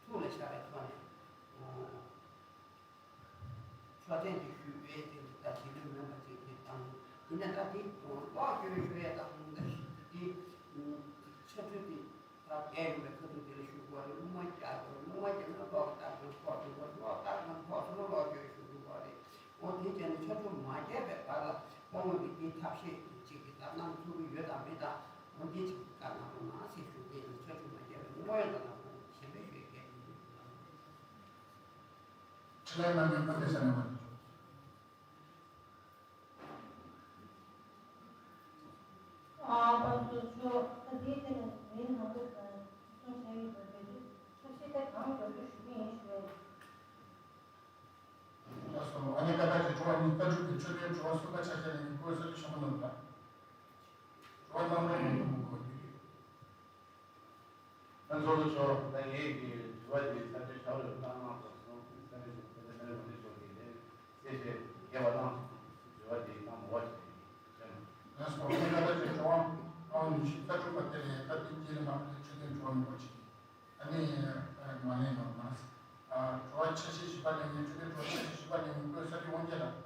ཐུགས་ལ་ཤར་བའི་ཐོག་ནས་ཆོག་མཆན་དེ་ཞུས་པའི་དེ་ད་དེ་ནི་མིན་པ་ཅིག་དེ་དང་། དེ་ནས་ད་དེ་ལོག་སྐྱོན་ཞུ་ཡས་དང་ད་ཞིག་དེ་ཆ་འཕྲུལ་དེ་ད་རྒྱལ་ཡོང་བའི་ཁ་ཐུག་དེ་ལ་ཞུ་དགོས་རེད། སློབ་མ་རྒྱག་དགོས་རེད། སློབ་མ་རྒྱག་ན་ལོག་ལྟ་གང་ཐོག་དུ་བ་ལོག་ལྟ་གང་ཐོག་སོང་ན་ལོག་སྐྱོན་ཞུ་དགོས་རེད། འོ་དེ་བྱས་ནས་ཆ་འཕྲུལ་མ་རྒྱག་པའི་བར་ལ་དབང་བའི་དེ་ཐབས་ཤེས་ཅིག་གི་ད་གནང་ཐུབ་ཀྱི་ཡོད་དམ་མེད་དམ། འོ་འདི་ཅིག་བཀའ་གནང་རོགས་གནང་ཟེར་ཞུ་གི་ཡིན། ཆ་འཕྲུལ་མ་རྒྱག་པའི་དངོས་ཡོད་ད་ལ་ཁོང་གཞན་པའི་ཞུ་ཡས་གལ་མི་འདུག་དྲི་ལན་གནང་མཁན་ཕ་ནས་ས་ནས་མ་འདུག་ཨ་པ་སོ་སོ་ད་དེའི་ཐད་ནས་མིན་ནང་ལོགས་དང་གསུང་བྱ་ཡི་བར་བེད་སྤྱོད་ཐབས་ཤེས་དེ་གང་མགྱོགས་པོ་ཞུ་གི་ཡིན་ཞུ་ཡ་ཡིན། ལགས་སོ། ཨ་ནི་ཀ་ད་ཀྱི་དྲི་བ་ནི་ལྟ་གྲུབ་ཀྱི་ཆོས་དོན་དྲི་བ་གསུམ་པ་ཆ་ཤས་ནས་ཡིན་དགོས་ས་དེ་ཤོང་གི་འདུག་ད། དྲི་བ་གནང་མཁན་ཡིན་དགོས་དགོས་ཀྱི་རེད། ད་ཚོགས་གཙོ་མཆོག་ད་ངེད་ཀྱི་དྲི་བ་འདི་ས་བཅད་ཤར་ལ་བཏང་གནང་དགོས་སོང་། ས་གནས་སུ་ད་ལྟ་ས་གནས་མང་པོ་ཞིག་གིས་ནས་གསལ་བཤད་རྒྱས་པ་གནང་སོང་། དྲི་བ་འདི་གནང་མ་བ་ཞིག་ཡིན། ལགས་སོ། ད་ལྟ་ཆོས་གྲོགས་ཨང་ཉི་ཤུ་རྩ་དྲུག་པ་དེ་ལས་ད་ལྟའི་རྗེས་ལ་མ་ཆོས་དོན་གྲོགས་མི་འགོ་ཆེ། ཨ་ནི་མ་ལེན་ནོར་མ། གྲོགས་ཆ་ཤས་བཞི་པ་ལས་ངན་ཆོས་དོན་གྲོགས་ཆ་ཤས་བཞི་པ་ལས་ངན་ཀོས་ས་རི་དབང་རྒྱལ་ལགས།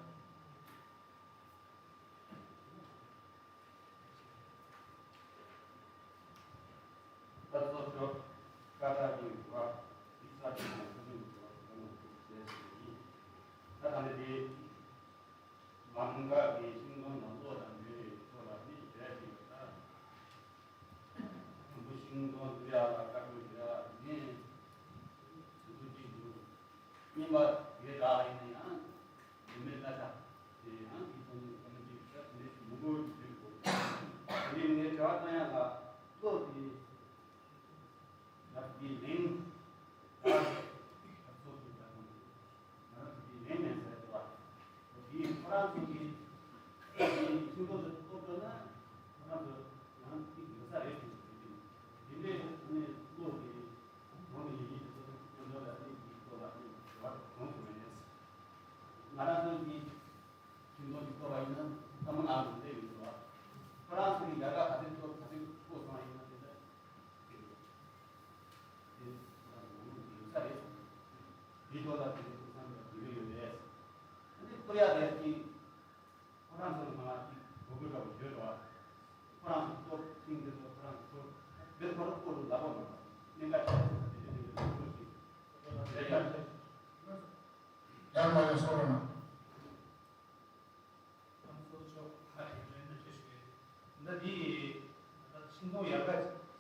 ད་གཙོ་ཆོས་ཀ་ད་ཀྱི་བ་ཨི་ས་ཀྱི་ནང་ཁུལ་དུ་བ་ཁོང་ཚོས་ཟེར་ཡིན། ད་ད་ནི་དེ་ལམ་ཀ་གི་ཤིང་སྡོང་ནང་ལོགས་དང་འབྲེལ་བའི་ཐོག་ལ་ནི་རྒྱལ་ཞིག་ཡོད་ད། དང་པོ་ཤིང་སྡོང་འདི་ཡ་ལ་ཀ་ཀོ་ཡ་ནི་དུ་དུ་ཅིག་འདུག་གཉིས་པ་དེ་རག་ཡིན་ན་ཡང་ཡིན་མེད་ལྟ་ཆ་དེ་ཡང་གི་ཐོག་ནས་ཀ་ན་ཅིག་ས་དེ་ནས་མི་འགོར་གྱི་དུས་གོ། དེའི་ལན་ད་ཚོགས་ཀྱི་ད་དུང་ང་རང་ཚོ་དེའི་ལན་མེད་ཟེར་དུས་བ། དེའི་ཁོ་རང་ཚོ་གི་ཁྱིམ་ཐོག་ཏུ་གཏོགས་འགྲོ་ན་ཁོ་རང་ཚོ་ང་རང་ཚོ་གི་ཡོད་ས་རེད་ཟེར་གྱི་འདུག་དེ་འདྲའི་ཨ་ནི་བློ་གི་གྲོང་གི་ཡིན་ཡིན་དུ་མཉམ་དུ་ལ་ནི་དེའི་ཐོག་ལ་ནི་དྲི་བ་གྲོང་དུ་མེད་ནས་ང་རང་ཚོ་གི་ཁྱིམ་ཐོག་གི་སྐོར་བ་ཡིན་ན་ཐ་མ་ཨ་རུ་དེ་ཡོད་འགྲོ་བ། ཁོ་རང་ཚོ་གི་ཡ་ག་ག་ཚོད་ཐོབ་ག་ཚོད་ཐོབ་སོང་བ་ཡིན་ན་དེ་འདྲ་དེ་འདྲ་དེ་ཁོ་རང་ཚོ་ནང་ལ་ཡོད་ས་རེད། དེའི་ཐོག་ལ་དེ་འདྲ་ཐུགས་བསམ་དང་དེ་འདྲ་ཡོད་རེད། ཨ་ནི་ཀོ་རི་ཡ་དེ་གི་ཁོ་རང་ཚོ་ནང་ལ་གི་དགོས་མཁོ་འདྲ་པོ་ཡོད་འགྲོ་བ། ཁོ་རང་ཚོ་ཐོབ་ཐིང་དེ་ཚོ་ཁོ་རང་ཚོ་ཐོབ་དེ་ཁོ་རང་སྐོར་ལ་ལབ་པ་མ་གཏོགས་གནད་འགག་ཆེ་ས་དེ་འདྲ་དེ་འདྲ་ཐུགས་ཀྱི་རེད་ཡ། ཡར་མ་ཡོང་སོང་ར་ན། ཁམས་གསོ་ཆོག་ཁ་ཡིན་ནོ་ཡིན་ན་ཅི་ཞིག་རེད། ད་འདི་ད་ཤིང་སྡོང་ཡལ་ག་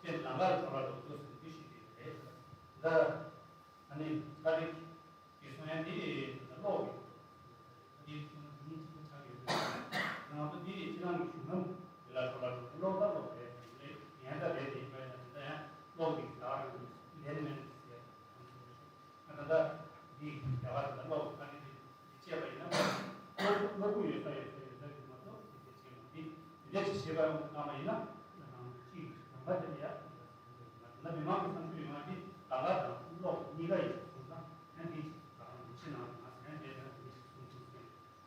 ཅན་ལང་ཀར་འཕྲོ་བརླག་འགྲོ་འདུག་ཟེར་འདི་ཞིག་རེད། ད་ཨ་ནི་ཚ་རིག་གི་སོང་ཡ་འདི་ད་གློག་གི་འདི་སོང་ན་འདི་གཅིག་པ་ཆགས་ཡོད་རེད། ང་ཚོ་འདི་ཁྱེད་རང་གི་གཞུང་ལམ་འདི་ལ་འཕྲོ་བརླག་འགྲོ་གློག་ད་གློག་རེད་རེད་ཡན་ད་རེད་དེ་ཡིན་པ་ཡིན་ན་དེ་ད་ཡང་གློག་གི་ད་རེད་ལན་མེད་ཟེར། ད་ལྟ་འདི་རྒྱ་གར་དང་གློག་ཁ་ནི་དེ་བཅད་པ་ཡིན་ན་གློག་གློག་སྐུད་ཡོད་ས་ཡོད་ས་ཡོད་ས་ཡོད་མ་གཏོགས་དེ་བཅད་མ་དེ་དེ་འདྲ་ཞིག་བྱེད་པ་ཡང་བཏང་བ་ཡིན་ན་ང་རང་གཅིག་རང་ཁ་དེ་ལ་ཡ་ད་མི་མང་གི་བསམ་ཚུལ་ཡོང་བ་དེ་ད་ག་དང་གློག་གཉིས་ཀ་ཡོད་སོང་ན་ཡང་འདི་ཞིག་ད་ག་འདི་ཕྱི་ནང་ང་ཟེར་ཡང་དེ་ཡང་འདི་ཞིག་གསུང་གསུང་ཟེར་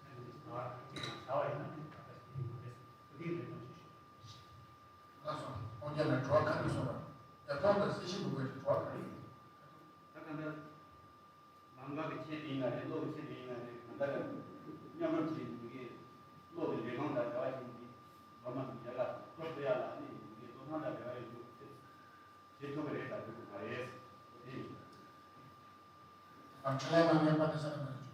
ཡང་འདི་ཞིག་ད་ག་གཅིག་རང་བྱ་བ་ཡིན་ན་དེ་ད་ག་ཞིག་ཡོང་བ་རེད། དེ་འདྲའི་ལས་དོན་ཞིག་ཞུ། ལགས་སོ། ཁོང་རྒྱ་ནས་དྲི་བ་ག་རེ་གསུངས་པ། རྒྱ་ཐོག་དང་སྲིད་ཞི་འབུལ་དགོས་ཀྱི་དྲི་བ་ག་རེ་ཡོད། ད་ག་འདྲ། ལམ་ཁ་གི་ཆེད་དུ་ཡིན་ན་རེད། གློག་གི་ཆེད་དུ་ཡིན་ན་རེད། གང་ལྟར་མཉམ་རུབ་བྱས་ནས་གློག་གི་ལས་ཁང་དང་འབྲེལ་བ་བྱས་ནས་ལོ་མ་དང་རྒྱ་གར་དང་ཐོབ་ཐུབ་ཡ་ལ་ནི་ལས་ཐོབ་ཐང་དང་འབྲེལ་བ་ཡོད་འདུག་ཟེར་བྱེད་ཐུབ་པ་རེད་ད་འདུག་མ་རེད། དེ་ཡིན། ཨ་ཁྲི་ལས་ནང་ངས་པ་དེ་ས་ལ་མ་རེད།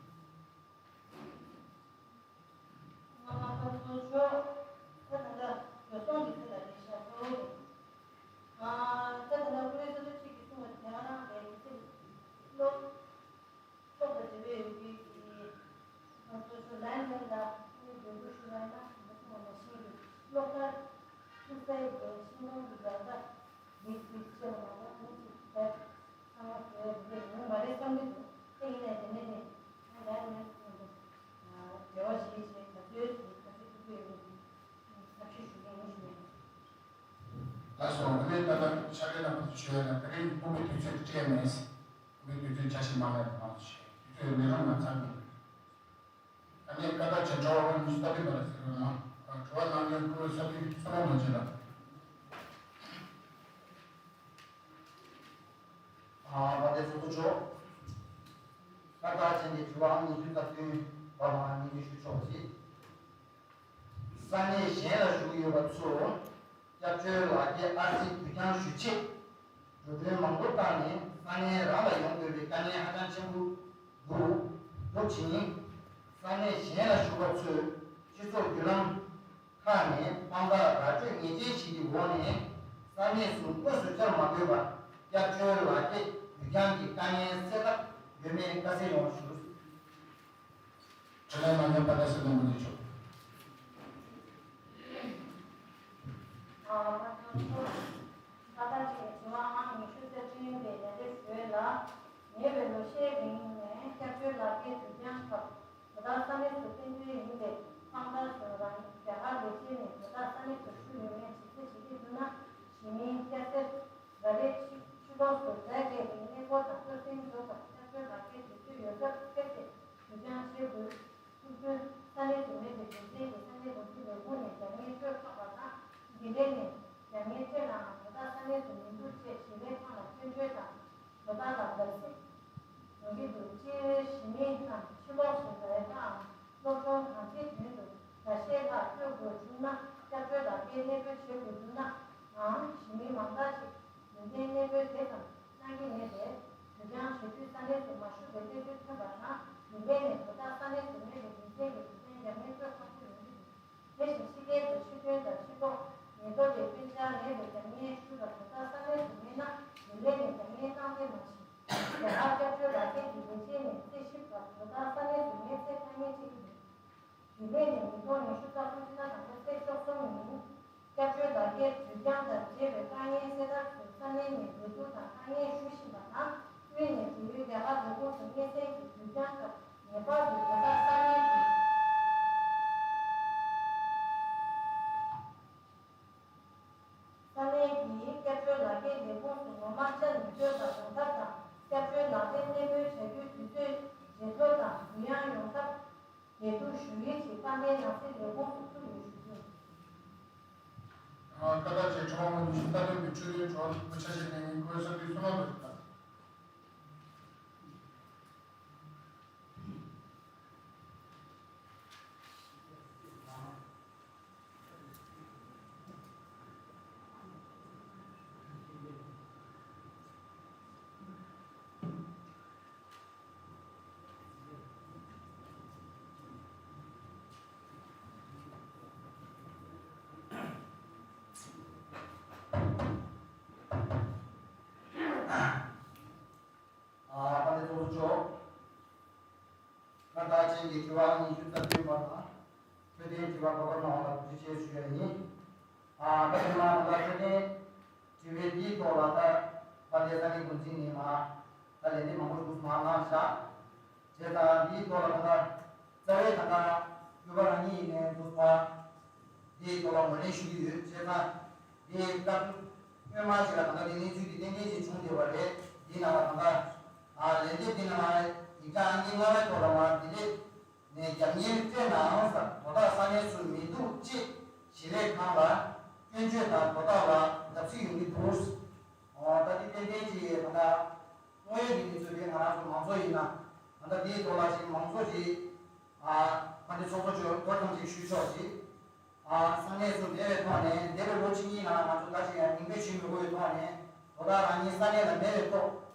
ང་ཚོ་ཆོ་ད་ད་ལྟ་ཡོ་སོང་གི་ཚེ་ལ་རེད་ཤག་གཙོ་བོ་རེད། ད་ད་ལྟ་ཀུ་རེ་སོ་སོ་གཅིག་གིས་གསུངས་པ་དེ་ག་རང་རེད། དེ་ཚེ་སློབ་སློབ་དང་འབྲེལ་བའི་ཡོད་རྒྱུ་གི་ང་ཚོ་ཆོ་ལན་ལན་ལ་ཀུ་རེ་འབོད་སྐུལ་ཞུ་བ་ཡིན་ན་ང་ཚོ་མ་ཤེས་ཀྱི་སློབ་གྲྭ་ཐུག་སའི་གི་ཤིང་སྡོང་གི་འགག་རྩ་མིག་ཏིག་ཅེ་ལ་མ་གཏོགས་མིག་ཅིག་བལྟ། ཚང་མ་དེ་འདི་ངོ་མ་རེད་བསམ་གྱི་འདུག་དེ་ཡིན་ནའི་དེ་ནས་ནི་ང་ཡང་ནས་ཚང་མ་འབྲེལ་བ་བྱེད་བྱེད་ད་ཚོད་ཀྱི་ད་ཚོད་ཐུག་གི་ཡོད་མེད་ཀྱི་ཐབས་ཤེས་ཞུ་མཁན་ཡིན་ཞུ་མེད། ད་སོང་ངས་ད་ལྟ་ཤ་ཁའི་ནང་དུ་ཞུ་ཡ་ན་ད་རིང་དཔུང་པའི་དུས་ཚོད་སྤྲད་མེད། དཔུང་པའི་དུས་ཚོད་འཆར་གཞི་མ་ལག་མང་དུ་ཞུ་དུས་ཚོད་མི་རང་ང་ཚང་གི་ཨ་ནི་ཀ་ད་ཆེན་ཁྲ་བ་ཉི་ཤུ་རྩ་བདུན་པ་ལ་ཟེར་བ་ན། དྲི་བ་གནང་མཁན་སྐུ་ངོ་ས་བདུན་བསམ་བློ་མ་བྱེད་ལ། ཨ་བ་དེ་ཚོ་ཚོ་ཆོག་ཀ་ད་ཆེན་གྱི་དྲི་བ་ཉི་ཤུ་རྩ་བདུན་པ་མ་ཉི་ཤུ་ཆོག་ཅིག་ས་གནས་གཞན་ལ་བཞུགས་ཡོད་པ་ཚོ། སྐྱབས་བཅོལ་ལག་འཁྱེར་ཨར་སི་བསྡུ་རྐྱང་ཞུ་ཆེད། འགྲོ་གྲོན་མང་པོ་བཏང་ནས་ས་གནས་རང་ལ་ཡོང་དགོས་པའི་དཀའ་ངལ་ཧ་ཅང་ཆེན་པོ་འདུག་འདུག་ཅིང་། ས་གནས་གཞན་ལ་བཞུགས་པ་ཚོས་སྤྱི་ཚོགས་བརྒྱུད་ལམ་ཁག་ནས་དཔང་རྟགས་ར་སྤྲོད་ངེས་ཅན་ཞིག་གི་འོག་ནས་ས་གནས་སུ་དངོས་སུ་བཅར་མ་དགོས་པར་སྐྱབས་བཅོལ་ལག་འཁྱེར་བསྡུ་རྐྱང་གི་དཀའ་ངལ་སེལ་ཐབས་ཡོད་མེད་བཀའ་སྩལ་ཡོང་བ་ཞུ། དྲི་ལན་ལ་ཉན་པ་ལ་སེམས་ནང་མི་འདི་ཆོག་ཨ་མ་ཐང་ཚོ། ད་ལྟ་ཅིག་དྲི་བ་ཨང་ཉི་ཤུ་རྩ་བདུན་པའི་ལན་འདེབས་ཞུ་ཡས་ལ། ཉེ་བའི་ལོ་ཤས་རིང་ནས་སྐྱབས་བཅོལ་ལག་འཁྱེར་བསྡུ་རྐྱང་སྐབས་དོ་བདག་ས་གནས་སུ་གཏན་འཁེལ་ཡིན་པའི་དཔང་རྟགས་སུ་རང་རྒྱ་གར་ལ་སྐྱེས་ནས་དོ་བདག་ས་གནས་སུ་བཞུགས་ཡོད་མེད་ཇི་སྲིད་ཇི་སྐད་བསྡུ་ན་གཞི་མིའི་སྐྱ་སེར། ད་རེས་ཕྱི་ཕྱི་ལོགས་སུ་བསྡད་པའི་གནས་སྐོར་དང་སྤྲོ་གསེང་རྫོགས་པར་སྐྱབས་བཅོལ་ལག་འཁྱེར་དུས་ཚོད་ཡོད་སྐབས་ཕེབས་ཏེ་བསྡུ་རྐྱང་བྱེད་དགོས། ཐུགས་མཐུན། ས་གནས་སུ་མེད་པའི་རྒྱུ་མཚན་གྱིས་ས་གནས་འགོ་ཁྲིད་ལས་ཁུངས་ནས་རྒྱ་མིའི་སྤྲོད་ཁག་པ་དང་། དེ་འབྲེལ་ནས་རྒྱ་མིའི་སྤྲད་ནའང་དོ་བདག་ས་གནས་སུ་མི་འདུག་ཅེས་ཞི་བའི་ཐང་ལ་སྐྱོན་བརྗོད་དང་། དོ་བདག་ལ་དགའ་བསུ་ཡོང་གི་འདུག་སྤྱིར་གཞི་མི་དང་ཕྱི་ལོགས་སུ་བསྡད་པའམ་སློབ་སྦྱོང་གང་ཅིའི་དོན་དུ་ཟླ་ཤས་ལྷག་བསྐྱོད་དགོས་བྱུང་ན་སྐྱབས་བཅོལ་ལག་འཁྱེར་གནས་སྤོས་བྱེད་དགོས་བྱུང་ནའང་གཞི་མི་མང་དག་ཅིག་ཡོན་ཏན་གནས་སྤོས་དེ་ཙམ་གནང་གི་མེད་པས་བསྡུ་རྐྱང་བྱེད་དུས་ས་གནས་སུ་མ་བཞུགས་པའི་གནས་ཚུལ་ཐོན་པ་དང་། དེ་འབྲེལ་ནས་དོ་བདག་ས་གནས་སུ་མེད་པའི་རྒྱུ་མཚན་གྱིས་བསྡུ་རྐྱང་རྒྱག་མཁན་ཚོ་ཁག་པོ་ཡོང་གི་འདུག་དེ་བཞིན་ཕྱི་རྒྱལ་དུ་ཕྱིར་ཐོན་དང་ཕྱིར་ལོག་ཉེན་རྟོག་པའི་སྐྱོན་ཆ་མེད་པའི་རྒྱ་མིའི་གཞུང་དང་དོ་བདག་ས་གནས་སུ་མེད་ན་དེ་འབྲེལ་ནས་རྒྱ་མིའི་རྐང་རྩེད་མ་བྱེད། རྒྱ་གར་སྐྱབས་བཅོལ་ལག་འཁྱེར་གྱི་ལས་བྱེད་ནས་རྩིས་ཞིབ་པར་དོ་བདག་ས་གནས་སུ་མེད་ཚེ་དཀའ་ངལ་འཕྲད་ཀྱི་འདུག་དེ་ནས་ནི་ཉིས་སྟོང་ཉི་ཤུ་རྩ་གསུམ་ཕྱི་ཟླ་དང་པོ་ཚེས་བཅུ་གསུམ་ཉིན། སྐྱབས་བཅོལ་ལག་འཁྱེར་བསྡུ་རྐྱང་དང་འབྲེལ་བའི་དཀའ་ངལ་སེལ་ཐབས་སུ་ས་གནས་ནས་འབོད་འཛུགས་དང་དཀའ་ངལ་ཞུ་ དབུས་ནས་འབྲེལ་ཡོད་རྒྱ་གར་ལས་ཁུངས་སུ་སྙན་སེང་གི་དུས་འགྱངས་སྐབས་ངེས་པར་དུ་ད་ལྟ་ས་གནས་ཀྱི། ས་གནས་ཀྱི་སྐྱབས་བཅོལ་ལག་འཁྱེར་ལས་ཁུངས་སུ་ངོ་མ་ཅར་ནུས་སྤྲོད་དང་ཡོང་ཐབས་དང་སྐྱབས་བཅོལ་ལག་འཁྱེར་གནས་སྤོས་བྱ་རྒྱུའི་དུས་ཚོད་བརྗེ་ཐོ་དང་གུ་ཡངས་ཡོང་ཐབས་འབད་འཐུ་ཞུ་ཡིག་ཅིག་དཔལ་ལྡན་ནང་སྲིད་ལས་ཁུངས་སུ་བཙུགས་ཡོད་ཞུ་རྒྱུ། ཨ། ཀ་ཏག་ཅེ་གྲོགས་མོ་ཉི་ཤུ་རྩ་བདུན་པའི་འཕྲོད་བསྟེན་གྲོགས་པོ་ཆ་ཤས་ལེན་མཁན་ཀོ་ས་པའི་བསོད་ནམས་པ་ཞིག་དང་། ཨ། ད་ལྟ་ཚོགས་གཙོ་མཆོག་ཁ་བཏགས་ཅན་གྱི་དྲི་བ་ཉི་ཤུ་རྩ་བདུན་པ་དང་། འཕྲོད་བསྟེན་དྲི་བ་གོ་སྐབས་གནང་བ་ལ་ཐུགས་རྗེ་ཆེ་ཞུ་ཡ་ཡིན། ཨ། ད་ཐེངས་མ་ད་ལྟ་འཕྲོད་བསྟེན་དྲི་བའི་འདིའི་ཐོག་ལ་ད་ཕ་ལེ་ས་གནས་འགོ་འཛིན་ནས་མ་ད་ལན་འདེབས་མང་པོ་ཞིག་མ་གནང་ཤག་བྱས་ཙང་འདིའི་ཐོག་ལ་ད་ལྟ་རྩ་བའི་ད་ལྟ་གུས་པ་རང་ཉིད་ཡིན་ནའི་འདུག་ཕ། དེའི་ཐོག་ལ་ངོས་ལེན་ཞུ་གི་ཡོད། བྱས་ཙང་དེའི་སྐབས་སྔོན་མ་ཞིག་ལ་ད་ལྟ་དེ་གནས་ཚུལ་དེ་ཏན་ཏན་ཅིག་བྱུང་བསྡད་པ་རེད། དེའི་ནང་ལ་ད་ལྟ་ཨ་ལན་འདེབས་དེ་ནང་ལ་ཡིག་ཆ་ཨང་ཀི་ལྔ་པའི་ཐོག་ལ་མ་དེ་ལས་ནས་རྒྱབ་གཉེར་སྤྲད་ནའང་ཟེར་དོ་བདག་ས་གནས་སུ་མི་འདུག་ཅེས་ཞི་བའི་ཁང་ལ་སྐྱོན་བརྗོད་དང་དོ་བདག་ལ་བརྡབ་གསིག་ཡོང་གི་འདུག་ཨོ་ད་དེ་ཏན་ཏན་ཅིག་ད་ལྟ་དངོས་ཡོད་ཀྱི་གནས་ཚུལ་དེ་ང་རང་ཚོ་མང་ཚོགས་ཡིན་ན་ད་ལྟ་དེའི་ཐོག་ལ་ཅིག་མང་ཚོགས་ཀྱིས་ཨ་ཕ་འདི་ཚོགས་གཙོ་མཆོག་ཐུགས་དམ་ཅིག་ཞུས་ཆོག་ཅིག་ཨ་ས་གནས་སུ་མེད་པའི་ཐོག་ནས་འདས་པའི་ལོ་གཅིག་གཉིས་ནང་ང་ཚོ་ད་ཅིག་ཡང་ཉིན་མོའི་ཞུ་མི་དགོས་པའི་ཐོག་ནས་དོ་བདག་རང་ཉིད་ས་གནས་ལ་མེད་པའི་ཐོག་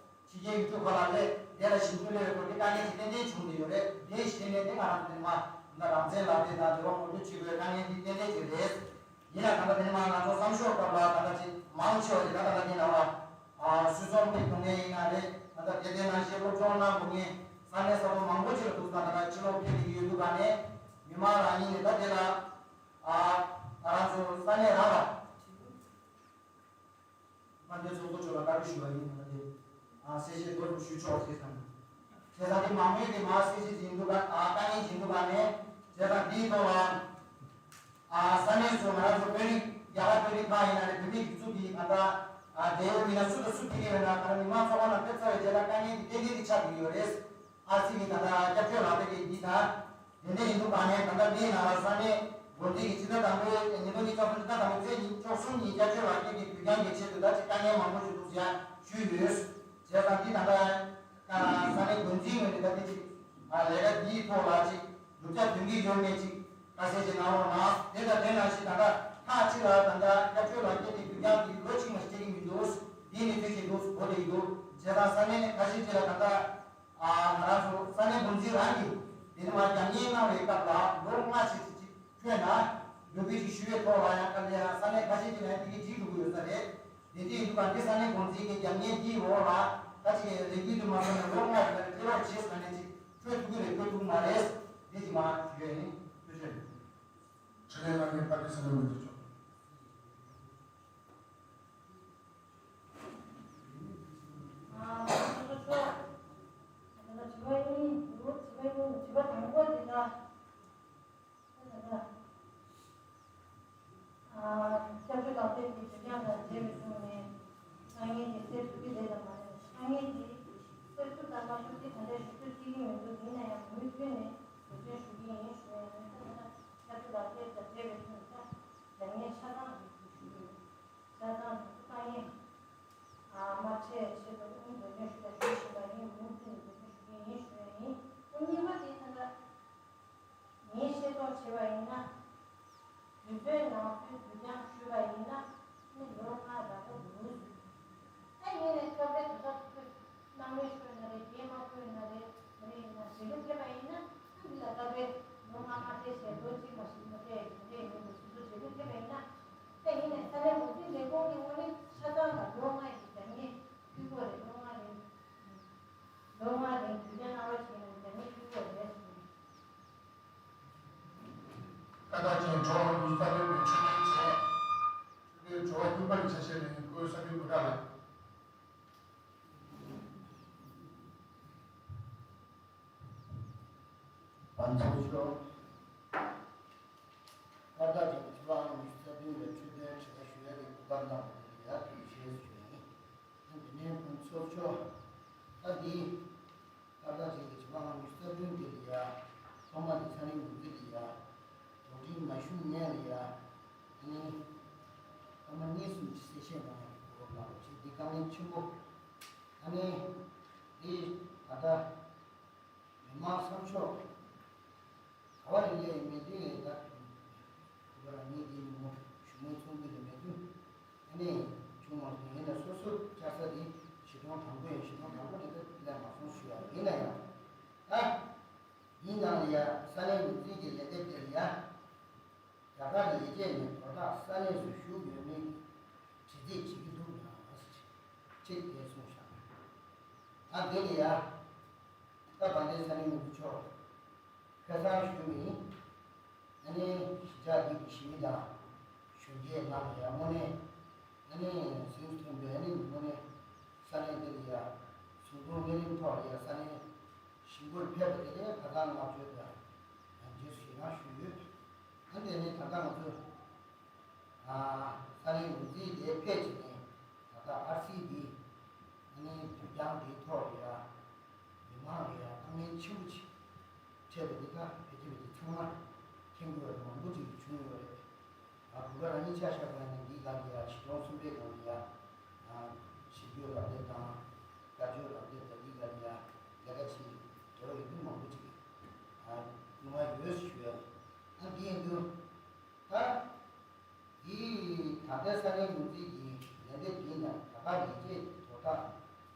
ཕྱི་རྒྱལ་ཡུལ་གྲུ་ཁག་ལ་སླེབས་དེ་ལ་ཞིབ་འཇུག་སླེབས་པའི་སྐོར་གྱི་དཀའ་ངལ་ཅིག་ཏན་ཏན་བྱུང་བསྡད་ཡོད་རེད། དེ་ཞིག་དེ་ནས་དེ་ང་རང་ཚོ་དེ་མ་ད་རང་བཙན་ལག་དེབ་དང་འབྲེལ་བ་ངོ་སྤྲོད་བྱེད་དགོས་དཀའ་ངལ་དེ་ཏན་ཏན་ཅིག་རེད། ཡིན་ན་ད་ལྟ་དེ་ནས་མ་ང་ཚོ་བསམ་ཤོག་སྐབས་ལ་ད་ལྟ་ཅིག་མང་ཆེ་བ་ཅིག་ད་ལྟ་ད་ལྟ་དེ་ནང་ལ་ཨ་སུད་ཚོང་ཕེབས་ཐུབ་མཁན་ཡིན་ན་རེད། ད་ལྟ་དེ་དེ་ནང་བཞིན་སློབ་སྦྱོང་གནང་དགོས་མཁན་ས་གནས་ས་ཐོག་མང་པོ་ཅིག་ལ་འདུག་ས་ད་ལྟ་ཕྱི་ལོགས་ཕེབས་ཀྱི་ཡོད་འདུག་ག་ནས་མི་མང་རང་ཉིད་ནས་ད་དེ་ལ་ཨ་ང་རང་ཚོ་ས་གནས་རང་ལ། མ་འདས་ཚོགས་གཙོ་མཆོག་ལ་བཀའ་འདྲི་ཞུ་བ་ཡིན་ན་དེ། ཨ་གསལ་བཤད་མདོར་ཞུ་ཆོག་ཅེས་དང་། དེ་དང་དེ་མང་མོས་དེ་མ་གསལ་བཤད་ཅིག་འདུག་ག་ཨ་དཀའ་ངལ་ཅིག་འདུག་ག་ནས་དེ་དང་དེའི་ཐོག་ལ། ཨ་ས་གནས་སུ་ང་རང་ཚོ་བོད་རིགས་རྒྱ་གར་བོད་རིགས་ཁག་ཡིན་ན་རེད། བོད་མིའི་སྒྲིག་འཛུགས་ཀྱི་ད་ལྟ་ཨ་འབྲེལ་ཡོད་མི་སྣ་སུ་དང་སུ་ཕེབས་ཀྱི་ཡོད་ན་ད་ལྟ་མི་མང་ཚོགས་ཁང་ནང་ཕེབས་ཚར་བའི་རྗེས་ལ་དཀའ་ངལ་དེ་ཏན་ཏན་དེ་ཆགས་ཀྱི་ཡོད་རེད། ཨ་ཙི་གི་ད་ལྟ་སྐྱབས་བཅོལ་ལག་དེབ་ཀྱི་འདི་དང་། དེ་འདྲ་ཡིན་དུས་གང་ནས་ད་ལྟ་འདིའི་ནང་ལ་ས་གནས་འགོ་འཛིན་གྱིས་ཕྱི་ཟླ་དང་པོའི་ཉིས་སྟོང་ཉི་ཤུ་རྩ་གསུམ་ཕྱི་ཟླ་དང་པོའི་ཚེས་ཉི་བཅུ་གསུམ་ཉིན་སྐྱབས་བཅོལ་ལག་འཁྱེར་གྱི་དུས་འགྱངས་ཀྱི་ཆེད་དུ་ད་ཅི་དཀའ་ངལ་མང་པོ་ཞིག་འདུག་ཟེར་ཞུས་ཡོད། བྱས་ཙང་འདི་ད་ལྟ་ས་གནས་འགོ་འཛིན་ངོས་ནས་ད་འདི་ཅིག་ལས་ཀ་འདིའི་ཐོག་ལ་ཅིག་བསྒྲུབ་བྱ་ཐོན་གྱི་ཡོད་མེད་ཅིག་དཀའ་སེལ་ཅིག་གནང་རོགས་གནང་། དེ་དང་དེ་ནང་བཞིན་ད་ལྟ་ཁག་ཅིག་ལ་ད་ལྟ་སྐྱབས་བཅོལ་ལག་འཁྱེར་དེ་དུས་འགྱངས་ཀྱི་ལོ་གཅིག་མ་ཞིག་སྤྲད་ཀྱི་མི་འདུག་འདི་ནི་ཐོན་བཞིན་འདུག་གོ་བསྡད་ཀྱི་འདུག་བྱས་ཙང་ས་གནས་ཁ་ཤས་ཅིག་ལ་ད་ལྟ། ཨ་ང་རང་ཚོ་ས་གནས་འགོ་འཛིན་རང་གིས་དེ་ནི་མ་རྒྱབ་གཉེར་གནང་བའི་སྐབས་ལ་ལོ་ལྔ་ཅིག་ཅིག་འཕྲོས་ན་འབོད་སྐུལ་ཅིག་ཞུ་བའི་ཐོག་ལ་ཡང་དཀའ་ལས་ཡང་ས་གནས་ཁ་ཤས་ཅིག་ལ་ཡང་དེ་གའི་བྲིས་འགྲོ་གི་ཡོད་ས་རེད། དེ་འདྲ་ཡིན་དུས་ག་འདི་ས་གནས་འགོ་འཛིན་གྱི་རྒྱབ་གཉེར་འདིའི་འོག་ལ་ད་ཅིག་ལས་འགུལ་དུ་མ་སོང་ན་ལོ་ལྔ་ཡོད་ན་ཁྱེད་རང་བྱས་ས་གནས་ཅིག་འཕྲོད་ཐུབ་ཀྱི་རེད་འཕྲོད་ཐུབ་ཀྱི་མ་རེད། འདི་ཅིག་མ་ཞུ་ཡས་ཡིན། ཐུགས་རྗེ་ཆེ། ཕྲིན་ལས་གནང་མཁན་ཕ་ཏི་ས་ལུ་མི་འདི་ཆོག་ཨ་ང་ཚོ་ཚོ་ད་ལྟ་དྲི་བ་གཉིས་འདུག་དྲི་བ་གཉིས། དྲི་བ་དང་པོ་འདི་ལ་ད་ལྟ་ཨ་སྐྱབས་བཅོལ་ལག་དེབ་ཀྱི་དུས་འགྱངས་དང་འབྲེལ་བའི་ཐོག་ནས་དཀའ་ངལ་དེ་སེལ་ཐུབ་ཀྱི་རེད་དམ་མ་རེད། དཀའ་ངལ་དེ་སེལ་ཐུབ་དང་མ་ཐུབ་དེ་ད་ལྟ་ཞུ་ཚོད་བརྩི་གི་མི་འདུག་ཡིན་ན་ཡང་མུ་མཐུད་ནས་འབད་བརྩོན་ཞུ་གི་ཡིན་ཞུ་ཡ་ཡིན། ད་ལྟ་སྐྱབས་བཅོལ་ལག་དེབ་དང་འབྲེལ་བའི་ཐོག་ནས་ད་རྒྱབ་གཉེར་ཆ་ཚང་ཞུ་གི་ཡོད། ཆ་ཚང་དུ་དཀའ་ངལ་ཨ་མ་འཕྲད་ཆེད་དུ་ཨུ་འབད་བརྩོན་ཞུ་དང་ཞུ་བཞིན་པ་ཡིན། མུ་མཐུད་ནས་འབད་བརྩོན་ཞུ་གི་ཡིན་ཞུ་ཡ་ཡིན། ཨུ་གཉིས་པ་དེ་ད་ལྟ་ངས་ཤེས་རྟོགས་བྱས་པ་ཡིན་ན་དུས་ཚོད་ནང་ཚུད་དུས་འགྱངས་ཞུས་པ་ཡིན་ན་ནི་ལོ་ལྔ་རག་གི་འདུག་ད་ཡིན་ནའི་སྐབས་རེ་དུས་ཚོད་ཁོས་གནང་མེད་ཤོད་ན་རེད། རྒྱས་མ་ཁོས་ན་རེད། མ་རེད་ཡིན་ན་འབྲེལ་གཏུག་ཐེབས་པ་ཡིན་ན་ཨ་འདི་ལ་སྐབས་རེ་ལོ་ལྔ་མ་སྤྲད་བྱས་ལོ་གཅིག་མ་ཞིག་མ་སྤྲད་ཡ་གི་འདྲ་ཡིན་འདུག་སོ་སོ་འབྲེལ་གཏུག་ཐེབས་པ་ཡིན་ན། ད་ཡིན་ནའི་ས་གནས་འགོ་འཛིན་ལས་ཁུངས་ཀྱི་ངོས་ནས་ཆ་ཚང་ལ་ལོ་ལྔ་ཡི་རྒྱབ་གཉེར་ཕུལ་དགོས་རེད། ལོ་ལྔ་རིང་ལོ་ལྔ་རིང་དུས་འགྱངས་གནང་རོགས་བྱས་ན་རྒྱབ་གཉེར་ཕུལ་དགོས་རེད་གསུངས། ཀ་ཏག་ཅན་གྲོགས་ལ་འདུག་ས་ལོན་པའི་ཆོས་ལྡན་བྱས། ཆོས་ལྡན་གྲོགས་ཀུན་པར་ཆ་ཤས་ནས་བཀོད་ས་ལོན་དགོས་གྲ་ལ། ཚོགས་ཆོག་ཁ་བཏགས་ཀྱི་ཚེས་པ་ཉི་ཤུ་རྩ་བདུན་ལ་འཕྲོད་བསྟེན་དྲི་བ་ཞུ་ཡ་གི་གོ་སྐབས་གནང་བ་དེ་ལ་ཡ་ཐུགས་རྗེ་ཆེ་ཞུ་ཡ་ཡིན། དེ་ནས་ཁོང་ཚོགས་ཆོག་ད་འདི་ཁ་བཏགས་ཀྱི་ཚེས་པ་ཉི་ཤུ་རྩ་བདུན་དེ་ལ་ཡ་ཐོག་མ་དེ་ཚ་ནན་ངོས་འཛིན་ལ་ཡ་དོགས་འདྲི་མ་ཞུ་སྔོན་ལ་ཡ་ཨ་ནི་སྐར་མ་གཉིས་གསུམ་གྱི་གསལ་བཤད་གནང་ཡ་གི་གོ་སྐབས་གནང་བ་བྱས། འདི་དཀའ་ངལ་ཆེན་པོ། ཨ་ནི་འདི་ད་ལྟ་མི་མང་བསམ་ཤོག་ག་བ་ལས་སླེབས་མེད་དུས་ལས་ད་ཁོ་རང་ཉིད་འདི་ཉིན་མོ་ཞུ་མོལ་ཚོགས་འདུ་ལས་མེད་དུས་ཨ་ནི་བྱུང་མ་སོང་། ཡིན་ན་སོ་སོ་བཅར་ས་འདི་གཞིས་གྲོང་དང་པོ་ཡིན། གཞིས་གྲོང་དང་པོ་དེ་ད་སླེབས་མ་སོང་ཞུ་ཡ། ཡིན་ན་ཡང་ད་ཡིན་ནའང་ཡ་ས་གནས་ངོས་འཛིན་གྱི་ལས་སྡེ་དེར་ཡ། རྒྱ་གར་ལས་བྱེད་ནས་དོ་བདག་ས་གནས་སུ་བཞུགས་ཡོད་མེད་དྲི་རྩད་བྱེད་ཀྱི་འདུག་ན་ཅེས་དེ་གསུངས་བཞག་ད་དེ་ལ་ཡ་ད་བ་དེ་ས་གནས་ངོས་འཛིན་མཆོག་ཁ་སང་ཞུས་པ་ཡིན། ཨ་ནི་གཞིས་ཆགས་འདི་གི་གཞིས་མི་དང་གཞོན་སྐྱེས་རྣམས་ལ་ཡ་དངོས་གནས་ཨ་ནི་སེམས་མཐུན་པའི་ཨ་ནི་དངོས་གནས་ས་གནས་འདི་ལ་ཡ་ཟུང་དྲུང་སྣེ་རིང་ཐོག་ལ་ཡ་ས་གནས་གཞིས་འགོར་ཕེབས་པ་དེ་ལ་ཡ་ཁ་སང་བསྔགས་བརྗོད་དང་རྗེས་སུ་ཡི་རང་ཞུས་ཡོད། ཨ་ནི་དེ་ནས་ད་ལྟ་ང་ཚོས། ཨ། ས་གནས་ངོས་འཛིན་དེ་ཕེབས་བྱས་ནས་ད་ལྟ་ཨར་སི་འདི་ཨ་ནི་དུས་འགྱངས་འདིའི་ཐོག་ལ་ཡ་མི་མང་ལ་ཡ་དཀའ་ངལ་ཆེན་པོ་ཅིག་འཕྲད་པ་འདི་ད་ཕལ་ཆེར་ཕལ་ཆེར་ཚང་མ་མཁྱེན་དགོས་པ་མང་པོ་ཅིག་བྱུང་ཡོད་རེད། ཨ། གུ་གེ་རང་ཉིད་ཆ་བཞག་པ་ཡིན་ན་འདིའི་སྒང་ལ་ཡ་གཞིས་གྲོང་གསུམ་པའི་སྒང་ལ་ཡ་ཨ། ཞིབ་འཇུག་ལག་དེབ་དང་བཀའ་ཆོས་ལག་དེབ་དང་འདིའི་སྒང་ལ་ཡ་ལས་ཀ་བྱེད་འབྲེལ་བ་ཡོད་མཁན་མང་པོ་ཅིག་ཨ། སྣང་བ་ཡོད་ཞུ་ཡ། ཨ། འདི་ཡིན་དུས། ད། འདི་ད་ལྟའི་ས་གནས་ངོས་འཛིན་གྱི་ལས་སྡེ་འདི་ནས་རྒྱ་གར་ལས་བྱེད་དོ་བདག་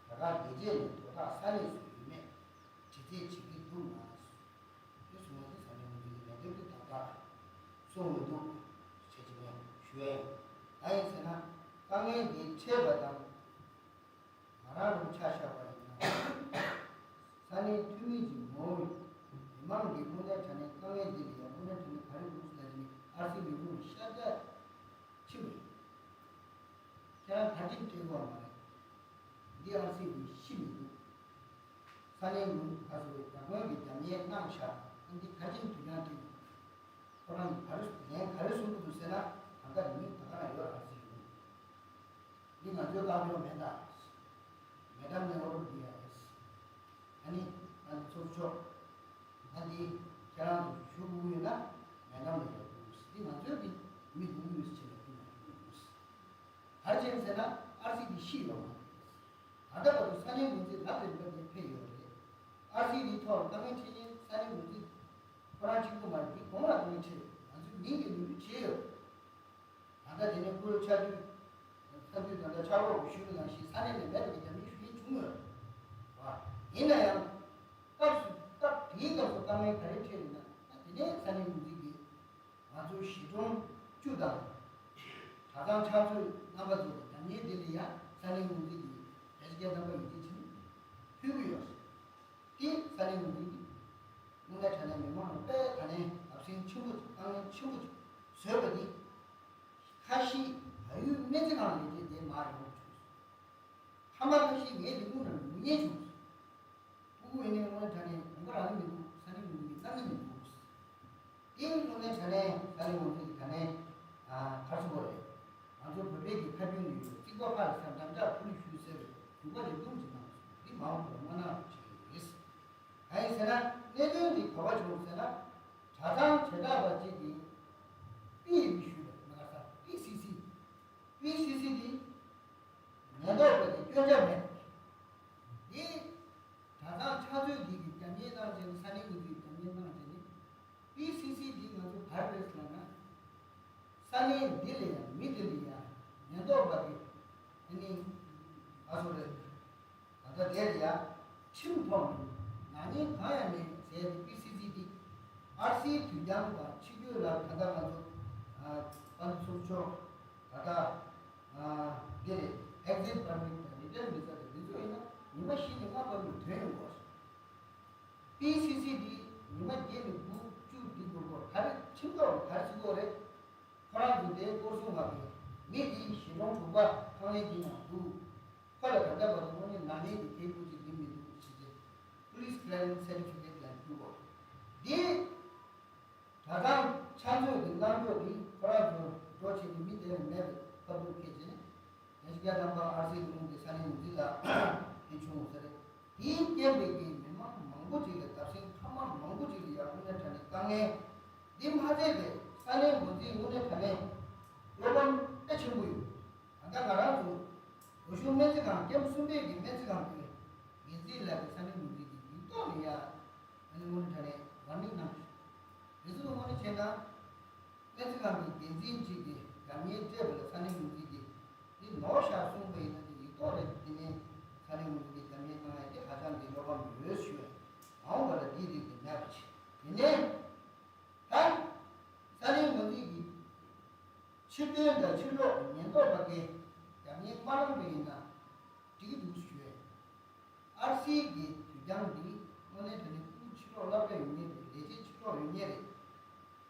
རྒྱ་གར་ལས་བྱེད་ནས་དོ་བདག་ས་གནས་སུ་ཡོད་མེད་དྲི་རྩད་བྱེད་ཀྱི་འདུག་ན། དེ་སོང་བ་དེ་ས་གནས་ངོས་འཛིན་གྱི་ལས་སྡེ་འདི་ད་ལྟ་གསུངས་མི་འདུག་བྱས་ཀྱི་མེད་ཞུ་ཡ་ཡིན། གང་ཡིན་ཟེར་ན་དཀའ་ངལ་འདི་འཕྲད་པ་དང་། ང་རང་ལུགས་ཆ་བཞག་པ་ཡིན་ན། ས་གནས་འཐུས་མི་གཅིག་ངོ་བོ་མི་མང་གི་དངོས་གནས་དྲང་གནས་དཀའ་ངལ་འདི་ལ་ཡང་དངོས་གནས་དྲང་གནས་ག་རེ་འདུག་ཟེར་ན་ཨར་སི་མི་འདུག་ཤ་ཚ་ཆེ་བ་ཡིན། ཁྱེད་རང་ག་ཅིག་སྤྲད་དགོས་མ་རེད། འདི་ཨར་སི་འདི་ཤི་མི་འདུག་ས་གནས་ངོས་ཨ་ཟུ་རེ་བདག་དབང་གི་རྒྱབ་གཉེར་གནང་ཤག་འདི་ག་ཅིག་དུས་འགྱངས་སྤྲད་ཁོ་རང་གིས་ག་རེ་ལན་ག་རེ་གསུང་གི་འདུག་ཟེར་ན། ད་ལྟ་མི་ད་ག་རང་ཡོད་ཨར་སི་ཡོད། འདི་ང་ཚོའི་བཀག་ཆོག་མེད་ད། མེ་ཌམ་ནས་ཨོ་རོ་འདི་ཡ་རེད། ཨ་ནི་ཨ་ནི་ཚོགས་ཆོག་ཨ་འདི་ཁྱེད་རང་ཚོ་ཞུ་དགོས་ཡོད་ན་མེ་ཌམ་ལ་ཡ་དགོས། འདི་ང་ཚོའི་འདི་མི་དགོས་ཡོད་ཟེར་ལ་འདི་ང་ཞུ་དགོས། ག་རེ་བྱས་ཟེར་ན་ཨར་སི་འདི་ཤི་ཡོད་མ་རེད། ད་ལྟ་བར་དུ་ས་གནས་ངོས་འཛིན་ལབ་རེ་ལབ་རེ་ཕེབས་ཡོད་རེད། ཨར་སི་འདི་ཐོག་དཀའ་ངལ་འཕྲད་མཁན་ས་གནས་ངོས་འཛིན་ཁོ་རང་གཅིག་པུ་མ་རེད། འདི་གོང་ལ་དཀའ་ངལ་འཕྲད་ཡོད། ང་ཚོས་མིང་གི་ནོར་འཁྲུལ་བྱས་ཡོད། ད་ལྟ་དེ་ནས་སྐུ་ལུས་ཆ་དུས། ས་དུས་ད་ལྟ་ཕྱག་རོགས་ཞུས་པ་ནང་བཞིན་ས་གནས་ནས་མེད་པ་གི་རྒྱབ་གཉེར་ཞུ་མཁན་བྱུང་ཡོད་རེད་བ། ཡིན་ན་ཡང་། སྐབས་སུ་སྐབས་དེའི་སྐབས་སུ་དཀའ་ངལ་ག་རེ་འཕྲད་ཡོད་ན། ད་དེ་ནས་ས་གནས་ངོས་འཛིན་གྱིས་ང་ཚོ་གཞིས་གྲོང་བཅུ་དང་། གྲྭ་ཚང་ཕྱག་མཛོད་རྣམ་པ་ཚོ་གི་རྒྱབ་གཉེར་དེ་ལ་ཡང་ས་གནས་ངོས་འཛིན་གྱིས་བེད་སྤྱོད་རྣམ་པ་ཡིན་གཅིག་བྱས་ནས་ཕུལ་གྱི་ཡོད་རེད། དེ་ས་གནས་ངོས་འཛིན་གྱིས་དངོས་གནས་དྲང་གནས་མི་མང་ལ་དཔེ་ད་ནས་ལབ་སེང་ཆེན་པོ་དཀའ་ངལ་ཆེན་པོ་བཟོས་པ་འདི། ཁ་ཤས་བལ་ཡུལ་སྨན་རྩིས་ཁང་ལས་བྱེད་དེ་མར་ཡོང་བྱུང་། ཕ་མ་ཁ་ཤས་ངས་འདི་སྔོན་ལ་ལབ་མཁན་བྱུང་། སྤུ་གུ་ཡིན་ནའི་དངོས་གནས་དྲང་གནས་དགོངས་པ་རག་གི་མི་འདུག་ས་གནས་ངོས་འཛིན་གྱིས་གནང་གི་མི་འདུག་དེ་དངོས་གནས་དྲང་གནས་ས་གནས་ངོས་འཛིན་གྱིས་ད་ནས་ཨ་ཁར་སོང་བ་རེད། ང་ཚོ་བོད་པའི་གི་ཁ་རྒྱུན་ནས་ཡོད་རྩིག་པ་ཕར་ཟ་འགྲམ་ལྕག་ཕུ་ལུ་ཞུས་ཟེར་བའི་རྒྱུག་པ་རེ་བརྡུངས་ཅིག་གནང་སོང་། འདི་མ་འོངས་པར་མ་གནང་རོགས་བྱེད་ཀྱི་ཡིན། གང་ཡིན་ཟེར་ན་གནད་དོན་འདི་ག་པར་བྱུང་ཟེར་ན། གྲྭ་ཚང་བྱེ་བྲག་པ་གཅིག་གིས་པི་ཨེ་པི་ཞུས་པ་མ་ག་ས་པི་སི་སི། པི་སི་སི་འདི་ཉེན་རྟོག་པ་གི་སྐྱོན་ཆ་མེད། འདི་གྲྭ་ཚང་ཕྱག་མཛོད་འདི་གི་རྒྱབ་གཉེར་གནང་བྱས་ནས་ས་གནས་ངོས་འཛིན་རྒྱབ་གཉེར་གནང་བྱས་ནས། པི་སི་སི་འདི་ང་ཚོ་ག་རེ་རེད་ཟེར་ན། ས་གནས་འདི་ལ་ཡང་མི་འདི་ལ་ཡང་ཉེན་རྟོག་པ་གི་ཨ་ནི་ཨ་ཚོ་རེད། ད་ལྟ་དེར་ཡང་ཁྲིམས་ཐོག་ནས་ནག་ཉེས་གང་ཡང་མེད་ཟེར་ཏེ་པི་སི་སི་འདི་ཨར་སིའི་དུས་འགྱངས་དང་ཕྱི་སྐྱོད་ལ་ད་ལྟ་ང་ཚོ་ཨ་དཔལ་འབྱོར་ཚོགས་ཆུང་ད་ལྟ་ཨ་འདི་རེད། ཨེག་ཛིཊ་པར་མིཊ་དང་རི་ཊརན་བི་ཛ་དང་འདི་ཚོ་ཡིན་ན་ཉི་མ་བཞི་ནས་ལྔ་བར་དུ་ཐོན་ཡོང་དགོས། པི་སི་སི་འདི་ཉི་མ་བརྒྱད་ནས་དགུ་བཅུ་འདི་འགོར་དགོས། ག་རེ་ཁྲིམས་ཐོག་ནས་ག་རེ་བྱེད་དགོས་རེད། ཁོ་རང་ཚོ་དེའི་སྐོར་སྲུང་བ་གིས་མི་འདི་གཞིས་གྲོང་དྲུག་པ་ཁང་ལས་ཀྱི་ནང་འདུག་ཁོ་ལ་ད་ལྟ་བར་དུ་དངོས་གནས་ནག་ཉེས་ཀྱི་ཐེ་གཏོགས་ཅིག་འདི་མི་འདུག་ཟེར་ཏེ་པུ་ལིས་ཀི་ལི་ཡར་ནེན་སི་སེར་ཊི་ཕི་ཀེཊ་ལ་བསྒྱུར་དགོས། འདི་ ལྡན་པའི་གི་མི་མང་མང་པོ་ཅིག་ལ་བརྡབ་གསིག་ཐ་མག་མང་པོ་ཅིག་ལ་ཡང་དངོས་གནས་དྲང་གནས་དཀའ་ངལ་འདི་མ་ཚད་པའི་ས་གནས་འགོ་འཛིན་དངོས་གནས་དྲང་གནས་བློ་ཕམ་དཔེ་ཆེན་པོ་ཡོད། ད་ལྟ་ང་རང་ཚོ་ལོ་གཞོན་སྨན་རྩིས་ཁང་ཀེམ་གསུམ་པའི་གི་སྨན་རྩིས་ཁང་གི་འགན་འཛིན་ལགས་ཀྱི་ས་གནས་འགོ་འཛིན་གྱི་ཡིག་ཐོག་ནས་ཡང་ཨ་ནི་དངོས་གནས་དྲང་གནས་ཝར་ནིང་གནང་། རེ་ཟུང་དངོས་གནས་བྱས་ན། སྨན་རྩིས་ཁང་གི་འགན་འཛིན་གཅིག་གིས་རྒྱབ་གཉེར་སྤྲད་པ་ལ་ས་གནས་འགོ་འཛིན་གྱིས་འདི་ནོར་བཞག་གསུངས་པ་ཡིན་ན་དེ་ཡིག་ཐོག་རེད། དེ་ནས་ས་གནས་འགོ་འཛིན་གྱིས་རྒྱབ་གཉེར་གནང་ཡ་དེ་ཧ་ཅང་གི་བློ་ཕམ་ཡོད་ཞུ་བས། མ་འོངས་པ་ལ་འདིའི་རིགས་དེ་མེད་པ་བྱེད། དེ་ནས་ད་ས་གནས་འགོ་འཛིན་གྱིས་ཕྱིར་ཐོན་དང་ཕྱིར་སློག་ཉེན་རྟོག་པ་གིས་རྒྱབ་གཉེར་མ་གནང་པ་ཡིན་ན་འགྲིག་གི་འདུག་ཞུ་བས། ཨར་སི་གི་དུས་འགྱངས་འདི་དངོས་གནས་དྲང་གནས་ཁོང་ཕྱིར་སློག་སློབ་གྲྭ་ཡོད་མཁན་རེད། ལས་བྱེད་ཕྱིར་སློག་ཡོད་མཁན་རེད།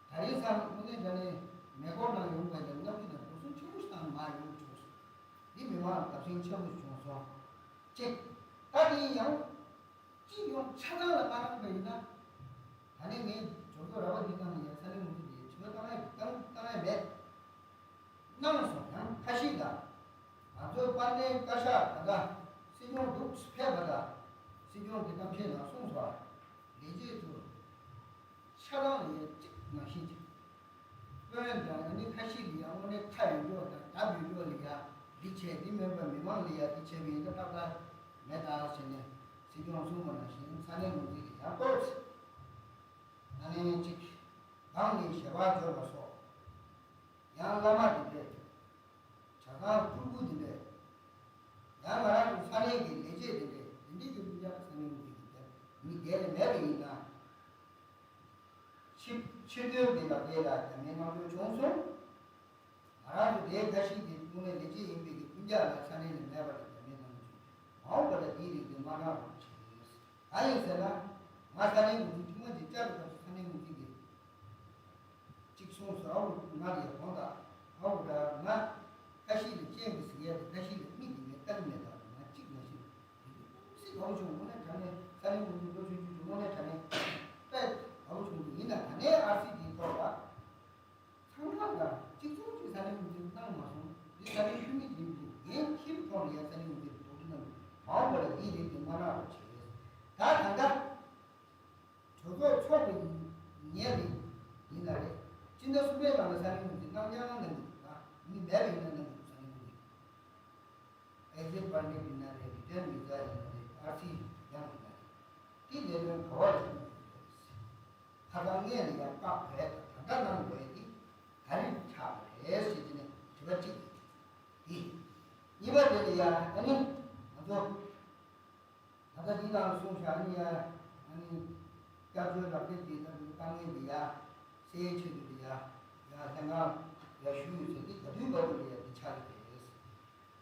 ད་རེས་སང་དངོས་གནས་དྲང་གནས་མེ་འཁོར་ནང་ཡོང་བའི་གནམ་གྲུ་དང་འགྲོ་སོང་ཆེན་པོ་ཞིག་བཏང་མ་ཡོང་བྱུང་སོང་། འདི་མི་མང་ལ་བརྡབ་གསིག་ཆེན་པོ་བྱུང་སོང་། གཅིག་ད་དེ་ཡང་སྤྱི་ཡོངས་ཆ་ཚང་ལ་མ་གནང་པ་ཡིན་ན། ད་ནས་ངས་ཇོ་བོ་ར་བ་འདི་གང་ཡང་ས་གནས་འགོ་འཛིན་དེ་དྲི་བ་བཏང་ཡ་གི་བཏང་བཏང་ཡ་མེད། གནང་སོང་། ཡང་ཁ་ཤས་ལ་ང་ཚོའི་དཔལ་ལྡན་བཀའ་ཤག་ད་ལྟ་སྲིད་སྐྱོང་འདུག་ཕེབས་པ་དང་སྲིད་སྐྱོང་གི་གཏམ་བཤད་ནང་གསུངས་སོང་། ལས་བྱེད་ཚོ་ཆ་ཚང་ལ་ཡ་གཅིག་ནང་བཞིན་གྱི་དཔོན་དང་ཨ་ནི་ཁ་ཤས་ལ་ཡ་དངོས་གནས་ཁ་ཡོད་ཡོད་དང་རྒྱབ་ཡོད་ཡོད་ལ་ཡ་འདི་བྱས་འདི་མིན་པ་མི་མང་ལ་ཡ་འདི་བྱས་པ་ཡིན་ན་ཏག་ཏག་མེད་ད་ཟེར་ནས་སྲིད་སྐྱོང་གསུངས་པ་ནང་བཞིན་ས་གནས་འགོ་འཛིན་གྱི་ཡང་ཏོག་ཙམ་ཨ་ནི་གཅིག་གང་ནས་ཞལ་པར་འབྱོར་བ་སོགས་ཡང་བླ་མ་འདི་འདྲས། བྱ་ཚང་སྤྲུལ་སྐུ་འདི་འདྲས། ཡང་ང་རང་ཚོ་ས་གནས་ཀྱི་ལས་བྱེད་འདི་འདྲས་འདི་འདྲས་ཀྱི་སྤུན་ཀྱག་ས་གནས་མི་འདི་གི་དེ་མི་སྒེར་ལས་མེད་པ་ཡིན་ན། ཕྱིར་ཕྱིར་ཐོན་འདི་ལ་དེ་ལ་རྒྱ་མིའི་དམངས་གཙོ་བྱུང་སོང་། ང་རང་ཚོ་དེའི་ཁ་ཤས་ཀྱི་དངོས་གནས་ལས་བྱེད་ཡིན་པའི་གི་སྤུན་ཀྱག་ལ་ས་གནས་ལས་མེད་པ་ལ་རྒྱ་མིའི་དམངས་གཙོ་བྱུང་། མ་འོངས་པ་ལ་འདིའི་རིགས་འདི་མ་གནང་རོགས་བྱེད། གང་ཡིན་ཟེར་ན། ང་ས་གནས་འགོ་འཛིན་ཐེངས་མ་གཅིག་བཅར་བའི་སྐབས་སུ་ས་གནས་འགོ་འཛིན་གྱིས། གཅིག་གསུངས་སོ། ཨ་བོ་ང་ལ་ཡ་དགོངས་དག་ཨ་བོ་ད་ང་ཁ་ཤས་ལ་སྤྱན་གྱིས་གཟིགས་ཡ་དེ་ཁ་ཤས་ལ་མིག་གིས་ངས་ལྟ་གི་མེད་ད། ང་གཅིག་ནང་བཞིན་དེ་དུས་སི་ཨ་བོ་ཆུང་དངོས་གནས་དྲང་གནས་ས་གནས་འགོ་འཛིན་ལོ་ཆུང་ཆུང་ཆུང་དངོས་གནས་དྲང་གནས་དཔེ་ཨ་བོ་ཆུང་དུ་ཡིན་ན་ད་ནས་ཨར་སི་དེའི་ཐོག་ལ་ཚང་མ་ལ་གཅིག་མཚུངས་ཀྱི་ས་གནས་འགོ་འཛིན་གནང་མ་སོང་། འདི་ས་གནས་འཐུས་མི་དེ་འདི་འགན་འཁྱེར་ཐོག་ལ་ཡ་ས་གནས་འགོ་འཛིན་དོགས་འདྲི་གནང་མ་འོངས་པ་ལ་འདིའི་རིགས་དེ་མ་གནང་རོགས་བྱེད། ད་ད་ལྟ། གྲོས་ཚོགས་ཚོགས་པའི་ཉིན་རེ་ཡིན་ན་རེད། སྤྱི་ཟླ་གསུམ་པའི་ནང་ལ་ས་གནས་འགོ་འཛིན་གནང་ཡང་གནང་གི་འདུག་ན་མི་མེད་པ་ཡིན་ན་གནང་གི་འདུག་ས་གནས་འགོ་འཛིན། ཨེ་ཛེ་པར་མིཊ་ཡིན་ན་རེད། རི་ཊརན་བི་ཛ་ཡིན་ན་རེད། ཨར་སི་ཡང་ཡིན་ན་རེད། དེ་ལས་དོན་ག་བ་ལ་གནང་གི་འདུག་ཁ་སང་ངས་ལ་ཡང་བཀག་བས་ད་ལྟ་གནང་དགོས་ཡ་དེ་ག་རེ་ཆགས་པ་རེད་ཟེར་གྱི་ནས་དྲི་བ་གཅིག་དེ། གཉིས་པ་དེ་ལ་ཡང་ཨ་ནི་ང་ཚོ། ད་ལྟ་འདི་ནང་གསུངས་བཞག་ནི་ཡ། ཨ་ནི་སྐྱབས་བཅོལ་ལག་དེབ་འདི་ལྟ་བུའི་དཀའ་ངལ་འདི་ཡ། སེལ་ཆེད་དུ་འདི་ཡ། ཡ་ལྷན་ཁང་ཡ་ཞུ་ཡོད་ཟེར་འདི་ག་དུས་བབ་པ་འདི་ཡ་འདི་ཆགས་ཀྱི་རེད།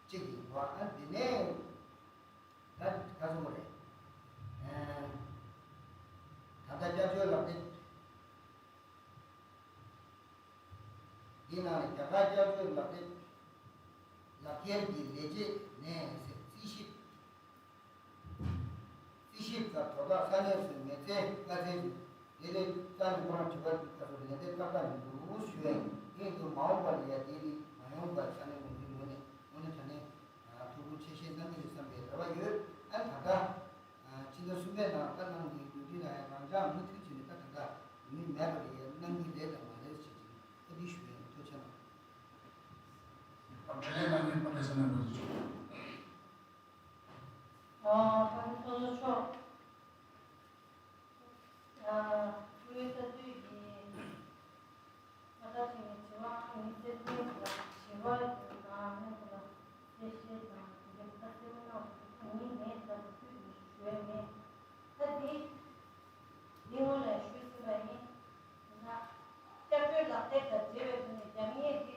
གཅིག་ཡིན་པ། ཨ་འདི་ནས་ད་ག་སོང་བ་རེད། ཨ་ད་ལྟ་སྐྱབས་བཅོལ་ལག་དེབ། འདི་ནང་ལ་རྒྱ་གར་སྐྱབས་བཅོལ་ལག་དེབ་ལག་འཁྱེར་གྱི་ལས་བྱེད་ནས་ཟེར་རྩིས་ཞིབ། རྩིས་ཞིབ་དང་དོ་བདག་ས་གནས་སུ་མེད་ཚེ་དཀའ་ཚེགས་ཀྱི་དེ་ལས་རྩ་ནས་ཁོ་རང་དྲི་བ་འདི་ལྟ་བུ་ལན་འདེབས་ཏག་ཏག་མི་འདུག་ཞུ་ཡ་ཡིན། དེ་ཡིན་དུས་མ་འོངས་པ་ལ་ཡ་དེ་ནི་མ་ཡོང་པར་ས་གནས་འགོ་འཛིན་ངོས་ནས་དངོས་གནས་དྲང་གནས་ཐུགས་ཁུར་ཆེ་བཞེས་གནང་གི་རེད་བསམ་པའི་རེ་བ་ཡོད། ཨ་ནི་ད་ལྟ། ཕྱི་ཟླ་གསུམ་པའི་ནང་ལྟ་གནང་གི་འགྲོ་གྲོན་ལ་ཡང་རང་འཇགས་མུ་མཐུད་བྱས་ནས་ད་ད་ལྟ་མི་མེད་པ་རེད། གནང་གི་རེད་དང་མ་རེད་ཟེར་གྱི་བཀའ་འདྲི་ཞུ་ཡ་ཡིན། ཐུགས་རྗེ་ཆེ་གནང་། ཨ་ཕ་ནི་སོ་སོ་ཕྱོགས། ཨ་ཕུ་ཡུ་ས་དུས་ཀྱི། ད་ལྟ་དེ་ནི་དྲི་བ་ཨང་གཉིས་བརྩེ་དུང་གི་དྲི་བ་ཡིན་ན་མེད་པ་ལ་གསལ་བཤད་དང་དེ་འདྲའི་ཁ་གསལ་པོ་གནང་བ་དེ་ངས་ངས་ད་དུས་ནས་ཞུ་ཡ་མེད། ད་དེ་འདི་སྔོན་ལ་ཞུས་ཟིན་པ་ཡིན། ད་སྐྱབས་བཅོལ་ལག་དེབ་དང་འབྲེལ་བའི་ཐོག་ནས་རྒྱབ་གཉེར་དེ་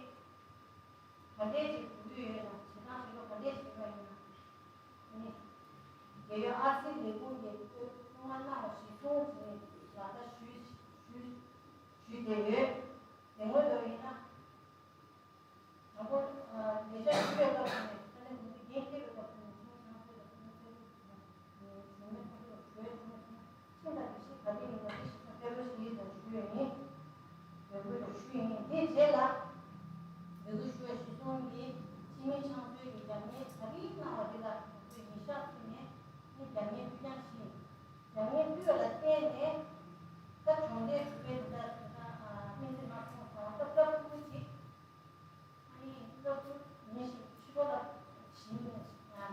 ག་འདྲས་ཅིག་དགོས་ཀྱི་ཡོད་ན་བྱེད་སྟངས་ཞིག་ལ་ག་འདྲས་ཞིག་ཡིན་ན། ནི། རྒྱལ་ཡོངས་ཨར་སི་ལས་ཁུངས་ཀྱིས་ཐོག་མར་གནང་བ་གཞིར་བཟུང་བྱས་ནས་ལག་བསྟར་ཞུས་ཞུས་ཞུས་བསྡད་ཡོད། དེ་སྔོན་དུ་ཡིན་ན། དང་པོ། ལས་བྱ་ཞུ་བའི་སྐབས་སུ་ནས་ས་གནས་འགོ་འཛིན་འགན་འཁྱེར་བའི་སྐབས་སུ་ནས་ཚོགས་ཆུང་ཚོས་དང་ཚོགས་ཆུང་ཚོས་ཞུ་མི་ཐུབ་ཐུབ་ཞུ་ཡ་ཞུ་མི་ཐུབ་ཆེན་དང་དགེ་བཤེས་ག་དེ་ཡིན་པ་དེ་ཞིག་ས་གསལ་པོ་ཞིག་ཡིན་དང་ཞུ་ཡ་ཡིན། འབོད་སྐུལ་ཞུ་ཡིན། དེའི་རྗེས་ལ་འབོད་སྐུལ་ཞུ་བ་གཞིར་བཟུང་གིས་ཕྱི་མི་ཕྱག་མཛོད་ཀྱི་རྒྱབ་གཉེར་ག་རེ་གནང་བ་དེ་ལ་ང་ཚོས་ཉིན་ཞག་བརྩིས་ནས་ནི་རྒྱབ་གཉེར་ཕུལ་རྐྱང་ཞིག་ རྒྱ་ངན་སྤྲོས་ལ་བརྟེན་ནས་ད་གྲོང་སྡེའི་གྲུ་པའི་འདི་ལྟར་ད་སྨན་རྩིས་མ་སོང་སོང་སྐབས་སྐབས་ཐུག་ཅིག་ཨ་ནི་སློབ་ཕྲུག་ཉིན་ཞིག་ཕྱི་ལོགས་ལ་ཞིང་ནས་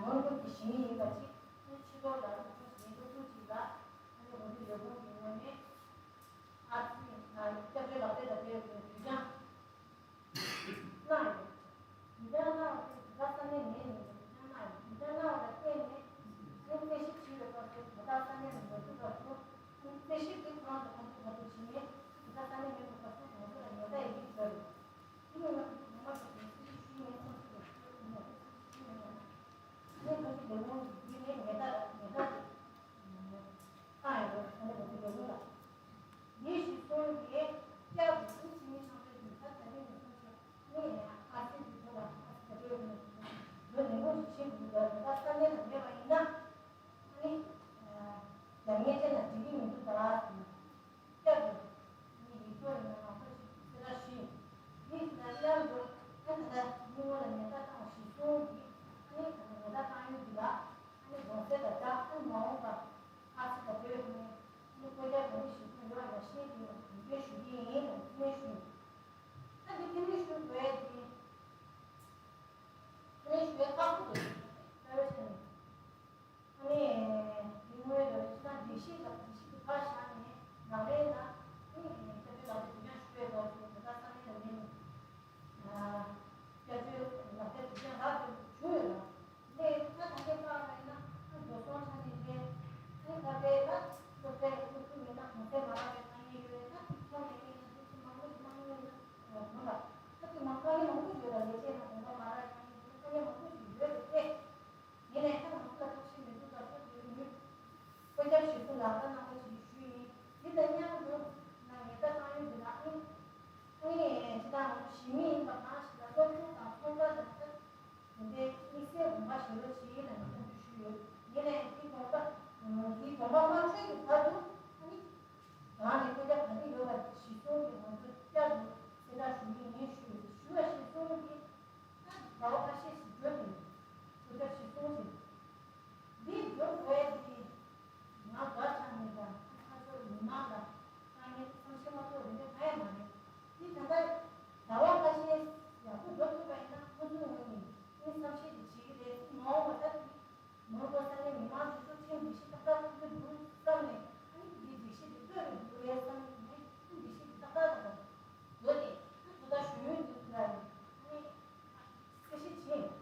མོན་གྷོ་གི་ཞིང་ཡིན་པ་ཅིག་ཨ་ནི་ཕྱི་ལོགས་ལ་སློབ་ཕྲུག་ཞིག་སློབ་ཕྲུག་ཅིག་ལ་ཨ་ནི་འོ་དེ་ལས་ཁུངས་ཀྱི་ངོས་ནས་ཨ་ཙི་སྐྱབས་བཅོལ་ལག་དེབ་དང་འབྲེལ་བའི་དུས་འགྱངས་གནང་ཡོད། དུས་འགྱངས་གནང་བ་དེ་དུས་བཀག་ས་གནས་མེད་ནས་དུས་འགྱངས་གནང་ཡོད། དུས་འགྱངས་གནང་བ་ལ་བརྟེན་ནས་ཨ་ནི་རྩད་ཞིབ་བྱས་པའི་སྐབས་སུ་དོ་བདག་ས་གནས་ལ་མ་ཐུག་སྐབས་སུ་ཨ་ནི་རྩད་ཞིབ་དེ་ཁོ་རང་ཚོ་ཁོང་ཚོ་ད་དུང་བྱེད་མེད། དོ་བདག་ས་གནས་མེད་པའི་སྐབས་སུ་ང་ཚོ་ལ་ཉེན་བརྡ་ཡི་གེ་བཟོས་རེད། དེ་ནས་ང་ཚོ་གོང་མ་ཚོ་གི་རྩད་ཞིབ་ཞུས་ནས་ཁོང་ཚོ་གི་ཚོད་ཐུབ་ན་རྩད་ཞིབ་ཞུས་ནས་ཨ་ནི་ང་ཚོ་ལས་ཁུངས་ཀྱི་བརྒྱུད་ནས་ཉེན་བརྡ་ཉེན་བརྡ་དེ་བཏང་ཡོད་རེད། ང་ཚོ་ལས་ཁུངས་ལ། ཡིད་ཞིག་གསུང་གིས་བསྐྱར་དུ་ཁུངས་ཆེན་མི་ཚང་ཚོའི་མི་ཚ་ད་རིང་ནས་བཟུང་སྟེ་ནི་ཨ་ཙི་དེ་ཚོ་ལ་ཨ་ཙི་ད་ལྟའི་ནས་བཟུང་སྟེ་ལོ་ཉི་ཤུ་ཞིག་ཕྱིན་འདུག་ད་ལྟ་ས་གནས་ལ་མེད་པ་ཡིན་ན་ཨ་ནི་རྒྱ་ངན་ཅན་ལ་འགྲིག་གི་མི་འདུག་ད་ཟེར་ནས་བསྐྱར་དུ་ནི་ཡིག་ཐོག་ཡིན་ན་ང་ཚོ་ཞིག་གསལ་བསྒྲགས་ཞུས་ཡིན། དེ་ལ་མཉམ་དུ་ཨ་ད་ལྟ་མི་ངོ་ལ་ཉེན་བརྡ་བཏང་བ་ཞིག་གསུང་གིས་ཨ་ནི་ད་ལྟ་ཉེན་བརྡ་བཏང་ཡུལ་འདི་ལ་ཨ་ནི་གདོང་གསལ་ལ་བསྒྲགས་ཨ་ནི་མ་འོངས་པ། ཨ་ཙི་ད་དོན་ནི་ནི་བཀོད་རྒྱ་ག་རེ་ཞིག་ཐོན་ཡོད་ཡ་ཤེས་ཀྱི་ཡོད་འགན་ཞུ་གི་ཡིན་ལ་ཐུགས་སྨོན་ཞུ། ད་འདི་ཐུགས་སྨོན་ཞུ་དགོས་ཡ་དེ་ཐུགས་སྨོན་ཞུ་ཡ་ཁག་པོ་འདུག་རྩ་བའི་ཆ་ནས་ཨ་ནི་དེ་སྔོན་ལ་སྤྱི་བཏང་སྒྲིག་གཞི་ལ་སྒྲིག་གཞི་དེ་ཕར་བཞག་ནས་ལག་ལེན་ལ་ཨ་ནི་སྐྱབས་བཅོལ་ལག་དེབ་དེ་ཡང་ཞུ་བའི་ལོག་ཅིག་ད་ལྟ་ས་གནས་ལ་མེད་ནས། སྐྱབས་བཅོལ་ལག་དེབ་དེ་ཀྱང་རག་ཏུ་བྱུང་ཡོད་ལ། ལས་ད་ད་ལྟའི་བར་ལ་ཡིན་ན་འགྲོ་སོང་ཆ་ནས་རེད། ཨ་ནི་ད་ལྟའི་ད་སློབ་གྲྭའི་སློབ་ཕྲུག་མི་སྣ་གོང་ཚད་མ་རག་པའི་དཀའ་ངལ་ཡོད་ད་ཐོག་ནས་ཡིན་ན་ཐུགས་མང་པོ་ཞིག་མང་པོ་ཡིན་ན་མང་ལ་ད་ཐུགས་མང་དཀའ་ངལ་མང་པོ་ཡོད་ལ་ལས་བྱེད་ནང་གོང་ཚད་མ་རག་དཀའ་ངལ་ཡོད་དཀའ་ངལ་མང་པོ་ཞིག་ཡོད་རེད་དེ། ཡིན་ནའི་ད་ང་ཚོ་ལ་ཐབས་ཤེས་མི་འདུག་ད་སོ་སོའི་མི་བཀོད་རྒྱ་ཞིག་ཏུ་ལག་བསྟར་གནང་བ་ཞིག་ཞུས་ཡིན། འདི་དང་མཉམ་དུ་ང་ཉེན་བརྡ་བཏང་ཡུལ་འདི་ལ་ཨང་ཨང་ནས་ཇི་ལྟར་ང་ཚོ་གཞི་མི་ཡིན་པ་གང་ཞིག་ལ་སློབ་སྦྱོང་དང་ཚོང་པ་དང་ད་དེ་འདྲའི་དམིགས་བསལ་དགོངས་པ་བཞེས་རོགས་གྱིས་ལ་ངས་སྐྱོན་བརྗོད་ཞུས་ཡོད། ཡིན་ནའི་འདི་དགོངས་པ་འདི་དགོངས་པ་མ་འཁྲོལ་གྱི་བར་དུ་ཨ་ནི་གང་ནས་བཀོད་རྒྱ་ག་རེ་ཡོད་པ་གཞི་བཟུང་གིས་ང་ཚོ་བསྐྱར་དུ་གསལ་བསྒྲགས་ཞུ་གི་ཡིན་ཞུས་ཞུ་བ་གཞི་བཟུང་གིས། ད་ཟླ་བ་ཁ་ཤས་ཤིག་འགྲོ་ནས་སྐུ་ཚབ་ཞིག་གསུངས་ཤིང་། འདི་འགྲོ་དགོས་ཡ་འདི་ང་དགའ་ཆགས་མེད་ཀྱང་ཁ་ཕྱོགས་མི་མང་ལ་དཀའ་ངལ་བསམ་ཤེས་མ་གཏོགས་རིན་པོ་ཆེ་ཡ་མ་རེད། འདི་ད་ལྟ་ཟླ་བ་ཁ་ཤས་ཡག་པོ་འགྲོ་ཐུབ་པ་ཡིན་ན་ཁོང་ཚོའི་ངོས་ནས་ངས་བསམ་ཤེས་འདི་བྱེད་ཀྱི་རེད། མ་འོངས་པ་ད་འདི་མོན་གྷོ་ས་གནས་མི་མང་དེ་ཚོ་ཁྲིམས་སྒྲིག་གཞི་ཏག་ཏག་ཐུབ་ཀྱི་འདུག་བསམ་ནས་ཨ་ནི་འདི་སྒྲིག་གཞི་འདི་ལྟོས་རེ་འདུག་རེད་བསམ་ནས་ཁྲིམས་སྒྲིག་གཞི་འདི་ཏག་ཏག་ཏག་ཏག་བཟོས་ཏེ་ཨ་ནི་དོ་བདག་ཞུ་ཡུན་འདུག་ཐུབ་པ་རེད། ཨ་ནི། གསལ་བཤད་བྱས།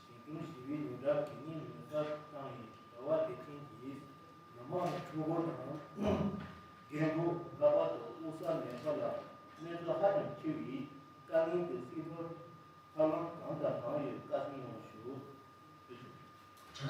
ཞིང་སྐྱོང་ཞི་བའི་ལས་གྲྭ་གད་སྙིགས་མེད་སར་བཏང་བའི་རེ་བ་དེ་ཅན་གྱིས་མི་དམངས་ཀྱི་འཕྲུལ་འཁོར་དང་འགན་འཁུར། ལྷག་པར་དུ་དབུགས་ས་མེད་པ་ལ་གནོད་འཚེ་ཧ་ཅང་ཆེ་བའི་དཀའ་ངལ་དེ་སེལ་ཐབས་ཐབས་ལམ་གང་དང་གང་ཡོད་བཀའ་གསུང་གནང་བ་ཞུ། ཐུགས་རྗེ་ཆེ།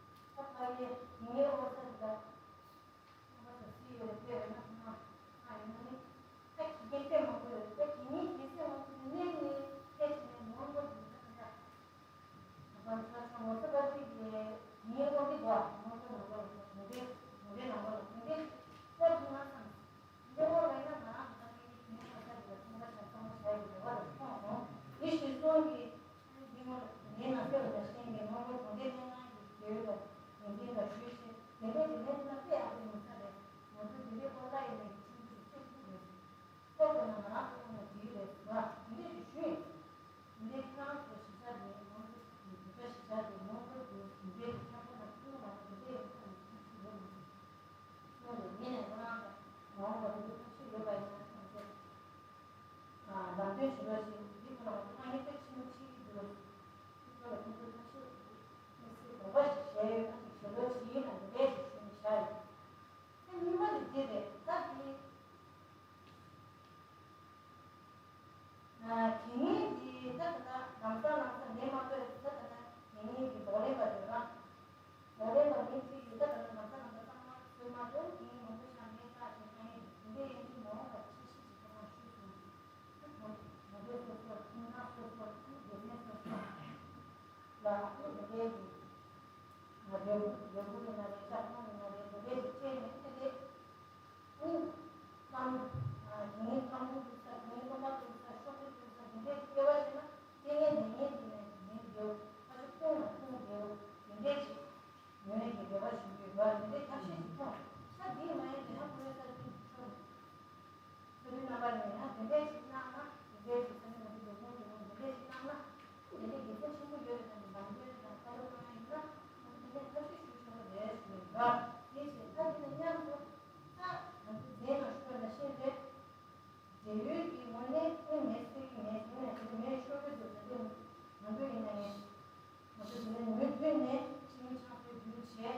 ད་ཕ་གིའི་ངའི་ཨོ་ས་འདི་ལ། ཁོང་ཁ་ཚོ་སུ་ཡོད་རེད། དཔེ་རེད་ན་ཁོང་ང་ཡིན་ན་ནི། ད་གི་གེ་དཔེ་མང་པོ་ཡོད་རེད། ད་གི་ནི་གེ་སེ་མང་པོ་ནི་གནས་ནི་ཕལ་ཆེར་ནི་མང་པོ་འདུག་ད་ད། ད་ང་ཚོ་ངོ་ཚ་པ་ཅིག་གི་ངའི་ཨོ་འདི་གོ་མང་པོ་ནང་པོ་ལ་གྲོང་སྡེ་གྲོང་སྡེ་ནང་པོ་ལ་གྲོང་སྡེ་ཨོ་ཐུང་ང་སང་། འདི་ཨོ་ལ་ཡིན་ན་ང་རང་གི་ད་གི་ནི་ཁོང་ཁ་ཚོ་གི་ལ་ཁོང་ཁ་ཚོ་ཚང་མ་བྱ་ཡི་གི་རེ་བ་ལ་མཐོང་སོང་། དེ་ཞིག་སོང་གི། ངའི་ནང་སེམས་ལ་ཤེས་ཀྱི་མང་པོ་གྲོང་སྡེ་སྨན་ཁང་གི་ཟེར་བ་ཡོད་པ་ཡོད་མཁན་ལ་ཞུས་ཤིང་། དེ་འདྲའི་དེ་འདྲའི་ཐོག་ལ་དཔེ་ཡག་པོ་ཡིན་ས་རེད། ང་ཚོ་དེ་འདྲའི་ཨོ་ལ་ཡིན་ནའི་ཁྲིམས་ཀྱི་ཁྲིམས་ཁྲིམས་རེད། ཁོ་དགོས་ན་ང་རང་ཁོ་ནས་བྲིས་རེད་ཟེར་བ་དེ་འདྲའི་ཞུ་ཞུས། དེ་འདྲའི་ཁྱེད་རང་ཚོ་གཞིས་ཆགས་དེ་མང་པོ་གི་བོད་པ་གཞིས་ཆགས་དེ་མང་པོ་གི་དེ་འདྲའི་ཁྱབ་ཁོ་ན་ཁོ་ན་ང་ཚོ་དེ་འདྲའི་ཡིན་ས་ནས་ཁྲིམས་ཁྲིམས་ཡོད་མ་རེད། སོང་རེད། ངས་ནས་ཁོ་རང་ཚོ་མ་འོངས་པ་དེ་འདྲའི་ཐབས་ཤེས་ཡོད་པ་ཡིན་ན་ཁྱེད་རང་ཚོ། ལམ་སྟོན་བྱེད་རོགས་བྱེད། འདི་ཁོ་ན་ང་ཚོ་ཁ་ཡིན་ཏེ་ཕྱི་མི་ཕྱི་གི་འདུག་འདི་ཁོ་ལ་ཁོང་ཚོ་ཐབས་ཤེས་མི་སྲིད་དགོངས་པ་ཞིག་བཞེས་ཡོད་ན་ཅིག་བྱེད་རོགས་བྱེད་ཡིན་ན་འདི་འདྲས་ཞིག་ཞུས་ནས་བཞག་ཡོད། ལས་འགུལ་ལས་འགུལ་ཡིན་ན་རེད། ལྕགས་ཁང་ཡིན་ན་རེད། དེ་འདྲས་ཅིག་སྤྲད་ནས་དེ་འདྲས་ཨུ་བསམ། དེ་ནས་བསམ་བློ་འདུག་ས། དེ་ནས་སློབ་མ་འདུག་ས། ཤོག་ལྷེ་འདུག་ས། དེ་འདྲས་སྐྱེ་བ་ཤེས་ན་ལྟས་ངན་ལས་ངན་དེ་ནས་དེ་ནས་འདེའུ་ཁ་ཆུ་ཁུང་ལ་ཁུང་འདེའུ་དེ་འདྲས་ཅིག་ཉོས་ཀྱི་འབད་བ་བྱེད་དགོས་པ་དེ་འདྲའི་ཐབས་ཤེས་ཤིག་མཐོང་། ས་འདིའི་མ་ཡིན་དེ་ཧ་གོ་བའི་ས་ཆུ་ཆུ་ས་འདི་རྣམ་པ་ནས་ཡང་དེ་འདྲའི་ཞིག་གནང་ན། དེ་འདྲའི་ཞིག་ས་ནས་ང་ཚོ་ལས་ཁུངས་ཀྱི་ངོས་དེ་འདྲའི་ཞིག་གནང་ན། དེ་འདྲའི་དགེ་མཚན་ཆེན་པོ་ཡོད་རེད། ད་ནི་འདང་རྒྱག་དང་བཀའ་སློབ་གནང་ཡ་ཡིན་ན་ང་ཚོ་དེ་འདྲའི་ཐབས་ཤེས་ཞིག་བྱུང་བ་རེད་ཞུ་ཡིན་པ། དེ་བཞིན་ད་དེ་ནས་མཉམ་དུ་ད་ང་ཚོ་མཛད་ནང་ཞུ་བ་ནང་བཞིན་རེད། འབྲེལ་ཡོད་ཀྱི་ངོས་ནས་དངུལ་མེད་ཟེར་གྱི་མེད་ཟེར་ནས་དེ་ཚོ་མེད་ཤོར་གྱི་འདུག་ད་དེ་ང་ཚོ་ཡིན་ན་ཡིན། ང་ཚོ་དེ་ནས་མུ་མཐུད་ནས་ཁྲིམས་ཆགས་སྤེལ་རྒྱུ་བྱས།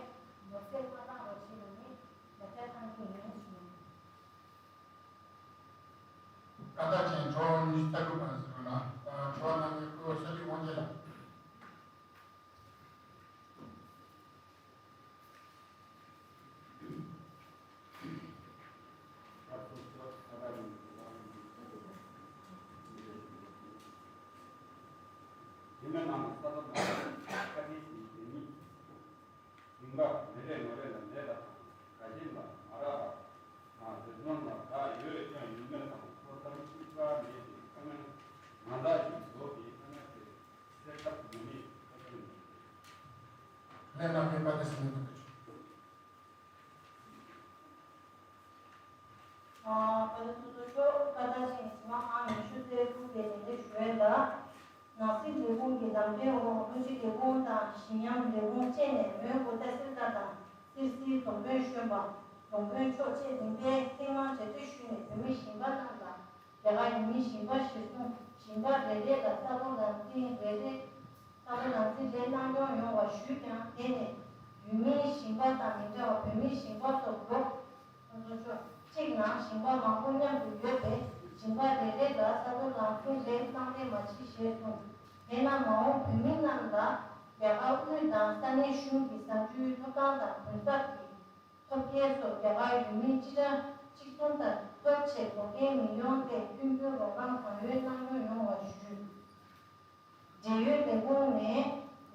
ནོར་སྲིད་མ་བཏང་བ་བྱས་ནས་ནི་ལག་བསྟར་གཏང་གི་ཡིན་ཞུ། བཀའ་བརྡ་ཅན་ཇོ་ཉི་ཤུ་རྩ་དྲུག་པ་ཟེར་བ་ན་ཇོ་ནང་གི་སྐུ་ས་ལི་དབང་རྒྱལ་ལགས། ཡིན་ན་ནང་ས་ཐོབ་དང་བཀའ་དྲིན་ཞུ་རྒྱུ་ཉིད། ཞིང་པ་མི་རེ་ངོ་རེ་ལ་ལས་ཀ་དང་དགའ་ཞེན་ལ་མ་རག་པ་དང་རེ་ཟུང་ལ་དགའ་ཡོད་ཀྱང་ཡོད་མེད་དང་ཐོབ་ཐང་གཅིག་པ་མེད་པའི་དཀའ་ངལ་མང་དག་ཞིག་བཟོ་དེའི་དཀའ་ངལ་དེ་སེལ་ཐབས་ཡོད་མེད་བཀའ་འཁྲོལ་གནང་། ལས་ནང་པའི་བཀའ་སྡེ་སེམས་ནས་འདུག་གི་ཆོག་བཀའ་སློབ་ཚོགས་གཙོ་མཆོག་བཀའ་བརྡ་ཅན་ཉི་མ་ཨང་ཉི་ཤུ་རྩ་དྲུག་པའི་ལས་འདས་ཞུ་ཡས་ལ། ནང་སྲིད་ལས་ཁུངས་ཀྱི་ལམ་སྟོན་འོག་ཀུན་གཞི་ལས་ཁུངས་དང་ཞི་ཉམས་ལས་ཁུངས་བཅས་ནས་མོན་གྷོ་ཏ་སིལ་དཱར་དང་སིར་སིའི་རྫོང་དཔོན་གཞོན་པ། རྫོང་དཔོན་མཆོག་བཅས་འདེམས་པའི་ཐེངས་མང་གྲ་སྒྲིག་ཞུས་ནས་བོད་མི་ཞིང་པ་རྣམས་ལ་རྒྱ་གར་ཡུལ་མིའི་ཞིང་པ་གཞིར་བཟུང་ཞིང་པ་རེ་རེ་ལ་ས་རྡོ་ལམ་འཛིན་རེ་རེ། ས་རྡོ་ལམ་འཛིན་རེ་གནང་སྐྱོང་ཡོང་བ་ཞུས་ཀྱང་དེ་ནས་ཡུལ་མིའི་ཞིང་པ་དང་མི་འདྲ་བར་བོད་མིའི་ཞིང་པ་སོགས་ལོ་ཁོ་ཚོ་ཕྱོགས་གཅིག་ནང་ཞིང་པ་མང་པོ་མཉམ་དུ་ཡོད་པས་ཞིང་པ་རེ་རེ་ལ་ས་རྡོ་ལམ་འཛིན་རེ་གནང་རེ་མ་མཆིས་ཞེས་གསུངས། དེས་ན་མ་འོངས་བོད་མི་རྣམས་ལ་རྒྱ་གར་དབུས་དང་ས་གནས་གཞུང་གི་གཟའ་མཇུག་ཐོབ་ཐང་དང་གུན་གསབ་ཀྱི་ཐོབ་སྐལ་སོགས་རྒྱ་གར་ཡུལ་མིའི་སྤྱི་ཟླ་གཅིག་སྟོང་དང་ཐོབ་ཆེད་འགོག་རྐྱེན་མི་ཡོང་སྟེ་མཐུན་འགྱུར་རོགས་རམ་གང་ཡོད་གནང་སྐྱོང་ཡོང་བ་ཞུ། འབྲེལ་ཡོད་ལས་ཁུངས་ནས་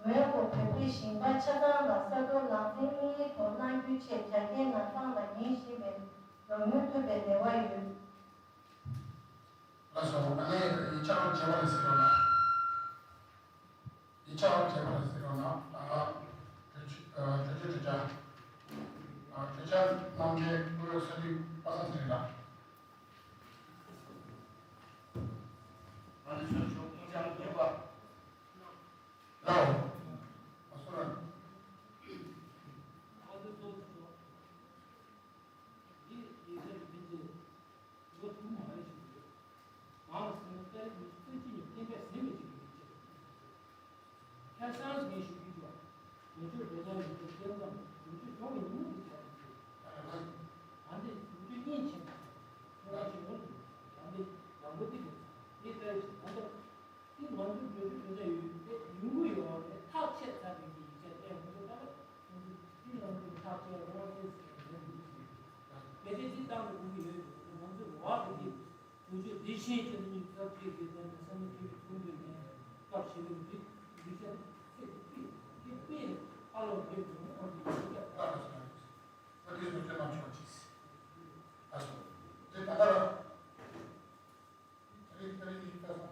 མོན་གྷོ་བོད་པའི་ཞིང་པ་ཆ་ཚང་ལ་ས་རྡོ་ལམ་འཛིན་དངུལ་ཐོག་གནང་རྒྱུའི་ཆེད་རྒྱ་སྐྱེད་ནང་བཏང་དང་ཉིན་བཞིན་པའི་རོགས་དངུལ་ཐོབ་པའི་རེ་བ་ཡོད། ལགས་སོ། ཨ་ནི་ཡིག་ཆ་རང་བྱེད་པ་རེད་ཟེར་རོགས་གནང་། ཡིག་ཆ་རང་བྱེད་པ་རེད་ཟེར་རོགས་གནང་། ཨ། གྲོས་ཆོད་གྲོས་ཆོད་གྲོས་འཆར། ཨ། གྲོས་འཆར་གནང་མཁན་སྐུ་ངོ་ས་འདུས་པ་སངས་ཚེ་རིང་ལགས། ང་ཚོ་ཆོས་ཕྱོགས་སྐུ་ངོ་ལགས། ཨ་སོ་ར། འདི་ཡིག་ཆ་རེ་ཕན་ཚུན་ལོ་ཐུང་མ་རེད་ཞུ་གི་ཡོད། ང་ལ་སེམས་ལ་ཏ་རིག་ཉི་ཤུ་རྩ་གཅིག་ཉིན་གཏན་འབེབས་ཟིན་པའི་ཆེད་དུ་ཡིག་ཆ་རེད། ཁ་སང་ངས་ཞུ་གི་འདུག་ལོ་མཆོད་འབྲེལ་ཐག་ཡོད་ཚད་བསྐྱར་ཟློས་ལོ་མཆོད་སྦྱོང་བའི་ཉིན་མོ་དེ་ཆགས་ཀྱི་འདུག་ད་ལྟ་ལོ་མཆོད་གཉིས་ཕྱིན་པ་རེད། ཁྱོད་རང་ཞུ་ཡོང་དུས་ལམ་འདི་ལམ་བུ་འདི་དགོས་ཚང་འདི་ལྟར་ཞིག་ད་ལྟ། དེ་ང་ཚོའི་འགྲོ་རྒྱུ་དོན་ཆ་ཡོད་པའི་ཡོང་གི་ཡོད་རེད། ཐག་ཆད་ཚར་བའི་གི་ཡིག་ཆ་དེ་ང་ཚོ་ད་ལྟ་ང་ཚོ་དེ་ལམ་དུ་ཐག་ཆད་རོགས་ཟེར་ཟེར་ནས་ཡོང་གི་ཡོད། གལ་སྲིད་དེ་བཏང་དགོས་ཀྱི་ཡོད་དུས་ང་ཚོ་བར་དུ་དེ་འགྲོ་རྒྱུ་དེ་ཤེས་ཀྱི་ནི་ཚབ་བྱེད་དགོས་དོན་དུ་བསམ་བློ་ཐེབས་པའི་ཚོགས་འདུ་ནས་སྐབས་ཤིག་ལ་འདི་ཡིག་ཆ་ཚིག་དེ་དེ་དཔེ་ཧ་ལོ་རེད་དུ་ང་ཚོ་ཡིག་ཆ་ད་ལྟ་སོང་ཡོད། ད་དེ་ཚོ་སྤྱོད་གཏམ་ཆོག་ཅིག་ཨ་སོ། དེ་ད་ལྟ་ར། ད་རེས་ད་རེས་ཡིག་ཆ་སོང་།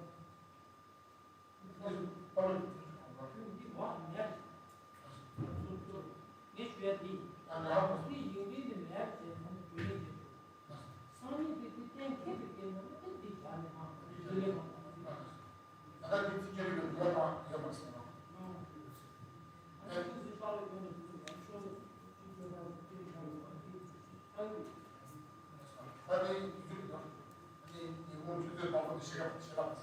ད་ནི་ཡིག་ཆ་དེ་ཡིན་ན་ཨ་ནི་ཉིན་མོ་ཆུ་ཚོད་དང་པོ་དེ་ཤེས་རབ་ཤེས་རབ་